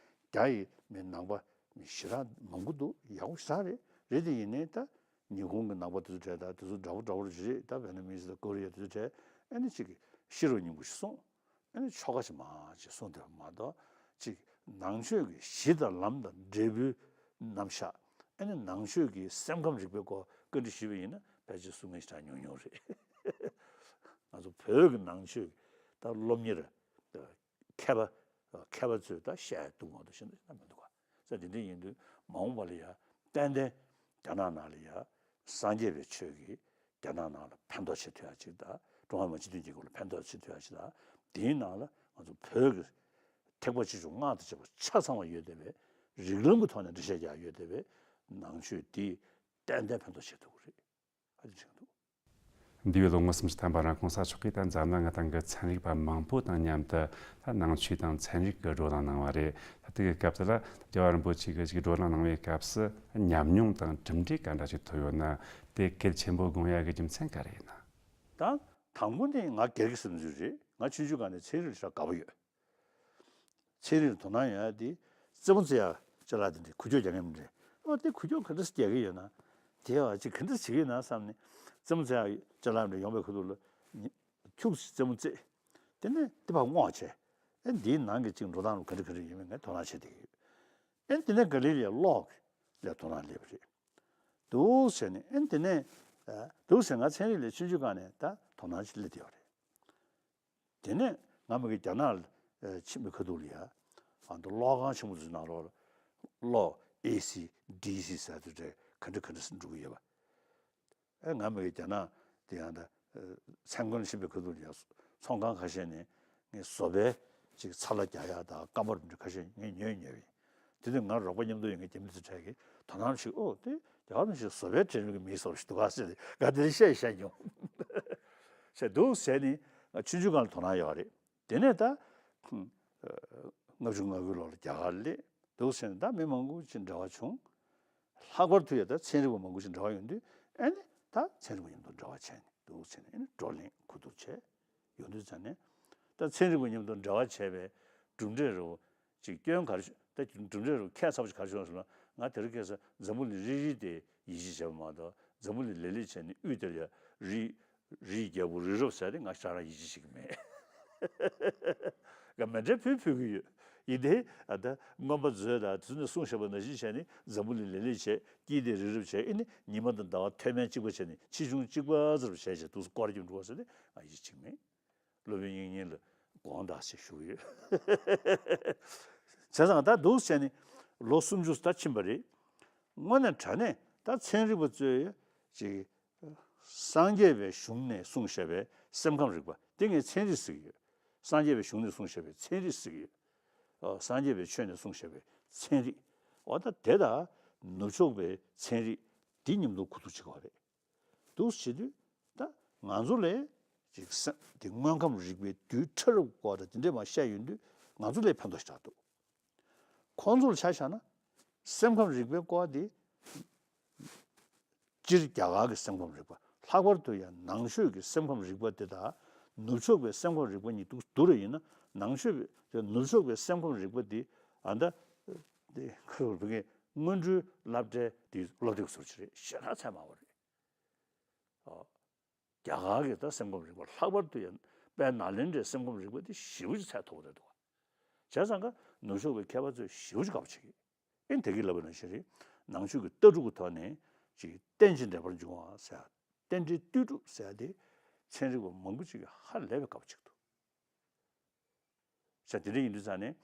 རྒྱ་ཡི་མི་ནང་པ་མི་ཞེ་དྲག་མང་པོ་འདུག་ཡག་པོ་ཞེ་དྲག་རེད། རེད་དེ་ཡིན་ནའི་ད་ཉི་ཧོང་གི་ནང་པ་དེ་ཚོ་གྲས་ད་དེ་ཚོ་འདྲ་པོ་འདྲ་པོ་རེད། ད་ཝེ་ནམ་མི་སི་དང་ཀོ་རི་ཡ་དེ་ཚོ་གྲས་ཨ་ནི་ཅིག་ཤི་རོ་སྙིང་པོ་ཞིག་སོང་། ཨ་ནི་ཆོ་ག་ཅིག་མང་ཅིག་གསུངས་བསྡད་པ་མ་གཏོགས་ཅིག་ནང་ཆོས་ཀྱི་གཞི་དང་ལམ་དང་འབྲས་བུའི་རྣམ་གཞག་ཨ་ནི་ནང་ཆོས་ཀྱི་སེམས་ཁམས་རིག་པའི་སྐོར་བཀའ་འདྲི་ཞུས་པ་ཡིན་ན་ཕལ་ཆེར་གསུང་མཁན་ཞེ་དྲག་ཉུང་ཉུང་རེད། ང་ཚོ་བོད་ཀྱི་ནང་ཆོས་ཀྱི་ད་སློབ་གཉེར་མཁས་པ་མཁས་པ་ཚོས་ད་བཤད་ཡ་འདུག་མ་གཏོགས་གཞན་དུ་ཞེ་དྲག་མི་འདུག་ག་ས་དེ་འདྲ་ཡིན་དུས་མ་འོངས་པ་ལ་ཡ་ཏན་ཏན་རྒྱ་ནག་ནང་ལ་ཡ་སངས་རྒྱས་པའི་ཆོས་ཀྱིས་རྒྱ་ནག་ནང་ལ་ཕན་ཐོགས་བྱེད་ཐུབ་ཡ་ཅིག་དང་ཀྲུང་ཧྭ་མི་དམངས་སྤྱི་མཐུན་རྒྱལ་ཁབ་ལ་ཕན་ཐོགས་བྱེད་ཐུབ་ཡ་ཅིག་དང་དེའི་ནང་ལ་ང་ཚོ་བོད་ཀྱི་ཐེག་པ་ཆེ་ཆུང་སྔགས་དང་བཅས་པ་ཆ་ཚང་བ་ཡོད་བསྡད་པའི་རིགས་ལམ་གྱི་ཐོག་ནས་འགྲེལ་བཤད་རྒྱག་ཡོད་བསྡད་པའི་ནང་ཆོས་འདིས་ཏན་ཏན་ཕན་ཐོགས་བྱེད་ཐུབ་ཀྱི་རེད། ཨ་ཅེ་ཆེན་འདུག་འདས་པའི་ལོ་ངོ་སུམ་ཅུ་ཐམ་པ་རིང་གོང་ས་མཆོག་གིས་ད་འཛམ་གླིང་ང་ཐང་གི་ཚན་རིག་པ་མང་པོ་དང་མཉམ་དུ་ད་ནང་ཆོས་དང་ཚན་རིག་གི་བགྲོ་གླེང་གནང་བ་རེད། ད་དེ་གི་སྐབས་དེ་ལ་རྒྱལ་བ་རིན་པོ་ཆེ་གིས་ཅིག་བགྲོ་གླེང་གནང་བའི་སྐབས་སུ་ཉམས་མྱོང་དང་གྲུབ་འབྲས་ག་འདྲ་ཞིག་ཐོབ་ཡོད་ན། དེ་གལ་ཆེན་པོ་དགོངས་ཡག་གི་རྒྱུ་མཚན་ག་རེ་ཡིན་ན། ད་དང་པོ་ནི་ང་སྒེར་གྱི་བསམ་ཚུལ་རེད། ང་ཆུང་ཆུང་སྒང་ནས་ཚན་རིག་ལ་ཞེ་དྲག་དགའ་པོ་ཡོད། ཚན་རིག་ལ་དོ་སྣང་ཡོད་ཡ་དེ་རྩེད་མོ་རྩེ་ཡ་ཅ་ལག་དེ་འདྲས་འགུལ་སྐྱོད་རྒྱག་མཁན་མི་འདྲ། ཨོ་དེ་འགུལ་སྐྱོད་ག་འདྲ་སེ་རྒྱག་གི་ཡོད་ན། དེ་ཡ་ཅིག་ག་འདྲ་བྱེད་ཀྱི་ཡོད་ན་བསམ་ནས་རྩེད་མོ་རྩེ་ཡ་ཅ་ལག་འདྲ་ཡོང་བའི་ཁ་ཐུག་ལ་ཁྱུག་ཙམ་རྩེད་མོ་རྩེ། དེ་ནས་དེ་ཕར་བསྔོག་བྱས། ཨེ་འདིའི་ནང་གི་ཅིག་འགྲོ་སྟངས་ག་འདྲ་ག་འདྲ་ཡོད་མེད་ངས་དོ་སྣང་བྱེད་བསྡད་ཀྱི་ཡོད། ཨེ་དེ་ནས་ག་ལེ་ལ་ཡ་གློག་ལ་དོ་སྣང་སླེབས་པ་རེད། འདུག་བྱས་ནས་ཨེ་དེ་ནས་འདུག་བྱས་ང་ཚན་རིག་ལ་ཆུང་ཆུང་སྒང་ནས་ད་དོ་སྣང་ཅིག་སླེབས་བསྡད་ཡོད་རེད། དེ་ནས་ང་མ་གི་རྒྱ་ནག་ལ་ཕྱིན་པའི་ཁ་ཐུག་ལ་ཡ། ཨ་མདོ་གློག་ཁང་ཆེན་པོ་ཚོའི་ནང་ལོགས་ལ་གློག་ཨེ་སི་ཌི་སི་ཟེར་དེ་འདྲ་ག་འདྲ་ག་འདྲ་སེ་འགྲོ་གི་ཡོད་པ། ཨེ་ང་མ་གི་རྒྱ་ནག་དེ་ཡང་ད་མཚན་མཁན་ཕྱིན་པའི་ཁ་ཐུག་ལ་ཡ་ཚོང་ཁང་ཁ་ཤས་ནས་ངས་བཟོ་པའི་ཅིག་ཚ་ལ་རྒྱག་ཡ་དང་སྐམ་པ་འདྲ་ཁ་ཤས་ངས་ཉོས་ཉོས་པ་ཡིན། དེ་དུས་ང་རོགས་པ་མཉམ་དུ་ཡོད་མཁན་རྒྱ་མི་དེ་ཚོ་གྲས་ཀྱིས་དོ་སྣང་ཞིག་ཨོ་དེ་རྒྱ་གར་ནང་བཞིན་བཟོ་པའི་གྲས་ཀྱི་མི་བཟོ་ཞིག་འདུག་ག་ཟེར་ཏེ་ང་དེ་འདྲ་བཤད་བཤད་མྱོང་། བྱས་འདུག་ཟེར་ནས་ང་ཆུང་ཆུང་སྒང་ལ་དོ་སྣང་ཡོད་རེད། དེ་ནས་ད་ལྔ་བཅུ་ང་དགུའི་ལོ་ལ་རྒྱ་གར་སླེབས་འདུག་ཟེར་ནས་ད་མི་མང་པོ་ཅིག་འབྲེལ་བ་བྱུང་། ལྷག་པར་དུ་ཡང་ད་ཚན་རིག་པ་མང་པོ་ཞིག་འབྲེལ་བ་ཡོང་དུས་ཨ་ནི་ད་ཚན་རིག་པ་མཉམ་དུ་འབྲེལ་བ་བྱས་ནས་འདུག་བྱས་ནས་ཨ་ནི་བགྲོ་གླེང་ཁུ་བསྡུར་བྱས་ཡོང་དུས་ཙང་ནས་ད་ཚན་རིག་པ་མཉམ་དུ་འབྲེལ་བ་བྱས་པའི་གྲུབ་འབྲས་རུ་ཅིག་སྐྱོན་ག་རེ་ད་གྲུབ་འབྲས་རུ་ཁྱད་མཚར་པོ་ཞིག་ག་རེ་བྱུང་སོང་ན་ང་དེ་རིང་ཁ་སང་འཛམ་བུ་གླིང་རིལ་རིལ་དེ་ཡིད་ཆེས་བྱས་པ་མ་གཏོགས་འཛམ་བུ་གླིང་ལེ་ལེ་བྱས་ནས་དབུས་དེར་ཡ་རི་རིའི་རྒྱལ་པོ་རི་རབ་ཟེར་དེ་ང་ཞེ་དྲག་ཡིད་ཆེས་བྱེད་ཀྱི་མེད། ང་མེ་འདྲའི་ཕུལ་ཕུལ་གྱི་ཡོད། ཡིན་ཏེ། ཨ་ད་མངོན་པ་མཛོད་དང་དེ་ཚོ་ནས་གསུངས་བཞག་པ་ནང་བཞིན་བྱས་ནས་འཛམ་བུ་གླིང་ལེ་ལེ་བྱས། དཀྱིལ་དེ་རི་རབ་བྱས། ཨེ་ནི་ཉི་མ་དང་ཟླ་བ་མཐོ་དམན་གཅིག་པ་བྱས་ནས་ཆེ་ཆུང་གཅིག་པ་ཙམ་བྱས་བྱས་འདུག་སེ་སྐོར་རྒྱབ་འགྲོ་བ་ཟེར་ནས་ང་ཡིད་ཆེས་མེད། སློབ་དཔོན་དབྱིག་གཉེན་ལ་དགོངས་དག་ཞེས་ཞུ་གི་ཡོད། བྱས་ཙང་ད་འདུག་སེ་བྱས་ནས་ལོ་སུམ་ཅུ་ད་ཕྱིན་པ་རེད། དངོས་གནས་དྲང་གནས་ད་ཚན་རིག་པ་ཚོས་ཅིག་སངས་རྒྱས་པའི་གཞུང་ནས་གསུངས་བཞག་པའི་སེམས་ཁམས་རིག་པ་དེ་ངས་ཚན་རིག་ཟེར་གྱི་ཡོད། སངས་རྒྱས་པའི་གཞུང་ནས་གསུངས་བཞག་པའི་ཚན་རིག་ཟེར་གྱི་ཡོད། ཨ། སངས་རྒྱས་པའི་ཆོས་ནས་གསུངས་བཞག་པའི་ཚན་རིག་འོ་ད་དེ་དང་ནུབ་ཕྱོགས་པའི་ཚན་རིག་འདི་མཉམ་དུ་གོ་བསྡུར་བྱེད་དགོས་རེད། འདུག་བྱེད་དུས་ད་ང་ཚོ་ལས་ཅིག་སེམས་དེ་དངོས་ཁམས་རིག་པའི་རྡུལ་ཕྲ་རབ་སྐོར་དང་དེ་འདྲས་མ་བཤད་ཡོང་དུས་ང་ཚོ་ལས་ཕན་ཐོགས་ཞེ་དྲག་འདུག་ཁོང་ཚོར་ཆ་བཞག་ན་སེམས་ཁམས་རིག་པའི་སྐོར་དེ་སྤྱིར་རྒྱ་གར་གྱི་སེམས་ཁམས་རིག་པ། ལྷག་པར་དུ་ཡང་ནང་ཆོས་ཀྱི་སེམས་ཁམས་རིག་པ་དེ་དང་ནུབ་ཕྱོགས་པའི་སེམས་ཁམས་རིག་པ་གཉིས་འདུག་བསྡུར་བ་ཡིན་ན། ནང་ཆོས་པའི་ནུབ་ཕྱོགས་པའི་སེམས་ཁམས་རིག་པ་འདི་ཨ་ད་དེ་ཁ་ལོ་བུ་གའི་སྔོན་འགྲོའི་སློབ་གྲྭའི་དེ་སློབ་དེབ་ཟུར་ཅིག་རེད། ཞེ་དྲག་ཚད་མང་བ་རེད། ཨོ། རྒྱ་གར་གྱི་ད་སེམས་ཁམས་རིག་པ་ལྷག་པར་དུ་ཡང་དཔལ་ནཱ་ལེནྡྲའི་སེམས་ཁམས་རིག་པ་དེ་ཞེ་པོ་ཅིག་ཚད་མཐོ་བོ་རེད་འདུག་བྱས་ཙང་ཀ་ནུབ་ཕྱོགས་པའི་མཁས་པ་ཚོས་ཞེ་པོ་ཅིག་དགའ་པོ་བྱེད་ཀྱི། ཨེ་དེ་གི་ལབ་པ་ནང་བཞིན་རེད། ནང་ཆོས་ཀྱི་ལྟ་གྲུབ་ཀྱི་ཐོག་ནས་ཅིག་རྟེན་ཅིང་འབྲེལ་པར་འབྱུང་བ་ཟེར། རྟེན་འབྲེལ་ལྟོས་གྲུབ་ཟེར་དེ་ཚན་རིག་པ་མང་པོ་ཅིག་གིས་ཧ་ལས་པའི་དགའ་པོ་བྱེད་ཀྱི་འདུག་ཟེར། དེ་འདྲ་ཡིན་དུས་ཙང་ནས་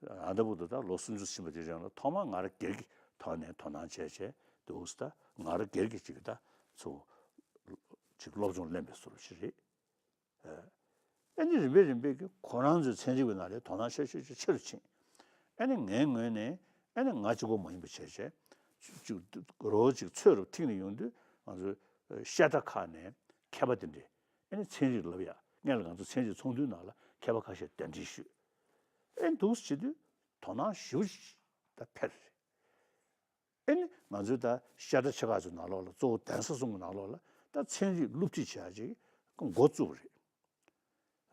ཨ་ད་བར་དུ་ད་ལོ་སུམ་ཅུ་ཕྱིན་པ་དེ་རིང་ལ་ཐོག་མར་ང་རང་སྒེར་གྱི་ཐོག་ནས་དོ་སྣང་བྱས་བྱས་འདུག་ཟེར། ད་ང་རང་སྒེར་གྱི་ཅིག་ད་ཚོ་ཅིག་སློབ་སྦྱོང་ལེན་པའི་བཟོ་འདྲ་ཞིག་རེད། ཨ་ནི་རིམ་པས་རིམ་པས་ཀྱིས་ཁོ་རང་ཚོའི་ཚན་རིག་པའི་ནང་ལ་དོ་སྣང་ཆེ་ཆེ་ཆེ་ཆེ་རུ་ཕྱིན། ཨ་ནི་ངའི་ངོས་ནས་ཨ་ནི་ང་གཅིག་པོ་མ་ཡིན་པ་བྱས་བྱས་ཅིག་རོ་ཅིག་ཚོད་རུ་ཐིག་ནས་ཡོང་དུས་ང་ཚོའི་བཤད་གྲྭ་ཁག་ནས་མཁས་པ་དེ་འདྲས། ཨ་ནི་ཚན་རིག་ལབ་ཡ། སྔོན་ལ་ང་ཚོ་ཚན་རིག་ཚོགས་འདུའི་ནང་ལ་མཁས་པ་ཁ་ཤས་གདན་འདྲེན་ཞུས། ཨེ་འདུག་བྱེད་དུས་དོ་སྣང་ཞེ་པོ་ཅིག་ད་འཕེལ་རེད། ཨེ་ནི་ང་ཚོའི་ད་བཤད་གྲྭ་ཆེ་ཁག་ཚོའི་ནང་ལོགས་ལ་གཙོ་བོ་གདན་ས་གསུམ་གྱི་ནང་ལོགས་ལ་ད་ཚན་རིག་སློབ་ཁྲིད་བྱེད་ཡ་ཅིག་འགོ་བཙུགས་པ་རེད།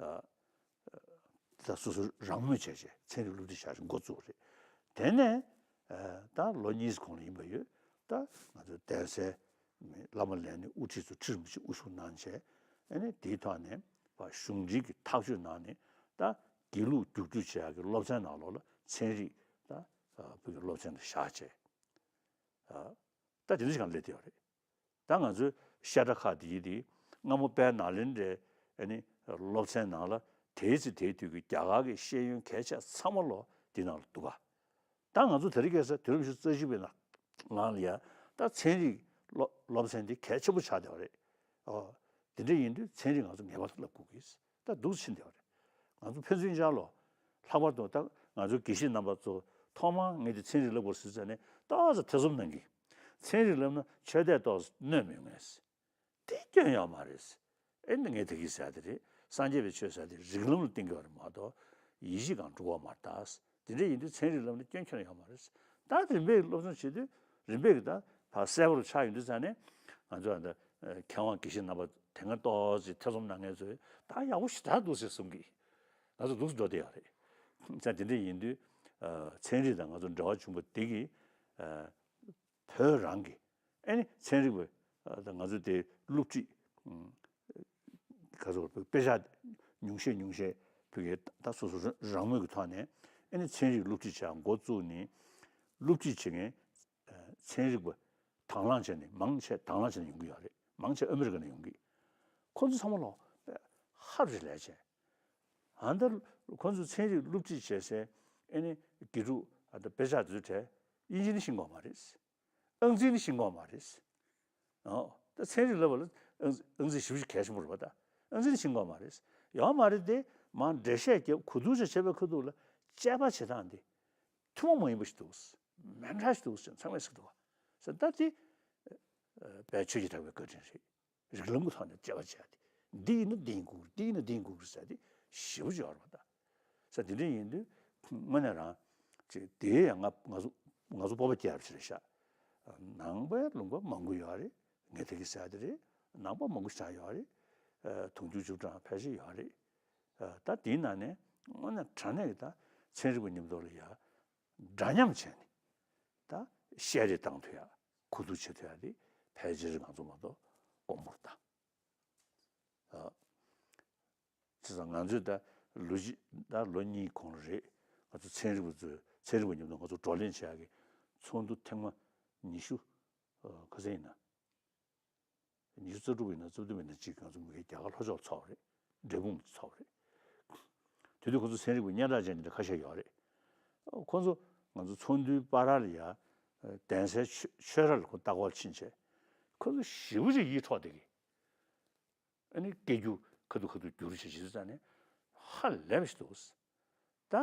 ཨ། ད་སོ་སོ་རང་མོས་བྱས་བྱས་ཚན་རིག་སློབ་ཁྲིད་བྱ་ཞིང་འགོ་བཙུགས་རེད། དེ་ནས་ཨ་ད་ལོ་གཉིས་གོང་ལ་ཡིན་པ་ཡོད། ད་ང་ཚོའི་གདན་སའི་བླ་མ་ལས་སྣེ་དབུ་ཁྲིད་ཚོ་ཁྲི་རིན་པོ་ཆེ་དབུ་བཞུགས་གནང་བྱས། ཨ་ནི་དེའི་ཐོག་ནས་ཕར་གཞུང་འབྲེལ་གྱི་ཐག་གཅོད་གནང་ནས་ད་དགེ་ལུགས་རྒྱུགས་སྤྲོད་བྱེད་ཡག་གི་སློབ་ཚན་ནང་ལོགས་ལ་ཚན་རིག་ད་བོད་ཀྱི་སློབ་ཚན་དུ་བཞག་བྱས། ད་དེ་འདྲ་ཞིག་ལས་བསྡད་ཡོད་རེད། ད་ང་ཚོའི་བཤད་གྲྭ་ཁག་དེ་ཡིན་དེ་སྔ་མོ་དཔལ་ནཱ་ལེནྡྲའི་ཨ་ནི་སློབ་ཚན་ནང་ལ་དེའི་ཚེ་དེའི་དུས་ཀྱི་རྒྱ་གར་གྱི་ཤེས་ཡོན་གལ་ཆེ་ཚང་མ་ལོ་དེ་ནང་ལ་འདུག་ག་ད་ང་ཚོ་དེ་རིང་ཁ་སང་དུས་རབས་ཉི་ཤུ་རྩ་གཅིག་པའི་ནང་ལ་ཡ་ད་ཚན་རིག་སློབ་སློབ་ཚན་དེ་གལ་ཆེན་པོ་ཆགས་བསྡད་པ་རེད། ཨོ། དེ་འདྲ་ཡིན་དུས་ཚན་རིག་ང་ཚོ་ངེས་པར་དུ་བསླབ་དགོས་ཀྱི། ད་འདུག་ཕྱིན་བསྡད་པ་རེད། ང་ཚོ་ཕན་ཚུན་ཆ་ལོ། ལྷག་པར་དུ་ད་ང་ཚོའི་དགེ་བཤེས་རྣམ་པ་ཚོ་ཐོག་མར་ངས་དེ་ཚན་རིག་བསླབ་དགོས་ཟེར་ཙང་ནས་ཏོག་ཙམ་ཐེ་ཚོམ་གནང་གི། ཚན་རིག་བསླབ་ན་ཆོས་དད་ཏོག་ཙམ་གནོད་མི་ངེས། དེ་སྐྱོན་ཡོད་མ་རེད། ཨེ་ནི་ངས་དེ་གིས་ཟེར་དེ་རེད། སངས་རྒྱས་པའི་ཆོས་ཟེར་དེ་རིགས་ལམ་ལ་བརྟེན་གྱི་ཡོད་རེད་མ་གཏོགས་ཡིད་བྱེད་སྒང་འགྲོ་གི་ཡོད་མ་རེད་ད། དེ་འདྲ་ཡིན་དུས་ཚན་རིག་བསླབ་ན་སྐྱོན་ཁྱོན་ནས་ཡོད་མ་རེད། ད་རིམ་པས་སློབ་སྦྱོང་བྱེད་དུས་རིམ་པས་ཀྱི་ད་ཕར་གསལ་པོ་རུ་ཆགས་ཡོང་དུས་ཙང་ནས་ང་ཚོ་ད་མཁས་དབང་དགེ་བཤེས་རྣམ་པ་དེ་སྔ་ཏོག་ཙམ་ཐེ་ཚོམ་གནང་མཁན་ཚོས་ད་ཡག་པོ་ཞེ་དྲག་འདུག་ཟེར་གསུང་གི། ང་ཚོ་འདུག་སེ་འགྲོ་བསྡད་ཡོད་རེད། ཙང་དེ་འདྲ་ཡིན་དུས་ཚན་རིག་དང་ང་ཚོ་འབྲེལ་བ་བྱུང་བ་དེ་གིས་བོད་རང་གི་ཨ་ནི་ཚན་རིག་པ་ད་ང་ཚོ་དེ་སློབ་ཁྲིད་ག་ཚོད་དཔེ་ཆ་ཉུང་ཤས་ཉུང་ཤས་བོད་ཀྱི་ད་སོ་སོ་རང་མོས་ཀྱི་ཐོག་ནས་ཨ་ནི་ཚན་རིག་སློབ་ཁྲིད་བྱ་འགོ་བཙུགས་ནས་སློབ་ཁྲིད་བྱེད་མཁན་ཚན་རིག་པ་དང་བླངས་བྱས་ནས་མང་ཆེ་དང་བླངས་བྱས་ནས་ཡོང་གི་ཡོད་རེད། མང་ཆེ་ཨ་མི་རི་ཀ་ནས་ཡོང་གི། ཁོ་ཚོ་ཚང་མ་ལོ་ཧ་རི་ལས་བྱས། ཨ་ནི་ད་ཁོ་ཚོ་ཚན་རིག་སློབ་ཁྲིད་བྱེད་སའི་ཨ་ནི་དགེ་ཕྲུག་ཨ་ད་དཔེ་ཆ་དེ་ཚོ་དྲས་དབྱིན་ཇི་ནི་ཤེས་ཀྱི་ཡོད་མ་རེད། ཨང་རྩིས་ནི་ཤེས་ཀྱི་ཡོད་མ་རེད། ཨོ། ད་ཚན་རིག་བསླབ་པ་ལ་ཨང་ཨང་རྩིས་ཞེ་པོ་ཅིག་གལ་ཆེན་པོ་རེད་པ་ད། ཨང་རྩིས་ནི་ཤེས་ཀྱི་ཡོད་མ་རེད། ཡོད་མ་རེད་དེ་མར་འགྲེལ་བཤད་རྒྱབ་གོ་བསྡུར་བྱས་བྱས་པའི་ཁ་ཐུག་ལ་དཔྱད་པ་བྱེད་སྟངས་དེ་ཐུན་མོང་མ་ཡིན་པ་ཞིག་འདུག་མི་འདྲ་ཞིག་འདུག་ཟེར་ཚང་མས་ཟེར་འདུག་བ། ཟེར་ད་དེ་དཔལ་ཆོས་ཀྱི་གྲགས་པའི་བཀའ་དྲིན་རེད། རིགས་ལམ་གྱི་ཐོག་ནས་དཔྱད་པ་བྱས་ཏེ། འདི་ཡིན་ན་འདི་ཡིན་དགོས་ཀྱི་རེད། འདི་ཡིན་ན་འདི་ཡིན་དགོས་ཀྱི་རེད་ཟེར་ཏེ་ཞེ་པོ་ཅིག་ཡོད་རེད་པ་ད། ཟེར་དེ་འདྲ་ཡིན་དུས་དངོས་གནས་རང་ཅིག་དེ་ཡང་ང་ང་ཚོ་ང་ཚོ་སྤོབས་པ་སྐྱེ་ཡག་ཅིག་རེད་ཤག་ནང་པའི་ལུང་པ་མང་པོ་ཡོད་རེད། ངས་དེ་གི་ཟེར་དེ་རེད། ནང་པ་མང་པོ་ཞིག་ཡོད་རེད། དུང་ཕྱུར་བཅུ་གྲངས་ཕལ་ཆེར་ཡོད་རེད། ད་དེའི་ནང་ནས་དངོས་གནས་དྲང་གནས་ཀྱི་ད་ཚན་རིག་པ་མཉམ་དུ་ལ་ཡ་འདྲ་མཉམ་བྱས་ནས་ད་བཤད་རེས་བཏང་ཐུབ་ཡ། གོ་བསྡུར་བྱེད་ཐུབ་ཡ་དེ་ཕལ་ཆེར་ང་ཚོ་མ་གཏོགས་དཀོན་པོ་རེད་ད། ཨ། བྱས་ཙང་ང་ཚོས་ད་ལོ་གཅིག་ད་ལོ་གཉིས་གོང་རེད། ང་ཚོ་ཚན་རིག་པ་ཚོས་ཚན་རིག་པ་མཉམ་དུ་ང་ཚོ་བགྲོ་གླེང་བྱེད་ཡག་གི་ཚོགས་འདུ་ཐེངས་མ་ཉི་ཤུ་ག་ཚོད་ཡིན་ན། ཉི་ཤུ་རྩ་དྲུག་པ་ཡིན་ན་རྩ་བདུན་པ་ཡིན་ན་གཅིག་ང་ཚོ་མི་སྒེར་རྒྱ་གར་ལྷོ་ཕྱོགས་ཚོགས་པ་རེད། འབྲས་སྤུངས་ཚོགས་པ་རེད། དེ་དུས་ཁོ་ཚོ་ཚན་རིག་པ་སྙན་གྲགས་ཅན་དེ་འདྲ་ཁ་ཤས་ཡོད་རེད། ཁོ་ཚོ་ང་ཚོ་ཚོགས་འདུའི་བར་ལ་ཡ་གདན་སའི་ཆོས་ཆོས་ར་ལ་ཁོ་ལྟ་སྐོར་ཕྱིན་བྱས། ཁོ་ཚོ་ཞེ་པོ་ཅིག་ཡིད་འཕྲོག་བསྡད་ཀྱི། ཨ་ནི་སྐད་སྒྱུར་ཁ་ཐུག་ཁ་ཐུག་བསྒྱུར་བྱས་བྱེད་དུས་ཙང་ནས་ཧ་ལས་པ་ཞིག་འདུག་ད་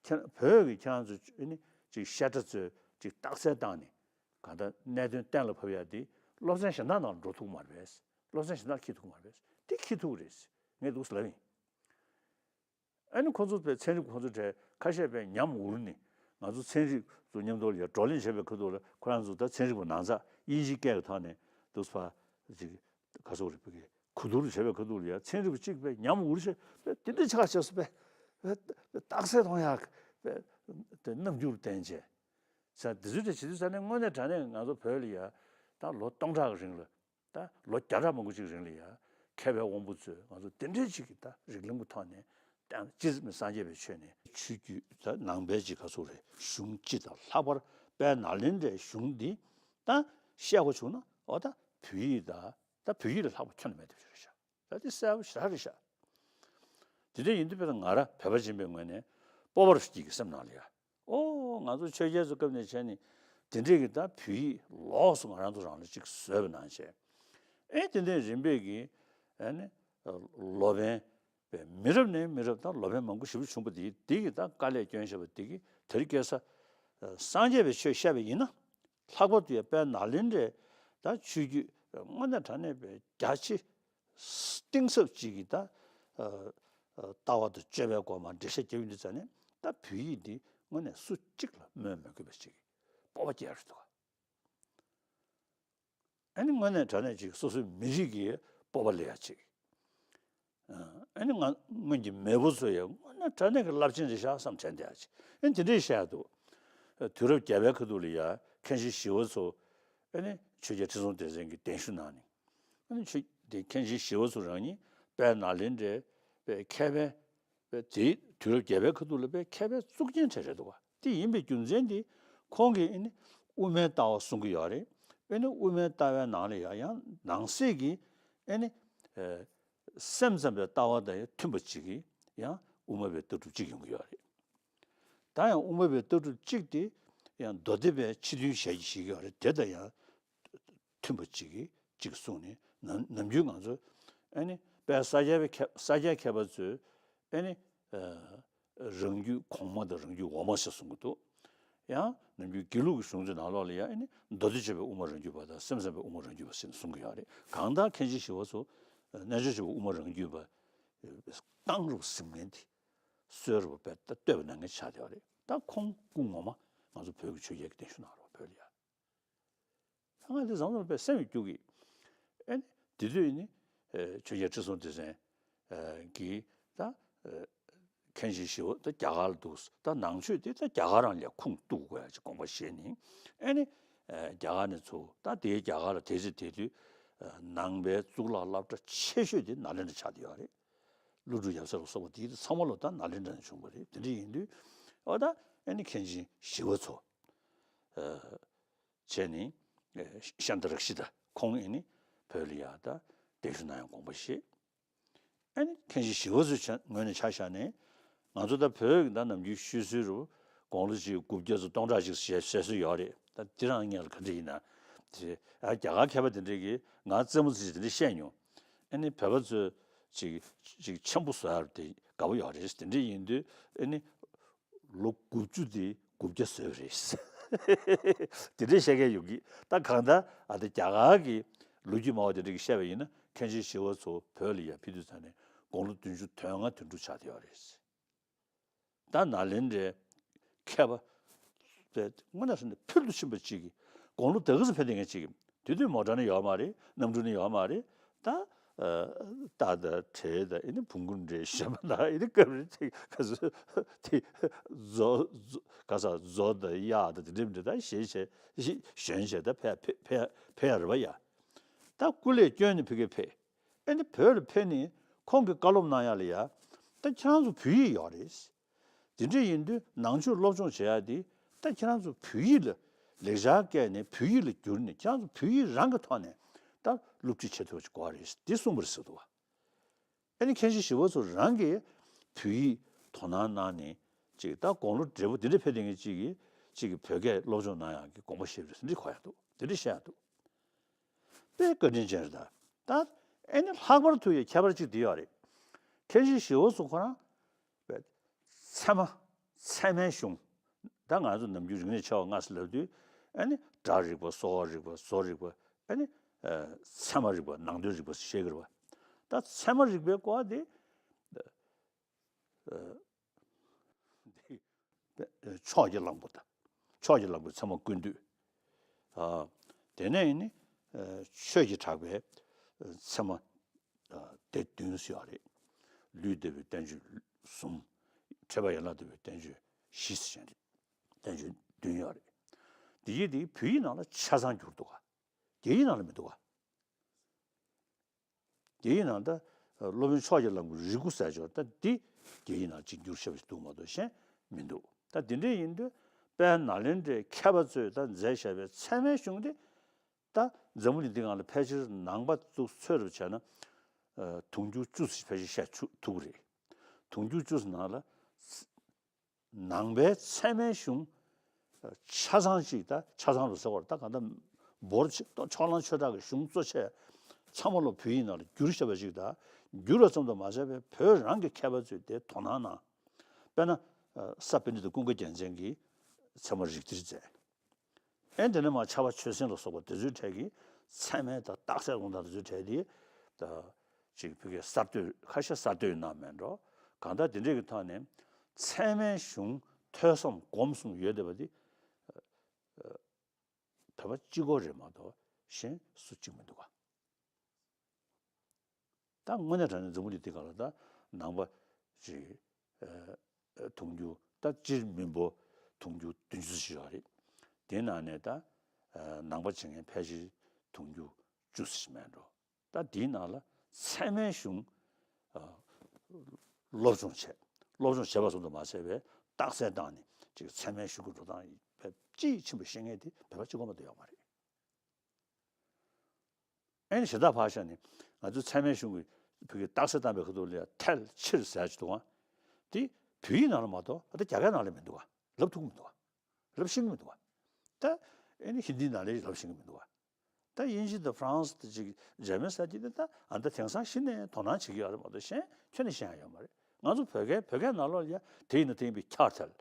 ཁྱེད་བོད་ཀྱི་ཁྱེད་རང་ཚོ་ཨ་ནི་ཅིག་བཤད་གྲྭ་ཚོས་ཅིག་རྟགས་གསལ་བཏང་ནས་གང་ལྟར་གནད་དོན་གཏན་ལ་ཕབ་ཡ་དེ་སློབ་ཚན་གཞན་དག་ནང་འགྲོ་ཐུབ་མ་རེད་པས། སློབ་ཚན་གཞན་དག་འཁྱེར་ཐུབ་མ་རེད་པས། དེ་འཁྱེར་ཐུབ་རེད། ངས་འདུག་ལབ་ཡིན། ཨ་ནི་ཁོ་ཚོ་པའི་ཚན་རིག་ཁོ་ཚོ་གྲས་ཁ་ཤས་པའི་ཉམས་འུར་ནས་ང་ཚོ་ཚན་རིག་ཚོ་མཉམ་དུ་ལ་ཡ་བགྲོ་གླེང་བྱས་པའི་ཁ་ཐུག་ལ་ཁོ་རང་ཚོ་ད་ཚན་རིག་པ་ནང་ཚགས་དབྱིན་ཇིའི་སྐད་ཀྱི་ཐོག་ནས་འདུག་ཕ་ཅིག་ག་སོག་རེད་པའི་གུ་དུར་བྱས་པའི་ཁ་ཐུག་ལ་ཡ་ཚན་རིག་པ་གཅིག་པའི་ཉམས་འུར་བྱས་པའི་དེ་འདྲ་ཆགས་བྱས་སོ་པའི་རྟགས་གསལ་མཐོང་ཡག་པའི་དེ་རྣམ་འགྱུར་བསྟན་བྱས་ས་དེ་ཚོའི་གྲས་བྱེད་དུས་ས་ནས་དངོས་གནས་དྲང་གནས་ང་ཚོ་བོད་ལ་ཡ་ད་ལོ་སྟོང་ཕྲག་གི་རིང་ལ། ད་ལོ་བརྒྱ་ཕྲག་མང་པོ་ཅིག་རིང་ལ་ཡ་མཁས་པའི་དབང་པོ་ཚོས་ང་ཚོ་དེ་འདྲའི་ཅིག་གི་ད་རིགས་ལམ་གྱི་ཐོག་ནས་ད་སྤྱིར་སངས་རྒྱས་པའི་ཆོས་ནི་ཆོས་བརྒྱུད་ད་ནང་པའི་ཅིག་ག་ཚོད་རེད། གཞུང་སྤྱི་དང་ལྷག་པར་དཔལ་ནཱ་ལེནྡྲའི་གཞུང་འདི་ད་བཤད་དགོས་བྱུང་ན་འོ་ད་བོད་ཡིག་ད་ད་བོད་ཡིག་ལས་ལྷག་པ་ཁྱོན་ནས་མེད་དེ་བྱུང་རེད་ཤག་ད་དེ་གསལ་པོ་ཞེ་དྲག་རེད་ཤག་དེ་འདྲ་ཡིན་དུས་དཔེར་ན་ང་རང་བོད་པ་ཡིན་པའི་ངོས་ནས་སྤོབས་པ་རུ་སྐྱེས་ཀྱི་སེམས་ནང་ལ་ཡ། ཨོ་ང་ཚོ་ཆོས་རྒྱལ་ཚོ་སྐབས་ནས་བྱས་ནས་དེ་འདྲས་ཀྱི་ད་བོད་ཡིག་ལོགས་སུ་ང་རང་ཚོ་རང་ལ་ཅིག་བཟོས་པ་ནང་བཞིན། ཨེ་དེ་འདྲས་རིམ་པས་ཀྱིས་ཨེ་ནི་ལོ་པཎ་པའི་མི་རབས་ནས་མི་རབས་ད་ལོ་པཎ་མང་པོ་ཞེ་པོ་བྱུང་པ་དེ་དེ་གི་ད་དཀའ་ལས་བསྐྱོན་བཞག་པ་དེ་གི་དེ་རིང་ཁ་སང་སངས་རྒྱས་པའི་ཆོས་བཤད་པ་ཡིན་ན་ལྷག་པར་དུ་ཡང་དཔལ་ནཱ་ལེནྡྲའི་ད་ཆོས་བརྒྱུད་དངོས་གནས་དྲང་གནས་པའི་རྒྱ་ཆེ། གཏིང་ཟབ་ཅིག་གི་ད་ལྟ་བ་དང་སྤྱོད་པའི་སྒོ་མ་འགྲེལ་བཤད་རྒྱབ་ཡོང་དུས་ཙང་ནས་ད་བོད་ཡིག་འདི་དངོས་གནས་སུ་གཅིག་ལ་སྨོས་མི་དགོས་པ་ཅིག་གི་སྤོབས་པ་སྐྱེ་རུ་འདུག་ཨ་ནི་དངོས་གནས་དྲང་གནས་ཅིག་སོ་སོའི་མི་རིགས་ཀྱི་སྤོབས་པ་ལས་ཡ་ཅིག་ཨ་ནི་ང་སྔོན་གྱི་མེས་པོ་ཚོ་ཡང་དངོས་གནས་དྲང་གནས་ཀྱི་རླབས་ཆེན་རེད་ཤག་བསམ་དྲན་བསྡད་ཡ་ཅིག་ཨ་ནི་དེ་འདྲས་བཤད་འདུག་དུས་རབས་བརྒྱད་པའི་ཁ་ཐུག་ལ་ཡ་མཁན་ཆེན་ཞི་བ་འཚོ་ཨ་ནི་ཆོས་རྒྱལ་ཁྲི་སྲོང་ལྡེ་བཙན་གྱི་གདན་ཞུ་གནང་ནས། ཨ་ནི་ཆོས་དེ་མཁན་ཆེན་ཞི་བ་འཚོ་རང་ཉིད་དཔལ་ནཱ་ལེནྡྲའི་པའི་མཁས་པའི་པའི་དེའི་དུས་རབས་བརྒྱད་པའི་ཁ་ཐུག་ལ་པའི་མཁས་པའི་གཙུག་རྒྱན་གྲས་རེད་འདུག་བ། དེ་ཡིན་པའི་རྒྱུ་མཚན་དེ་ཁོང་གིས་ཨ་ནི་དབུ་མའི་ལྟ་བ་གསུང་གི་ཡོད་རེད། ཨ་ནི་དབུ་མའི་ལྟ་བའི་ནང་ལ་ཡང་ཡང་ནང་གསེས་ཀྱི་ཨ་ནི་སེམས་ཙམ་པའི་ལྟ་བ་དང་ཡང་མཐུན་པ་ཅིག་གིས་ཡང་དབུ་མ་པའི་ལྟ་གྲུབ་ཅིག་ཡོང་གི་ཡོད་རེད། ད་ཡང་དབུ་མ་པའི་ལྟ་གྲུབ་གཅིག་དེ་ཡང་མདོ་སྡེ་པའི་ཕྱི་དོན་ཞལ་གྱིས་བཞེས་ཀྱི་ཡོད་རེད། དེ་དང་ཡང་མཐུན་པ་གཅིག་གིས་གཅིག་གསུངས་ནས་ནམ་ནམ་རྒྱུན་ང་ཚོ་ཨ་ནི་དཔལ་ས་སྐྱ་པའི་མཁས་ས་སྐྱ་མཁས་པ་ཚོས་ཨ་ནི་རང་རྒྱུད་གོང་མ་དང་རང་རྒྱུད་འོག་མ་ཞེས་གསུང་གི་འདུག་ཡང་ནམ་རྒྱུན་དགེ་ལུགས་ཀྱི་གཞུང་ཚོའི་ནང་ལོགས་ལ་ཡང་ཨ་ནི་མདོ་སྡེ་སྤྱོད་པའི་དབུ་མ་རང་རྒྱུད་པ་དང་སེམས་ཙམ་པའི་དབུ་མ་རང་རྒྱུད་པ་ཟེར་ནས་གསུང་གི་ཡོད་རེད། གང་ལྟར་མཁན་ཆེན་ཞི་བ་འཚོ་རྣལ་འབྱོར་སྤྱོད་པའི་དབུ་མ་རང་རྒྱུད་པ་རྐང་རུ་ཟིན་མཁན་དེ། གསོལ་རུ་བས་ད་བསྟོད་པ་གནང་མཁན་ཆགས་བསྡད་པ་རེད། ད་ཁོང་སྐུ་ངོ་མ་ང་ཚོ་བོད་ཀྱི་ཆོས་རྒྱལ་གྱི་གདན་ཞུ་གནང་རོགས་བོད་ལ་ཡ། ད་ང་འདི་བཟང་བཟང་དཔེ་སེམས་སྐྱོ་གི། ཨེ་ནི་དེ་དུས་ནི་ཆོས་རྒྱལ་ཁྲི་སྲོང་ལྡེ་བཙན་གྱིས་ད་མཁན་ཆེན་ཞི་བ་ད་རྒྱ་གར་ལ་འདུག་ད་ནང་ཆོས་དེ་ད་རྒྱ་གར་རང་ལ་ཁུངས་གཏུག་དགོས་ཡ་ཅིག་དགོངས་པ་བཞེས་ནས་ཨེ་ནི་རྒྱ་གར་ནས་ཚུར་ད་དེའི་རྒྱ་གར་ལ་དེ་ཚེ་དེ་དུས་ནང་པའི་གཙུག་ལག་སློབ་གྲྭ་ཆེ་ཤོས་དེ་ནཱ་ལེནྡྲ་ཆགས་བསྡད་ཡོད་རེད། ཀླུ་སྒྲུབ་ཡབ་སྲས་ལ་སོགས་པ་དེ་ཚང་མ་ལོ་ད་ནཱ་ལེནྡྲ་ནས་བྱུང་བ་རེད། དེ་འདྲ་ཡིན་དུས་ཨོ་ད་ཨ་ནི་མཁན་ཆེན་ཞི་བ་འཚོ་བྱས་ནས་ཤཱནྟ་རཀྵི་ཏ་ཁོང་ཨ་ནི་བོད་ལ་ཡ་ད་གདན་ཞུ་གནང་ཡང་དགོངས་པ་བཞེས། ཨ་ནི་མཁན་ཆེན་ཞི་བ་འཚོའི་ངོས་ནས་ཆ་བཞག་ནས་ང་ཚོ་ད་བོད་ཀྱི་ད་ནམ་རྒྱུན་ཤོད་སྲོལ་རུ་དགུང་ལོ་གཅིག་དགུ་བརྒྱ་ཚོ་སྟོང་ཕྲག་གཅིག་བཞེས་བཞེས་སྲོལ་ཡོད་རེད། ད་དེ་རང་ངས་ལ་ག་འདྲ་ཡིན་ན་དེ་ཨ་རྒྱ་གར་མཁས་པ་དེ་འདྲས་ཀྱིས་ང་རྩེད་མོ་རྩེ་ཅིག་དེ་འདྲས་བཤད་མྱོང་། ཨ་ནི་བོད་པ་ཚོས་ཅིག་ཅིག་ཆེན་པོ་བཟོ་ཡ་དེ་དགའ་པོ་ཡོད་རེད། དེ་འདྲས་ཡིན་དུས་ཨ་ནི་ལོ་དགུ་བཅུ་དེ་དགུ་བརྒྱ་བཟོས་པ་རེད། དེ་འདྲས་བཤད་མཁན་ཡོང་གི། ད་གང་ལྟར་ཨ་ད་རྒྱ་གར་གྱི་ལོ་རྒྱུས་སྨྲ་བ་དེ་འདྲས་ཀྱིས་བཤད་པ་ཡིན་ན་མཁན་ཆེན་ཞི་བ་འཚོ་བོད་ལ་ཡར་ཕེབས་དུས་ཙང་ནས་དགུང་ལོ་བདུན་ཅུ་དོན་ལྔ་དོན་དྲུག་ཆགས་བསྡད་ཡོད་རེད། ད་ནཱ་ལེནྡྲའི་མཁས་པ་དེ་དངོས་གནས་སུ་ནི་ཕུལ་དུ་ཕྱིན་པ་ཅིག་གི་དགུང་ལོ་དེ་ག་ཙམ་ཕེབས་བསྡད་མཁན་ཅིག་གི་དེ་དུས་མོ་ཊ་ནི་ཡོད་མ་རེད། གནམ་གྲུ་ནི་ཡོད་མ་རེད། ད་ཨ་རྟ་དང་བྲེ་དང་ཨེ་ནི་བོང་གུ་འདྲེ་ཞོན་པ་དང་ཨེ་ནི་སྐབས་རེ་ཅིག་ག་ཚོད་དེ་མཛོ་མཛོ་ག་ས་མཛོ་དང་གཡག་དང་དེ་འདྲ་མི་འདྲ་ད་ཞེད་བྱས་ཞེད་ཞོན་བྱས་ད་ཕེབས་ཕེབས་ཕེབས་ཡ་རེད་པ་ཡ། ད་སྐུ་ལས་བསྐྱོན་ནས་ཕ་གིར་ཕེབས། ཨེ་ནི་བོད་ལ་ཕེབས་ནས་ཁོང་གིས་བཀའ་སློབ་གནང་ཡ་ལ་ཡ། ད་ཁྱེད་རང་ཚོ་བོད་ཡིག་ཡོད་རེད། དེ་འདྲ་ཡིན་དུས་ནང་ཆོས་སློབ་སྦྱོང་བྱེད་ཡ་དེ་ད་ཁྱེད་རང་ཚོ་བོད་ཡིག་ལ་ལེགས་སྦྱར་བཀལ་ནས་བོད་ཡིག་ལ་བསྒྱུར་ནས་ཁྱེད་རང་ཚོ་བོད་ཡིག་རང་གི་ཐོག་ནས་ད་སློབ་ཁྲིད་བྱེད་ཐུབ་པ་ཞིག་དགོས་རེད་དེ་གསུངས་པ་རེད་ཟེར་འདུག་བ། ཨ་ནི་མཁན་ཆེན་ཞི་བ་འཚོ་རང་གིས་བོད་ཡིག་དོ་སྣང་གནང་ནས་ཅིག་ད་དགུང་ལོ་བགྲེས་པོ་འདི་འདྲ་ཕེབས་བསྡད་མཁན་ཅིག་གིས་ཅིག་གིས་བོད་སྐད་སློབ་སྦྱོང་གནང་ཡག་གི་དགོངས་པ་བཞེས་པ་རེད་ཟེར་འདི་གོ་ཡག་འདུག་འདི་འདྲ་བཤད་ཡག་འདུག་དཔེ་བཀའ་དྲིན་ཅན་རེད་ད། ད་ཨ་ནི་ལྷག་པར་དུ་ཡང་ཁྱད་པར་ཅིག་འདི་ཡོད་རེད། མཁན་ཆེན་ཞི་བ་འཚོ་ཁོ་རང་ཚད་མ་ཚད་མའི་གཞུང་། ད་ང་ཚོ་ནམ་རྒྱུན་རིག་གནས་ཆེ་བ་ལྔ་ཟེར་ལབ་དུས་ཨ་ནི་སྒྲ་རིག་པ་གསོ་བ་རིག་པ་བཟོ་རིག་པ་ཨ་ནི་ཚད་མ་རིག་པ་ནང་དོན་རིག་པ་ཞེས་ཀྱི་རེད་བ། ད་ཚད་མ་རིག་པའི་སྐོར་དེ་ཕྱོགས་ཀྱི་གླང་པོ་དང་། ཕྱོགས་ཀྱི་གླང་པོའི་ཚད་མ་ཀུན་བཏུས། དེ་ནས་ནི་ཆོས་ཀྱི་གྲགས་པའི་ཚད་མ་སྡེ་བདུན་ཟེར་བ་རེད། ལུས་འདས་པའི་བསྟན་བཅོས་གསུམ། ཕྲད་པ་ཡན་ལག་བསྡུས་པའི་བསྟན་བཅོས་བཞི་ཟེར་བྱས་ནས་བསྟན་བཅོས་བདུན་ཡོད་རེད། འདི་ཡིག་འདི་བོད་ཡིག་ནང་ལ་ཆ་ཚང་བསྒྱུར་འདུག་ག་རྒྱ་ཡིག་ནང་ལ་མི་འདུག་ག་རྒྱ་ཡིག་ནང་ད་སློབ་དཔོན་ཕྱོགས་ཀྱི་གླང་པོ་རིགས་དགུ་ཟེར་ཆོག་ད་འདི་རྒྱ་ཡིག་ནང་གཅིག་བསྒྱུར་བཞག་པ་ཞིག་འདུག་མ་གཏོགས་གཞན་མི་འདུག་ད་འདི་འདྲ་ཡིན་དུས་དཔལ་ནཱ་ལེནྡྲའི་མཁས་པ་ཚོས་ད་མཛད་བཞག་པའི་ཚད་མའི་གཞུང་དེ་ད་འཛམ་བུ་གླིང་འདི་སྒང་ལ་ཕལ་ཆེར་ནང་པ་ཚོས་ཚོད་རུབ་བྱས་ན་དུང་ཕྱུར་བཅུ་ཙམ་ཕལ་ཆེར་བཤད་ཆོག་ཐུབ་ཀྱི་རེད། དུང་ཕྱུར་བཅུ་ཙམ་ནང་ལ། ནང་པའི་ཚད་མའི་གཞུང་ཆ་ཚང་ཅིག་ད་ཆ་ཚང་རུ་ཟེར་བར་ད་གང་ལྟར་འབོར་ཆེ་ཏོག་ཕྱོགས་གླང་ཆོས་གྲགས་ཀྱི་གཞུང་གཙོ་ཆེ་ཚང་མ་ལོ་བོད་ཡིག་ནང་ལ་བསྒྱུར་བཞག་པ་ཞིག་ད་བསྒྱུར་བ་ཙམ་དུ་མ་ཟད་པའི་བོད་རང་གི་མཁས་པ་ཚོས་དེ་དོ་སྣང་གནང་། དཔེར་ན་ས་པཎྜི་ཏ་ཀུན་དགའ་རྒྱལ་མཚན་གྱིས་ཚད་མ་རིགས་གཏེར་མཛད། ཨེ་དེ་ནས་མར་ཕྱྭ་པ་ཆོས་སེང་ལ་སོགས་པ་དེ་ཚོའི་གྲས་ཀྱིས་ཚད་མའི་ད་རྟགས་གསལ་གསུང་སྟངས་དེ་ཚོའི་གྲས་དེ་ད་ཅིག་བོད་སྐད་གསར་གཏོད་ཁ་ཤས་གསར་གཏོད་གནང་མེད་འགྲོ། གང་ལྟར་དེ་འདྲས་ཀྱི་ཐོག་ནས་ཚད་མའི་གཞུང་ཐོས་བསམ་སྒོམ་གསུམ་ཡོད་བསྡད་པ་འདི་བོད་པ་གཅིག་པོ་རེད་མ་གཏོགས་གཞན་སུ་གཅིག་མི་འདུག་ག་ད་དངོས་གནས་དྲང་གནས་འཛམ་བུ་གླིང་འདི་སྒང་ལ་ད་ནང་པ་ཅིག་ཨ་དུང་ཕྱུར་ད་སྤྱིར་མི་འབོར་དུང་ཕྱུར་བདུན་ཅུ་ཙམ་ཡོད་རེད། དེའི་ནང་ནས་ད་ནང་པ་བྱེད་མཁན་ཕལ་ཆེར་དུང་ཕྱུར་བཅུ་ཙམ་མེད་འགྲོ། ད་དེའི་ནང་ལ་ཚད་མའི་གཞུང་ཨ་སློབ་སྦྱོང་བྱས། སློབ་སྦྱོང་བྱས་པ་ཙམ་དུ་མ་ཟད་པའི་རྟགས་གསལ་བཏང་ནས་ཅིག་ཚད་མའི་གཞུང་གི་འགྲོ་སྟངས་དཔེ་དཔྱིས་ཕྱིན་པ་ཤེས་མཁན་དེ་བོད་པ་གཅིག་པོ་མ་གཏོགས་ཡོད་མ་རེད། ཨེ་ནི་གཞན་དག་ཕར་བཞག་ནས་ང་ཚོའི་ཚད་མའི་གཞུང་གི་བོད་ཀྱི་རྟགས་གསལ་བཏང་བའི་ཁ་ཐུག་ལ་ཡང་ཐལ་ཕྱིར་ཟེར་ཡ་ཅིག་འདུག་ག་དེ་བོད་ཡིག་ནང་ལ་མ་གཏོགས་ད་རྒྱ་སྐད་ནང་ལ་མི་འདུག་ག་ལབ་ཐུབ་ཀྱི་མི་འདུག་ག་ལབ་ཤེས་ཀྱི་མི་འདུག་ག་ད་ཨེ་ནི་ཧིན་དིའི་ནང་ལ་ལབ་ཤེས་ཀྱི་མི་འདུག་ག་ད་དབྱིན་ཇི་དང་ཧྥ་རན་སི་དང་ཅིག་འཇར་མན་ས་ཅིག་དེ་ད་ཨ་ད་དེང་སང་གཞི་ནས་དོ་སྣང་བྱེད་ཀྱི་ཡོད་རེད་མ་གཏོགས་གཞན་ཁྱོན་ནས་ཤེས་ཡ་ཡོད་མ་རེད། ང་ཚོ་བོད་སྐད་བོད་སྐད་ནང་ལོགས་ལ་ཡ་དེ་ཡིན་ན་དེ་ཡིན་པའི་ཁྱབ་ཐལ།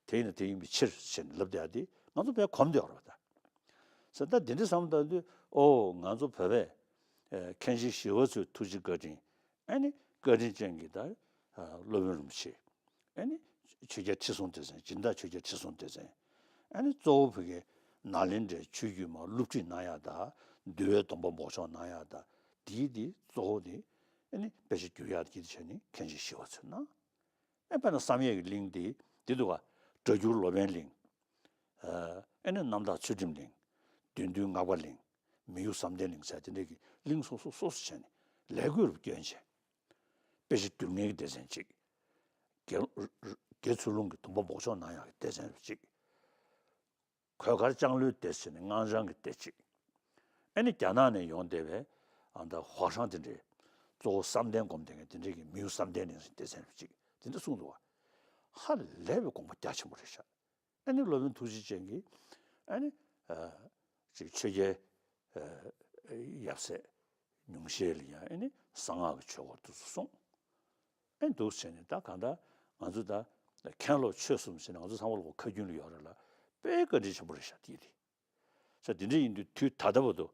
དེ་ཡིན་ན་དེ་ཡིན་པའི་ཕྱིར་ཞེས་ནས་ལབ་བསྡད་ཡ་དེ་ང་ཚོ་དཔེ་གོམས་བསྡད་ཡོད་རེད་པ་ད། ཟེར་ད་དེ་འདྲ་བསམ་བློ་བཏང་དུས་ཨོ་ང་ཚོ་བོད་པས་ཨེ་མཁན་ཆེན་ཞི་བ་འཚོའི་ཐུགས་རྗེ་བཀའ་དྲིན་ཨེ་ནི་བཀའ་དྲིན་ཅན་གྱི་ད་ཨ་སློབ་དཔོན་རིན་པོ་ཆེ་ཨེ་ནི་ཆོས་རྒྱལ་ཁྲི་སྲོང་ལྡེ་བཙན་སྦྱིན་བདག་ཆོས་རྒྱལ་ཁྲི་སྲོང་ལྡེ་བཙན་ཨེ་ནི་གཙོ་བོ་བོད་ཀྱི་ནཱ་ལེནྡྲའི་ཆོས་བརྒྱུད་མར་སློབ་ཁྲིད་གནང་ཡ་ད་འདུལ་བའི་སྡོམ་པ་འབོགས་ཆོག་གནང་ཡ་ད་དེའི་དེ་གཙོ་བོ་དེ་ཨེ་ནི་དཔེ་ཆ་བསྒྱུར་ཡ་དེ་བྱས་ནས་མཁན་ཆེན་ཞི་བ་འཚོས་གནང་། ཨེ་དཔེར་ན་བསམ་ཡས་ཀྱི་གླིང་འདི་འདི་འདུག་ག་སྒྲ་བསྒྱུར་སློབ་དཔོན་གླིང་། ཨ་ཨེ་ནི་རྣམ་དག་ཚུལ་ཁྲིམས་གླིང་། བདུད་འདུལ་སྔགས་པ་གླིང་། མི་གཡོ་བསམ་གཏན་གླིང་ཟེར་དེ་འདྲས་ཀྱི་གླིང་སོ་སོ་སོ་སོ་བྱས་ནས་ལས་བགོས་རུ་བསྐྱོན་བྱས། དཔེ་ཆ་བསྒྱུར་མཁན་གྱི་སྡེ་ཚན་གཅིག་དགེ་དགེ་ཚུལ་སློང་གི་སྡོམ་པ་འབོགས་ཆོག་གནང་ཡག་གི་སྡེ་ཚན་རུ་གཅིག་གོས་དཀར་ལྕང་ལོའི་སྡེ་ཟེར་ནས་སྔགས་འཆང་གི་སྡེ་གཅིག་ཨེ་ནི་རྒྱ་ནག་ནས་ཡོང་བསྡད་པའི་ཨ་མདའ་ཧྭ་ཤང་དེ་འདྲའི་གཙོ་བོ་བསམ་གཏན་སྒོམ་བསྡད་མཁན་དེ་འདྲའི་གི་མིའུ་བསམ་གཏན་ནས་སྡེ་ཚན་རུ་གཅིག་དེ་འདྲ་གསུངས་འདུག་བ། ཧ་ལས་པའི་དགོངས་པ་རྒྱ་ཆེན་པོ་རེད་ཤག་ཨེ་ནི་སློབ་དཔོན་ཐུགས་རྗེ་ཅན་གྱིས་ཨེ་ནི་ཨ་ཅིག་ཆོས་རྒྱལ་ཨ་ཡབ་སྲས་ཉུང་ཤས་ལ་ཡང་ཨེ་ནི་གསང་སྔགས་ཀྱི་ཆོས་སྐོར་དེ་ཚོ་གསུངས། ཨེ་འདུག་བྱས་ནས་ད་གང་ལྟར་ང་ཚོ་ད་མཁན་སློབ་ཆོས་གསུམ་ཟེར་ནས་ང་ཚོ་ཚང་མ་ལོག་ཁ་རྒྱུན་ལ་ཡོད་རེད་ལ་དཔེ་བཀའ་དྲིན་ཆེན་པོ་རེད་ཤག་དེ་དེ། ས་དེ་འདྲ་ཡིན་དུས་དུས་ད་ལྟ་བར་དུ་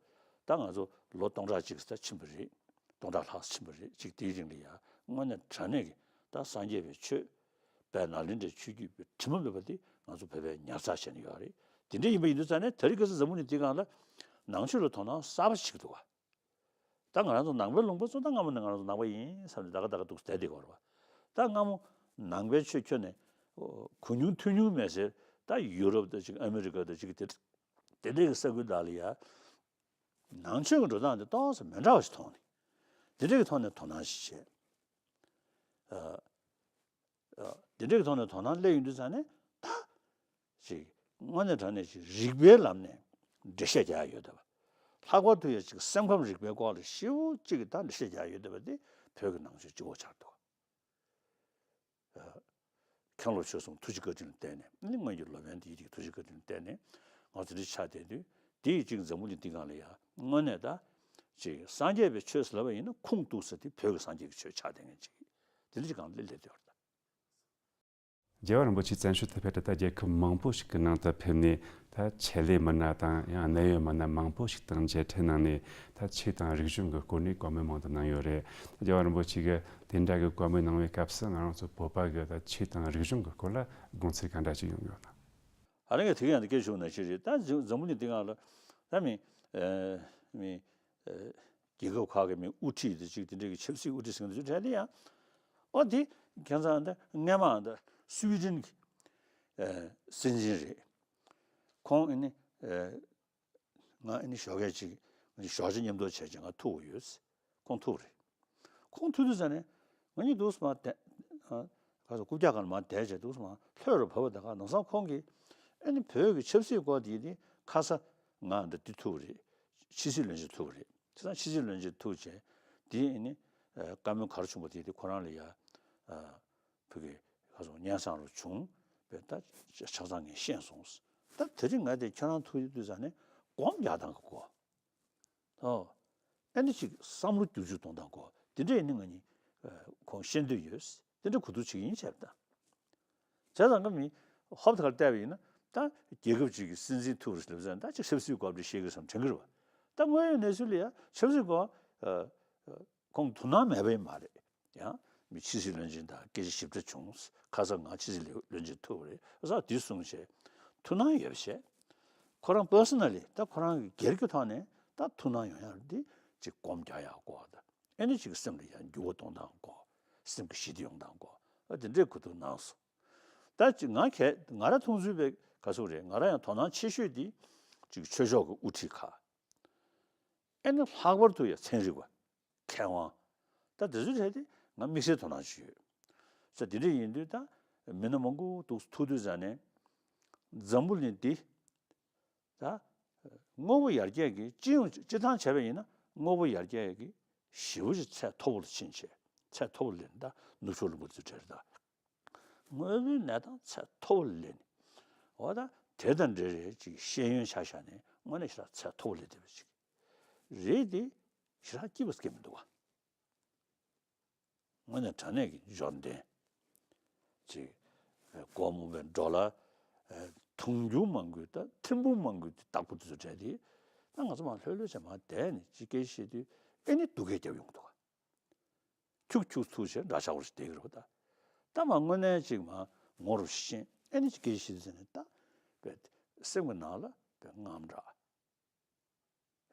ད་ང་ཚོ་ལོ་སྟོང་ཕྲག་གཅིག་ད་ཕྱིན་པ་རེད། སྟོང་ཕྲག་ལྷག་ཕྱིན་པ་རེད་ཅིག་དེའི་རིང་ལ་ཡ་དངོས་གནས་དྲང་གནས་ཀྱི་ད་སངས་རྒྱས་པའི་ཆོས་དཔལ་ནཱ་ལེནྡྲའི་ཆོས་བརྒྱུད་པའི་དྲི་མ་མེད་པ་དེ་ང་ཚོ་བོད་པས་ཉར་ཚགས་བྱས་ནས་ཡོད་རེད། དེ་འདྲ་ཡིན་པ་ཡིན་དུས་ཙང་ནས་དེ་རིང་ཁ་སང་འཛམ་བུ་གླིང་འདི་སྒང་ལ་ནང་ཆོས་ལ་དོ་སྣང་གསར་པ་ཞིག་འདུག་བ། ད་ང་རང་ཚོ་ནང་པའི་ལུང་པ་ཚོ་ད་སྔ་མོ་ནས་ང་རང་ཚོ་ནང་པ་ཡིན་བསམ་ནས་ད་ག་ད་ག་འདུག་བསྡད་བསྡད་ཀྱི་ཡོད་རེད་བ། ད་སྔ་མོ་ནང་པའི་ཆོས་ཁྱོན་ནས་གོ་མྱོང་ཐོས་མྱོང་མེད་ཟེར་ད་ཡུ་རོབ་དང་ཅིག་ཨ་མི་རི་ཀ་དང་ཅིག་དེ་དེ་འདྲའི་གི་ས་ཁུལ་དག་ལ་ཡ་ནང་ཆོས་ཀྱི་འགྲོ་སྟངས་དེ་ཏོག་ཙམ་མི་འདྲ་བ་ཞིག་མཐོང་ནས་དེ་འདྲའི་གི་ཐོག་ནས་དོ་སྣང་ཞིག་བྱས། ཨ། ཨ། འདི་འདྲའི་ཐོག་ནས་དོ་སྣང་སླེབས་ཡོང་དུས་ཙང་ནས་ད་ཅིག་དངོས་གནས་དྲང་གནས་ཅིག་རིག་པའི་ལམ་ནས་འགྲེལ་བཤད་རྒྱག་ཡ་ཡོད་བསྡད་པ། ལྷག་པར་དུ་ཡང་ཅིག་སེམས་ཁམས་རིག་པའི་སྐོར་ལ་ཞེ་པོ་ཅིག་གི་ད་འགྲེལ་བཤད་རྒྱག་ཡ་ཡོད་བསྡད་པ་དེ་བོད་ཀྱི་ནང་ཆོས་སྤྱི་བོ་ཆགས་འདུག་མཁན་སློབ་ཆོས་གསུམ་ཐུགས་རྗེ་བཀའ་དྲིན་ལ་བརྟེན་ནས། ཨ་ནི་སྔོན་གྱི་སློབ་དཔོན་དེ་ཡི་དེ་ཐུགས་རྗེ་བཀའ་དྲིན་ལ་བརྟེན་ནས་ང་ཚོ་འདི་ཆགས་བསྡད་དུས། དེ་ཡི་གཅིག་འཛམ་བུ་གླིང་འདི་སྒང་ལ་ཡ་དངོས་གནས་ད་ཅིག་སངས་རྒྱས་པའི་ཆོས་ཟེར་ལབ་པ་ཡིན་ན་ཁུངས་གཏུགས་ས་དེ་བོད་ཀྱི་སངས་རྒྱས་ཀྱི་ཆོས་ཆགས་བསྡད་མཁན་ཅིག་དེ་འདྲ་ཅིག་སྒང་ལ་སླེབས་བསྡད་ཡོད་རེད་ད། རྒྱལ་བ་རིན་པོ་ཆེ་བཙན་བྱོལ་དུ་ཕེབས་ཏེ་ད་རྒྱལ་ཁབ་མང་པོ་ཞིག་གི་ནང་དུ་ཕེབས་ནས། ད་ཆེད་ལས་མི་སྣ་དང་ཡང་གནད་ཡོད་མི་སྣ་མང་པོ་ཞིག་དང་མཇལ་འཕྲད་གནང་ནས། ད་ཆོས་དང་རིག་གཞུང་གི་སྐོར་ནས་བཀའ་མོལ་མང་དུ་གནང་ཡོད་རེད། ད་རྒྱལ་བ་རིན་པོ་ཆེ་གིས་དེ་འདྲ་གི་བཀའ་མོལ་གནང་བའི་སྐབས་སུ་ང་རང་ཚོ་བོད་པ་གི་ད་ཆོས་དང་རིག་གཞུང་གི་སྐོར་ལ་དགོངས་ཚུལ་ག་འདྲ་ཞིག་ཡོང་ཡོད་ན། ཨ་རི་ངས་དེ་ག་ཡང་དེ་སྐད་ཞུ་ན་ཅི་རེད། ད་འཛམ་བུ་གླིང་འདི་སྒང་ལ་ད་མི་ཨ་མི་ཨ་རྒྱལ་ཁབ་ཁག་གི་མི་དབུ་ཁྲིད་དེ་ཅིག་དེ་འདྲ་གི་ཆབ་སྲིད་དབུ་ཁྲིད་ཟེར་མཁན་དེ་ཚོའི་གྲས་དེ་ཡང་། ཨོ་དེ་ཁྱེད་ཚང་འདི་སྔས་མ་འདི་སུའི་ཌེན་གྱི་ཨ་སྲིད་འཛིན་རེད། ཁོང་ཨ་ནི་ཨ་ང་ཨ་ནི་ཞོགས་ཀས་ཅིག་ང་ཞོགས་ཇ་མཉམ་དུ་བྱས་ཅིག་ང་ཐུག་ཡོད། ཁོང་ཐུག་རེད། ཁོང་ཐུག་དུས་ཙ་ནས་ང་གཉིས་འདུག་སེ་མར་བསྡད། ཨ་ག་ཚོད་རྐུབ་བཀྱག་སྒང་ལ་མར་བསྡད་བྱས་འདུག་སེ་མར་ལྷོད་རུ་བབས་པ་དང་། ནང་སང་ཁོང་གིས་ཨ་ནི་བོད་ཀྱི་ཆབ་སྲིད་སྐོར་དེ་དེ་ཁ་ས་ང་འདི་དེ་ཐུག་རེད། ཕྱི་སྲིད་བློན་ཆེན་ཐུག་རེད། བྱས་ཙང་ཕྱི་སྲིད་བློན་ཆེན་ཐུག་བྱས་དེ་ཨ་ནི་ཨ་བཀའ་མོལ་ག་རེ་བྱུང་བ་དེ་དེ་ཁོ་རང་ལ་ཡ་ཨ་བོད་ཀྱི་ཁ་སང་སྙན་སེང་རུ་བྱུང་བས། ད་ཆ་ཆ་ཚང་ངས་ཤེས་སོང་། ད་དེ་རིང་ང་དེ་ཁྱེད་རང་ཐུག་ཡོང་དུས་ཙ་ནས་སྒོམ་རྒྱག་སྟངས་ཀྱི་སྐོར། ཨོ། ཨ་ནི་ཅིག་བསམ་བློ་བསྒྱུར་བཅོས་གཏོང་སྟངས་སྐོར་དེ་འདྲ་ཡིན་ན་ང་གཉིས་ཨ་ཁོང་ཤེས་འདོད་ཡོད། དེ་འདྲ་གོ་བསྡུར་བྱེད་ཀྱི་ཡིན་བྱས་པ་དང་། བྱས་ཙང་ཀ་མི་ཧོབ་ཐག་བལྟས་པ་ཡིན་ན། ད་རྒྱལ་ཁབ་ཅིག་གི་སྲིད་འཛིན་ཐུག་རེད་ཟེར་ལབ་ཙང་ད་ཅིག་ཆབ་སྲིད་སྐོར་འདྲ་བཤད་ཀྱི་བསམ་དྲན་གྱི་རེད་བ། ད་དངོས་ཡོད་གནས་ཚུལ་ལ་ཡ་ཆབ་སྲིད་སྐོར་ཨ་ཨ་ཁོང་དོ་སྣང་མེད་པ་ཡིན་མ་རེད། ཡང་མི་ཕྱི་སྲིད་བློན་ཆེན་དང་སྐད་ཆ་ཞིབ་ཕྲ་བྱུང་། ཁ་སང་ང་ཕྱི་སྲིད་བློན་ཆེན་ཐུག་པ་རེད། ཨ་ས་དེ་གསུངས་བྱས་ཐུགས་སྣང་ཡོད་པ་བྱས། ཁོ་རང་པར་སོ་ན་ལི་ད་ཁོ་རང་གི་སྒེར་གྱི་ཐོག་ནས་ད་ཐུགས་སྣང་ཡོང་ཡག་འདི་ཅིག་སྒོམ་རྒྱག་ཡག་སྐོར་དང་། ཨ་ནི་ཅིག་སེམས་ལ་ཡང་འགྱུར་བ་གཏོང་སྟངས་སྐོར། སེམས་ཀྱི་ཞི་བདེ་ཡོང་སྟངས་སྐོར། ཨ་དེ་འདྲའི་གོ་བསྡུར་གནང་སོང་། ད་ཅིག་ང་གས་ང་ར་མཐོང་ཚུལ་བས་ག་ཚོད་རེད། ང་ར་ཡང་དོ་སྣང་ཆེ་ཤོས་འདི་ཅིག་ཆོས་ཕྱོགས་ཀྱི་དབུ་ཁྲིད་ཁག་ཨ་ནི་ལྷག་པར་དུ་ཡང་ཚན་རིག་པ། མཁས་དབང་། ད་དེ་ཚོའི་གྲས་དེ་ང་དམིགས་བསལ་དོ་སྣང་ཅིག་ཡོད། ས་དེ་འདྲ་ཡིན་དུས་ད་མི་སྣ་མང་པོ་འདུག་ཐུག་དུས་ཙ་ནས་འཛམ་བུ་གླིང་འདི་ད་དངོས་པོ་ཡར་རྒྱས་ཀྱི་སྤྱི་ཡོངས་སྤྱི་བཏང་བྱས་པ་ཡིན་ན་དངོས་པོ་ཡར་རྒྱས་ཀྱི་ཞེ་པོ་ཅིག་ཚད་མཐོ་པོ་ལ་ཕྱིན་བྱས། ཚད་མཐོ་པོ་ལ་སླེབས་ནས་ད་ནུབ་ཕྱོགས་ལུང་པ་ཚོའི་གྲས་རེད་ད། དངོས་པོའི་གནས་སྟངས་ཚད་མཐོ་པོ་ལ་སླེབས་ནས། འོ་ད་དེ་དང་འབྲེལ་རེད་ཅིག་ཤེས་ཡོན་ཆ་བཞག་ནས་དངོས་གནས་ཞེ་དྲག་ཚད་མཐོ་པོ་ལ་སླེབས་བསྡད་པ་ཅིག་རེད་དེ། ཞེ་དྲག་སྐྱིད་པོ་སྐྱེ་མི་འདུག་བ། དངོས་གནས་དྲང་གནས་ཀྱི་འབྱོར་ལྡན་ཅིག་སྒོར་མོ་བའི་འགྲོ་ལ་ཨ་དུང་ཕྱུར་མང་པོའི་ད་ཐེར་འབུམ་མང་པོའི་བདག་པོ་དེ་ཚོ་གྲས་དེ། ད་ང་ཚོ་མར་ལྷོད་ལྷོད་བྱས་མར་བསྡད་ནས་ཅིག་སྐད་ཆ་བཤད་དུས་ཨ་ནི་སྡུག་སྐད་རྒྱབ་ཡོང་གི་འདུག་ག་ཁྱུག་ཁྱུག་ཐུག་བྱས་འདྲ་ཆགས་པོ་ཞིག་བསྡད་ཀྱི་རེད་པ་ད། ད་མར་དངོས་གནས་ཅིག་མར་ངོ་རུ་ཤེས། ཨ་ནི་ཅིག་སྐད་ཆ་བཤད་དུས་ཟེར་ནས་ད་པས་སེམས་ཀྱི་ནང་ལ་པས་དངངས་སྐྲག་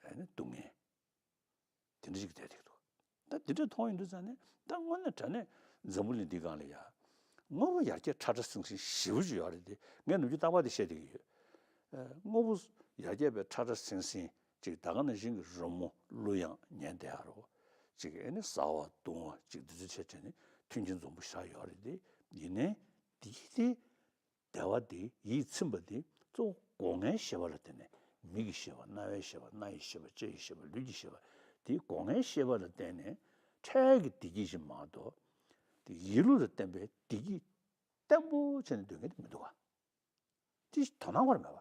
ཨ་ནི་སྡུག་བསྔལ་དེ་འདྲ་ཞིག་བསྡད་ཐིག་འདུག་ད་དེ་འདྲ་མཐོང་ཡོང་དུས་ཙ་ནས་ད་དངོས་གནས་དྲང་གནས་འཛམ་བུ་གླིང་འདིའི་སྒང་ལ་ཡ་དངོས་པོ་ཡར་རྒྱས་ཁྲ་ཁྲ་ཟིང་ཟིང་ཞེ་པོ་ཅིག་ཡོད་རེད་དེ། ངས་ནམ་རྒྱུན་རྟག་པར་དེ་བཤད་བསྡད་ཀྱི་ཡོད། ཨ་དངོས་པོ་ཡར་རྒྱས་པའི་ཁྲ་ཁྲ་ཟིང་ཟིང་ཅིག་ད་ག་ནང་བཞིན་གྱི་རི་མོ་གླུ་དབྱངས་ཉན་བསྡད་ཡ་རོ། ཅིག་ཨ་ནི་ཟ་བ་བཏུང་བ་ཅིག་འདི་ཚོ་བྱས་བྱས་ནས་མཐུན་རྐྱེན་འཛོམས་པོ་ཞེ་དྲག་ཡོད་རེད་དེ། ཡིན་ནའི་དེ་དེ་བདེ་བ་དེ་ཡིད་ཚིམ་པ་དེ་གཙོ་བོ་སྒོ་ལྔའི་ཤེས་པ་ལ་བརྟེན་ནས། མིག་གི་ཤེས་པ། རྣ་བའི་ཤེས་པ། སྣ་ཡི་ཤེས་པ། ལྕེ་ཡི་ཤེས་པ། ལུས་ཀྱི་ཤེས་པ། དེ་སྒོ་ལྔའི་ཤེས་པ་ལ་བརྟེན་ནས་འཕྲལ་གྱི་བདེ་སྐྱིད་ཅིག་མ་གཏོགས། དེ་ཡིད་བློ་ལ་བརྟེན་པའི་བདེ་སྐྱིད་བརྟན་པོ་བྱས་ནས་སྡོད་མཁན་དེ་མི་འདུག་ག་དེ་དོ་སྣང་བར་མེད་པ།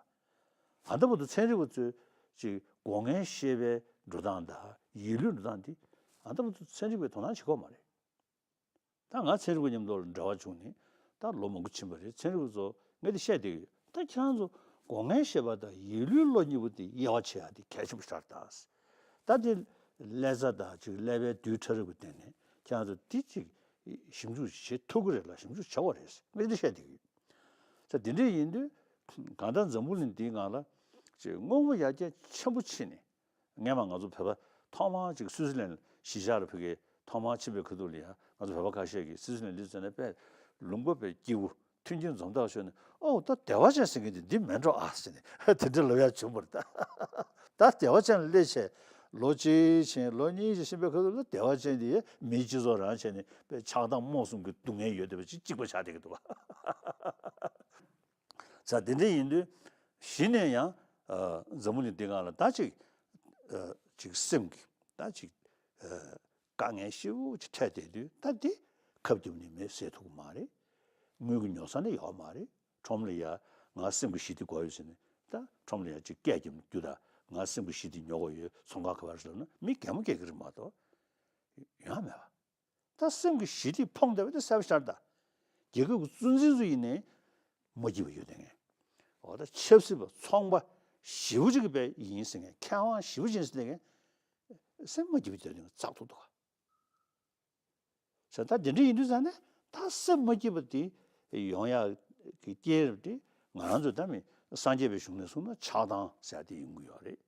ཨ་ད་བར་དུ་ཚན་རིག་པ་ཚོས་ཅིག་སྒོ་ལྔའི་ཤེས་པའི་འགྲོ་སྟངས་དང་ཡིད་བློའི་འགྲོ་སྟངས་དེ་ཨ་ད་བར་དུ་ཚན་རིག་པས་དོ་སྣང་བྱེད་ཀྱི་ཡོད་མ་རེད། ད་ང་ཚན་རིག་པ་མཉམ་དུ་ལ་འབྲེལ་བ་བྱུང་ནས་ད་ལོ་མང་པོ་ཕྱིན་པ་རེད། ཚན་རིག་པ་ཚོ་ངས་དེ་བཤད་བསྡད་ཀྱི་ཡོད། ད་ཁྱེད་རང་ཚོ་སྒོ་ལྔའི་ཤེས་པ་དང་ཡིད་བློའི་བློ་གཉིས་པོ་དེ་དབྱེ་བ་ཕྱེ་ཡག་དེ་གལ་ཆེན་པོ་ཞིག་རེད་ད། ད་དེ་ཀླད་རྩ་དང་ཅིག་ཀླད་པའི་རྡུལ་ཕྲ་རབ་ཀྱི་སྟེང་ནས་ཁྱེད་རང་ཚོ་དེ་ཅིག་ཞིབ་འཇུག་བྱེད་ཐུབ་ཀྱི་རེད་ལ། ཞིབ་འཇུག་བྱ་དགོས་རེད། ངས་དེ་བཤད་བསྡད་ཀྱི་ཡོད། ད་དེ་འདྲ་ཡིན་དུས་གང་ལྟར་འཛམ་བུ་གླིང་འདིའི་ནང་ལ་ཅིག་དངོས་པོ་ཡར་རྒྱས་ཆེན་པོ་ཕྱིན་ནས། སྔས་མ་ང་ཚོ་བོད་པ་ཐོག་མར་ཅིག་སུད་སི་ལན་གཞིས་ཆགས་ལ་ཕ་གིར་ཐོག་མར་ཕྱིན་པའི་ཁ་ཐུག་ལ་ཡང་ང་ཚོ་བོད་པ་ཁ་ཤས་ཀྱིས་སུད་སི་ལན་སླེབས་ཙ་ནས་དཔེ་ལུང་པ་དཔེ་སྐྱིད་པོ་མཐུན་རྐྱེན་འཛོམས་དག་ཤོར་ནས། ཨོ་ད་བདེ་བ་ཅན་ཟེར་མཁན་དེ་འདི་མིན་འགྲོ་ཨ་ཟེར་ནས་དེ་འདྲ་ལབ་ཡག་བྱུང་བ་རེད་ད། ད་བདེ་བ་ཅན་ལ་སླེབས་བྱས་ ལོ་གཅིག་ཕྱིན་ལོ་གཉིས་ཕྱིན་ཕྱིན་པའི་ཁ་ཐུག་ལ་བདེ་བ་ཅན་དེ་མིའི་སྤྱི་ཚོགས་རང་བྱས་ནས་དཔེ་ཆགས་སྡང་རྨོངས་གསུམ་གྱི་སྡུག་བསྔལ་ཡོད་བསྡད་པ་ཅིག་གཅིག་པ་ཆགས་བསྡད་ཀྱི་འདུག་བ། ཙང་དེ་འདྲ་ཡིན་དུས་གཞི་ནས་ཡང་འཛམ་བུ་གླིང་འདི་སྒང་ལ་ད་ཅིག་ཅིག་སེམས་ཀྱི་ད་ཅིག་དཀའ་ངལ་ཞེ་པོ་ཅིག་འཕྲད་བསྡད་དུས་ད་འདི་ཁབ་བརྒྱབ་ནས་མེ་བསད་ཐུབ་ཀྱི་མ་རེད། དངུལ་གྱི་ཉོ་ས་ནི་ཡོད་མ་རེད། ཁྲོམ་ལ་ཡ་ང་སེམས་ཀྱི་ཞི་བདེ་དགོས་ཡོད་ཟེར་ནས་ད་ཁྲོམ་ལ་ཡ་ཅིག་སྐད་བརྒྱབ་ནས་རྒྱུ་ད་ང་སེམས་ཀྱི་ཞི་བདེ་ཉོ་དགོས་ཡོད། ཚོང་ཁང་ག་པར་ཟེར་ན་མི་གད་མོ་བགད་ཀྱི་རེད་མ་གཏོགས་ཡོད་མེད་པ། ད་སེམས་ཀྱི་ཞི་བདེ་ཕོངས་བསྡད་པ་དེ་གསལ་པོ་ཤར་ད། རྒྱལ་ཁབ་ཀྱི་གཙོ་འཛིན་ཚོ་ཡིན་ནའི་མ་སྐྱིད་པ་ཡོད་དེ་ངས། འོ་ད་ཆབ་སྲིད་པ་ཚོང་པ་ཞེ་པོ་ཅིག་གི་དཔེ་ཡིན་ཟེར་ངས་མཁས་དབང་ཞེ་པོ་ཅིག་ཡིན་ཟེར་ངས་སེམས་མ་སྐྱིད་པ་ཡོད་དེ་ངས་ཙག་ཐུག་འདུག་ག་ཟེར་ད་དེ་འདྲ་ཡིན་དུས་ཙང་ནས་ད་སེམས་མ་སྐྱིད་པ་དེ་ཡོང་ཡག་གི་རྐྱེན་རེད་དེ་ང་རང་ཚོ་ད་མི་སངས་རྒྱས་པའི་གཞུང་ནས་གསུངས་ན་ཆགས་སྡང་ཟེར་དེ་ཡོང་གི་ཡོད་རེད།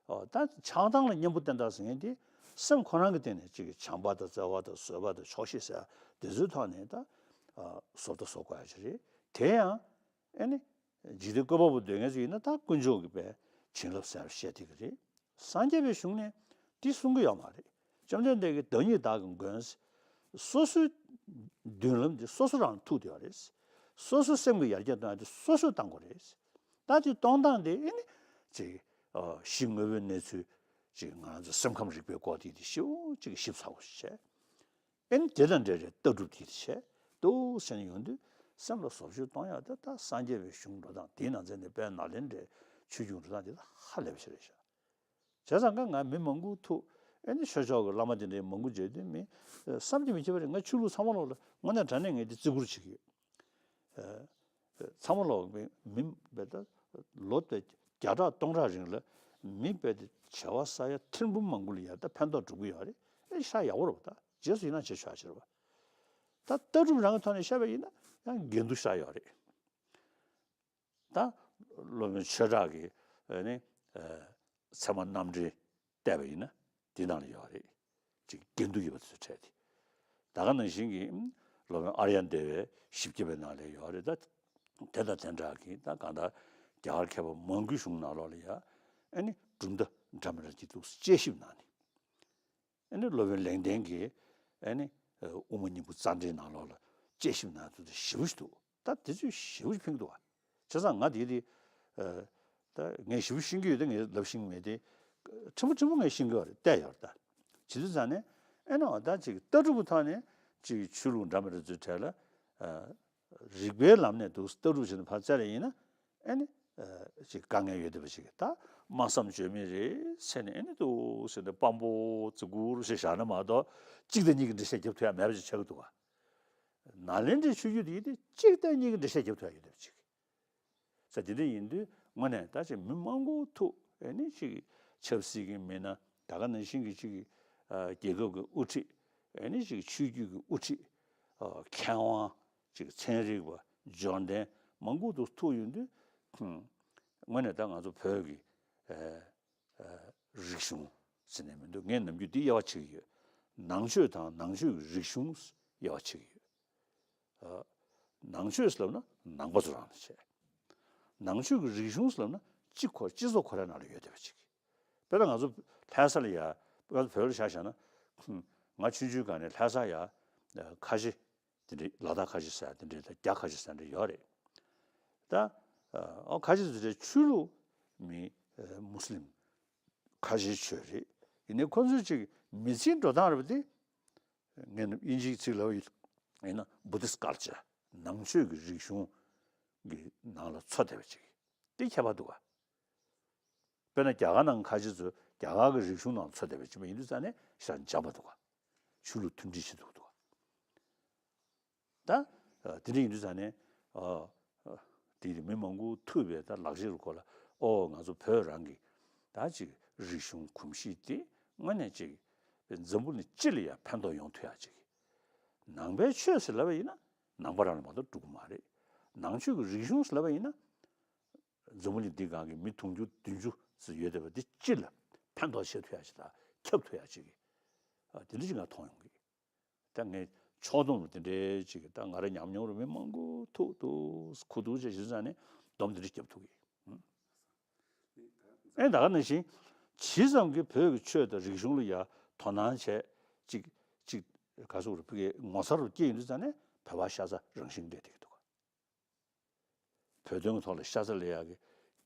ཨོ་ད་ཆགས་སྡང་ལ་གཉེན་པོ་བསྟེན་སྟངས་ཟེར་མཁན་དེ་སེམས་ཁོ་རང་གི་སྟེང་ནས་གཅིག་གི་བྱམས་པ་དང་བརྩེ་བ་དང་བཟོད་པ་དང་ཆོག་ཤེས་ཟེར་དེ་ཚོའི་ཐོག་ནས་ད་བཟོ་ལྟ་བཟོ་དགོས་ཡ་ཅིག་རེད། དེ་ཡང་ཨེ་ནི་འཇིག་རྟེན་བཀོད་པ་པོ་འདོད་མཁན་ཚོ་ཡིན་ན་ད་དཀོན་མཆོག་གི་པའི་བྱིན་རླབས་ཟེར་བཤད་བསྡད་ཀྱི་རེད། སངས་རྒྱས་པའི་གཞུང་ནས་འདི་གསུང་གི་ཡོད་མ་རེད། བཅོམ་ལྡན་འདས་ཀྱིས་བདག་ཉིད་བདག་གི་མགོན། སོ་སོའི་མདུན་ལམ་འདི་སོ་སོ་རང་ཐུག་བསྡད་ཡོད་རེད། སོ་སོ་སེམས་ཀྱི་ཡར་རྒྱས་གཏོང་ཡ་འདི་སོ་སོས་གཏོང་དགོས་རེད། ད་འདི་གཏོང་སྟངས་འདི་ཨེ་ནི་ཅིག་ཨ་གཞི་དངོས་པོའི་གནས་ཚུལ་ཅིག་ང་རང་ཚོ་སེམས་ཁམས་རིག་པའི་སྐོར་དེ་དེ་ཞེ་པོ་ཅིག་ཞིབ་ཚགས་པོ་ཞིག་བྱས། ཨེ་ནི་དེ་དང་འབྲེལ་བའི་ལྟ་གྲུབ་དེ་དེ་བྱས་འདུག་ཟེར་ནས་ཡོང་དུས་སེམས་ལ་བཟོ་བཅོས་གཏོང་ཡག་དེ་ད་སངས་རྒྱས་པའི་གཞུང་འགྲོ་སྟངས་དེའི་ནང་ཚན་ནས་དཔལ་ནཱ་ལེནྡྲའི་ཆོས་བརྒྱུད་འགྲོ་སྟངས་དེ་ད་ཧ་ལས་པ་ཞིག་རེད་ཤག་བྱས་ཙང་ཀ་ང་མི་མང་པོ་ཐུག་ཨེ་ནི་ཆོས་ཕྱོགས་ཀྱི་བླ་མ་དེ་འདྲའི་མང་པོ་མཇལ་དུས་མི་བསམ་གྱིས་མི་ཁྱབ་པ་རེད། ང་ཆོས་ལུགས་ཚང་མ་ལོག་ལ་དངོས་གནས་དྲང་གནས་ངས་འདི་བརྩི་བཀུར་བྱེད་ཀྱི་ཡོད། ཚང་མ་ལོག་མི་མི་བས་ད་ལོ་དེ་བརྒྱ་ཕྲག་སྟོང་ཕྲག་རིང་ལ་མི་བས་དེ་བྱ་བ་ས་ཡ་ཐེར་འབུམ་མང་པོ་ལ་ཡ་ད་ཕན་ཐོགས་འགྲོ་གི་ཡོད་རེད། ཨེ་ཤ་ཡག་པོ་རེད་པ། ད་རྗེས་སུ་ཡིན་ན་བྱེད་ཆོག་ཕྱིར་བ། ད་ལྟ་གྲུབ་རང་གི་ཐོག་ནས་བཤད་པ་ཡིན་ན་ཡང་འགལ་འདུ་ཤ་ཡོད་རེད། ད་སློབ་དཔོན་ཆོས་གྲགས་ཀྱིས་ཨ་ནི་ཨ་ཚད་མ་རྣམ་འགྲེལ་བལྟས་པ་ཡིན་ན་འདི་ནང་ལ་ཡོད་རེད། ཅིག་འགལ་འདུ་ཡོད་པ་དེ་ཚོ་འཕྲད་དེ། ད་ག་ནང་བཞིན་གྱི་སློབ་དཔོན་ཨཱརྱ་དེ་བའི་ཞིབ་རྒྱས་པའི་ནང་ལ་ཡོད་རེད། ད་དེ་དང་དེ་འདྲ་གི་ད་གང་ལྟར་རྒྱ་གར་མཁས་པ་མང་པོའི་གཞུང་ནང་ལོགས་ལ་ཡ་ཨ་ནི་གྲུབ་མཐའ་འདྲ་མི་འདྲ་ཅིག་འདུག་དཔྱད་ཞིབ་གནང་ནས། ཨ་ནི་སློབ་དཔོན་ལེགས་ལྡན་གྱིས་ཨ་ནི་དབུ་མ་སྙིང་པོ་རྩ་འགྲེལ་ནང་ལོགས་ལ་དཔྱད་ཞིབ་གནང་ཚུལ་དེ་ཞེ་པོ་ཞིག་འདུག་ད་དེ་ཚོས་ཞེ་པོ་ཞིག་ཕན་གྱི་འདུག་བ། བྱས་ཙང་ང་དེ་དེ་ད་ངས་ཞེ་པོ་ཤེས་ཀྱི་ཡོད་དེ་ངས་ལབ་ཤེས་ཀྱི་མེད་དེ། ཕྲན་བུ་ཕྲན་བུ་ངས་ཤེས་ཀྱི་ཡོད་རེད་བལྟས་ཡོད་རེད་ད། བྱེད་དུས་ཙང་ནས་ཨེ་ནའོ་ད་ཅིག་ལྟ་གྲུབ་ཀྱི་ཐོག་ནས་ཅིག་ཆོས་ལུགས་འདྲ་མི་འདྲ་ཚོའི་གྲས་ལ་རིགས་པའི་ལམ་ནས་འདུག་ལྟ་གྲུབ་བྱས་ནས་ཕར་བཙལ་ཡིན་ན། ཨེ་ནི། ཅིག་དཀའ་ངལ་ཡོད་བསྡད་པ་ཅིག་ད་སྨྲ་བསམ་བརྗོད་མེད་རེད་ཟེར་ནས་ཨེ་ནི་འདུག་ཟེར་ནས་དཔང་པོ་བརྩི་བཀུར་ཞེས་བཞག་ན་མ་གཏོགས་གཅིག་དང་གཉིས་ཀྱི་འགྲེལ་བཤད་རྒྱབ་ཐུབ་ཡ་མེད་པ་ཅིག་ཆགས་ཀྱི་འདུག་ག་ནཱ་ལེནྡྲའི་ཆོས་བརྒྱུད་དེ་ཡིན་ཏེ་གཅིག་དང་གཉིས་ཀྱི་འགྲེལ་བཤད་རྒྱབ་ཐུབ་ཡ་ཡོད་བསྡད་པ་ཅིག་ས་དེ་འདྲ་ཡིན་དུས་དངོས་གནས་ད་ཅིག་མི་མང་པོ་ཐུག་ཨེ་ནི་ཅིག་ཆབ་སྲིད་ཀྱི་མི་སྣ་ད་ག་ནང་བཞིན་གྱི་ཅིག་རྒྱལ་ཁབ་ཀྱི་དབུ་ཁྲིད་ཨེ་ནི་ཅིག་ཆོས་བརྒྱུད་ཀྱི་དབུ་ཁྲིད་མཁས་དབང་། ཅིག་ཚན་རིག་པ་འབྱོར་ལྡན་མང་པོ་འདུག་ཐུག་ཡོང་དུས་དངོས་གནས་ད་ང་ཚོ་བོད་ཀྱི་རིག་གཞུང་ཟེར་ནས་མི་འདུག་ངས་ནམ་རྒྱུན་འདི་དབྱེ་བ་ཕྱེ་གི་ཡོད། ནང་ཆོས་དང་ནང་ཆོས་ཀྱི་རིག་གཞུང་དབྱེ་བ་ཕྱེ་གི་ཡོད། ནང་ཆོས་ལབ་ན་ནང་པ་ཚོ་རང་ལ་བྱས། ནང་ཆོས་ཀྱི་རིག་གཞུང་ལབ་ན་སྤྱི་ཁོ་སྤྱི་ཚོགས་ཁོ་རའི་ནང་ལ་ཡོད་བསྡད་པ་ཅིག་དཔེར་ན་ང་ཚོ་ལྷ་ས་ལ་ཡ་ང་ཚོ་བོད་ལ་ཆ་བཞག་ན་ང་ཆུང་ཆུང་སྒང་ནས་ལྷ་ས་ཡ་ཁ་ཆེ། དེ་འདྲའི་ལ་དྭགས་ཁ་ཆེ་ཟེར་དེ་འདྲའི་དང་རྒྱ་ཁ་ཆེ་ཟེར་འདྲ་ཡོད་རེད། ད་ཨ་ཁ་ཆེ་དེ་འདྲའི་ཆོས་ལུགས་མི་མུ་སི་ལིམ་ཁ་ཆེའི་ཆོས་རེད། ཡིན་ནའི་ཁོ་ཚོའི་ཅིག་མི་ཚེའི་འགྲོ་སྟངས་རེད་པ་དེ་ངས་དབྱིན་ཇིའི་ཚིག་ལབ་ཡིན་ན་Buddhist culture ནང་ཆོས་ཀྱི་རིག་གཞུང་གི་ནང་ལ་འཚོ་བསྡད་པ་ཅིག་དེ་ཁྱད་པར་འདུག་ག་དཔེར་ན་རྒྱ་གར་ནང་ཁ་ཆེ་ཚོས་རྒྱ་གར་གྱི་རིག་གཞུང་ནང་འཚོ་བསྡད་པའི་ཕྱི་མ་ཡིན་དུས་ཙང་ནས་ཞེ་དྲག་འཇམ་པ་འདུག་ག་ཆོས་ལུགས་མཐུན་སྒྲིལ་བྱེད་ཐུབ་འདུག་ག་ད་དེ་འདྲ་ཡིན་དུས་ཙང་ནས་དེ་མི་མང་པོ་ཐུག་པའི་ད་ལག་ཤེས་རུ་གོ་ལ་ཨོ་ང་ཚོ་བོད་རང་གི་ད་ཅིག་རིག་གཞུང་གོམས་གཤིས་དེ་དངོས་གནས་ཅིག་འཛམ་བུ་གླིང་སྤྱི་ལ་ཡང་ཕན་ཐོགས་ཡོང་ཐུབ་ཡག་ཅིག་ནང་པའི་ཆོས་ཟེར་ལབ་པ་ཡིན་ན་ནང་པ་རང་ལ་མ་གཏོགས་འགྲོ་གི་མ་རེད། ནང་ཆོས་ཀྱི་རིག་གཞུང་ཟེར་ལབ་པ་ཡིན་ན། འཛམ་བུ་གླིང་འདི་སྒང་གི་མི་དུང་ཕྱུར་བདུན་ཅུ་ཙམ་ཡོད་བསྡད་པ་འདི་སྤྱི་ལ་ཕན་ཐོགས་བྱེད་ཐུབ་ཡག་ཅིག་དང་ཁྱབ་ཐུབ་ཡག་ཅིག་གི་དེ་འདྲ་ཅིག་ང་མཐོང་ཡོང་གི། ད་ངས་ཕྱོགས་བསྡོམས་རུ་དེ་འདྲའི་ཅིག་གི་ད་ང་རང་ཉམས་མྱོང་རུ་མི་མང་པོ་ཐུག་འདུག་ཁུ་ཐུག་བྱས་ཞུས་ཙང་ནས་སྡོམ་དེ་འདྲ་རྒྱབ་ཐུབ་གི། ཨེ་ད་ག་ནང་བཞིན་ ཇི་ཙམ་གྱིས་བོད་ཀྱི་ཆོས་དང་རིག་གཞུང་ལ་ཡ་དོ་སྣང་བྱས་ཅིག་ཅིག་ག་ཟེར་དགོས་རེད། ཕ་གིའི་ངོ་མཚར་རུ་སྐྱེས་ཡོང་དུས་ཙང་ནས་བོད་པ་ཤ་ཚ་རང་བཞིན་འདྲེས་བསྡད་ཀྱི་འདུག་ག་བོད་དོན་གྱི་ཐོག་ལ་ཤ་ཚ་ལབ་ཡག་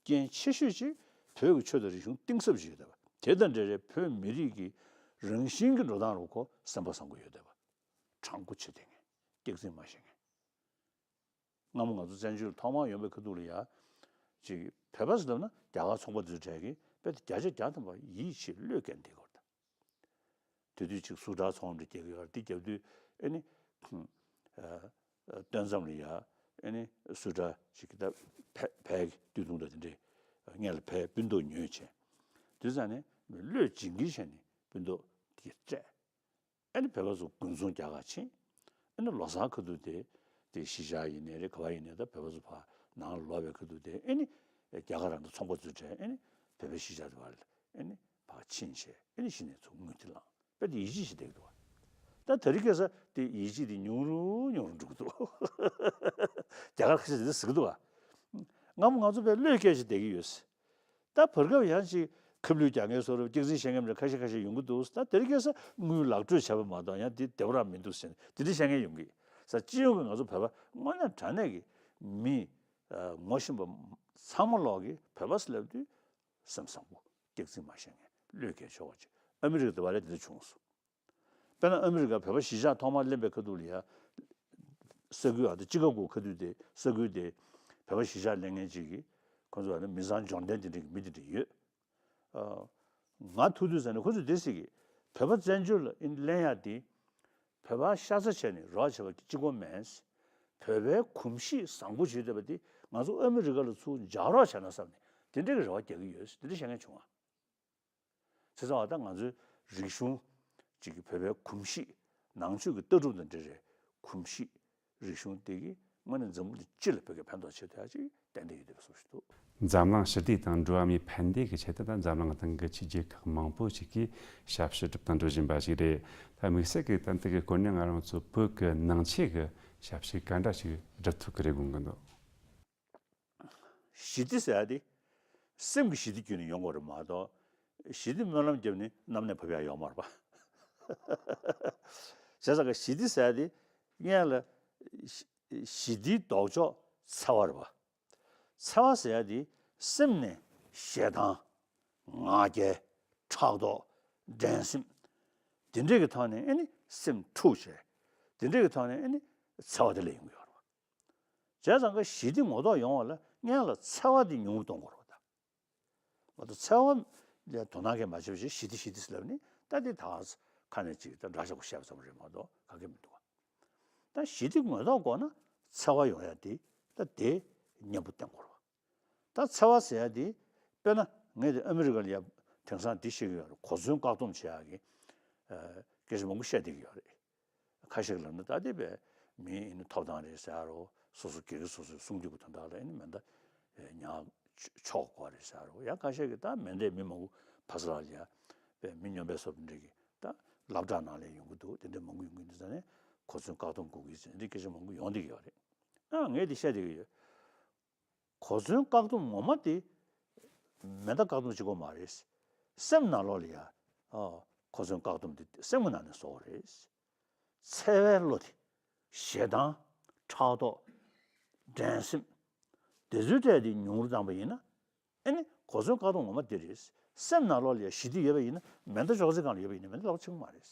གི་རྐྱེན་ཆེ་ཤོས་ཅིག་བོད་ཀྱི་ཆོས་དང་རིག་གཞུང་གཏིང་ཟབ་ཅིག་ཡོད་བསྡད་པ། དེ་དང་འབྲེལ་བའི་བོད་མི་རིགས་ཀྱི་རང་བཞིན་གྱི་འགྲོ་སྟངས་རུ་ཁོ་སེམས་པ་བཟང་པོ་ཡོད་བསྡད་པ། དྲང་པོ་བྱེད་བསྡད་མཁན། སྐྱག་རྫུན་མ་བཤད་མཁན། སྔ་མོ་ང་ཚོ་བཙན་བྱོལ་ཐོག་མར་ཡོང་པའི་ཁ་ཐུག་ལ་ཡ། ཅིག་བོད་པ་ཟེར་ལབ་ན་རྒྱ་གར་ཚོང་པ་ཚོའི་གྲས་ཀྱིས་དཔེ་བརྒྱ་ཆ་བརྒྱ་ཐམ་པ་ཡིད་ཆེས་བློས་འགེལ་བསྡད་ཀྱི་ཡོད་རེད། དེ་དུས་ཅིག་སུ་ཊར་ཚོང་འདྲ་རྒྱག་གི་ཡོད་རེད། དེ་རྒྱབ་དུས་ཨེ་ནི། ཨ། སྟོན་མཚམས་ལ་ཡ་ཨེ་ནི་སུ་ཊར་ཅིག་གི་ད་བལ་བལ་གྱི་སྟོད་ཐུང་འདྲ་དེ་འདྲས་སྔོན་ལ་བལ་སྤུན་ཏོག་ཉོས་བྱས། དུས་ཙང་ནས་བློས་བྱིན་གྱིས་བྱས་ནས་སྤུན་ཏོག་དེ་སྤྲད། ཨ་ནི་བོད་པ་ཚོ་དགུན་ཚོང་རྒྱག་གར་ཕྱིན། ཨ་ནི་ལོ་གསར་ཁ་ཐུག་དེ་དེ་གཞིས་ཆགས་ཡིན་ནའི་རེད། ག་པར་ཡིན་ནའི་ད་བོད་པ་ཚོ་ཕར་ནང་ལ་ལོག་པའི་ཁ་ཐུག་དེ་ཨ་ནི་རྒྱ་གར་རང་དང་ཚོང་པ་ཚོའི་གྲས་ཨ་ནི་བོད་པའི་གཞིས་ཆགས་དེ་བར་ལ་ཨ་ནི་ཕར་ཕྱིན་བྱས་ཨ་ནི་གཞི་ནས་ཚུར་དངུལ་དེ་བླངས། དཔེ་དེ་ཡིད་ཆེས་བྱེད་བསྡད་ཀྱི་འདུག་བ། ད་དེ་རིང་ཁ་སང་དེ་ཡིད་ཆེས་དེ་ཉུང་རུ་ཉུང་རུ་འགྲོ་གི་འདུག་རྒྱ་གར་ཁ་ཤས་དེ་འདྲ་ཟེར་གྱི་འདུག་བ། སྔ་མོ་ང་ཚོ་དཔེ་བློས་བཀལ་བྱས་བསྡད་ཀྱི་ཡོད། ད་བར་སྐབས་ཡང་ཅིག་ཁ་བསླུས་རྒྱག་མཁན་བཟོ་འདྲ་སྐྱག་རྫུན་བཤད་མཁན་འདྲ་ཁ་ཤས་ཁ་ཤས་ཡོང་གི་འདུག་ད་དེ་རིང་ཁ་སང་དངུལ་ལག་སྤྲོད་བྱས་པ་མ་གཏོགས་ཡང་དེ་བདེ་པོ་རང་མི་འདུག་ཟེར་ནས་དེ་འདྲ་བཤད་མཁན་ཡོང་གི། ས་སྤྱི་ཡོངས་ཀྱི་ང་ཚོ་བོད་པ་དངོས་གནས་དྲང་གནས་ཀྱི་མི་ཨ་ངོ་ཤེས་པ་ཚང་མ་ལོག་གི་བོད་པ་ཟེར་ལབ་དུས་སེམས་བཟང་པོ། སྐྱག་རྫུན་མ་བཤད་མཁན། བློས་འགེལ་ཆོག་པ་ཅིག་ཨ་མི་རི་ཀ་དེ་བ་ལས་དེ་འདྲ་བྱུང་སོང་། དཔེར་ན་ཨ་མི་རི་ཀ་བོད་པ་གཞིས་ཆགས་ཐོག་མར་གླེང་པའི་ཁ་ཐུག་ལ་ཡ། ས་ཁུལ་ཨ་ད་ཅི་ཀ་གོ་ཁ་ཐུག་དེ་ས་ཁུལ་དེ་བོད་པ་གཞིས་ཆགས་གླེང་མཁན་ཅིག་གིས་ཁོ་ཚོ་ཨ་ནི་མི་བཟང་སྦྱོང་ལྡན་དེ་འདྲ་གི་མི་དེ་འདྲ་ཡོད། ཨ། ང་ཐུག་དུས་ཙམ་ནས་ཁོ་ཚོས་དེ་ཟེར་གི། བོད་པ་བཙན་བྱོལ་ལ་ཨིན་གླེང་ཡག་དེ། བོད་པ་ཤ་ཚ་བྱས་ནས་རོགས་བྱས་པ་གཅིག་པོ་མིན། བོད་པའི་གོམས་གཤིས་བཟང་པོ་བྱེད་བསྡད་པ་དེ་ང་ཚོ་ཨ་མི་རི་ཀ་ལ་ཚུར་འཇགས་རོགས་བྱས་ན་བསམ་ནས་དེ་འདྲ་གི་རེ་བ་རྒྱག་གི་ཡོད་དེ་འདྲ་བཤད་མཁན་བྱུང་བ། བྱས་ཙང་བ་ད་ང་ཚོའི་རིག་གཞུང་གཅིག་གི་བོད་པའི་གོམས་གཤིས་ནང་ཆོས་ཀྱི་ལྟ་གྲུབ་དང་འབྲེལ་བའི་གོམས་གཤིས་རིག་གཞུང་དེ་གིས་དངོས་གནས་འཛམ་བུ་གླིང་སྤྱི་ལ་བོད་སྐད་ཕན་ཐོགས་བྱེད་ཐུབ་ཡག་ཅིག་ཏན་ཏན་ཡོད་བསྡད་པའི་བཟོ་ཞིག་འདུག་འཛམ་གླིང་ཞི་བདེ་དང་འགྲོ་བ་མིའི་ཕན་བདེ་གི་ཆེད་དུ་ད་འཛམ་གླིང་སྟེང་གི་ཕྱི་རྒྱལ་ཁག་མང་པོ་ཞིག་གིས་ཞབས་ཞུ་སྒྲུབ་དང་སྒྲུབ་བཞིན་པ་ཞིག་རེད། ད་དམིགས་བསལ་གྱི་ད་འདི་གི་སྐོར་ནས་ང་རང་ཚོ་བོད་ཀྱི་ནང་ཆོས་ཀྱི་ཞབས་ཞུ་ག་འདྲ་ཞིག་སྒྲུབ་ཐུབ་ཀྱི་རེད་དགོངས་ཀྱི་འདུག་ཞི་བདེ་ཟེར་ཡ་དེ་སེམས་ཀྱི་ཞི་བདེ་བརྒྱུད་ནས་ཡོང་དགོས་རེད་མ་གཏོགས། ཞི་བདེ་སྨོན་ལམ་བརྒྱབ་ནས་གནམ་ནས་བབས་ཡ་ཡོད་མ་རེད་པ། བྱས་ཙང་ཀ་ཞི་བདེ་ཟེར་ཡ་དེ་སྔོན་ལ་ཞི་ཞི་བདེའི་ལྡོག་ཕྱོགས་འཚེ་བ་རེད་པ། འཚེ་བ་ཟེར་ཡ་དེ་སེམས་ནས་ཞེ་སྡང་། ང་རྒྱལ། ཕྲག་དོག་འགྲན་སེམས། དེ་འདྲས་ཀྱི་ཐོག་ནས་ཨེ་ནི་སེམས་འཁྲུགས་བྱས། དེ་འདྲས་ཀྱི་ཐོག་ནས་ཨེ་ནི་འཚེ་བ་དེ་ལས་ཡོང་གི་ཡོད་རེད་པ། བྱས་ཙང་ཀ་ཞི་བདེ་ངོ་ཐོག་ཡོང་བ་ལ་སྔོན་ལ་འཚེ་བ་དེ་ཉུང་རུ་གཏོང་དགོས་རེད་པ་ད། མ་གཏོགས་འཚེ་བ་ལ་དོ་སྣང་གང་ཡང་མ་བྱེད་པ་བྱས་ཞི་བདེ་ཞི་བདེ་ཟེར་ལབ་ནི་ད་དེ་ད་ཁ་ནས་ཅིག་ད་འདྲ་ཆགས་པོ་བཤད་པ་ཙམ་རེད་མ་གཏོགས་ག་གེ་མི་འདུག་ག་ད་ཞི་བདེ་ངོ་ཐོག་དགོས་ན་འཚེ་བ་ཡོང་ཡ་དེ་ད་དེ་མཉམ་པོ་བསྟེན་དགོས་རེད་པ། ད་འཚེ་བ་ཟེར་ཡ་དེ་དཔེར་ན་ངས་དེ་ཨ་མི་རི་ཀ་ལ་ཡ་དེང་སང་འདི་བཤད་ཀྱི་ཡོད་རེད། གོ་མཚོན་བཀག་སྡོམ་བྱེད་ཡ་གི་ཨ་སྐད་ཆ་མང་པོ་བཤད་བསྡད་ཀྱི་ཡོད་རེད། ཁ་ཤས་ཀྱིས་ལབ་ན་ད་དེ་བས་མི་ཨེ་ནི་ཐོབ་ཐང་རེད་ཟེར་རོ། སོ་སོ་སྒེར་གྱི་སོ་སོའི་སྲུང་སྐྱོབ་ཀྱི་དོན་དག་ལ་ཨེ་ནི་མེ་མདའ་ཉར་ཆོག་དགོས་རེད་ཟེར་རོ། ཡང་ཁ་ཤས་ཀྱིས་ད་མེ་མདའ་མི་མང་པོ་ཕ་ས་ལ་ཡ་བས་མི་སྨྱོན་པའི་བཟོ་འདྲ་གི་ད་སློབ་གྲྭ་ནང་ལ་ཡོང་གི་འདུག་དེ་འདྲ་མང་པོ་ཡོང་གི་འདུག་ཟེར་ནས་གོ་མཚོན་བཀག་སྡོམ་དགོས་ཀྱི་ཟེར་འདི་སྐད་ཆ་མང་པོ་ཡོང་བསྡད་ཀྱི་ཡོད་རེད། ཨ་ངས་འདི་བཤད་བསྡད་ཀྱི་ཡོད། གོ་མཚོན་བཀག་སྡོམ་ངོ་མ་དེ་མེ་མདའ་བཀག་སྡོམ་བྱེད་དགོས་མ་རེད། སེམས་ནང་ལོགས་ལ་ཡ་ཨ་གོ་མཚོན་བཀག་སྡོམ་དེ་སེམས་ཀྱི་ནང་ནས་བཟོ་དགོས་རེད། འཚེ་བའི་བློ་དེ་ཞེ་སྡང་། ཕྲག་དོག་འགྲན་སེམས་དེ་ཚོའི་གྲས་དེ་ཉུང་རུ་བཏང་པ་ཡིན་ན་ཨེ་ནི་གོ་མཚོན་བཀག་སྡོམ་ངོ་མ་དེ་རེད། སེམས་ནང་ལོགས་ལ་ཡ་ཞི་བདེ་ཡོད་པ་ཡིན་ན་མེ་མདའ་ཅོག་ཙེ་སྒང་ལ་ཡོད་པ་ཡིན་ན་མེ་མདའ་ལག་པ་འཆང་གི་མ་རེད།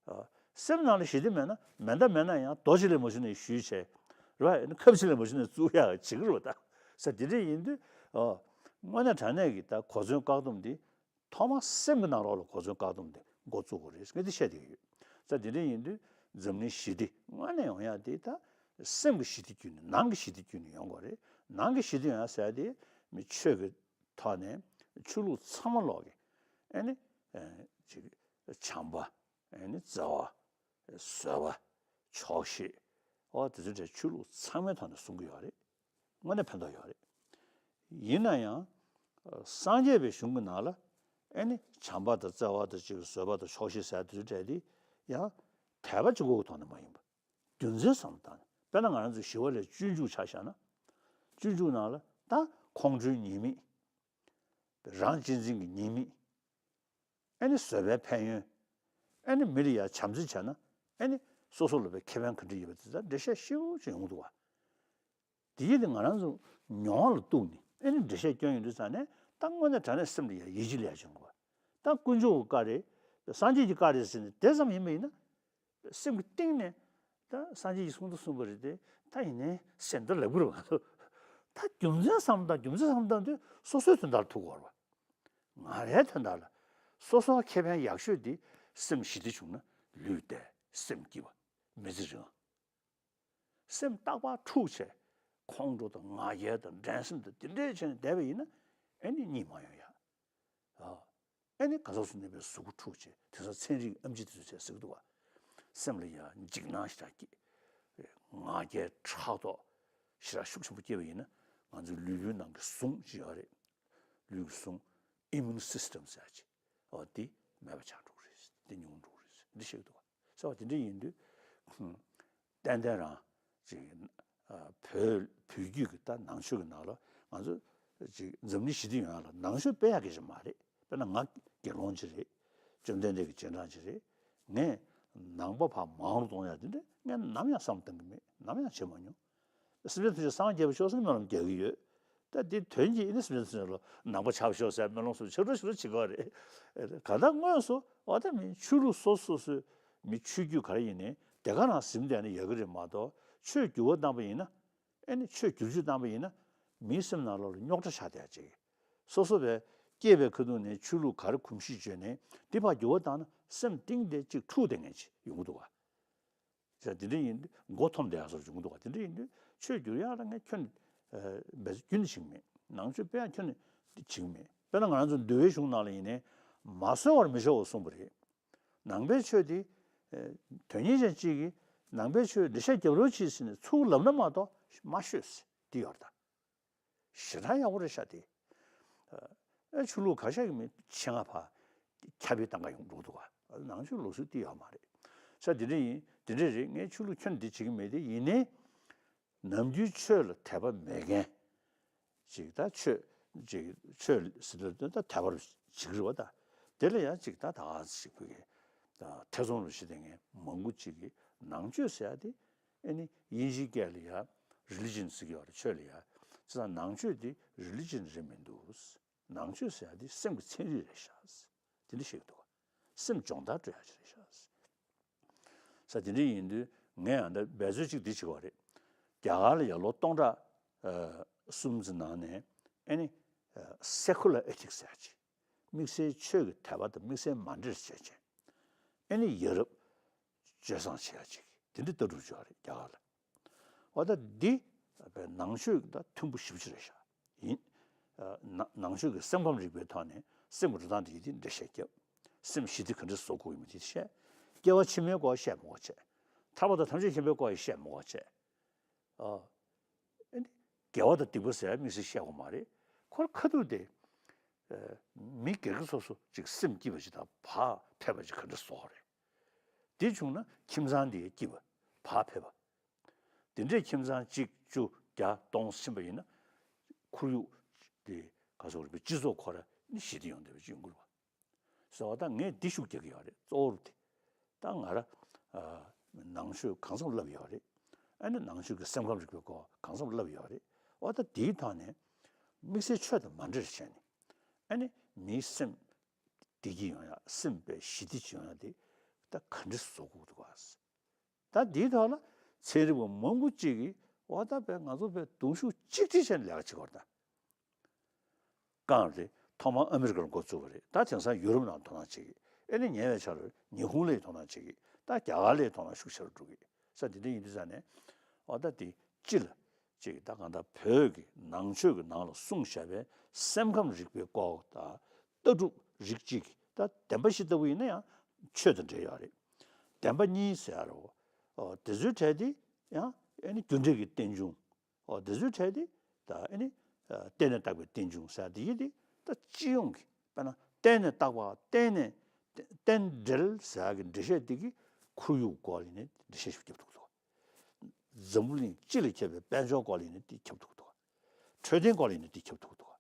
ཨ། སེམས་ནང་ལ་ཞི་བདེ་མེད་ན་མེ་མདའ་མེད་ན་ཡང་རྡོ་གཅིག་ལས་མ་བྱུང་ནས་གཞུས་བྱས། རེད་བ། ཁབ་གཅིག་ལས་མ་བྱུང་ནས་བཙུགས་ཡག་བྱེད་ཀྱི་རེད་བ་ད། ས་དེ་འདྲ་ཡིན་དུས་ཨ། དངོས་གནས་དྲང་གནས་ཀྱི་ད་གོ་མཚོན་བཀག་སྡོམ་འདི་ཐོག་མར་སེམས་ཀྱི་ནང་ལོགས་ལ་གོ་མཚོན་བཀག་སྡོམ་འདི་འགོ་བཙུགས་དགོས་རེད་ངས་འདི་བཤད་བསྡད་ཀྱི་ཡོད། ས་དེ་འདྲ་ཡིན་དུས་འཛམ་གླིང་ཞི་བདེ་དངོས་གནས་ཡོང་ཡག་དེ་ད་སེམས་ཀྱི་ཞི་བདེ་བརྒྱུད་ནས་ནང་གི་ཞི་བདེ་བརྒྱུད་ནས་ཡོང་དགོས་རེད། ནང་གི་ཞི་བདེ་ཡོང་ཡག་ཟེར་ཡག་དེ་མི་ཆོས་ཀྱི་ཐོག་ནས་ཆོས་ལུགས་ཚང་མ་ལོག་གི་ཨེ་ནི་ཨེ་ཅིག་བྱམས་པ། ཨེ་ནི་བརྩེ་བ། བཟོད་པ། ཆོག་ཤེས། འོ་དེ་ཚོ་འདྲ་ཆོས་ལུགས་ཚང་མའི་ཐོག་ནས་གསུང་གི་ཡོད་རེད། དངོས་གནས་ཕན་ཐོགས་ཡོད་རེད། ཡིན་ན་ཡང་སངས་རྒྱས་པའི་གཞུང་གི་ནང་ལ་ཨེ་ནི་བྱམས་པ་དང་བརྩེ་བ་དང་ཅིག་བཟོད་པ་དང་ཆོག་ཤེས་ཟེར་དེ་ཚོ་འདྲ་དེ་ཡང་དད་པ་གཅིག་པོ་གི་ཐོག་ནས་མ་ཡིན་པ། རྒྱུ་མཚན་བསམ་བློ་བཏང་ནས་དཔེར་ན་ང་རང་ཚོའི་ཞི་བ་ལྷས་སྤྱོད་འཇུག་ཆ་བཞག་ན། སྤྱོད་འཇུག་ནང་ལ་ད་ཁོང་ཁྲོའི་ཉེས་དམིགས། རང་གཅེས་འཛིན་གྱི་ཉེས་དམིགས། ཨ་ནི་བཟོད་པའི་ཕན་ཡོན། ཨ་ནི་མི་ལ་ཡ་བྱམས་བརྩེ་བྱས་ན་ཨ་ནི་སོ་སོ་ལ་བའི་ཁེ་ཕན་ག་འདྲ་ཡོད་པ་དེ་ཚོ་འགྲེལ་བཤད་ཞིབ་ཅིག་ཡོང་གི་འདུག་བ། དེ་ཡིན་དུས་ང་རང་ཚོ་མྱོང་བ་ལ་གཏུགས་ནས་ཨེ་ནི་འགྲེལ་བཤད་སྐྱོན་ཡོང་དུས་ཙང་ནས་ད་དངོས་གནས་དྲང་གནས་སེམས་ལ་ཡ་ཡིད་ཆེས་ལ་ཡ་བྱུང་དགོས། ད་དཀོན་མཆོག་གི་བཀའ་རེད། སངས་རྒྱས་ཀྱི་བཀའ་རེད་ཟེར་ནས་དེ་ཙམ་ཡིན་པ་ཡིན་ན་སེམས་ཀྱི་གཏིང་ནས་ད་སངས་རྒྱས་ཀྱིས་གསུང་དུ་གསུངས་པ་རེད་དེ་ད་ཡིན་ནའི་སེམས་ད་ལབ་དགོས་རེད་མ་གཏོགས། ད་རྒྱུ་མཚན་བསམ་བློ་བཏང་རྒྱུ་མཚན་བསམ་བློ་བཏང་དུས་སོ་སོའི་དོན་དག་ལ་ཐུག་དགོས་རེད་བ། ང་རའི་དོན་དག་ལ་སོ་སོ་ཁེ་ཕན་ཡག་ཤོས་དེ་སེམས་ཞི་བདེ་བྱུང་ན་ལུས་བདེ་སེམས་སྐྱིད་པ་མི་ཚེ་རིང་། སེམས་རྟག་པར་འཁྲུག་བྱས། ཁོང་ཁྲོ་དང་ང་རྒྱལ་དང་འགྲན་སེམས་དང་དེ་འདྲས་བྱས་ནས་བསྡད་པ་ཡིན་ན་ཨེ་ནི་གཉིད་མ་ཡོང་ཡ། ཨ། ཨེ་ནི་ག་ཟག་སུ་གནས་པའི་གཟུགས་པོ་འཁྲུག་བྱས་དེང་སང་ཚན་རིག་ཨེམ་ཆི་དེ་ཚོས་བྱས་ཟེར་གི་འདུག་བ། སེམས་ལ་ཡ་འཇིགས་སྣང་ཞེ་དྲག་སྐྱེས། ང་རྒྱལ་ཕྲག་དོག་ཞེ་དྲག་ཤུགས་ཆེན་པོ་སྐྱེས་པ་ཡིན་ན་ང་ཚོའི་ལུས་པོའི་ནང་གི་ཟུངས་ཅིག་ཡོད་རེད། ལུས་ཀྱི་ཟུངས་ཨི་མུན་སིས་ཊམ་ཟེར་ཡ་ཅིག་འོ་དེ་མེད་པ་ཆགས་འགྲོ་གི་རེད། དེ་ཉུང་འགྲོ་གི་རེད་འདི་བཤད་ཀྱི་འདུག་བ། ཟེར་བ་དེ་འདྲ་ཡིན་དུས། ཏན་ཏན་རང་ཅིག་ཨ། བོད་བོད་བརྒྱུད་ཀྱི་ད་ནང་ཆོས་ཀྱི་ནང་ལ་ང་ཚོ་ཅིག་འཛམ་གླིང་ཞི་བདེ་ཡོང་ཡ་ལ་ནང་ཆོས་དཔེ་ཡག་གི་ཞིག་མ་རེད། དཔེར་ན་ང་དགེ་སློང་ཅིག་རེད། བཅོམ་ལྡན་འདས་ཀྱི་རྗེས་འབྲང་ཅིག་རེད། ངས་ནང་པ་ཕར་མང་རུ་གཏོང་ཡ་དེ་འདྲ་ངས་ནམ་ཡང་བསམ་བཏང་གི་མེད། ནམ་ཡང་བྱེད་མ་མྱོང་། སེམས་ཅན་ཐམས་ཅད་སངས་རྒྱས་པར་ཤོག་ཟེར་ནས་སྨོན་ལམ་རྒྱག་གི་ཡོད། ད་འདི་དོན་གྱིས་ཨེ་ནི་སེམས་ཅན་ཐམས་ཅད་ལ་ནང་པ་ཆགས་ཤོག་ཟེར་སྨོན་ལམ་སོགས་ཆེ་འགྲོ་ཆེ་འགྲོ་བྱེད་དགོས་རེད། ག་ད་དངོས་སུ་འོ་ད་མི་ཆོས་ལུགས་སོ་སོ་སོའི་མི་ཆོས་བརྒྱུད་ག་རེ་ཡིན་ནའི་དེ་ག་རང་ཟིན་བསྡད་ན་ཡག་གི་རེད་མ་གཏོགས་ཆོས་འགྱུར་བ་བཏང་པ་ཡིན་ན། ཨེ་ནི་ཆོས་བསྒྱུར་བཅོས་བཏང་པ་ཡིན་ན། མིའི་སེམས་ནང་ལོགས་ལ་རྙོག་དྲ་ཆགས་བསྡད་ཅིག་སོ་སོ་བས་སྐྱེས་པའི་ཁ་ཐུག་ནས་ཆོས་ལུགས་ག་རེ་གོམས་གཤིས་བརྗོད་ནའི་འདི་ཕར་འགྱུར་བ་བཏང་ན་སེམས་གཏིང་དེ་ཅིག་འཁྲུག་བསྡད་མཁན་ཅིག་ཡོང་གི་འདུག་བ། ཟེར་དེ་འདྲ་ཡིན་དུས་མགོ་འཐོམས་བསྡད་ཡག་བཟོ་འབྱུང་གི་འདུག་ག་དེ་འདྲ་ཡིན་དུས་ཆོས་བསྒྱུར་ཡག་ལ་ངས་ཁྱོན་ནས་འབད་རྩོལ་ཁྱོན་ནས་བྱེད་ཀྱི་མེད། ནང་ཆོས་སྤེལ་ཡག་ཁྱོན་ནས་བྱེད་ཀྱི་མེད། དཔེར་ན་ང་རང་ཚོ་འདུལ་བའི་གཞུང་ནང་ལ་ཡིན་ནའི་མ་གསོལ་བར་མི་བྱའོ་གསུངས་པ་རེད། ནང་པའི་ཆོས་དེ་དོན་གཉེར་ཅན་གཅིག་གིས་ནང་པའི་ཆོས་འགྲེལ་བཤད་རྒྱབ་རོགས་གྱིས་ཟེར་ནས་ཚུར་ལབ་ན་མ་གཏོགས་མ་ཤོད་ཟེར་དེ་ཡོད་རེད་ད། ཞེ་དྲག་ཡག་པོ་རེད་ཤག་དེ། ཨེ་ཆོས་ལུགས་ཁ་ཤས་ཀྱི་མི་ཆེད་མངགས་ཕར་ཁྱབ་སྤེལ་བཏང་ག་ཡོང་འགྲོ་འདུག་ག་ནང་ཆོས་ལུགས་སྲོལ་དེ་ཡོད་མ་རེད། ས་དེ་འདྲ་ཡིན་དེ་འདྲ་རེད། ངས་ཆོས་ལུགས་ཁྱོན་འདི་བྱེད་ཀྱི་མེད་དེ་ཡིན་ནའི། ནམ་རྒྱུན་ཆོས་ལ་དད་པ་མེད་མཁན། ཅིག་ད་ཆོས་ཅིག་ཆོས་ཟེར་དུས་ད་དད་པ་རུ་བྱེད་ཀྱི་རེད་བ་ད། དེ་ལ་ཡང་ཅིག་ད་ད་ག་ཟེ་ཅིག་བོད་ཀྱི་ད་ཐེ་ཚོམ་རུ་བྱེད་བསྡད་མཁན་མང་པོ་ཅིག་གིས་ནང་ཆོས་ཟེར་ཡ་དེ། ཨེ་ནི་དབྱིན་ཇིའི་སྐད་ལ་ཡ་རི་ལི་ཇན་ཟེར་གྱི་ཡོད་རེད་ཆོས་ལ་ཡ། བྱས་ཙང་ནང་ཆོས་དེ་རི་ལི་ཇན་རེད་མི་འདུག་ནང་ཆོས་ཟེར་ཡ་དེ་སེམས་ཀྱི་ཚན་རིག་རེད་ཤག་དེ་འདྲ་བཤད་ཀྱི་འདུག་སེམས་སྦྱོང་བརྡར་སྤྲོད་ཡ་ཅིག་རེད་ཤག་ས་དེ་འདྲ་ཡིན་དུས་ངས་ཡང་ད་འབད་རྩོལ་ཅིག་འདི་བྱེད་ཀྱི་ཡོད་རེད། རྒྱ་གར་ལ་ཡ་ལོ་སྟོང་ཕྲག་ཨ་གསུམ་ཙམ་ནང་ནས་ཨེ་ནི་ཨ་སེ་ཁུ་ལར་ཨེ་ཐིག་སི་ཟེར་ཡ་ཅིག་དམིགས་བསལ་ཆོས་ཀྱི་དད་པ་དང་དམིགས་བསལ་མ་འདྲེས་བྱས་བྱས། ཨེ་ནི་ཡ་རབས་སྤྱོད་བཟང་བྱེད་ཡ་ཅིག་དེ་འདྲ་ལྟ་གྲུབ་ཅིག་ཡོད་རེད་རྒྱ་གར་ལ། འོ་ད་འདི་ནང་ཆོས་དང་མཐུན་པོ་ཞེ་པོ་ཅིག་རེད་ཤག་ཡིན། ཨ་ནང་ནང་ཆོས་ཀྱི་སེམས་ཁམས་རིག་པའི་ཐོག་ནས་སེམས་ཀྱི་འགྲོ་སྟངས་དེ་ཡི་དེ་འགྲེལ་བཤད་བརྒྱབ། སེམས་ཞི་བདེ་ག་འདྲ་བཟོ་དགོས་ཡིན་མིན་དེ་བཤད། སྐྱེ་བ་ཕྱི་མའི་སྐོར་བཤད་མི་དགོས་བྱས། ཐར་པ་དང་ཐམས་ཅད་མཁྱེན་པའི་སྐོར་ཡང་བཤད་མི་དགོས་བྱས། ཨ། ཨ་ནི་དགེ་བ་དང་སྡིག་པ་ཟེར་ཡ་དམིགས་བསལ་བཤད་དགོས་མ་རེད། ཁོ་ཁ་ཐུག་དེ། ཨ། མི་སྒེར་གྱི་སོ་སོ་ཅིག་སེམས་སྐྱིད་པ་ཅིག་དང་བག་ཕེབས་པ་ཅིག་ག་འདྲ་བཟོ་དགོས་རེད། དེ་བྱུང་ན་ཁྱིམ་ཚང་དེ་སྐྱིད་པ། བག་ཕེབས་པ། དེ་འདྲའི་ཁྱིམ་ཚང་གཅིག་བཅུ་བརྒྱ་སྟོང་ཕྱིན་པ་ཡིན་ན། ཁོར་ཡུག་དེ་ག་ཚོད་རེད་པས་སྤྱི་ཚོགས་ཁོ་ར་ནི་ཞི་བདེ་ཡོང་བསྡད་པ་ཅིག་ཡོང་གི་རེད་པ། ཟེར་བ་ད་ངས་འདི་ཤུགས་རྒྱག་གི་ཡོད་རེད་གཙོ་བོར་དེ། ད་ང་ར་ཨ་ནང་ཆོས་གང་འཚམ་བསླབས་ཡོད་རེད། ཨ་ནི་ནང་ཆོས་ཀྱི་སེམས་ཁམས་རིག་པའི་སྐོར་གང་འཚམ་བསླབས་ཡོད་རེད། འོ་ད་དེའི་ཐོག་ནས་དམིགས་བསལ་ཆོས་དང་མ་འདྲེས་བྱས་ནས་ཨ་ནི་མིའི་སེམས་བདེ་སྐྱིད་ཡོང་ཡ་སེམས་པའི་ཞི་བདེ་ཅིག་ཡོང་ཡ་དེ་ད་ག་འདྲ་བཟོ་དགོས་འདུག་ག་ད་འདིའི་ཐོག་ལ་ཚན་རིག་པ་མང་པོ་གཅིག་གིས་འོ་ད་བས་ང་ཚོ་བས་གདུང་ཤུགས་གཅིག་སྒྲིལ་བྱས་ནས་ལས་ཀ་བྱེད་དགོས་རེད་ད། གང་རེད། ཐོག་མར་ཨ་མི་རི་ཀར་འགོ་བཙུགས་པ་རེད། ད་དེང་སང་ཡུ་རོབ་ནང་དོ་སྣང་བྱེད་ཀྱི། ཨེ་ནི་ཉེ་བའི་ཆར་ཉི་ཧོང་ལ་ཡི་དོ་སྣང་བྱེད་ཀྱི། ད་རྒྱ་གར་ལ་ཡི་དོ་སྣང་ཤུགས་ཆེ་རུ་འགྲོ་གི། ས་དེ་འདྲ་ཡིན་དུས་ཙང་ནས་འོ་ད་དེ་སྤྱི་ལ་ཅིག་ད་གང་ལྟར་བོད་ཀྱི་ནང་ཆོས་ཀྱི་ནང་ལ་གསུངས་བཞག་པའི་སེམས་ཁམས་རིག་པའི་སྐོར་དང་ལྟ་གྲུབ་རིགས་གཅིག་ད་བདེན་པ་བཞི་ལྟ་བུ་ཡིན་ན་ཡང་ཆོས་དང་འབྲེལ་ཡོད་རེད། བདེན་པ་གཉིས་ཟེར་ཡ་རེད། འོ་དེ་ཚོའི་གྲས་དེ་ཡང་ཨེ་ནི་རྒྱུ་འབྲས་ཀྱི་རྟེན་འབྱུང་། འོ་དེ་ཚོའི་གྲས་དེ་ད་ཨེ་ནི་ཨ་བརྟེན་ནས་བཏགས་པའི་རྟེན་འབྱུང་ཟེར་ཡ་དེ་ཡི་དེ་ད་སྤྱི་ཡོངས་ཀྱི་དཔེར་ན་བརྟེན་ནས་བཏགས་པ་བརྟེན་ནས་རྟེན་འབྲེལ་ཟེར་ཡ་གི་འགྲེལ་བཤད་དེ་གི་ཁོར་ཡུག་སྐོར་ལ་ནི་འགྲེལ་བཤད་ཞིག་བརྒྱབ་ཐུབ་ཀྱི་འདུག་འཛམ་བུ་གླིང་སྤྱི་ལ་ཁྱབ་པའི་དཔལ་འབྱོར་སྐོར་ལ་ནི་དེ་ཁྱབ་ཐུབ་ཀྱི་འདུག་འཕྲོད་བསྟེན་སྐོར་ལ་ནི་དེ་ཁྱབ་ཐུབ་ཀྱི་འདུག་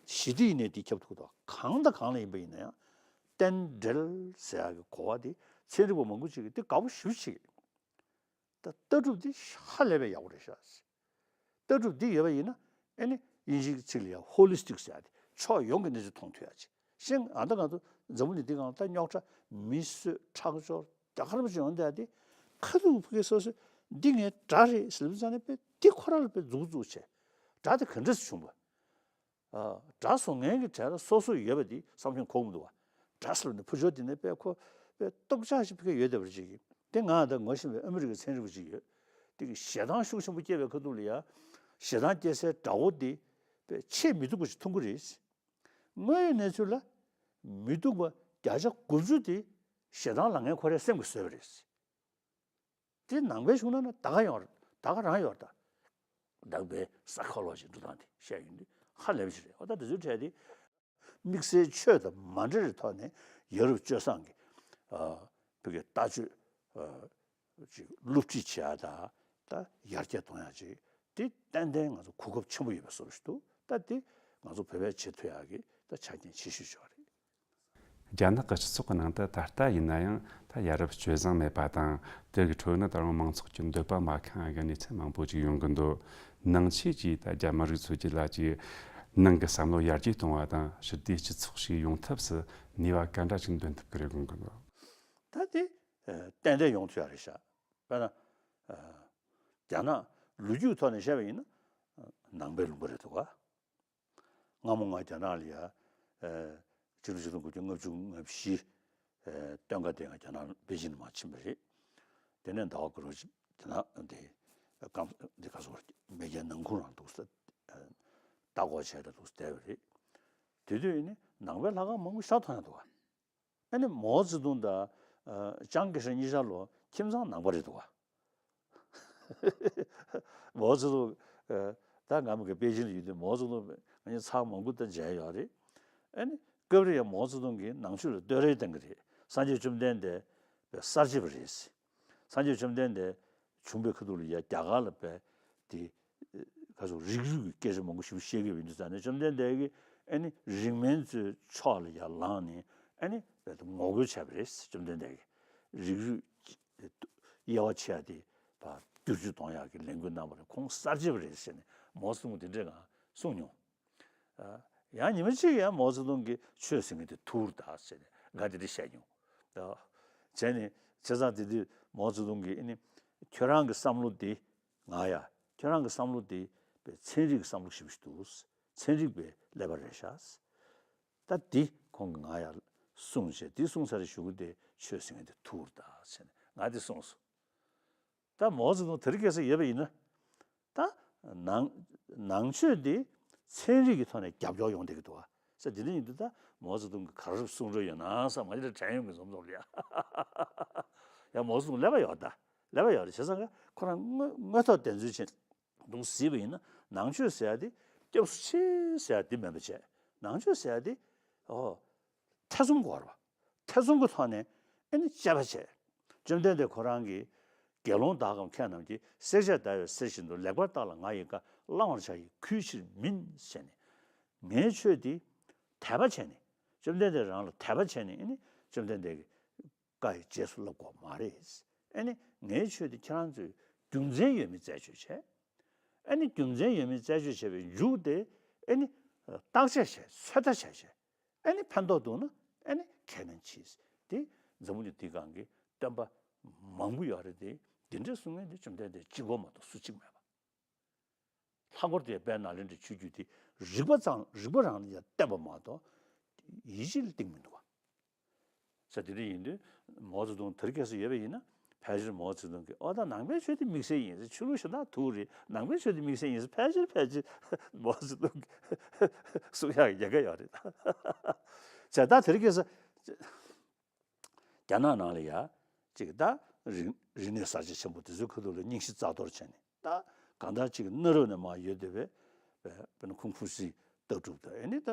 ཞི་བདེ་ཡིན་ནའི་དེ་ཁྱབ་ཐུབ་ཐུབ། གང་དང་གང་ལ་ཡིན་པ་ཡིན་ན་ཡང་རྟེན་འབྲེལ་ཟེར་ཡག་གི་གོ་བ་དེ་ཚན་རིག་པ་མང་པོ་ཅིག་གིས་དེ་དགའ་པོ་ཞེ་པོ་ཅིག་ད་ལྟ་གྲུབ་དེ་ཧ་ལས་པའི་ཡག་པོ་རེད་ཤག་ལྟ་གྲུབ་འདི་ཡོད་པ་ཡིན་ན་ཨ་ནི་དབྱིན་ཇིའི་ཚིག་ལ་ཡང་ཧོ་ལི་སི་ཊིག་ཟེར་ཡ་དེ་ཕྱོགས་ཡོངས་ཀྱི་གནས་ཚུལ་མཐོང་ཐུབ་ཡ་ཅིག་ཤེས། ཨ་ད་ང་ཚོ་འཛམ་བུ་གླིང་འདི་སྒང་ད་རྙོག་དྲ་མི་གསོད་ཁྲག་སྦྱོར་རྒྱ་གར་པ་ཅིག་ཡོང་བསྡད་དེ་ཁ་ཐུག་ཕ་གི་སོ་སོས་འདི་ངའི་དགྲ་རེད་ཟེར་ལབ་ཙང་ནས་དཔེ་འདི་ཁོ་རང་ལ་དཔེ་མཛུབ་བཙུགས་བྱས་དགྲ་དེ་ག་འདྲ་སེ་བྱུང་བ། ཨ། དགྲ་བཟོ་མཁན་གྱི་གྲས་ལ་སོ་སོ་ཡོད་པ་འདི་བསམ་བློ་འཁོར་གྱི་མི་འདུག་བ། དགྲ་ཟེར་བ་ནི་ཕུ་ཆོ་འདི་ནས་དཔེ་ཁོ་དཔེ་སྟོབས་ཆག་ཞིག་ཕ་གི་ཡོད་བསྡད་པ་ཅིག་གིས་དེ་ང་ད་ངོ་ཤེས་པའི་ཨ་མི་རི་ཀའི་ཚན་རིག་པ་ཅིག་ཡོད། དེ་གི་ཞེ་སྡང་ཤུགས་ཆེན་པོ་སྐྱེས་པའི་ཁ་ཐུག་ལ་ཡ་ཞེ་སྡང་སྐྱེ་སའི་དགྲ་བོ་དེ་དཔེ་ཆེས་མི་སྡུག་པ་ཞིག་མཐོང་གི་རེད། དངོས་ཡོད་གནས་ཚུལ་ལ་མི་སྡུག་པ་བརྒྱ་ཆ་དགུ་བཅུ་དེ་ཞེ་སྡང་ལངས་མཁན་ཁོ་རའི་སེམས་ཀྱིས་བཟོས་པ་རེད། དེ་ནང་པའི་གཞུང་ན་ན་ད་ག་ཡོང་རེད། ད་ག་རང་ཡོད་རེད་ད། ནང་པའི་སའི་ཁོ་ལོ་ཇི་འགྲོ་སྟངས་དེ་བཤད་ཡོང་དུས་ཧ་ལས་པ་ཞིག་རེད། འོ་ད་དེ་ཚོའི་གྲས་དེ་དམིགས་བསལ་ཆོས་དང་མ་འབྲེལ་བའི་ཐོག་ནས་ཡ་རབས་སྤྱོད་བཟང་གི་ཨ་ཕ་གི་ལྟ་སྤྱོད་ཨ་ཅིག་སློབ་ཁྲིད་བྱེད་ཡ་དང་ད་ཡར་རྒྱས་གཏོང་ཡ་ཅིག་དེ་ཏན་ཏན་ང་ཚོ་གོ་སྐབས་ཆེན་པོ་ཡོད་པའི་བཟོ་འདྲ་ཞིག་འདུག་ད་དེ་ང་ཚོ་བོད་པས་བྱེད་ཐུབ་ཡ་གི་ད་ཆ་རྐྱེན་ཆེ་ཤོས་ཅིག་རེད། རྒྱ་ནག་གི་སྤྱི་ཚོགས་ཀྱི་ནང་དུ་ད་ལྟ་ཡིན་ན་ཡང་ད་ཡ་རབས་སྤྱོད་བཟང་མེད་པ་དང་དེ་གི་ཁྲོད་ནས་ད་རུང་མང་ཚོགས་ཀྱི་འདོད་པ་མ་ཁེངས་པའི་གནས་ཚུལ་མང་པོ་ཅིག་ཡོང་གི་འདུག་ནང་ཆོས་ཀྱིས་ད་རྒྱ་མི་རིགས་ཚོ་གི་ལ་ཅིག་ནང་གི་བསམ་བློ་ཡར་རྒྱས་གཏོང་བ་དང་ཞི་བདེའི་སྤྱི་ཚོགས་ཤིག་ཡོང་ཐབས་སུ་ནུས་པ་ག་འདྲ་ཅིག་འདོན་ཐུབ་ཀྱི་རེད་དགོངས་ཀྱི་འདུག་ད་དེ་ཏན་ཏན་ཡོང་ཐུབ་ཡ་རེད་ཤག་དཔེར་ན་རྒྱ་ནག་ལོ་རྒྱུས་ཐོག་ནས་བཤད་པ་ཡིན་ན་ནང་པའི་ལུང་པ་རེད་འདུག་ག་སྔ་མོ་ང་རྒྱ་ནག་ལ་ཡ། ཨ། ཕྱི་ལོ་ཆིག་སྟོང་དགུ་བརྒྱ་ལྔ་བཅུ་ང་བཞི། ཨ། སྟོན་ཁ་དེ་ང་རྒྱ་ནག་པེ་ཅིན་ལ་མར་ཕྱིན་པ་རེད། དེ་ནས་ཟླ་བ་དགུ་རོ་དེ་ན་དེ་སྐམ་དེ་ག་སོ་མེས་རྒྱལ་ནང་ཁུལ་རང་འདུག་ས། ཨ། ལྟ་སྐོར་བྱས་ད་འདུག་བསྡད་པ་རེད། དེ་དུས་ནི་ནང་པའི་ལྷ་ཁང་མང་པོ་ཞིག་མཐོང་ཡ་འདུག་ག་ཨ་ནི་མའོ་ཙེ་ཏུང་དང་། ཨ། ཅང་ཀེ་ཧྲེང་གཉིས་ཆ་ལོ་ཁྱིམ་ཚང་ནང་པ་རེད་འདུག་ག་མའོ་ཙེ་ཏུང་། ཨ། ད་ང་མི་གི་པེ་ཅིན་ལ་ཡོད་དུས་མའོ་ཙེ་ཏུང་ང་གཉིས་ཚར་མང་པོ་ད་མཇལ་ཡོད་རེད། ཨ་ནི་སྐབས་རེ་ཡང་མའོ་ཙེ་ཏུང་གིས་ནང་ཆོས་ལ་བསྟོད་ར་བཏང་གི་རེད། སངས་རྒྱས་བཅོམ་ལྡན་འདས་པའི་གསར་བརྗེ་པ་རེད། སངས་རྒྱས་བཅོམ་ལྡན་འདས་བྱུང་བའི་ཁ་ཐུག་ལ་ཡ་རྒྱ་གར་ལ་བས་དེ་ག་ཚོད་རིགས་རུས་ཀྱི་སྐད་ཆ་མང་པོ་ཞིག་བཤད་ཀྱི་ཡོད་དུས་ཙང་ནས་བཅོམ་ལྡན་འདས་ཀྱིས་ཨ་ནི་རིགས་དམན་ཚོའི་ཕྱོགས་ལ་ཡ་ལངས་ནས་ཨ་ནི་ངོ་རྒོལ་བྱས་པ་རེད། བཅོམ་ལྡན་འདས་ཀྱིས་རིགས་རུས་དབྱེ་བ་ཕྱེ་ཡ་དེ་བསྒྱུར་བཅོས་གཏོང་ཡག་གི་ལས་འགུལ་གནང་བ་རེད། ཁོང་གསར་བརྗེ་པ་རེད་ཟེར་ནས་མའོ་ཙེ་ཏུང་དེ་འདྲས་ང་གསུངས་མྱོང་། ཡང་ཉི་མ་གཅིག་ཡང་མའོ་ཙེ་ཏུང་གིས་ཆོས་ཟེར་མཁན་དེ་ཐུར་ད་ཟེར་ནས་ང་དེ་འདྲ་བཤད་མྱོང་། ད་བྱས་ནས་བྱས་ཙང་དེ་དུས་མའོ་ཙེ་ཏུང་གིས་ཨ་ནི་ཁྱོད་རང་གི་བསམ་བློ་དེ་ང་ཡ་ཁྱོད་རང་གི་བསམ་བློ་དེ་ཚན་རིག་གི་བསམ་བློ་ཞིག་འདུག་ཚན་རིག་པའི་ཀླད་པ་རེད་ཤག་ད་འདི་ཁོང་གིས་ང་ཡ་གསུངས་བྱས་འདི་གསུངས་ཚར་རེ་ཞུ་གི་དེ་ཆོས་ཟེར་མཁན་དེ་ཐུར་ད་ཟེར་ནས་ང་དེ་གསུངས་སོང་། ད་མའོ་ཙེ་ཏུང་དེ་རིང་ཁ་སང་ཡོད་པ་ཡིན་ན། ད་ནང་ནང་ཆོས་འདི་ཚན་རིག་གི་ཐོག་ནས་རྒྱབ་སྐྱོར་ཡོང་བསྡད་ཀྱི་འདུག་ཨ། ས་དེ་འདྲ་ཡིན་དུས་ད་མའོ་ཙེ་ཏུང་གི་ག་རེ་གསུང་རོགས་ཡོད་ན་ས་མ་ཅི་འདྲ་དྲན་ཡོང་གི་འཛོམས་འཛོམས་ལ་ཡ། ཡ་མའོ་ཙེ་ཏུང་ཀླད་པ་ཡོད་ད། ཀླད་པ་ཡོད་རེད། བྱས་ཙང་ཁོ་རང་དངོས་དངོས་ཐོག་བདེན་འཚོལ་བྱས་འདུག་གཟིགས་པ་ཡིན་ན་ནང་ཆོས་ཟེར་ཡ་དེ་སྐྱབས་སུ་མཆི་ཟེར་ཡ་དེ་མིན་པ་བྱས། ནང་ཆོས་ཟེར་ཡ་དེ་ཨོ། ཐེ་ཚོམ་དགོས་རེད་བ། ཐེ་ཚོམ་གྱི་ཐོག་ནས་ཨ་ནི་དཔྱད་པ་བྱས། བཅོམ་ལྡན་འདས་ཁོ་རང་གིས་དགེ་སློང་དག་གམ་མཁས་རྣམས་ཀྱིས། བསྲེག་བཅད་བརྡར་བའི་གསེར་བཞིན་དུ། ལེགས་པར་བརྟགས་ལ་ང་ཡི་བཀའ། བླང་བར་བྱ་ཡི་གུས་ཕྱིར་མིན་ཟེར་ནས། ངའི་ཆོས་འདི་དད་པ་བྱས་ནས་བཅོམ་ལྡན་འདས་རང་ལ་དད་པ་བྱས་ནས་ཨ་ནི་བཅོམ་ལྡན་འདས་ཀྱི་བཀའ་ཡི་རྗེས་སུ་བསླབ་དགོས་མ་རེད། ཨ་ནི་ངའི་ཆོས་འདི་ཁྱེད་རང་ཚོས་རྒྱུ་མཚན་ཡོད་མེད་རྩད་གཅོད་བྱས། ཨ་ནི་རྒྱུ་མཚན་ཡོད་མེད་རྩད་གཅོད་བྱས་པའི་མཇུག་དེ་ཨ་ནི་བརྟག་དཔྱད་བྱས། ཚོད་ལྟ་བྱས་བྱས། ཨ་ནི་ཕན་ཐོགས་འདུག་ན་ཨ་ནི་ཁས་ལེན་གྱིས། དེ་འཛམ་བུ་གླིང་འདིའི་སྒང་གི་སྟོན་པ་མང་པོ་ཡོད་རེད་དེ། འདི་འདྲའི་གསུང་མཁན་དེ་བཅོམ་ལྡན་འདས་གཅིག་པོ་མ་གཏོགས་སུ་གཅིག་མེད་པ། ལྷག་པར་དུ་ཡང་དཔལ་ནཱ་ལེནྡྲའི་ཆོས་བརྒྱུད་དེ་རིག་པ་ཙམ་རིག་པ་རང་ལ་ཡང་བརྟེན་པ་མ་གཏོགས་ཡིད་ཆེས་ལ་གཏིང་མི་འདུག་བ། ས་དེ་འདྲ་ཡིན་དུས་མའོ་ཙེ་ཏུང་དེར་སྐྱེས་སུ་ཡོད་པ་ཡིན་ན་ཕལ་ཆེར་མའོ་ཙེ་ཏུང་གིས་ཨོ་ད་ནང་པའི་ཆོས་དེ་དམིགས་བསལ་ཡིན་ཟེར། ཆོས་ལུགས་གཞན་དག་ཐུག་རེད། ནང་པའི་ཆོས་དེ་དམིགས་བསལ་ཡིན་ཟེར་ཕལ་ཆེར་ཕལ་ཆེར་མའོ་ཙེ་ཏུང་གིས་གསུང་ཡག་གི་རྒྱལ་ཁ་ཡོད་རེད། བྱས་ད་དེར་སྐྱེས་སུ་རྒྱ་ནག་ནང་ལ་ཡ་ཅིག་ད་རིག་རིག་གནས་གསར་བརྗེ་ཆེན་པོ་དེ་ཚོའི་ཁ་ཐུག་ལ་རྙིང་ཞེན་རྩ་གཏོར་བྱས་ནས་ད་གང་ལྟར་ཅིག་གནའ་རབས་ནས་མར་ཡོད་བསྡད་པའི་དཔེར་ན་ཁུན་ཧྥུ་ཙི་ལྟ་གྲུབ་དང་ཨ་ནི་ད་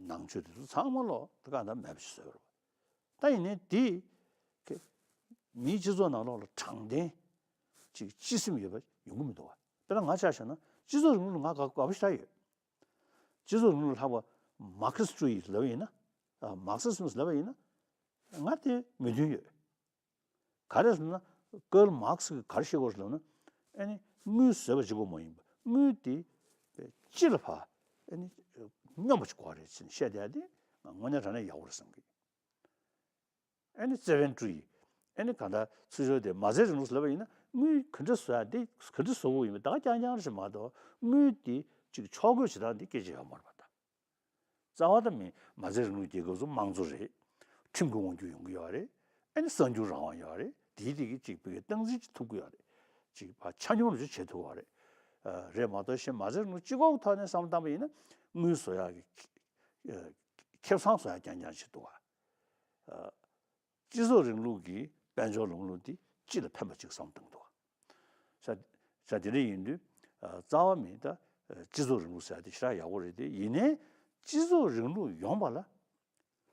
ནང་ཆོས་དེ་ཚོ་ཚང་མ་ལོ་ད་གང་ལྟར་མེད་པ་ཞིག་བཟོས་པ་རེད། ད་ཡིན་ནའི་དེ་གི་མིའི་སྤྱི་ཚོགས་ནང་ལོགས་ལ་དྲང་བདེན་ཅིག་སྤྱི་སེམས་ཡོད་པ་ཡོང་གི་མི་འདུག་བ། དཔེར་ན་ང་ཆ་བཞག་ན་སྤྱི་ཚོགས་རིང་ལུགས་ལ་ང་དགའ་དགའ་པོ་ཞེ་དྲག་ཡོད། སྤྱི་ཚོགས་རིང་ལུགས་ལྷག་པ་མར་ཁེ་སི་ཊི་ལབ་ཡིན་ན། མར་ཁེ་སི་ཛམ་ལབ་ཡིན་ན། ང་དེ་མོས་མཐུན་ཡོད། ག་རེ་ཟེར་ན། ཀརལ་མར་ཁེ་སི་གིས་ག་རེ་བཤད་ཀྱི་ཡོད་རེད་ལབ་ན། ཨ་ནི་དངུལ་བཟོས་པ་གཅིག་པོ་མ་ཡིན་པ། དངུལ་དེ་སྤྱི་ལ་ཕར་ཨ་ནི་སྙོམས་པ་ཅིག་དགོས་རེད་ཟེར་ནས་བཤད་བསྡད་དེ། ང་དངོས་གནས་དྲང་གནས་ཡག་པོ་རེད་བསམ་གི། ཨ་ནི་རྩེ་ཕན་ཀྲུའུ་ཡི། ཨ་ནི་གང་ལྟར་ཚུར་ཤོར་དེ་མ་རྩའི་རིང་ལུགས་ལབ་པ་ཡིན་ན། དངུལ་ག་འདྲ་བཟོ་ཡག་དེ་ག་འདྲ་བཟོ་དགོས་ཡིན་པ་ད་ག་རྐྱང་རྐྱང་རེད་མ་གཏོགས། དངུལ་དེ་ཅིག་ཕྱོགས་བགོས་བྱེད་སྟངས་དེ་སྐད་ཆ་ཡོད་མ་རེད་པ་ད། རྩ་བ་དང་མི་མ་རྩའི་རིང་ལུགས་རྒྱལ་ཁབ་ཚོ་དམངས་གཙོ་རེད། ཁྲིམས་ཀྱི་དབང་སྒྱུར་ཡོང་གི་ཡོད་རེད། ཨ་ནི་གསར་འགྱུར་རང་དབང་ཡོད་རེད། དེའི་སྟེང་གི་ཅིག་བོད་སྐད་སྟངས་འཛིན་ཅིག་ཐུབ་ཀྱི་ཡོད་རེད། ཅིག་ཕར་ཆ་སྙོམས་རུ་བྱེད་ཐུབ་པ་རེད། ཨ་རེད་མ་གཏོགས་གཞན་མ་རྩའི་རིང་ལུགས་སྤྱི་ཁོག་གི་ཐོག་ནས་བསམ་བློ་བཏང་པ་ཡིན་ན། དངུལ་བཟོ་ཡག་གི་ཨ་ཁེ་བཟང་བཟོ་ཡག་རྐྱང་རྐྱང་བྱེད་འདུག་ག་ཨ་སྤྱི་ཚོགས་རིང་ལུགས་ཀྱི་དཔལ་འབྱོར་ལམ་ལུགས་འདི་སྤྱི་ལ་ཕན་པ་ཅིག་བསམ་བཏང་འདུག་ག་ས་ས་དེ་འདྲ་ཡིན་དུས། ཨ་རྩ་བ་མི་ད་ཨ་སྤྱི་ཚོགས་རིང་ལུགས་ཟེར་ཡག་དེ་ཞེ་དྲག་ཡག་པོ་རེད་དེ། ཡིན་ནའི་སྤྱི་ཚོགས་རིང་ལུགས་ཡོང་བ་ལ་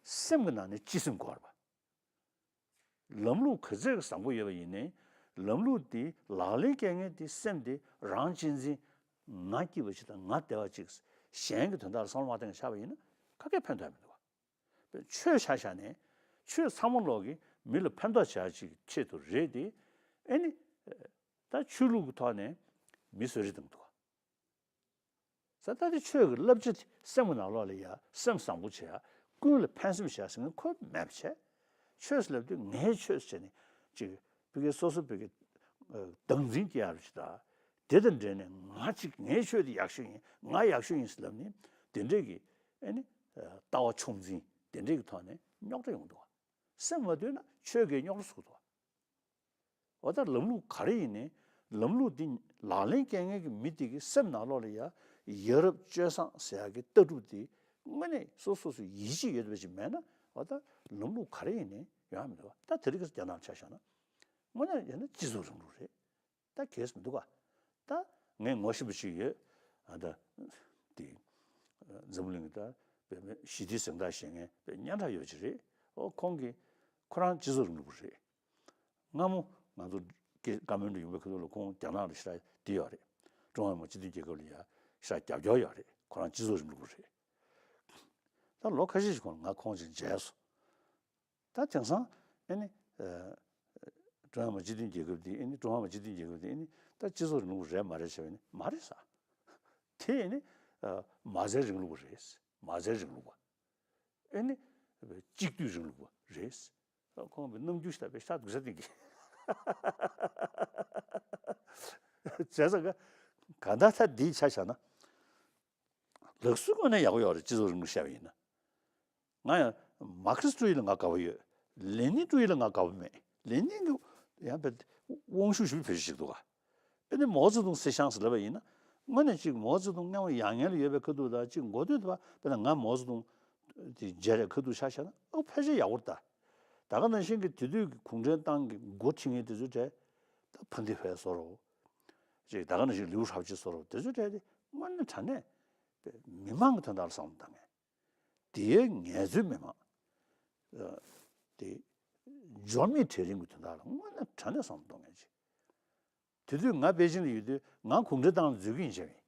སེམས་ཀྱི་ནང་ནས་སྤྱི་སེམས་དགོས་རེད་པ། ལམ་ལུགས་ག་ཚོད་བཟང་པོ་ཡོད་པ་ཡིན་ནའི། ལམ་ལུགས་དེ་ལག་ལེན་བཀལ་མཁན་དེ་སེམས་དེ་རང་གཅེས་འཛིན། ང་སྐྱིད་པ་ཅིག་དང་ང་བདེ་བ་ཅིག་གཞན་གྱི་དོན་དག་ལ་བསམ་བློ་མ་བཏང་བྱས་པ་ཡིན་ན་ག་གེ་ཕན་ཐོགས་མི་འདུག་ག་ཆོས་ཆ་བཞག་ནས། ཆོས་ཚང་མ་ལོག་གི་མི་ལ་ཕན་ཐོགས་བྱ་ཡག་ཅིག་ཆེད་དུ་རེད་དེ། ཨ་ནི་ད་ཆོས་ལུགས་ཀྱི་ཐོག་ནས་མི་གསོད་རེས་བཏང་འདུག་ག་ས་ད་དེ་ཆོས་ཀྱི་བསླབ་བྱ་དེ་སེམས་ཀྱི་ནང་ལོགས་ལ་ཡ་སེམས་བཟང་པོ་བྱེད་ཡག་ཀུན་ལ་ཕན་སེམས་བྱེད་ཡག་ཟེར་མཁན་ཁོ་མེད་པ་བྱས། ཆོས་ལབ་དུས་ངའི་ཆོས་བྱས་ནས་ཅིག་བོད་སྐད་སོ་སོ་བོད་སྐད་བདག་འཛིན་སྐྱེ་ཡག་ཅིག་དང་། དེ་དང་འབྲེལ་ནས་ང་ཅིག་ངའི་ཆོས་དེ་ཡག་ཤོས་ཡིན། ང་ཡག་ཤོས་ཡིན་ཟེར་ལབ་ནས་དེ་འདྲས་ཀྱི་ཨ་ནི་ལྟ་བ་ཆུང་འཛིན་དེ་འདྲས་ཀྱི་ཐོག་ནས་རྙོག་དྲ་ཡོང་འདུག་ག་སེམས་མ་དུལ་ན་ཆོས་ཀྱིས་རྙོག་དྲ་བཟོ་གི་འདུག་ག་འོ་ད་ལམ་ལུགས་ག་རེ་ཡིན་ནའི། ལམ་ལུགས་འདི་ལག་ལེན་བཀལ་མཁན་གྱི་མི་དེ་གི་སེམས་ནང་ལོགས་ལ་ཡ་ཡ་རབས་སྤྱོད་བཟང་ཟེར་ཡག་གི་ལྟ་གྲུབ་དེ་དངོས་གནས་སོ་སོ་སོ་ཡིད་ཆེས་ཡོད་པ་ཞིག་མེད་ན། འོ་ད་ལམ་ལུགས་ག་རེ་ཡིན་ནའི་ཡོང་ཡག་མི་འདུག་ག་ད་དེ་རིང་ཁ་སང་རྒྱ་ནག་ཆ་བཞག་ན། དངོས་གནས་ཡིན་ན་སྤྱི་ཚོགས་རིང་ལུགས་རེད། ད་གལ་མི་འདུག་ག་ད་ངས་ངོ་ཤེས་པ་ཞིག་ཡོད། ཨ་ད་དེ་འཛམ་བུ་གླིང་གི་ད་བོད་མི་ཞི་བདེའི་གཟེངས་རྟགས་བཞེས་མཁན་བོད་སྙན་གྲགས་ཡོད་ཅིག་རེད། ཨོ་ཁོང་གིས་ཁོ་རང་སྤྱི་ཚོགས་རིང་ལུགས་པ་རེད། སྔ་མོ་ང་ཚོ་ཀེ་ཀ་མན་ཌ་ཡོང་བའི་ཁ་ཐུག་ལ་ཁོང་རྒྱ་ནག་ལ་ཞེ་དྲག་དེ་ཡོད་རེད། ཀྲུང་ཧྭ་མི་དམངས་སྤྱི་མཐུན་རྒྱལ་ཁབ་ལ་ཡ་ཞེ་དྲག་རྒྱབ་སྐྱོར་ཡོད་རེད། ཁོ་རང་སྤྱི་ཚོགས་རིང་ལུགས་པ་རེད། ད་ལོ་ཁ་ཤས་ཤིག་གོང་ལ་ང་ཁོང་ཅིག་མཇལ་སོང་། ད་དེང་སང་ཨ་ནི་ཨ་ཀྲུང་ཧྭ་མི་དམངས་སྤྱི་མཐུན་རྒྱལ་ཁབ་འདི། ཨ་ནི་ཀྲུང་ཧྭ་མི་དམངས་སྤྱི་མཐུན་རྒྱལ་ཁབ་འདི་ཨ་ནི་ད་སྤྱི་ཚོགས་རིང་ལུགས་རེད་མ་རེད་ཟེར་བ་ནི་མ་རེད་ཟེར། དེ་ཨ་ནི་ཨ་མ་རྩའི་རིང་ལུགས་པ་རེད། མ་རྩའི་རིང་ལུགས་པ། ཨ་ནི་གཅིག་སྡུད་རིང་ལུགས་པ་རེད། ཁོང་གི་རྣམ་འགྱུར་ཞིག་ལ་དཔེ་ཤ་དུག་ས་སྟེང་གི་བྱས་ཙང་ག་གང་ལྟར་ད་འདིའི་ཆ་བཞག་ན། ལག་སོའི་ངོས་ནས་ཡག་པོ་ཡོད་རེད། སྤྱི་ཚོགས་རིང་ལུགས་བཤད་པ་ཡིན་ན། ང་ཡང་མར་ཁེ་སི་ཀྲུའུ་ཡི་ལ་ང་དགའ་པོ་ཡོད། ལེ་ནིན་ཀྲུའུ་ཡི་ལ་ང་དགའ་པོ་མེད། ལེ་ནིན་གྱི་ཡང་དཔེ་དབང་ཤུགས་ཞེ་པོ་ཅིག་འདུག་ག་ཨ་ནི་མའོ་ཙེ་ཏུང་སི་ཤང་ཟེར་ལབ་པ་ཡིན་ན། དངོས་གནས་ཅིག་མའོ་ཙེ་ཏུང་མཉམ་ཡར་སྔོན་ལ་ཡོད་པའི་ཁ་ཐུག་དང་ཅིག་འགོ་སྟོད་དུ་བ། དཔེར་ན་ང་མའོ་ཙེ་ཏུང་དེ་མཇལ་རེས་ཁ་ཐུག་ཆ་བཞག་ན། ཨོ་ཕལ་ཆེར་ཡག་པོ་རེད་ད། ད་ག་ནང་བཞིན་གྱི་དེ་དུས་ཀྱི་གུང་ཁྲན་ཏང་གི་འགོ་ཁྲིད་མཁན་དེ་ཚོའི་གྲས། ད་ཕུན་ཏེ་ཧྥེ་བཟོ་འདྲ་བོ། ཅིག་ད་ག་ནང་བཞིན་ལིའུ་ཧྲའོ་ཅི་བཟོ་འདྲ་བོ་དེ་ཚོའི་གྲས་དེ་དངོས་གནས་དྲང་གནས་མི་མང་གི་དོན་དག་ལ་བསམ་བློ་བཏང་མཁན། དེའི་ངལ་རྩོལ་མི་མང་། ཨ་དེ་འབྱོར་མེད་གྲལ་རིམ་གྱི་དོན་དག་ལ་དངོས་གནས་དྲང་གནས་བསམ་བློ་གཏོང་མཁན་ཅིག་དེ་དུས་ང་པེ་ཅིན་ལ་ཡོད་དུས་ང་གུང་ཁྲན་ཏང་ལ་འཛུལ་གྱི་ཡིན་བྱས་པ་ཡིན།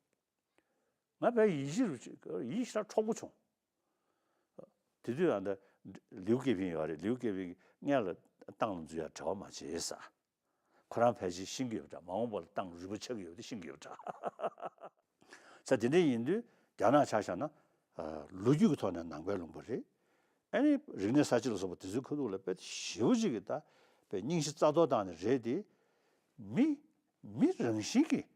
ང་དཔེ་ཡིད་ཆེས་རུ་ཡིད་ཞེ་དྲག་འཕྲོག་པོ་བྱུང་། དེ་དུས་ཨ་ད་ལིའུ་ཀེ་ཕིང་ཡོད་རེད། ལིའུ་ཀེ་ཕིང་གིས་སྔོན་ལ་ཏང་ལ་འཛུལ་ཡག་རེ་བ་མ་བྱེད་ཟེར། ཁོ་རང་ཕལ་ཆེར་ཤེས་ཀྱི་ཡོད་པ་འདྲ། མ་འོངས་པ་ལ་ཏང་རུས་པ་ཆག་གི་ཡོད་པ་དེ་ཤེས་ཀྱི་ཡོད་པ་འདྲ། ས་དེ་འདྲ་ཡིན་དུས་རྒྱ་ནག་ཆ་བཞག་ན། ཨ་ལོ་རྒྱུས་ཀྱི་ཐོག་ནས་ནང་པའི་ལུང་པ་རེད། ཨ་ནི་རིག་གནས་གསར་བརྗེ་ལ་སོགས་པ་དེ་ཚོའི་ཁ་ཐུག་ལ་དཔེ་ཞེ་པོ་ཅིག་གི་ད་དཔེ་སྙིང་རྗེ་རྩ་གཏོར་བཏང་ནས་རེད་དེ། མི་མི་རང་བཞིན་གྱིས་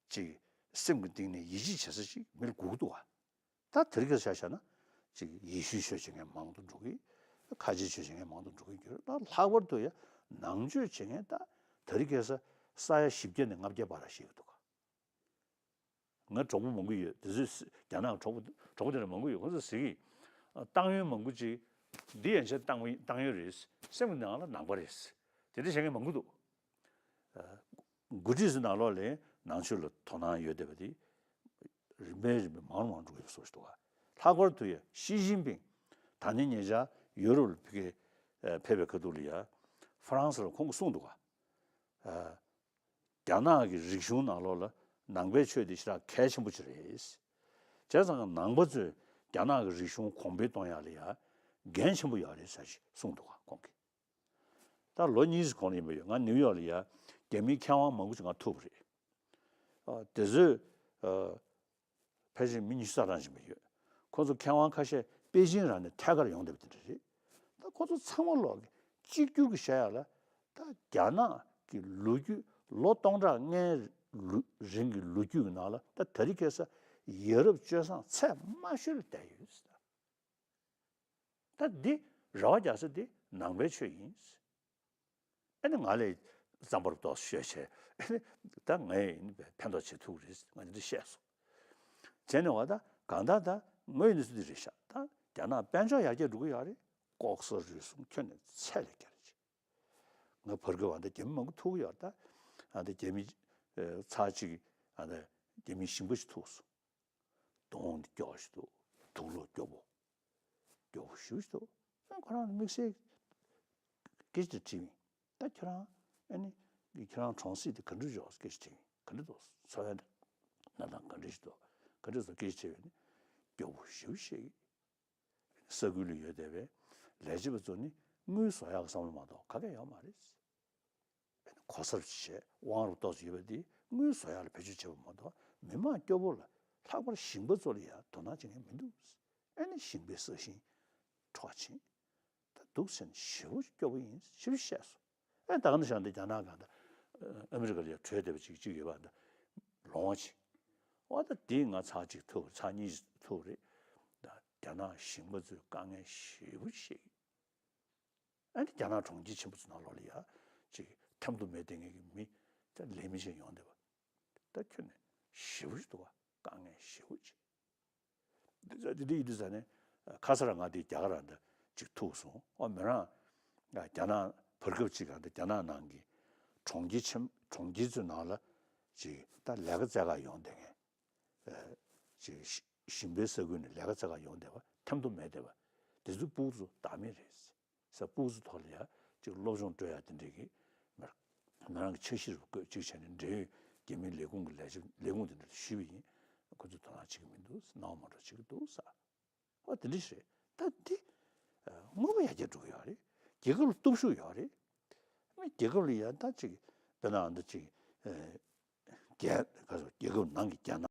ཅིག་སེམས་ཀྱི་གཏིང་ནས་ཡིད་ཆེས་བྱེད་ས་ཅིག་མི་ལ་དགོས་ཀྱི་འདུག་ག་ད་དེ་རིང་ཁ་སང་ཆ་བཞག་ན་ཅིག་ཡེ་ཤུའི་ཆོས་བྱེད་མཁན་མང་དུ་འགྲོ་གི། ཁ་ཆེའི་ཆོས་བྱེད་མཁན་མང་དུ་འགྲོ་གི་འགྱུར་ན། ལྷག་པར་དུ་ཡང་ནང་ཆོས་བྱེད་མཁན་ད་དེ་རིང་ཁ་སང་ས་ཡ་བཞི་བརྒྱ་ནས་ལྔ་བརྒྱ་བར་ལ་བཤད་ཀྱི་འདུག་ག་ང་གྲོགས་པོ་མང་པོ་ཡོད། དེ་ཚོས་རྒྱ་ནག་གྲོགས་པོ་གྲོགས་པོ་དེ་འདྲ་མང་པོ་ཡོད། ཁོང་ཚོས་ཟེར་གི། ཏང་ཡོན་མང་པོ་ཅིག་འདི་ཡན་ཆད་ཏང་ཡོན་རེད། སེམས་ཀྱི་ནང་ལ་ནང་པ་རེད། དེ་འདྲ་བྱེད་མཁན་མང་པོ་འདུག་འགོ་ཁྲིད་ཚོའི་ནང་ལོགས་ལ་ནང་ཆོས་ལ་དོ་སྣང་ཡོད་བསྡད་པ་དེ་རིམ་པས་རིམ་པས་མང་རུ་མང་རུ་འགྲོ་གི་ཡོད་པའི་བཟོ་ཞིག་འདུག་ག་ལྷག་པར་དུ་ཡང་ཞི་ཅིན་ཕིང་ད་ནི་ཉེ་ཆར་ཡུ་རོབ་ལ་ཕ་གིར་ཕེབས་པའི་ཁ་ཐུག་ལ་ཡ་ཧྥ་རན་སི་ལ་ཁོང་གིས་གསུངས་འདུག་ག་རྒྱ་ནག་གི་རིག་གཞུང་ནང་ལོགས་ལ་ནང་པའི་ཆོས་དེ་ཞེ་དྲག་གལ་ཆེན་པོ་ཅིག་རེད། བྱས་ཙང་ནང་པ་ཚོས་རྒྱ་ནག་གི་རིག་གཞུང་གོང་འཕེལ་གཏོང་ཡག་ལ་ཡ་འགན་ཆེན་པོ་ཡོད་རེད་ཟེར་ཞིག་གསུངས་འདུག་ག་ཁོང་གིས། ད་ལོ་གཉིས་གོང་ལ་ཡིན་པ་ཡོད། ང་ནིའུ་ཡོག་ལ་ཡ་རྒྱ་མིའི་མཁས་དབང་མང་པོ་ཞིག་ང་ཐུག་པ་རེད། ཨ། དེ་ཚོས་ཨ། ཕལ་ཆེར་མི་ཉི་ཤུ་རྩ་གྲངས་ཕྱིན་པ་ཡོད། ཁོང་ཚོ་མཁས་དབང་ཁ་ཤས་པེ་ཅིང་རང་ནས་ཐད་ཀར་ཡོང་བསྡད་པ་དེ་འདྲ་རེད། ད་ཁོང་ཚོ་ཚང་མ་ལོག་གི་གཅིག་གྱུར་གྱི་བཤད་ཡག་ལ། ད་རྒྱ་ནག་གི་ལོ་རྒྱུས་ལོ་སྟོང་ཕྲག་ལྔའི་ལོ་རིང་གི་ལོ་རྒྱུས་ཀྱི་ནང་ལ་ད་དེ་རིང་ཁ་སང་ཡ་རབས་སྤྱོད་བཟང་ཚད་དམའ་ཤོས་ལ་བསྡད་ཡོད་ཟེར། ད་འདི་རེ་བ་རྒྱག་ས་འདི་ནང་པའི་ཆོས་ཡིན། ཨ་ནི་ང་ལས་རྩོམ་པ་པོ་ཏོག་ཙམ་ཤོད་བྱས། ཨ་ནི་ད་ངས་ཕན་ཐོགས་བྱེད་ཐུབ་རེད། ང་འདི་འདྲ་བཤད་སོང་། བྱས་ནས་བ་ད་གང་ལྟར་ད་དངོས་ཡོད་གནས་ཚུལ་འདི་རེད་ཤག་ད་རྒྱ་ནག་དཔལ་འབྱོར་ཡར་རྒྱས་འགྲོ་གི་ཡོད་རེད། ལྐོག་ཟ་རུལ་སུངས་ཁྱོན་ནས་ཚད་ལས་བརྒལ་རེད། ང་བར་སྐབས་ཨ་ད་རྒྱ་མི་མང་པོ་ཐུག་གི་ཡོད་རེད། ད་ཨ་ད་རྒྱ་མི་ཨ་ཚར་གཅིག་ཨ་ད་རྒྱ་མི་ཞིང་པ་ཞིག་ཐུག་སོང་། གདོང་སྐྱོ་ཞིག་འདུག་དུག་ལོག་སྐྱོ་པོ། སྐྱོ་པོ་ཞེ་པོ་ཞིག་འདུག་ཨ་ཁོ་རང་དམིགས་བསལ་སྐད་ཆ་དྲིས་པ་ཡིན། ད་ཁྱོད་རང་ཨ་ནི་ཁྱོད་རང་གྲོང་གསེབ་དེ་ག་འདྲ་འཇོག་སྐད་ཆ་དྲིས་པ་ཡིན། ག་འདྲ་འདུག་འཚོ་བའི་གནས་སྟངས་ག་འདྲ་ཞིག་འདུག་ག་འདྲ་འདུག་སྐད་ཆ་དྲིས་པ་ཡིན། སྐྱོ་པོ་ཞེ་པོ་ཞིག་ས་ཁུལ་ལ་ཡོད་བསྡད་པའི་ལས་བྱེད་པ་ཚོ་ནི་དངུལ་བཟོ་ཡག་གི་བསམ་བློ་མ་གཏོགས་ག་གེ་ཡོད་མ་རེད། གོ་གསར་བྱས་དབང་རུ་ཏོག་ཙམ་ཡོད་པ་འདི་དངུལ་བཟོ་ཡག་ལ་བེད་སྤྱོད་བྱེད་པ་མ་གཏོགས། མི་མང་སྐྱོ་པོ་ལ་ལྷག་པར་ཞིང་པ་ཚོ་ལ་ཡང་དོ་སྣང་བྱེད་མཁན་མི་འདུག་ཨ་ནི་ཞིང་པའི་ས་ཞིང་འཕྲོག་ཕྱིན། ད་འདུག་ཟེར་ནས་ཞེ་པོ་སྐྱོ་པོ་ཡིན་ཞེས་བཤད་སོང་། ཨ་ད་ག་ནང་བཞིན་འདི་རྒྱ་ནག་གང་ལྟར་ཨ་མི་རི་ཀ་ལ་ཡང་བྲོས་བསྡད་པ་ཅིག་ཅིག་ཡོད་པ་འདི་ལོང་བ་ཅིག་འོ་ད་འདི་ང་ཚར་གཅིག་ཐུག་ཚར་གཉིས་ཐུག་རེད། ད་རྒྱ་ནག་ཞིང་པ་ཚོའི་དཀའ་ངལ་ཞེ་པོ་ཞིག་ཨ་ནི་རྒྱ་ནག་གྲོང་ཁྱེར་ཆེན་པོ་ཚོ་ནང་ལོགས་ལ་ཡ་ཅིག་ཐེམ་ཐོ་མེད་བསྡད་མཁན་གྱི་མི་ད་ལས་མི་ཅིག་ཡོང་བསྡད་པ། ད་ཁྱོན་ནས་ཞེ་པོ་ཞིག་འདུག་བ། དཀའ་ངལ་ཞེ་པོ་ཅིག་འདི་ད་འདི་འདི་ཡིན་དུས་ཙ་ནས་ཁ་སང་རང་ང་འདི་རྒྱ་གར་རང་ད་ཅིག་ཐུག་སོང་། ཨོ་མི་རང་རྒྱ་ནག་བར་སྐབས་ཅིག་ག་འདི་རྒྱ་ནག་ནང་གི་གྲོང་ཁྱེར་ཆེན་གྲོང་ཁྱེར་ཚོའི་ནང་ལ་ཅིག་ད་ལས་ཀ་བཙལ་ག་ཡོང་བསྡད་མཁན། ཅིག་ཞིང་པའི་ས་ཁུལ་ནས་ལས་ཀ་བཙལ་ག་ཡོང་བསྡད་པ་ཐེམ་ཐོ་མེད་བསྡད་པ་དེ་ཚོའི་སྤུ་གུ་ཚོ་བདག་མེད་རེད། ས་སྤུ་གུ་ཚོ་ཐོག་ལ་ཡ་ཅིག་སློབ་སྦྱོང་སྤྲོད་ཡ་དེ་འདྲས་ཀྱི་མི་རང་གི་འཆར་གཞི་རུ་བཀོད་ཅིག་བྱས་ནས་འབྲེལ་ཡོད་རྒྱ་མིའི་ལས་ཁུངས་ཀྱི་ལས་བྱེད་ལས་ཁུངས་དེ་འདྲ་ཞུས་པ་ཡིན། ཁོ་ཚོས་དོ་སྣང་བྱེད་ཀྱི་མི་འདུག་སྣང་བ་མ་འགྲོ་བྱེད་ཀྱི་འདུག་ས། ཨོ་དེ་འདྲ་ཞིག་རེད། ད་འདི་དངོས་པོ་ཡར་རྒྱས་འགྲོ་གི་ཡོད་རེད། རྒྱལ་ཁབ་ལ་སྟོབས་ཤུགས་ཡོད་རེད། མི་རྒྱལ་ཁབ་ལ་ཡང་ད་ཅིག་དཔེར་ན་འདི་ཅིག་རྒྱལ་ག་ཚོད་རྒྱལ་ཁབ་ནང་གི་རྒྱལ་ནང་།